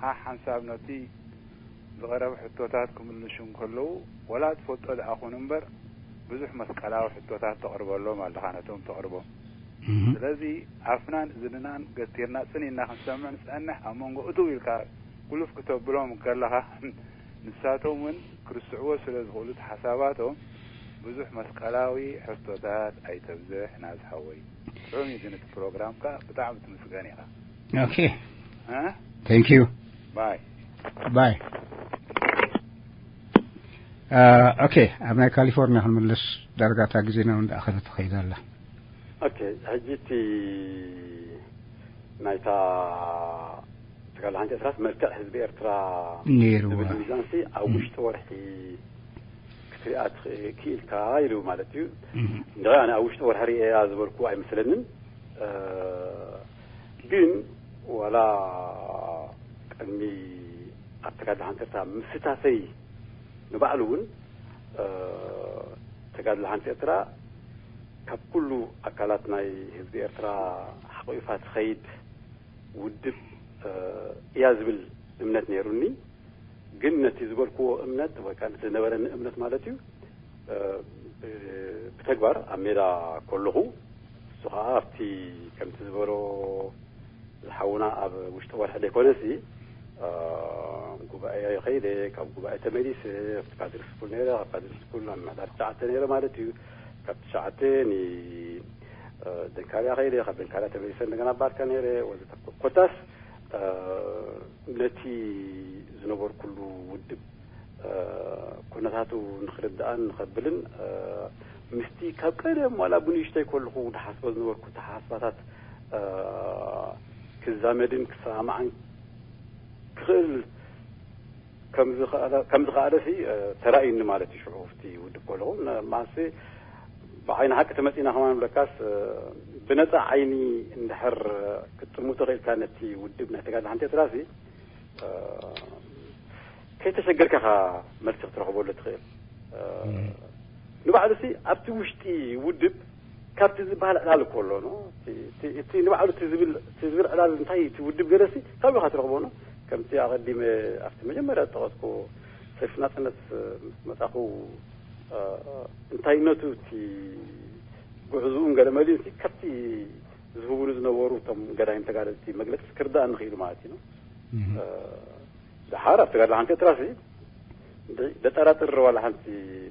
ሓ ሓንሳብ ነቲ ዝቐረበ ሕቶታት ክምልሹ እንከለዉ ወላ ትፈልጦ ደኣ ኩን እምበር ብዙሕ መስቀላዊ ሕቶታት ተቕርበሎም ኣለኻ ነቶም ተቕርቦም። ስለዚ ኣፍናን እዝንናን ገቲርና ጽን ኢልና ክንሰምዕ ንጸንሕ ኣብ መንጎ እትው ኢልካ ጉልፍ ክተብሎም ከለኻ ንሳቶም እውን ክርስዕዎ ስለ ዝኽእሉ እቲ ሓሳባቶም ብዙሕ መስቀላዊ ሕቶታት ኣይተብዝሕ ናዝሓወይ። ጥዑም እዩ ግን እቲ ፕሮግራምካ ብጣዕሚ ትምስገን ኢኻ። Okay እ? Thank you ባይ ባይ ኦኬ ኣብ ናይ ካሊፎርኒያ ክንምልስ ዳርጋታ ግዜና እውን ዳኣኸለ ተኸይዳ ኣላ። ኦኬ ሕጂ እቲ ናይታ ትጋል ሓንቲ ኤርትራስ መልክዕ ህዝቢ ኤርትራ ነይርዋ ዝብል ሚዛንሲ ኣብ ውሽጢ ወርሒ ክትሪኣ ትኽእ- ክኢልካ ኢሉ ማለት እዩ። እንድዒ ኣነ ኣብ ውሽጢ ወርሒ ርእያ ዝበልኩ ኣይመስለንን። እ፣ ግን ዋላ ቅድሚ ኣብ ተጋድሎ ሓንቲ ኤርትራ ምስታፈይ ንባዕሉ እውን እ፣ ተጋድሎ ሓንቲ ኤርትራ ካብ ኩሉ ኣካላት ናይ ህዝቢ ኤርትራ ሓቑፋ ትኸይድ ውድብ እ፣ እያ ዝብል እምነት ነይሩኒ። ግን ነቲ ዝበልክዎ እምነት ወይ ከዓ ነቲ ዝነበረኒ እምነት ማለት እዩ እ፣ ብ- ብተግባር ኣብ ሜዳ ከለኹ እሱ ከዓ ኣብቲ ከምቲ ዝበሎ ዝሓውና ኣብ ውሽጢ ወርሒ ዘይኮነሲ እ፣ ጉባኤ ከይደ ካብ ጉባኤ ተመሊሰ ኣብቲ ካድሪ ስኩል ነይረ ካብ ካድሪ ስኩል ኣብ ምሕዳር ትሽዓተ ነይረ ማለት እዩ ካብ ትሽዓተ ን እ፣ ደንካርያ ከይደ ካብ ደንካርያ ተመሊሰ እንደገና ባርካ ነይረ ወዘተ ኮታስ እ፣ ነቲ ዝነበርኩሉ ውድብ እ፣ ኩነታቱ ንክርድኣን ንኸብልን እ፣ ምስቲ ካብ ቀደም ዋላ ብንእሽተይ ከለኹ ዝሓስቦ ዝነበርኩ ተሓስባታት እ፣ ክዛመድን ክሰማማዕን ክኽእል ከም ዝኸኣለ ሲ ተራእዩኒ ማለት እዩ። ሽዑ እቲ ውድብ ከለኹ ማሲ ብዓይኒ ሓቂ ተመፂና ከማን ብለካስ ብነፃ ዓይኒ እንድሕር ክትጥምቶ ክኢልካ ነቲ ውድብ ናይ ተጋድሎ ሓንቲ ኤርትራ ሲ ከይተሸገርካ ኢኻ መልሲ ክትረኽበሉ ትኽእል። ንባዕሉ ሲ ኣብቲ ውሽጢ ውድብ ካብቲ ዝበሃል ዕላል እኮ ኣሎ ኖ እቲ ንባዕሉ እቲ ዝብል ዕላል እንታይ እቲ ውድብ ገለሲ ካብ ኢኻ ትረኽቦ ኖ ከምቲ ኣቐዲመ ኣብቲ መጀመርያ ዝጠቐስኩ ሰልፊ ናፅነት ምስ መፃኹ እንታይነቱ እቲ ጉዕዝኡን ገለ መሊኡን ሲ ካብቲ ዝህቡሉ ዝነበሩ እቶም ገዳይም ተጋደልቲ መግለፂ ክርዳእ ንኽኢሉ ማለት እዩ ኖ ደሓር ኣብ ተጋድሎ ሓንቲ ኤርትራ ሲ ዘጠራጥር ዋላ ሓንቲ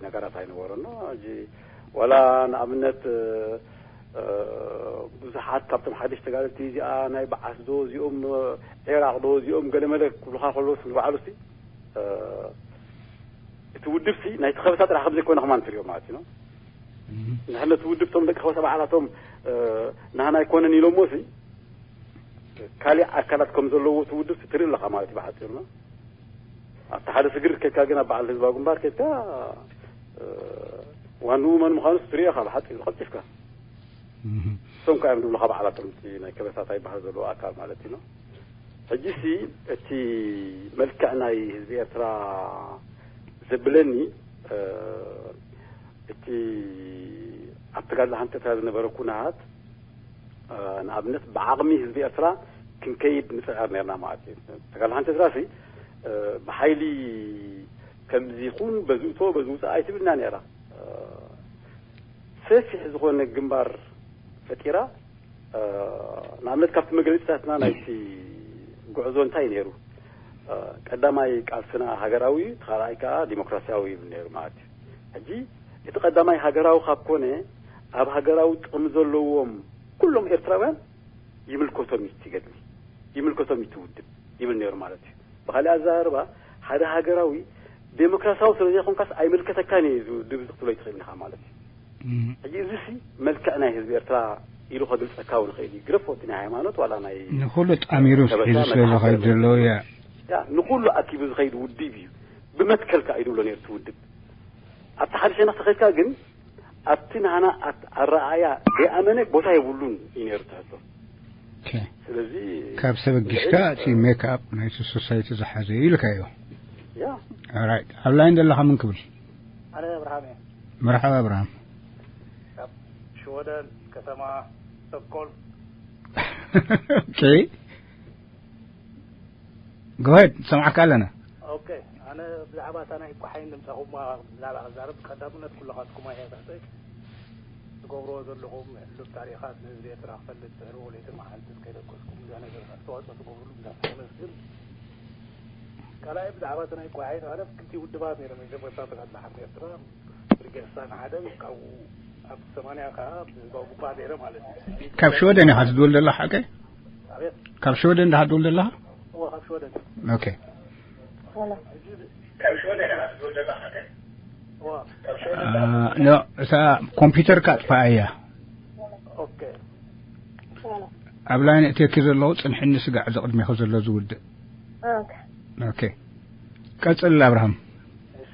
ነገራት ኣይነበረኖ ሕጂ ዋላ ንኣብነት ብዙሓት ካብቶም ሓደሽ ተጋደልቲ እዚኣ ናይ በዓስ ዶ እዚኦም ዒራቕ ዶ እዚኦም ገለመለ ክብሉካ ከለውስ ንባዕሉ ሲ እቲ ውድብ ሲ ናይቲ ከበሳ ጥራሕ ከም ዘይኮነ ከማን ትሪኦ ማለት እዩ ንሕነቲ ውድብ ቶም ደቂ ከበሳ ባዕላቶም ናህና ኣይኮነን ኢሎሞ ሲ ካሊእ ኣካላት ከም ዘለዎ እቲ ውድብ ትርኢ ኣለካ ማለት እዩ ብሓፂሩና ኣብቲ ሓደ ስግር ከድካ ግን ኣብ በዓል ህዝባዊ ግንባር ከድካ ዋንኡ መን ምዃኑ ትሪኦ ኢኻ ብሓፂሩ ቀልጢፍካ እሶም ከዓ እዮም ዝብሉካ በዓላቶም እቲ ናይ ከበሳታ ይበሃል ዘለዎ ኣካል ማለት እዩ ሕጂ ሲ እቲ መልክዕ ናይ ህዝቢ ኤርትራ ዘብለኒ እቲ ኣብ ተጋድሎ ሓንቲ ኤርትራ ዝነበረ ኩነታት ንኣብነት ብዓቕሚ ህዝቢ ኤርትራ ክንከይድ ንጽዕር ነርና ማለት እዩ። ተጋድሎ ሓንቲ ኤርትራሲ ብሓይሊ ከምዚ ይኹን በዚ እቶ በዚ ውፅእ ኣይትብልና ነራ። ሰፊሕ ዝኾነ ግንባር ፈጢራ። ንኣብነት ካብቲ መግለፂታትና ናይቲ ጉዕዞ እንታይ ነይሩ? ቀዳማይ ቃልስና ሃገራዊ እዩ፣ እቲ ካልኣይ ከዓ ዲሞክራሲያዊ ይብል ነይሩ ማለት እዩ። ሕጂ እቲ ቀዳማይ ሃገራዊ ካብ ኮነ ኣብ ሃገራዊ ጥቕሚ ዘለዎም ኩሎም ኤርትራውያን ይምልከቶም እዩ እቲ ገድሊ፣ ይምልከቶም እዩ እቲ ውድብ ይብል ነይሩ ማለት እዩ። ብኻሊእ ኣዘራርባ ሓደ ሃገራዊ ዴሞክራሲያዊ ስለ ዘይኮንካስ ኣይምልከተካን እዩ እዚ ውድብ እዚ ክትብሎ ኣይትኽእልን ኢኻ ማለት እዩ። ሕጂ እዚሲ መልክዕ ናይ ህዝቢ ኤርትራ ኢሉ ከግልጸካ እውን ይኽእል እዩ። ግረፎ እቲ ናይ ሃይማኖት ዋላ ናይ ንኹሉ ጣሚሩ ስሒዙ ስለ ዝኸይድ ዘሎ እያ። ያ ንኹሉ ኣኪቡ ዝኸይድ ውድብ እዩ። ብመትከልካ እዩ ዝብሎ ነይሩ እቲ ውድብ። ኣብቲ ሓደ ሸነኽ ተኸድካ ግን ኣብቲ ናህና ኣረኣእያ ዘይኣመነ ቦታ የብሉን እዩ ነይሩ ትሕቶ። ስለዚ ካብ ሰብ ኣጊሽካ እቲ ሜክኣፕ ናይቲ ሶሳይቲ ዝሓዘ እዩ ኢልካዮ። ያ ራይት ኣብ ላይን ዘለኻ ምን ክብል? ኣነ ኣብርሃም እየ። መርሓባ ኣብርሃም። ካብ ሽወደን ከተማ ስቶክሆልም። ኦኬ ጎሄድ ሰምዓካ ኣለና። ኦኬ ኣነ ብዛዕባ እታ ናይ ኳሓይን ድምፃኹማ ብዛዕባ ክዛረብ ቀዳምነት ኩለኻትኩም ኣየ ተሕተይ ትገብርዎ ዘለኹም ሕሉፍ ታሪኻት ንህዝቢ ኤርትራ ክፈልጥ ድሕሪ ወለይትን መዓልትን ከይደቀስኩም ብዙሕ ነገር ኣስተዋፅኦ ትገብርሉ ብዛዕባ ተመስግን። ካልኣይ ብዛዕባ እቲ ናይ ኳሓይን ኣነ ክልቲ ውድባት ነይረ መጀመርታ ተጋድሎ ሓርነት ኤርትራ ብርጌድ ስልሳ ሓደ ካብኡ ኣብ ሰማንያ ከዓ ብህዝባዊ ግንባር ነይረ ማለት እዩ። ካብ ሽወደን ኢኻ ትድውል ዘለኻ ሓቀይ? ኣቤት ካብ ሽወደን ዲኻ ትድውል ዘለኻ? እወ ካብ ሽወደን። ኦኬ እታ ኮምፒተርካ ኣጥፍኣያ። ኣብ ላይን እትኪ ዘለዉ ፅንሕኒ ስጋዕ እዚ ቅድሜኺ ዘሎ ዝውድእ። ኦኬ ቀፅል ኣብርሃም። እሺ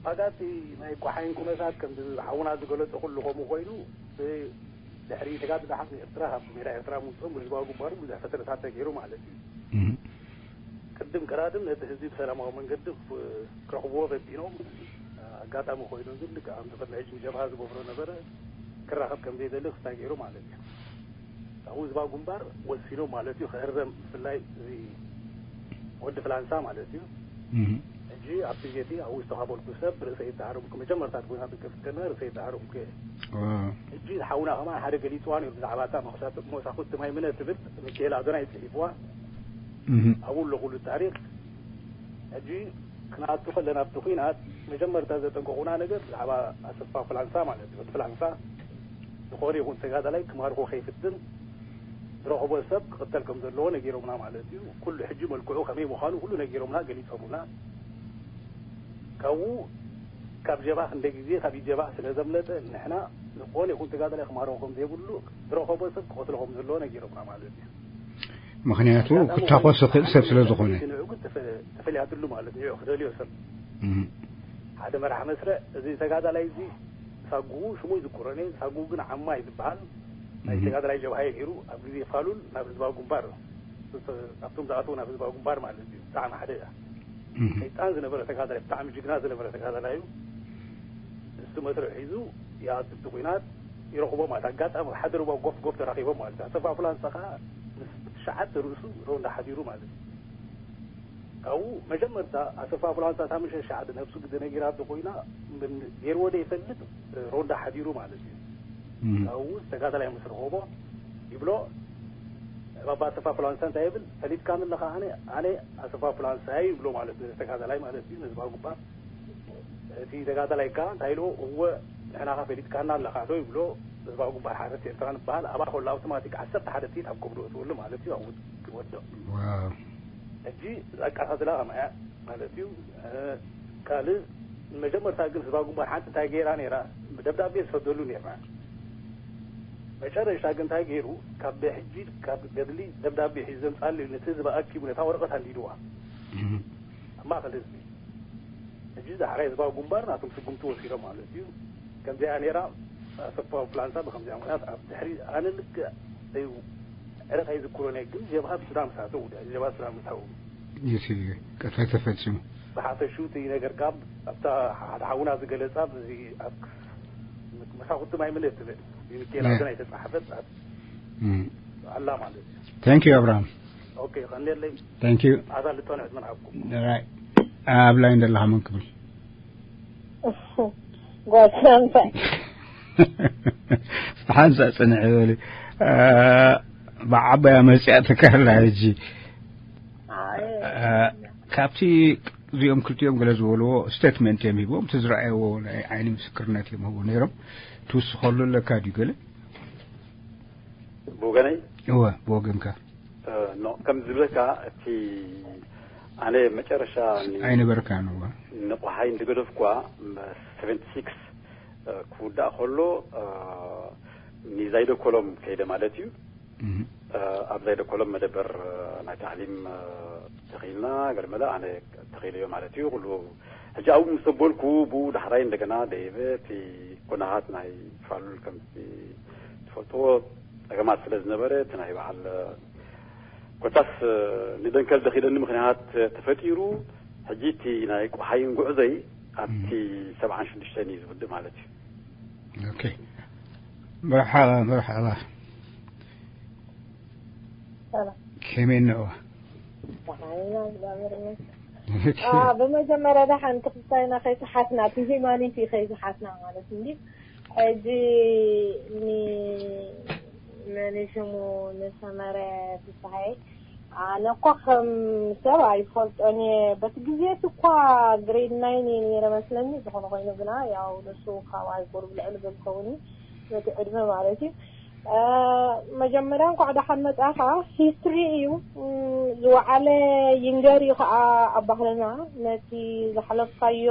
ባጋቲ ናይ ቋሓይን ኩነታት ከምዚ ሓውና ዝገለፆ ኩሉ ከምኡ ኮይኑ ድሕሪ ተጋድሎ ሓርነት ኤርትራ ካብ ሜዳ ኤርትራ ምውፅኦም ብህዝባዊ ግንባሩ ብዙሕ ፈተነታት ተገይሩ ማለት እዩ። ቅድም ቀዳድም ነቲ ህዝቢ ብሰላማዊ መንገዲ ክረኽብዎ ፈቲኖም። ኣጋጣሚ ኮይኑ ግን ልክዕ ከምዚ ቅድሚ ሕጂ ንጀብሃ ዝገብሮ ነበረ ክራኸብ ከም ዘይደሊ ክስታይ ገይሩ ማለት እዩ። ካብኡ ህዝባዊ ግንባር ወሲኖም ማለት እዩ ክእረም ብፍላይ እዚ ወዲ ፍላንሳ ማለት እዩ። ሕጂ ኣብቲ ጌቲ ኣብኡ ዝተኻፈልኩ ሰብ ርእሰ ይተሃረምኩ መጀመርታ ኮይና ትከፍት ከለና ርእሰ ይተሃረምኩ ሕጂ ሓውና ከማን ሓደ ገሊፅዋ ነይሩ ብዛዕባ እታ መሳኩቲ ማይምነ ትብል ሚካኤል ኣዶናይ ፅሒፍዋ ኣብኡ ኣሎ ኩሉ ታሪክ። ሕጂ ክንኣቱ ከለና ኣብቲ ኩናት መጀመርታ ዘጠንቀቑና ነገር ብዛዕባ ኣሰፋ ፍላንሳ ማለት እዩ። ፍላንሳ ዝኾነ ይኹን ተጋዳላይ ክማርኮ ከይፍትን ዝረኸቦ ሰብ ክቕተል ከም ዘለዎ ነጊሮምና ማለት እዩ። ኩሉ ሕጂ መልክዑ ከመይ ምዃኑ ኩሉ ነጊሮምና ገሊፆምና። ካብኡ ካብ ጀባ ክንደ ግዜ ካብ ጀባ ስለ ዘምለጠ ንሕና ዝኾነ ይኹን ተጋዳላይ ክማርኮ ከም ዘይብሉ ዝረኸቦ ሰብ ክቐትሎ ከም ዘለዎ ነጊሮምና ማለት እዩ። ምክንያቱ ክታኮስ ዝኽእል ሰብ ስለ ዝኾነ ንዑ ግን ተፈ- ተፈሊያትሉ ማለት እዩ። ክደልዮ ሰብ ሓደ መራሕ መስርዕ እዚ ተጋዳላይ እዚ ሳጉኡ ሽሙ ይዝክሮኒ ሳጉኡ ግን ዓማ ይዝበሃል ናይ ተጋዳላይ ጀብሃ ነይሩ ኣብ ግዜ ፋሉል ናብ ህዝባዊ ግንባር ኣብቶም ዝኣተው ናብ ህዝባዊ ግንባር ማለት እዩ። ብጣዕሚ ሓደ ሰይጣን ዝነበረ ተጋዳላይ ብጣዕሚ ጅግና ዝነበረ ተጋዳላይ እዩ። እሱ መስርዕ ሒዙ ይኣቱ እቲ ኩናት ይረኽቦ ማለት ኣጋጣሚ ሓደ ርባ ጎፍ ጎፍ ተራኺቦም ማለት ኣሰፋ ፍላንሳ ከዓ ምስ ትሽዓተ ርእሱ ሮንዳ ሓዲሩ ማለት እዩ። ካብኡ መጀመርታ ኣሰፋ ፍላንሳ እታ ምሸት ሸዓተ ነብሱ ግደ ነጊራቶ ኮይና ገይርዎ ዘይፈልጥ ሮንዳ ሓዲሩ ማለት እዩ። ካብኡ ተጋዳላይ ምስ ረኸቦ ይብሎ ባባ ኣሰፋ ፍላንሳ እንታይ ይብል ፈሊጥካኒ ኣለኻ ኣነ ኣነ ኣሰፋ ፍላንሳ ይብሎ ማለት እዩ። ተጋዳላይ ማለት እዩ ነዚ ባጉባ እቲ ተጋዳላይ ከኣ እንታይ ኢልዎ እወ ንሕና ከ ፈሊጥካና ኣለኻ ዶ ይብሎ። ህዝባዊ ግንባር ሓርነት ኤርትራ ንበሃል ኣብኣ ከሎ ኣውቶማቲክ ዓሰርተ ሓደ ጥይት ኣብ ከብዱ እትወሉ ማለት እዩ ኣብ ውድ- ይወድቕ። ሕጂ እዛ ኣቃታትላ ከማያ ማለት እዩ። ካልእ መጀመርታ ግን ህዝባዊ ግንባር ሓንቲ እንታይ ገይራ ነይራ ደብዳቤ ዝሰደሉ ነይርና። መጨረሻ ግን እንታይ ገይሩ ካብ ሕጂ ካብ ገድሊ ደብዳቤ ሒዙ ዘምፃሉ ነቲ ህዝቢ ኣኪቡ ነታ ወረቐት ኣንዲድዋ ኣብ ማእኸል ህዝቢ ሕጂ ዳሕራይ ህዝባዊ ግንባር ናቶም ስጉምቲ ወሲዶም ማለት እዩ። ከምዚኣ ነይራ ኣሰፋዊ ፕላንሳ ብከምዚኣ ምክንያት ኣብ ድሕሪ ኣነ ልክዕ እዩ ዕረ ከይዝክሮ ናይ ግን ጀብሃ ብሱዳን ምሳተው ጀብሃ ሱዳን ምሳው እቲ ቅትለት ተፈፂሙ። ብሓፈሹ እቲ ነገር ካብ ኣብታ ሓደ ሓውና ዝገለፃ እዚ ኣብ መሳኩቲ ማይ ምልእ ትብል ብሚካኤል ኣዘና የተፃሓፈት ኣላ ማለት እዩ። Thank you ኣብርሃም። ኦኬ፣ ቀንደለይ Thank you። ኣዛ ልትሆን ዕድመን ኣብኩም። Right ኣብ ላይን ዘለኻ መን ክብል? ጓል ሳምሳይ ሓንሳ ጽንዕ በሊ። ብዓባያ መጽያ ትከላ ሕጂ። ካብቲ እዚኦም ክልቲኦም ገለ ዝበልዎ ስቴትመንት እዮም ሂቦም፣ እቲ ዝረኣይዎ ናይ ዓይኒ ምስክርነት እዮም ሂቦም ነይሮም። ትውስኸሉ ኣለካ ድዩ ገለ? ብወገነይ እወ ብወገንካ ኖ፣ ከም ዝብለካ፣ እቲ ኣነ መጨረሻ ን- ኣይነበርካን። እወ ንቆሓይ እንድገደፍኳ ሰቨንቲ ሲክስ ክውዳእ ከሎ፣ ኒዛይደ ኮሎም ከይደ ማለት እዩ። ኣብ ዛይደ ኮሎም መደበር ናይ ታዕሊም ተኺልና፣ ገለመለ ኣነ ተኺለዮ ማለት እዩ። ኩሉ ሕጂ ኣብኡ ምስ ተበልኩ፣ ብኡ ዳሕራይ እንደገና ደይበ እቲ ኩነታት ናይ ፋሉል ከምቲ ትፈልጥዎ ጸገማት ስለ ዝነበረ፣ እቲ ናይ በዓል ኮታስ ንደንከል ደኺደኒ ምኽንያት ተፈጢሩ። ሕጂ እቲ ናይ ቆሓይን ጉዕዘይ ኣብቲ ሰብዓን ሽዱሽተን እዩ ዝውድእ ማለት እዩ። ኦኬ። መርሓባ መርሓባ። ሰላም። ከመይ ነዋ? ደሓን ኢና፣ እግዚኣብሔር ይመስገን። አ፣ ብመጀመርያ ደሓን ክስታይና ከይሰሓትና፣ እቲ ሂማኒቲ ከይሰሓትና ማለት እንዲ። ሕጂ ኒ-፣ መን ሽሙ ንሰመረ ፍስሃየ፣ ኣነ እኳ ከም ሰብ ኣይፈልጦን እየ። በቲ ግዜ እቲ እኳ ግሬድ ናይን እየ ነይረ መስለኒ። ዝኾነ ኮይኑ ግና ያው ንሱ ካብኣይ ቁሩብ ልዕሊ ዝብል ክኸውን እዩ፣ በቲ ዕድመ ማለት እዩ። እ፣ መጀመርያ እንኳዕ ደሓን መጻኻ። ሂስትሪ እዩ፣ እም፣ ዝወዓለ ይንገር እዩ ከዓ ኣብ ባህልና። ነቲ ዝሓለፍካዮ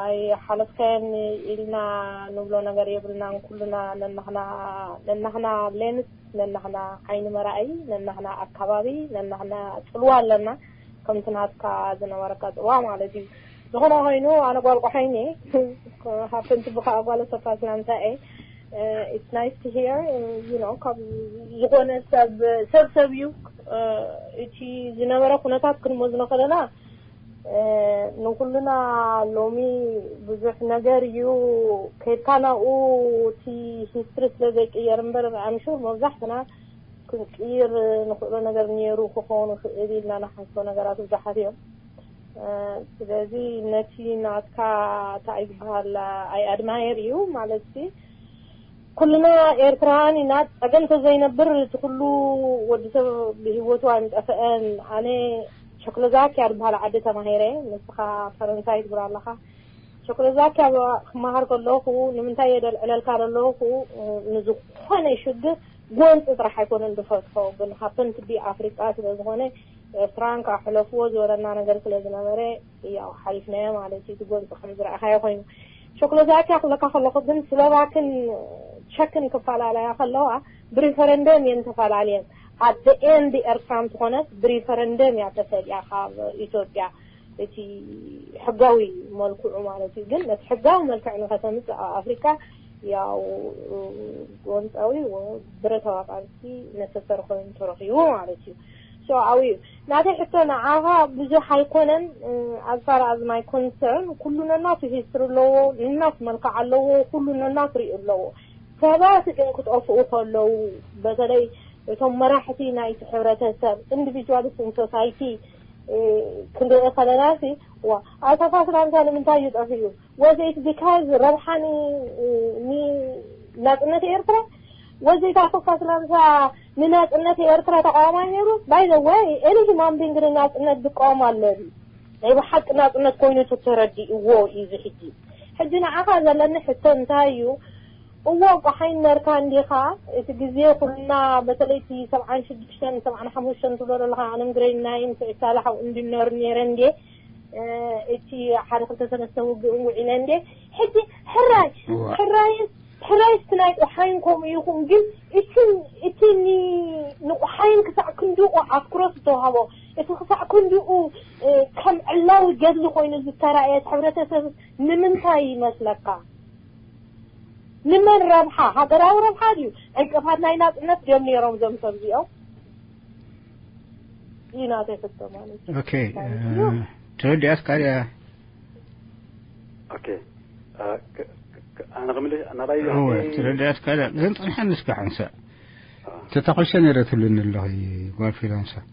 ኣይሓለፍካዮን ኢልና ንብሎ ነገር የብልናን። ኩልና ነናህና፣ ነናህና ሌንስ፣ ነናህና ዓይኒ መራእይ፣ ነናህና ኣካባቢ፣ ነናህና ጽልዋ ኣለና። ከምቲ ናትካ ዝነበረካ ጽልዋ ማለት እዩ። ዝኾነ ኮይኑ ኣነ ጓል ቆሓይኒ ሃፍንቲ ብኸዓ ጓል ሰፋ ስላምታ እየ። It's nice to hear, you know, ካብ ዝኾነ ሰብ ሰብ ሰብ እዩ። እቲ ዝነበረ ኩነታት ክንመዝኖ ከለና ንኩልና ሎሚ ብዙሕ ነገር እዩ። ከድካ ናብኡ እቲ ሂስትሪ ስለ ዘይቅየር እምበር፣ I'm sure መብዛሕትና ክንቅይር ንኽእሎ ነገር ነይሩ ክኸውን ይኽእል ኢልና ንሓስቦ ነገራት ብዙሓት እዮም። ስለዚ ነቲ ናትካ እንታይ ዝበሃል I admire you ማለት ኩልና ኤርትራውያን ኢና። ጸገም ተዘይነብር እቲ ኩሉ ወዲ ሰብ ብህይወቱ ኣይምጠፍአን። ኣነ ቸኮሎዛኪያ ዝበሃል ዓዲ ተማሂረ፣ ንስኻ ፈረንሳይ ትብሎ ኣለኻ። ቸኮሎዛኪያ ክመሃር ከለኹ ንምንታይ እየ ደልዕለልካ ዘለኹ፣ ንዝኾነ ሽግር ጎንፂ ጥራሕ ኣይኮነን ዝፈትሖ፣ ግን ሃፐን ቱ ቢ ኣፍሪቃ ስለ ዝኾነ ኤርትራን ካብ ሕለፍዎ ዝበለና ነገር ስለ ዝነበረ ያው ሓሊፍናዮ ማለት እዩ። እቲ ጎንፂ ከም ዝረኣኻዮ ኮይኑ ቸኮሎዛኪያ ክብለካ ከለኹ ግን ስሎቫክን ቸክን ክፈላለያ ከለዋ ብሪፈረንደም እየን ተፈላለየን። ኣት ኤንድ ኤርትራ እንትኾነት ብሪፈረንደም እያ ተፈልያ ካብ ኢትዮጵያ፣ እቲ ሕጋዊ መልክዑ ማለት እዩ። ግን ነቲ ሕጋዊ መልክዕ ንኸተምፅእ ኣብ ኣፍሪካ ያው ጎንፃዊ ብረታዊ ቃልሲ ነሰሰሪ ኮይኑ ተረኺቡ ማለት እዩ። So ኣብኡ እዩ ናተይ ሕቶ ንዓኻ ብዙሕ ኣይኮነን። As far as my concern ኩሉ ነናቱ ሂስትሪ ኣለዎ፣ ነናቱ መልክዕ ኣለዎ፣ ኩሉ ነናቱ ሪኡ ኣለዎ። ሰባት ግን ክጠፍኡ ከለዉ በተለይ እቶም መራሕቲ ናይቲ ሕብረተሰብ individuals in society ክንርኢ ከለና ሲ ዋ ኣቶ ፋስላምታ ንምንታይ እዩ ጠፊኡ? Was it because ረብሓ ን- ን- ናጽነት ኤርትራ? Was it ኣቶ ፋስላምታ ንናጽነት ኤርትራ ተቃዋማይ ነይሩ? By the way, any human being ንናጽነት ዝቃወም ኣሎ ድዩ? ናይ ብሓቂ ናጽነት ኮይኑ ተተረዲእዎ እዩ እዚ ሕጂ። ሕጂ ንዓኻ ዘለኒ ሕቶ እንታይ እዩ? እዎ ቆሓይ ነርካ እንዲኻ። እቲ ግዜ ኩልና በተለይ እቲ ሰብዓን ሽዱሽተን ሰብዓን ሓሙሽተን ትብሎ ዘለኻ ኣነም ግሬድ ናይን ስዒድ ሳላሕ ኣብኡ እንድነር ነይረ እንዴ። እቲ ሓደ ክልተ ሰለስተ ውግእን ውዒለ እንዴ። ሕጂ ሕራይ ሕራይ ሕራይ እስቲ ናይ ቆሓይን ከምኡ ይኹን፣ ግን እቲ እቲ ንቆሓይን ክሳዕ ክንድኡ ኣትኩረት ዝተዋህቦ፣ እቲ ክሳዕ ክንድኡ ከም ዕላዊ ገድሊ ኮይኑ ዝተራእየ ሕብረተሰብ ንምንታይ ይመስለካ? ንመን ረብሓ? ሃገራዊ ረብሓ ድዩ? ዕንቅፋት ናይ ናጽነት ድዮም ነይሮም እዞም ሰብ እዚኦም? እዩ ናተይ ሕቶ ማለት እዩ። ኦኬ፣ ተረዲኣትካ ድያ? ኦኬ፣ ኣነ ክምልስ ናባይ ተረዲኣትካ ድያ? ግን ጽንሐ ንስካ ሓንሳእ ተተኾሸ ነይረ ትብልኒ ኣለኺ ጓል ፍሪላንሰር።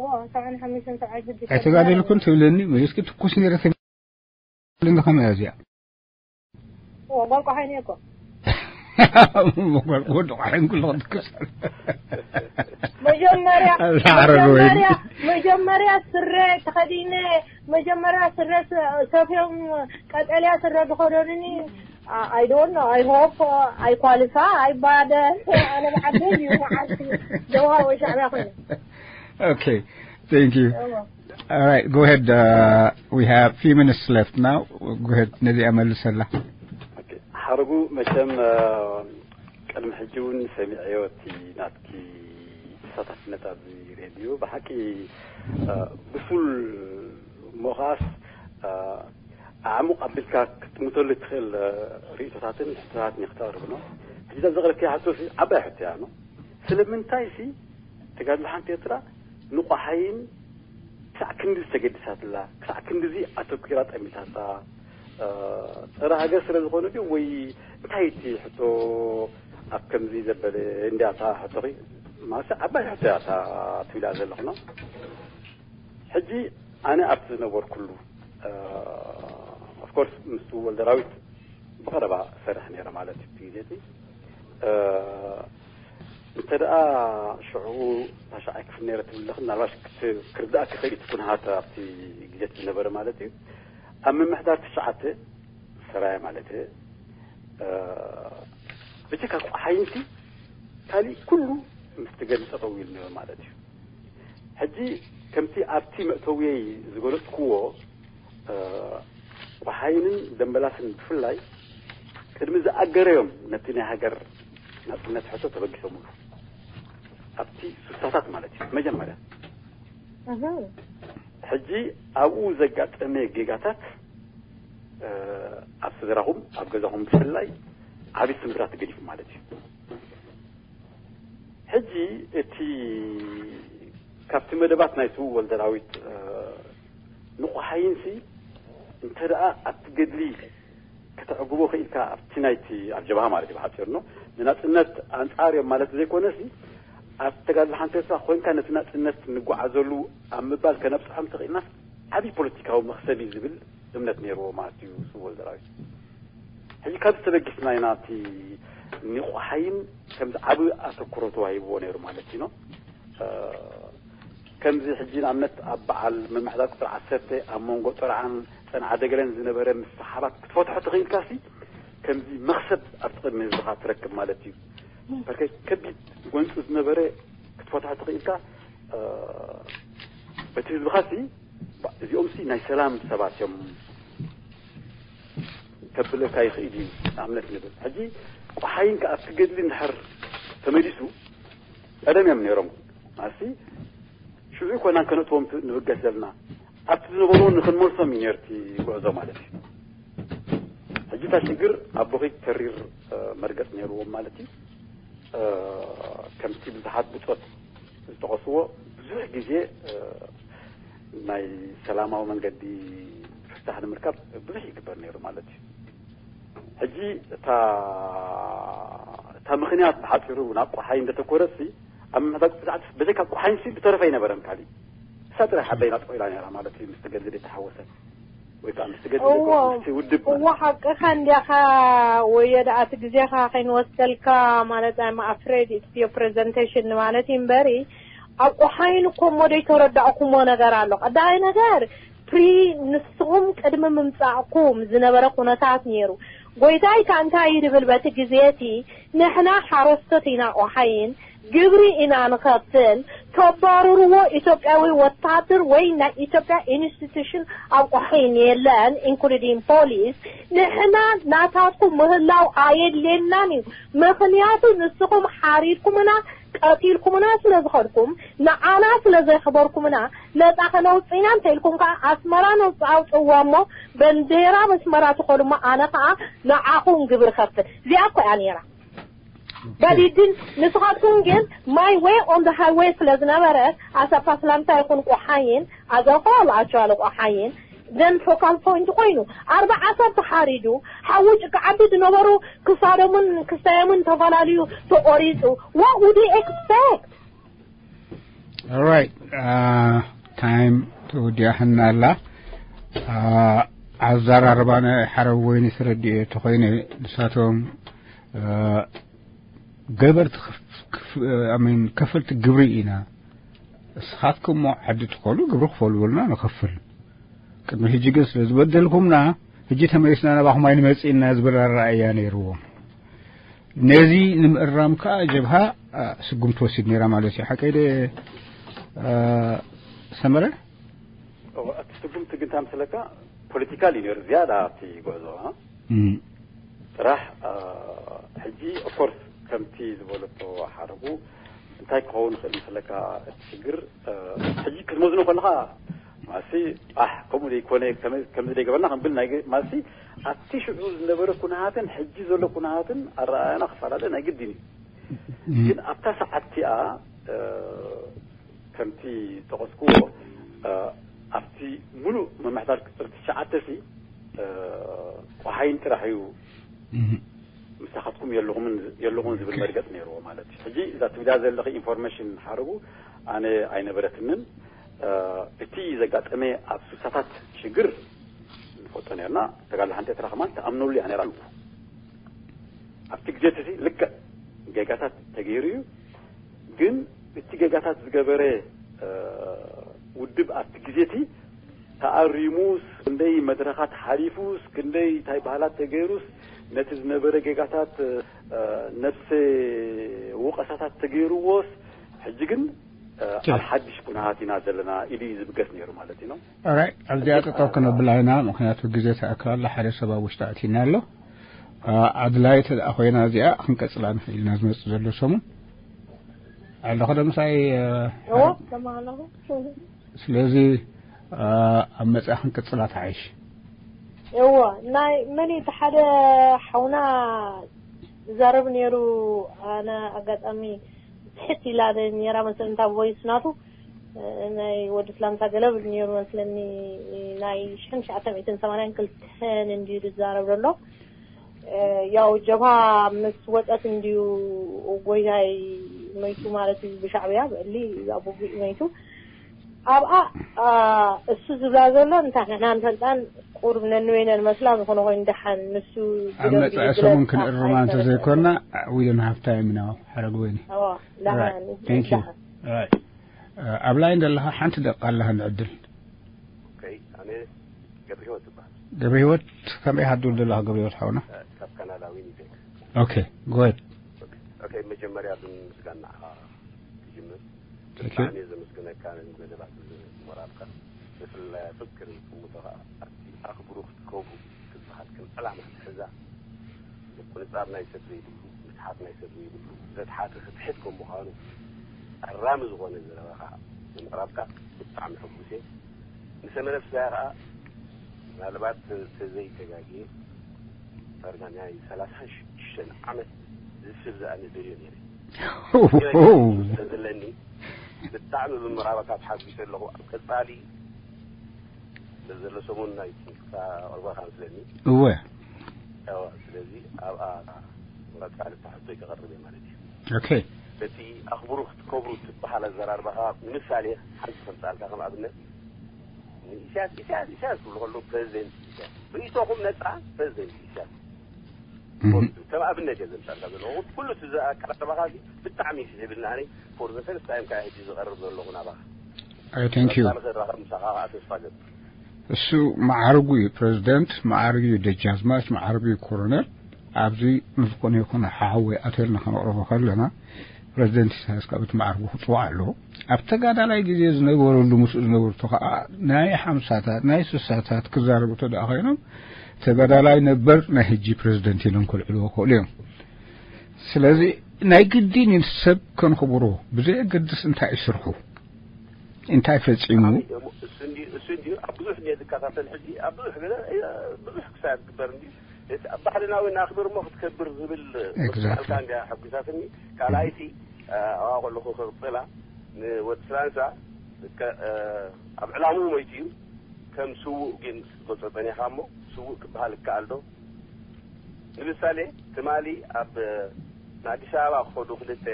ዋ ሰብዓን ሓሙሽተን ሰብዓን ሽዱሽተን ኣይተጋደልኩን ትብልኒ፣ እስኪ ትኩስ ነይረ ትብልኒ ከመይ እያ እዚኣ? ዋ ጓል ቆሓይ ነይረ እኮ። ጓል ቆሓይ ኩሉ ክትክስ። መጀመርያ ኣዛ ዓረር ወይ። መጀመርያ መጀመርያ ስረ ተኸዲነ መጀመርያ ስረ ስ- ሰፍዮም ቀጠልያ ስረ ዝኸደኑኒ I don't know I hope I qualify but ኣነ ብዓዲ እዩ መዓልቲ ደውሃ ወይ ሻዕብያ ኮይነ Okay, thank you. All right, go ahead. Uh, we have few minutes left now. Go ahead. ነዚኣ መልሰላ። ሓረጉ መቸም ቅድሚ ሕጂ እውን ሰሚዐዮ እቲ ናትኪ ተሳታፍነት ኣብዚ ሬድዮ ብሓቂ ብሱል እሞ ከዓስ ኣዕሙቕ ኣቢልካ ክትጥምተሉ እትኽእል ርእቶታትን ሕቶታትን እዩ ክተቕርብ ነው። ሕጂ ዘቕረብክዮ ሕቶ ዓባይ ሕቶ እያ ነው። ስለምንታይ ሲ ተጋድሎ ሓንቲ ኤርትራ ንቋሓይን ክሳዕ ክንዲ ዝተገድሳትላ ክሳዕ ክንድዚ ኣተኪራ ጠሚታታ ፀረ ሃገር ስለ ዝኾነ ድዩ ወይ እንታይ እቲ ሕቶ ኣብ ከምዚ ዘበለ እንዲያታ ሕቶኺ ማለት ዓባይ ሕቶ እያ እታ ትብላ ዘለኹ ነው። ሕጂ ኣነ ኣብቲ ዝነበርኩሉ ኦፍኮርስ ምስ ወልደራዊት ብቐረባ ሰርሕ ነይረ ማለት እዩ እቲ ግዜ እቲ እንተ ደኣ ሽዑ ታሽዓይ ክፍል ነይረ ትብል ኣለኺ ምናልባሽ ክርዳእ ክኽእል እቲ ኩነታት ኣብቲ ግዜ ዝነበረ ማለት እዩ ኣብ ምምሕዳር ትሽዓተ ሰራየ ማለት ብጀካ ቁሓይንቲ ካሊእ ኩሉ ምስ ትገድሊ ጠጠው ኢሉ ነይሩ ማለት እዩ ሕጂ ከምቲ ኣብቲ መእተውየይ ዝገለፅክዎ ቁሓይንን ደንበላስን ብፍላይ ቅድሚ ዝኣገረዮም ነቲ ናይ ሃገር ናፅነት ሕቶ ተበጊሶምሉ ኣብቲ ሱሳታት ማለት እዩ መጀመርያ ሕጂ ኣብኡ ዘጋጠመ ጌጋታት ኣብ ስድራኹም ኣብ ገዛኹም ብፍላይ ዓብዪ ስምብራት ገዲፉ ማለት እዩ ሕጂ እቲ ካብቲ መደባት ናይ ስዉእ ወልደራዊት ንቑሓይንሲ እንተ ደኣ ኣብቲ ገድሊ ከተዕግቦ ክኢልካ ኣብቲ ናይቲ ኣብ ጀብሃ ማለት እዩ ብሓፂሩ ነው ንናፅነት ኣንፃር እዮም ማለት ዘይኮነሲ ኣብ ተጋድሎ ሓንቲ ኤርትራ ኮይንካ ነቲ ናፅነት ንጓዓዘሉ ኣብ ምባል ከነብፅሖም ተኽኢልናስ ዓብዪ ፖለቲካዊ መኽሰብ እዩ ዝብል እምነት ነይርዎ ማለት እዩ ስዉእ ወልደራዊት ሕጂ ካብ ዝተበጊስና ኢና እቲ ንቑሓይን ከምዚ ዓብ ኣተኩሮ ተዋሂብዎ ነይሩ ማለት እዩ ከምዚ ሕጂ ንኣብነት ኣብ በዓል ምምሕዳር ቁፅሪ ዓሰርተ ኣብ መንጎ ጥርዓን ፀንዓ ደገለን ዝነበረ ምስሓባት ክትፈትሖ ተኽኢልካ ሲ ከምዚ መኽሰብ ኣብቲ ቅድሚ ህዝብኻ ትረክብ ማለት እዩ በርከይ ከቢድ ጎንፂ ዝነበረ ክትፈትሖ ተኽኢልካ በቲ ህዝብኻ ሲ እዚኦም ሲ ናይ ሰላም ሰባት እዮም ከብለካ ይኽእል እዩ ንኣብነት ንብል ሕጂ ቆሓይን ከኣ ክገድሊ እንድሕር ተመሊሱ ቀደም እዮም ነይሮም ኣሲ ሽዑ ይኮናን ከነእትዎም ንብገስ ዘለና ኣብቲ ዝነበሩ ንክንመልሶም እዩ ነርቲ ጉዕዞ ማለት እዩ ሕጂ እታ ሽግር ኣቦኺ ተሪር መርገፅ ነይርዎም ማለት እዩ ከምቲ ብዙሓት ብፆት ዝጠቐስዎ ብዙሕ ግዜ ናይ ሰላማዊ መንገዲ ፍታሕ ንምርካብ ብዙሕ ይግበር ነይሩ ማለት እዩ ሕጂ እታ እታ ምኽንያት ብሓፂሩ ናብ ቆሓይ እንደተኮረሲ ኣብ ምሕዳግ ብዛዕት በዘይ ካብ ቆሓይንሲ ብተረፈ ኣይነበረን ካሊእ እሳ ጥራይ ሓበይ ናጥቆ ኢላ ነራ ማለት እዩ ምስ ትገድል የተሓወሰ ወይ ከዓ ምስ ትገድል ምስ ውድብ እዎ ሓቅኻ እንዲያኻ ወዮ ደኣ እቲ ግዜኻ ከይንወስደልካ ማለት I'm afraid it's your presentation ማለት እዩ እምበሪ ኣብ ቆሓይን እኮ እሞ ደይተረዳእኩሞ ነገር ኣሎ ቀዳማይ ነገር ፕሪ ንስኹም ቅድሚ ምምጻእኩም ዝነበረ ኩነታት ነይሩ ጎይታይ ከ እንታይ ይድብል በቲ ግዜ እቲ ንሕና ሓረስቶት ኢና ቆሓይን ግብሪ ኢና ንኸፍል ተባርርዎ ኢትዮጵያዊ ወታደር ወይ ናይ ኢትዮጵያ ኢንስቲቱሽን ኣብ ቆሓይን የለን including police ንሕና ናታትኩም ምህላው ኣየድልየናን እዩ ምኽንያቱ ንስኹም ሓሪድኩምና ቀቲልኩምና ስለ ዝኸድኩም ንዓና ስለ ዘኽበርኩምና ነፃ ከነውፅእና እንተኢልኩም ከዓ ኣስመራ ነውፅኣ ኣውፅእዋ እሞ በንዴራ መስመራ ትኸዱ እሞ ኣነ ከዓ ንዓኹም ግብሪ ከፍል እዚኣ እኮ እያ ነይራ በዲድን ንስኻትኩም ግን my way on the highway ስለ ዝነበረ ኣሰፋ ስላምታ ይኹን ቆሓይን ኣዘፋ ለኣቸዋለ ቆሓይን then focal point ኮይኑ ኣርባዓ ሰብ ተሓሪዱ፣ ሓዊ ጭቃ ዓቢ ዝነበሩ ክሳዶምን ክሳዮምን ተፈላልዩ ተቆሪጹ። What would you expect? Alright, time ተወዲኣትና ኣላ። ኣዘራርባ ናይ ሓረግ ወይኒ ተረዲኦ ተኾይነ ንሳቶም ገበርቲ ከፈልቲ ግብሪ ኢና። እስኻትኩም ዓዲ ትኾኑ ግብሪ ክፈሉ በሉና ንኸፍል። ቅድሚ ሕጂ ግን ስለ ዝበደልኩምና ሕጂ ተመሊስና ናባኹም ኣይንመጽእና ዝብል ኣረኣእያ ነይርዎም። ነዚ ንምእራም ከኣ ጀብሃ ስጉምቲ ወሲድ ነይራ ማለት እዩ። ሓቀይ ደ ሰመረ? እቲ ስጉምቲ ግን ታምስለካ ፖለቲካል እዩ ነይሩ ዝያዳ ኣብቲ ጉዕዞ ጥራሕ። ሕጂ ኦፍኮርስ ከምቲ ዝበለቶ ሓረጉ እንታይ ክኸውን ይኽእል መስለካ እቲ ሽግር? ሕጂ ክትመዝኖ ከለኻ ማሲ ኣሕ ከምኡ ዘይኮነ ከምዚ ዘይገበርና ክንብል ናይ ማሲ ኣብቲ ሽዑ ዝነበረ ኩነሃትን ሕጂ ዘሎ ኩነሃትን ኣረኣያና ክፈላለ ናይ ግድን እዩ። ግን ኣብታ ሰዓት እቲኣ ከምቲ ጠቐስኩዎ ኣብቲ ሙሉእ ምምሕዳር ቅጽርቲ ትሽዓተ ሲ ቆሃይን ጥራሕ እዩ ምሳኻትኩም የለኹምን የለኹን ዝብል መርገጽ ነይርዎ ማለት እዩ። ሕጂ እዛ ትብልያ ዘለኺ ኢንፎርሜሽን ሓረጉ ኣነ ኣይነበረትንን። እቲ ዘጋጠመ ኣብ ስሳታት ሽግር ንፈልጦ ነርና። ተጋድሎ ሓንቲ ኤርትራ ከማን ተኣምነሉ እያ ነራ። ኣብቲ ግዜ እቲ ልክዕ ጌጋታት ተገይሩ እዩ። ግን እቲ ጌጋታት ዝገበረ ውድብ ኣብቲ ግዜ እቲ ተኣሪሙስ ክንደይ መድረኻት ሓሊፉስ ክንደይ እንታይ ባህላት ተገይሩስ ነቲ ዝነበረ ጌጋታት ነብሰ ወቐሳታት ተገይርዎስ ሕጂ ግን ኣብ ሓድሽ ኩነታት ኢና ዘለና ኢሉ እዩ ዝብገስ ነይሩ ማለት እዩ። ኦራይ ኣብዚኣ ጠጠው ክነብላ ኢና፣ ምክንያቱ ግዜ ተኣክል ኣላ። ሓደ ሰብ ኣብ ውሽጢ ኣእቲና ኣሎ። ኣድላይ ተደኣ ኮይና እዚኣ ክንቀጽላ ንኽእል ኢና ዝመጽእ ዘሎ ሰሙን። ኣለኹ ዶ ምሳይ? እዎ፣ ሰማዕ ኣለኹ። ስለዚ ኣብ መጽኣ ክንቅጽላ ትሓይሽ። እዎ፣ ናይ መን እዩ እቲ ሓደ ሓውና ዝዛረብ ነይሩ? ኣነ ኣጋጣሚ ትሕት ኢላ ነይራ መሰለኒ እታ ቮይስ ናቱ፣ ናይ ወዲ ስላምታ ገለ ብል ነይሩ መስለኒ። ናይ ሽሕን ትሽዓተ ሚእትን ሰማንያን ክልተን እንድዩ ዝዛረብ ዘሎ። ያው ጀብሃ ምስ ወጸት እንድዩ ጎይታይ መይቱ ማለት እዩ፣ ብሻዕብያ ብእሊ ኣብ ውግእ መይቱ። ኣብኣ እሱ ዝብላ ዘሎ እንታይ ንሕና ንፈልጣን ቁሩብ ነንበይነ ንመስላ ዝኾነ ኮይኑ ደሓን ንሱ ኣብ መጻኢ ሰሙን ክንእርማ እንተ ዘይኮንና we don't have time now ሓረግ ወይኒ። ደሓን ደሓን። ኣብ ላይን ዘለኻ ሓንቲ ደቂቃ ኣለኻ ንዕድል። ኦኬ፣ ኣነ ገብረ ህይወት እበሃል። ገብረ ህይወት ከመይ ኢኻ ትብል ዘለኻ ገብረ ህይወት ሓውና? ካብ ካናዳ ዊኒፔግ። ኦኬ፣ go ahead። ኦኬ፣ መጀመርያ ብምስጋና ንዓኻ ክጅምር። ብጣዕሚ እየ ዘመስግነካ ነዚ መደባት እዚ ምቕራብካ። ብፍላይ ኣብ ፍክር ዝጥምቶ ኸዓ ኣብቲ ኣኽብሩ ክትከብሩ ክትበሃል ከም ዕላማ ክትሕዛ ምቁንጻር ናይ ሰብ ዘይብሉ፣ ምትሓት ናይ ሰብ ዘይብሉ፣ ዘትሓተ ክትሕት ከም ምዃኑ ኣራሚ ዝኾነ ዘረባኻ ብምቕራብካ ብጣዕሚ ሕጉስ እየ። ንሰመረ ፍስሃየ ኸዓ ምናልባት ተዘይተጋግየ ዳርጋ ናይ ሰላሳ ሽዱሽተ ዓመት ዝስብ ዝኣነ ደልዮ ነይረ። ስለኒ ብጣዕሚ ብምቕራብካ ተሓጒሰ ኣለኹ። ኣብ ቀጻሊ ዘሎ ሰሙን ናይ ትምህርትካ ኣቕርባኻ መስለኒ። እወ። እወ፣ ስለዚ ኣብኣ ንቐጻሊ እታ ሕቶይ ከቕርብ እየ ማለት እዩ። ኦኬ። በቲ ኣኽብሩ ክትከብሩ ትበሃል ኣዘራርባኻ ንምሳሌ ሓንቲ ከምጽኣልካ ከም ኣብነት ንኢሳያስ፣ ኢሳያስ፣ ኢሳያስ ክብሉ ከለዉ ፕረዚደንት ኢሳያስ። ርእይቶኹም ነጻ ፕረዚደንት ኢሳያስ። እህ። ከም ኣብነት እየ ዘምጻልካ ዘለኹ። ኩሉ እቲ ኣቀራርባኻ እዚ ብጣዕሚ እዩ ስሒብኒ። ኣነ for the first time ከኣ ሕጂ ዝቐርብ ዘለኹ ናባኻ። ኣይ፣ thank you። ቀጻሊ ክራኸብ ምሳኻ ከኣ ተስፋ ገብር። እሱ መዓርጉ እዩ ፕረዚደንት፣ መዓርጉ እዩ ደጃዝማች፣ መዓርጉ እዩ ኮሎኔል። ኣብዚ ንዝኾነ ይኹን ሓወይ ኣቶ ኢልና ከነቕርቦ ከለና ፕረዚደንት ኢሳያስ ካብ እቲ መዓርጉ ክጽዋዕ ኣለዎ። ኣብ ተጋዳላይ ግዜ ዝነበረሉ ምስኡ ዝነበርቱ ከኣ ናይ ሓምሳታት ናይ ስሳታት ክዛረቡ እንተ ደኣ ኮይኖም ተጋዳላይ ነበር ናይ ሕጂ ፕረዚደንት ኢሎም ከልዕልዎ ክኽእሉ እዮም። ስለዚ ናይ ግድን እዩ ሰብ ከንኽብሮ ብዘየገድስ እንታይ እዩ ስርሑ እንታይ ፈጺሙ። እሱ እንዲ እሱ እንዲ ኣብ ብዙሕ እንዲ ዝከታተል ሕጂ ኣብ ብዙሕ ገለ ብዙሕ ክሳብ ግበር እንዲ እቲ ኣብ ባህልና እውን ኣኽብር እሞ ክትከብር ዝብል Exactly. ቃልካ እንዲያ ሓጒሳትኒ። ካልኣይቲ ኣብኣ ከለኹ ክቕጽላ ንወዲ ፍራንሳ ከ ኣብ ዕላምኡ ሞይቱ እዩ። ከም ስዉእ ግን ክትገልጾ ጸኒኻ እሞ፣ ስዉእ ክበሃል ይከኣል ዶ? ንምሳሌ፣ ትማሊ ኣብ ንኣዲስ ኣበባ ክኸዱ ክልተ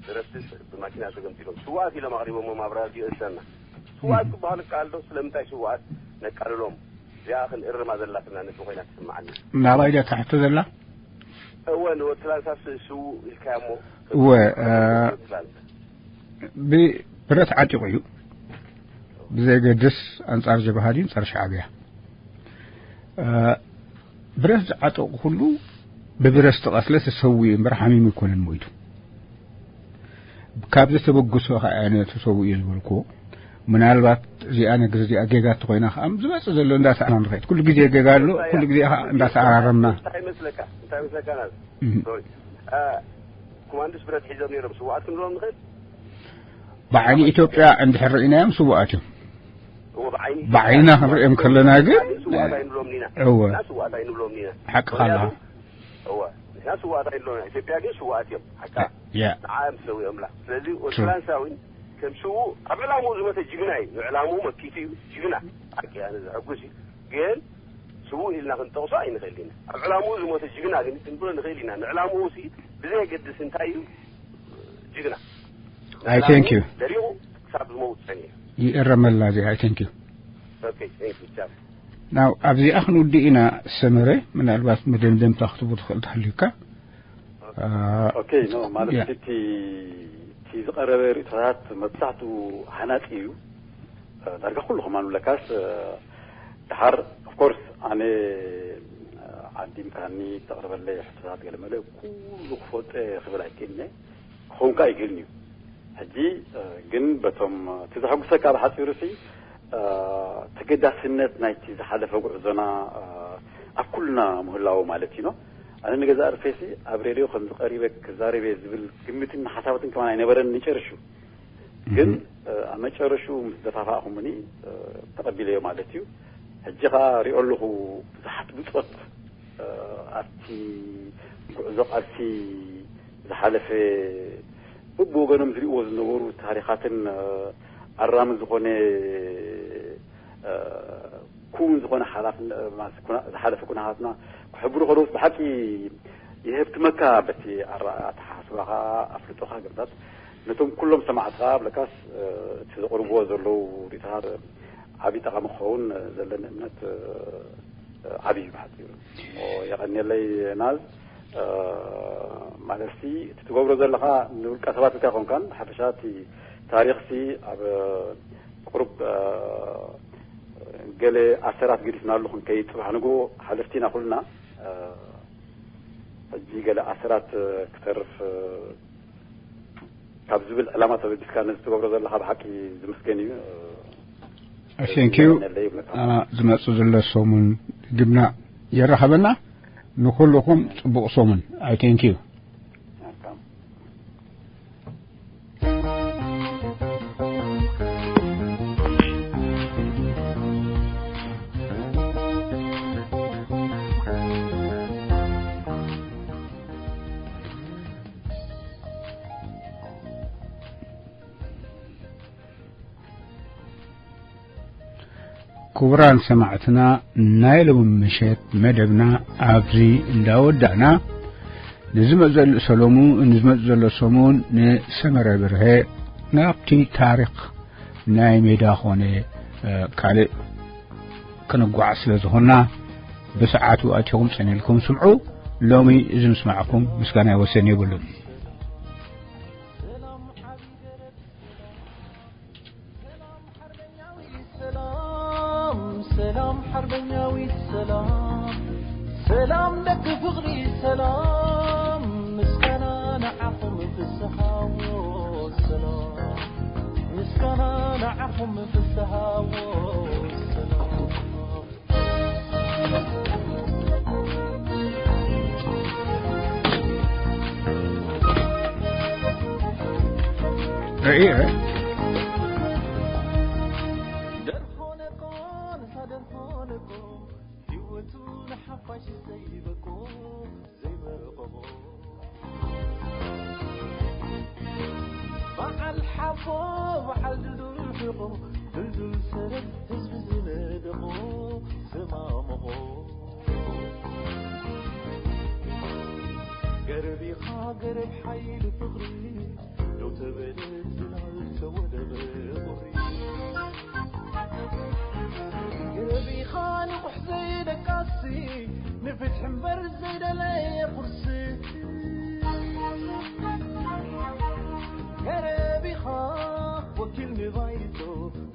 ደረፍቲ ብማኪና ተገምጢሎም፣ ስዉኣት ኢሎም ኣቕሪቦሞም ኣብ ራድዮ ኤርትራና። ስዉኣት ክበሃል ይከኣል ዶ? ስለምንታይ ስዉኣት ነቃልሎም? እዚኣ ክንእርማ ዘላትና ነጥቢ ኮይና ትስምዓኒ። ናባይ ድያ ትሕቶ ዘላ? እወ፣ ንወዲ ላንሳ ስ-፣ ስዉእ ኢልካዮ እሞ። እወ፣ እ፣ ብረት ዓጢቑ እዩ። ብዘየገድስ ኣንጻር ጀብሃ ድዩ ኣንጻር ሻዕብያ። እ፣ ብረት ዝዓጠቑ ኩሉ ብብረት ዝተቐትለ ተሰዊኡ እምበር ሓሚሙ ኣይኮነን ሞይቱ። ካብ ዝተበገሶ ከኣ እየ ነቲ ሰብኡ እየ ዝበልክዎ። ምናልባት እዚኣ ነገር እዚኣ ጌጋ እንተኾይና ከኣ ዝመጽእ ዘሎ እንዳሰኣና ንኸይድ። ኩሉ ግዜ ጌጋ ኣሎ፣ ኩሉ ግዜ ከኣ እንዳሰዓራረምና። እንታይ ይመስለካ? እንታይ ይመስለካ ናዝ? እህ። ሶሪ። አ፣ ኮማንዶስ ብረት ሒዞም ነይሮም ስውኣት ክንብሎም ንኽእል? ብዓይኒ ኢትዮጵያ እንድሕር ርኢናዮም ስውኣት እዮም። እዎ፣ ብዓይኒ ብዓይና ኢትዮጵያ ክንሪኦም ከለና ግን፣ ስውኣት ኣይንብሎም ኢና። እዎ። እና ስውኣት ኣይንብሎም ኢና። ሓቅኻ ኣለኻ። ምኽንያቱ እወ፣ ንሕና ስውኣት ኣይንብሎምን። ኢትዮጵያ ግን ስውኣት እዮም። ሓቃ ያ። ንዓ እዮም ዝሰዊኦምላ። ስለዚ ወዲ ትሩ። ፍራንሳዊን ከም ስዉእ ኣብ ዕላምኡ ዝሞተ ጅግና እዩ። ንዕላምኡ መኪቱ እዩ። ጅግና። ሓቂ ኣነ ዘሐጉስ እዩ። ግን ስዉእ ኢልና ክንጠቕሶ ኣይንኽእል ኢና። ኣብ ዕላምኡ ዝሞተ ጅግና ግን ክንብሎ ንኽእል ኢና። ንዕላምኡ ሲ ብዘየገድስ እንታይ እዩ ጅግና። I thank you። ደሪቑ ክሳብ ዝመውት ጸኒሑ። ይእረመላ እዚ። I thank you። ኦኬ፣ thank you። ቻው። ናው ኣብዚኣ ክንውድእ ኢና። ሰመረ፣ ምናልባት መደምደምታ ክትቡ ትኽእል ተሃልዩካ። ኦኬ፣ ኖ፣ ማለት ያ። እቲ፣ እቲ ዝቐረበ ርእይቶታት መብዛሕትኡ ሃናጺ እዩ። ዳርጋ ኩሉ ከማን ለካስ፣ ድሓር፣ of course፣ ኣነ ዓዲምካኒ ተቕርበለይ ሕቶታት ገለ መለ ኩሉ ክፈልጦ ክብል ኣይክእልን እየ። ክኸውን ከኣ ኣይክእልን እዩ። ሕጂ፣ እ፣ ግን በቶም፣ እቲ ዘሐጉሰካ ብሓጺሩ ሲ፣ እ፣ ተገዳስነት ናይቲ ዝሓለፈ ጉዕዞና፣ እ፣ ኣብ ኩልና ምህላዉ ማለት እዩ፣ ኖ? ኣነ ንገዛእ ርእሰይ ሲ ኣብ ሬድዮ ከምዚ ቀሪበ ክዛረብ እየ ዝብል ግምትን ሓሳባትን ከማን ኣይነበረኒ ጨርሹ። ግን፣ እህ። እ፣ ኣብ መጨረሹ ምስ ደፋፋእኩምኒ፣ እ፣ ተቐቢለዮ ማለት እዩ። ሕጂ ኸኣ ሪኦ ኣለኹ ብዙሓት ብጾት፣ እ፣ ኣብቲ ጉዕዞ ቃልሲ ዝሓለፈ በብወገኖም ዝሪእዎ ዝነበሩ ታሪኻትን፣ እ፣ ኣራሚ ዝኾነ፣ እ፣ ክውን ዝኾነ ሓላፍነ-፣ ማለት ኩና-፣ ዝሓለፈ ኩነታትና ክሕብሩ ከለውስ ብሓቂ የህብትመካ በቲ ኣረኣእያ ኣተሓሳስባኻ ኣፍልጦኻ ገምታት ነቶም ኩሎም ሰማዕትኻ ብለካስ፣ እ፣ እቲ ዘቕርብዎ ዘለዉ ሪኢቶታት ዓብዪ ጠቓሚ ክኸውን ዘለኒ እምነት፣ እ፣ ዓብዪ እዩ ብሓጺሩ። እሞ የቐንየለይ ናዝ፣ እ፣ ማለትሲ እቲ ትገብሮ ዘለኻ ንውልቀ ሰባት ብቻ ኣይኮንካን፣ ብሓፈሻ እቲ ታሪኽሲ ኣብ ቁሩብ፣ እ፣ ገለ ኣሰራት ገዲፍናሉ ክንከይድ ጽባሕ ንግሆ ሓለፍቲ ኢና ኩልና፣ እ፣ ሕጂ ገለ ኣሰራት፣ እ፣ ክተርፍ፣ እ፣ ካብ ዝብል ዕላማ ተበጊስካ ነዚ ትገብሮ ዘለኻ ብሓቂ ዝምስገን እዩ። Thank you። ዝመጽእ ዘሎ ሰሙን ግብና የራኸበና። ንኹልኹም ጽቡቕ ሰሙን። I thank you። ክቡራን ሰማዕትና፣ ናይ ሎሚ ምሸት መደብና ኣብዚ እንዳወዳእና፣ ንዝመጽእ ዘሎ ሰሎሙ-፣ ንዝመጽእ ዘሎ ሰሙን ንሰመረ ብርሀ ናብቲ ታሪኽ ናይ ሜዳ ኾነ፣ እ፣ ካልእ ክንጓዓዝ ስለ ዝኾንና፣ ብሰዓቱ ኣቲኹም ጸኒልኩም ስምዑ። ሎሚ እዚ ምስማዕኩም ምስጋና ወሰን የብሉን። ሰላም፣ ሰላም፣ ሓርበኛዊ ሰላም፣ ሰላም ደቂ ፍቕሪ ሰላም፣ ምስጋና ንዓኹም ፍስሃዎ ሰላም፣ ምስጋና ንዓኹም ፍስሃዎ ሰላም። ርእየ። ደርሆነ እኮ፣ ንሳ ደርሆነ እኮ፣ ህይወቱ ንሓፋሽ ዘይበቁ፣ ዘይበረቐቑ። በዓል ሓቦ፣ በዓል ድልዱል ሕቖ፣ ድልዱል ሰረት ህዝቢ ሃገር ብሓይሊ ፍቕሪ ደው ተበለት፣ ጽላል ተወደበ ቁሪ። ገረብ ኢኻ ንቑሕ ዘይደቃሲ፣ ንፍትሒ እምበር ዘይደለየ ቁርሲ። ገረብ ኢኻ ወኪል ንባይቶ፣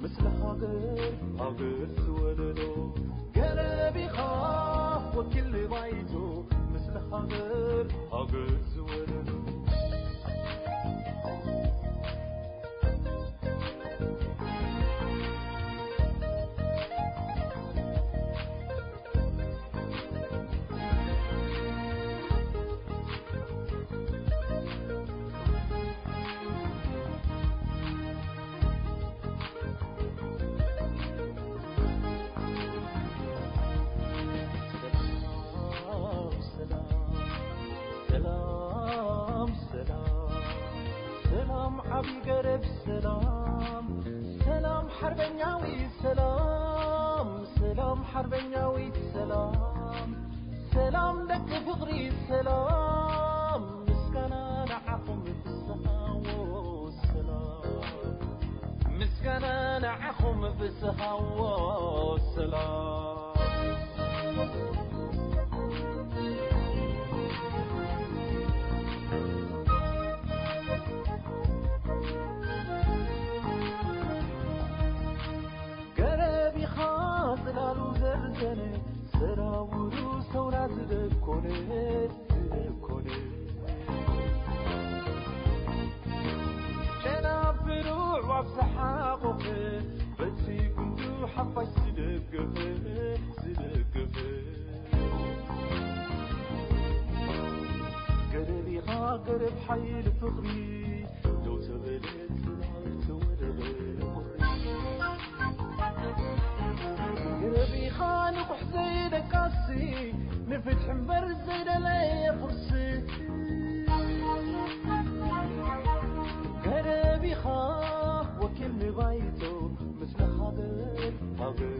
ምስለ ሃገር፣ ሃገር ዝወለዶ። ገረብ ኢኻ ወኪል ንባይቶ፣ ምስለ ሃገር፣ ሃገር ዝወለዶ። ሰላም፣ ሰላም፣ ሰላም፣ ሰላም፣ ሰላም፣ ዓቢ ገረብ ሰላም፣ ሰላም፣ ሓርበኛዊ ሰላም፣ ሰላም፣ ሓርበኛዊ ሰላም፣ ሰላም፣ ደቂ ፍቕሪ ሰላም፣ ምስጋና ንዓኹም ብዝሃዎ ሰላም፣ ምስጋና ንዓኹም ብዝሃዎ ሰላም። ገረብ ኢኻ ጽላሉ ዘርዘነ፣ ሰራውሩ ሰውራ ዝደኮነ፣ ዝደኮነ። ጨናፍሩ ኣዕዋፍ ዝሓቖፈ፣ በቲ ጉንዱ ሓፋሽ ዝደገፈ፣ ዝደገፈ። ገረብ ኢኻ ገረብ ሓይሊ ፍቕሪ፣ ደው ተበለት ጽላል ተወደበ ቁሪ። ገረብ ኢኻ ንቑሕ ዘይደቃሲ፣ ንፍትሒ እምበር ዘይደለየ ቁርሲ። ገረብ ኢኻ ወኪል ንባይቶ፣ ምስለ ሃገር፣ ሃገር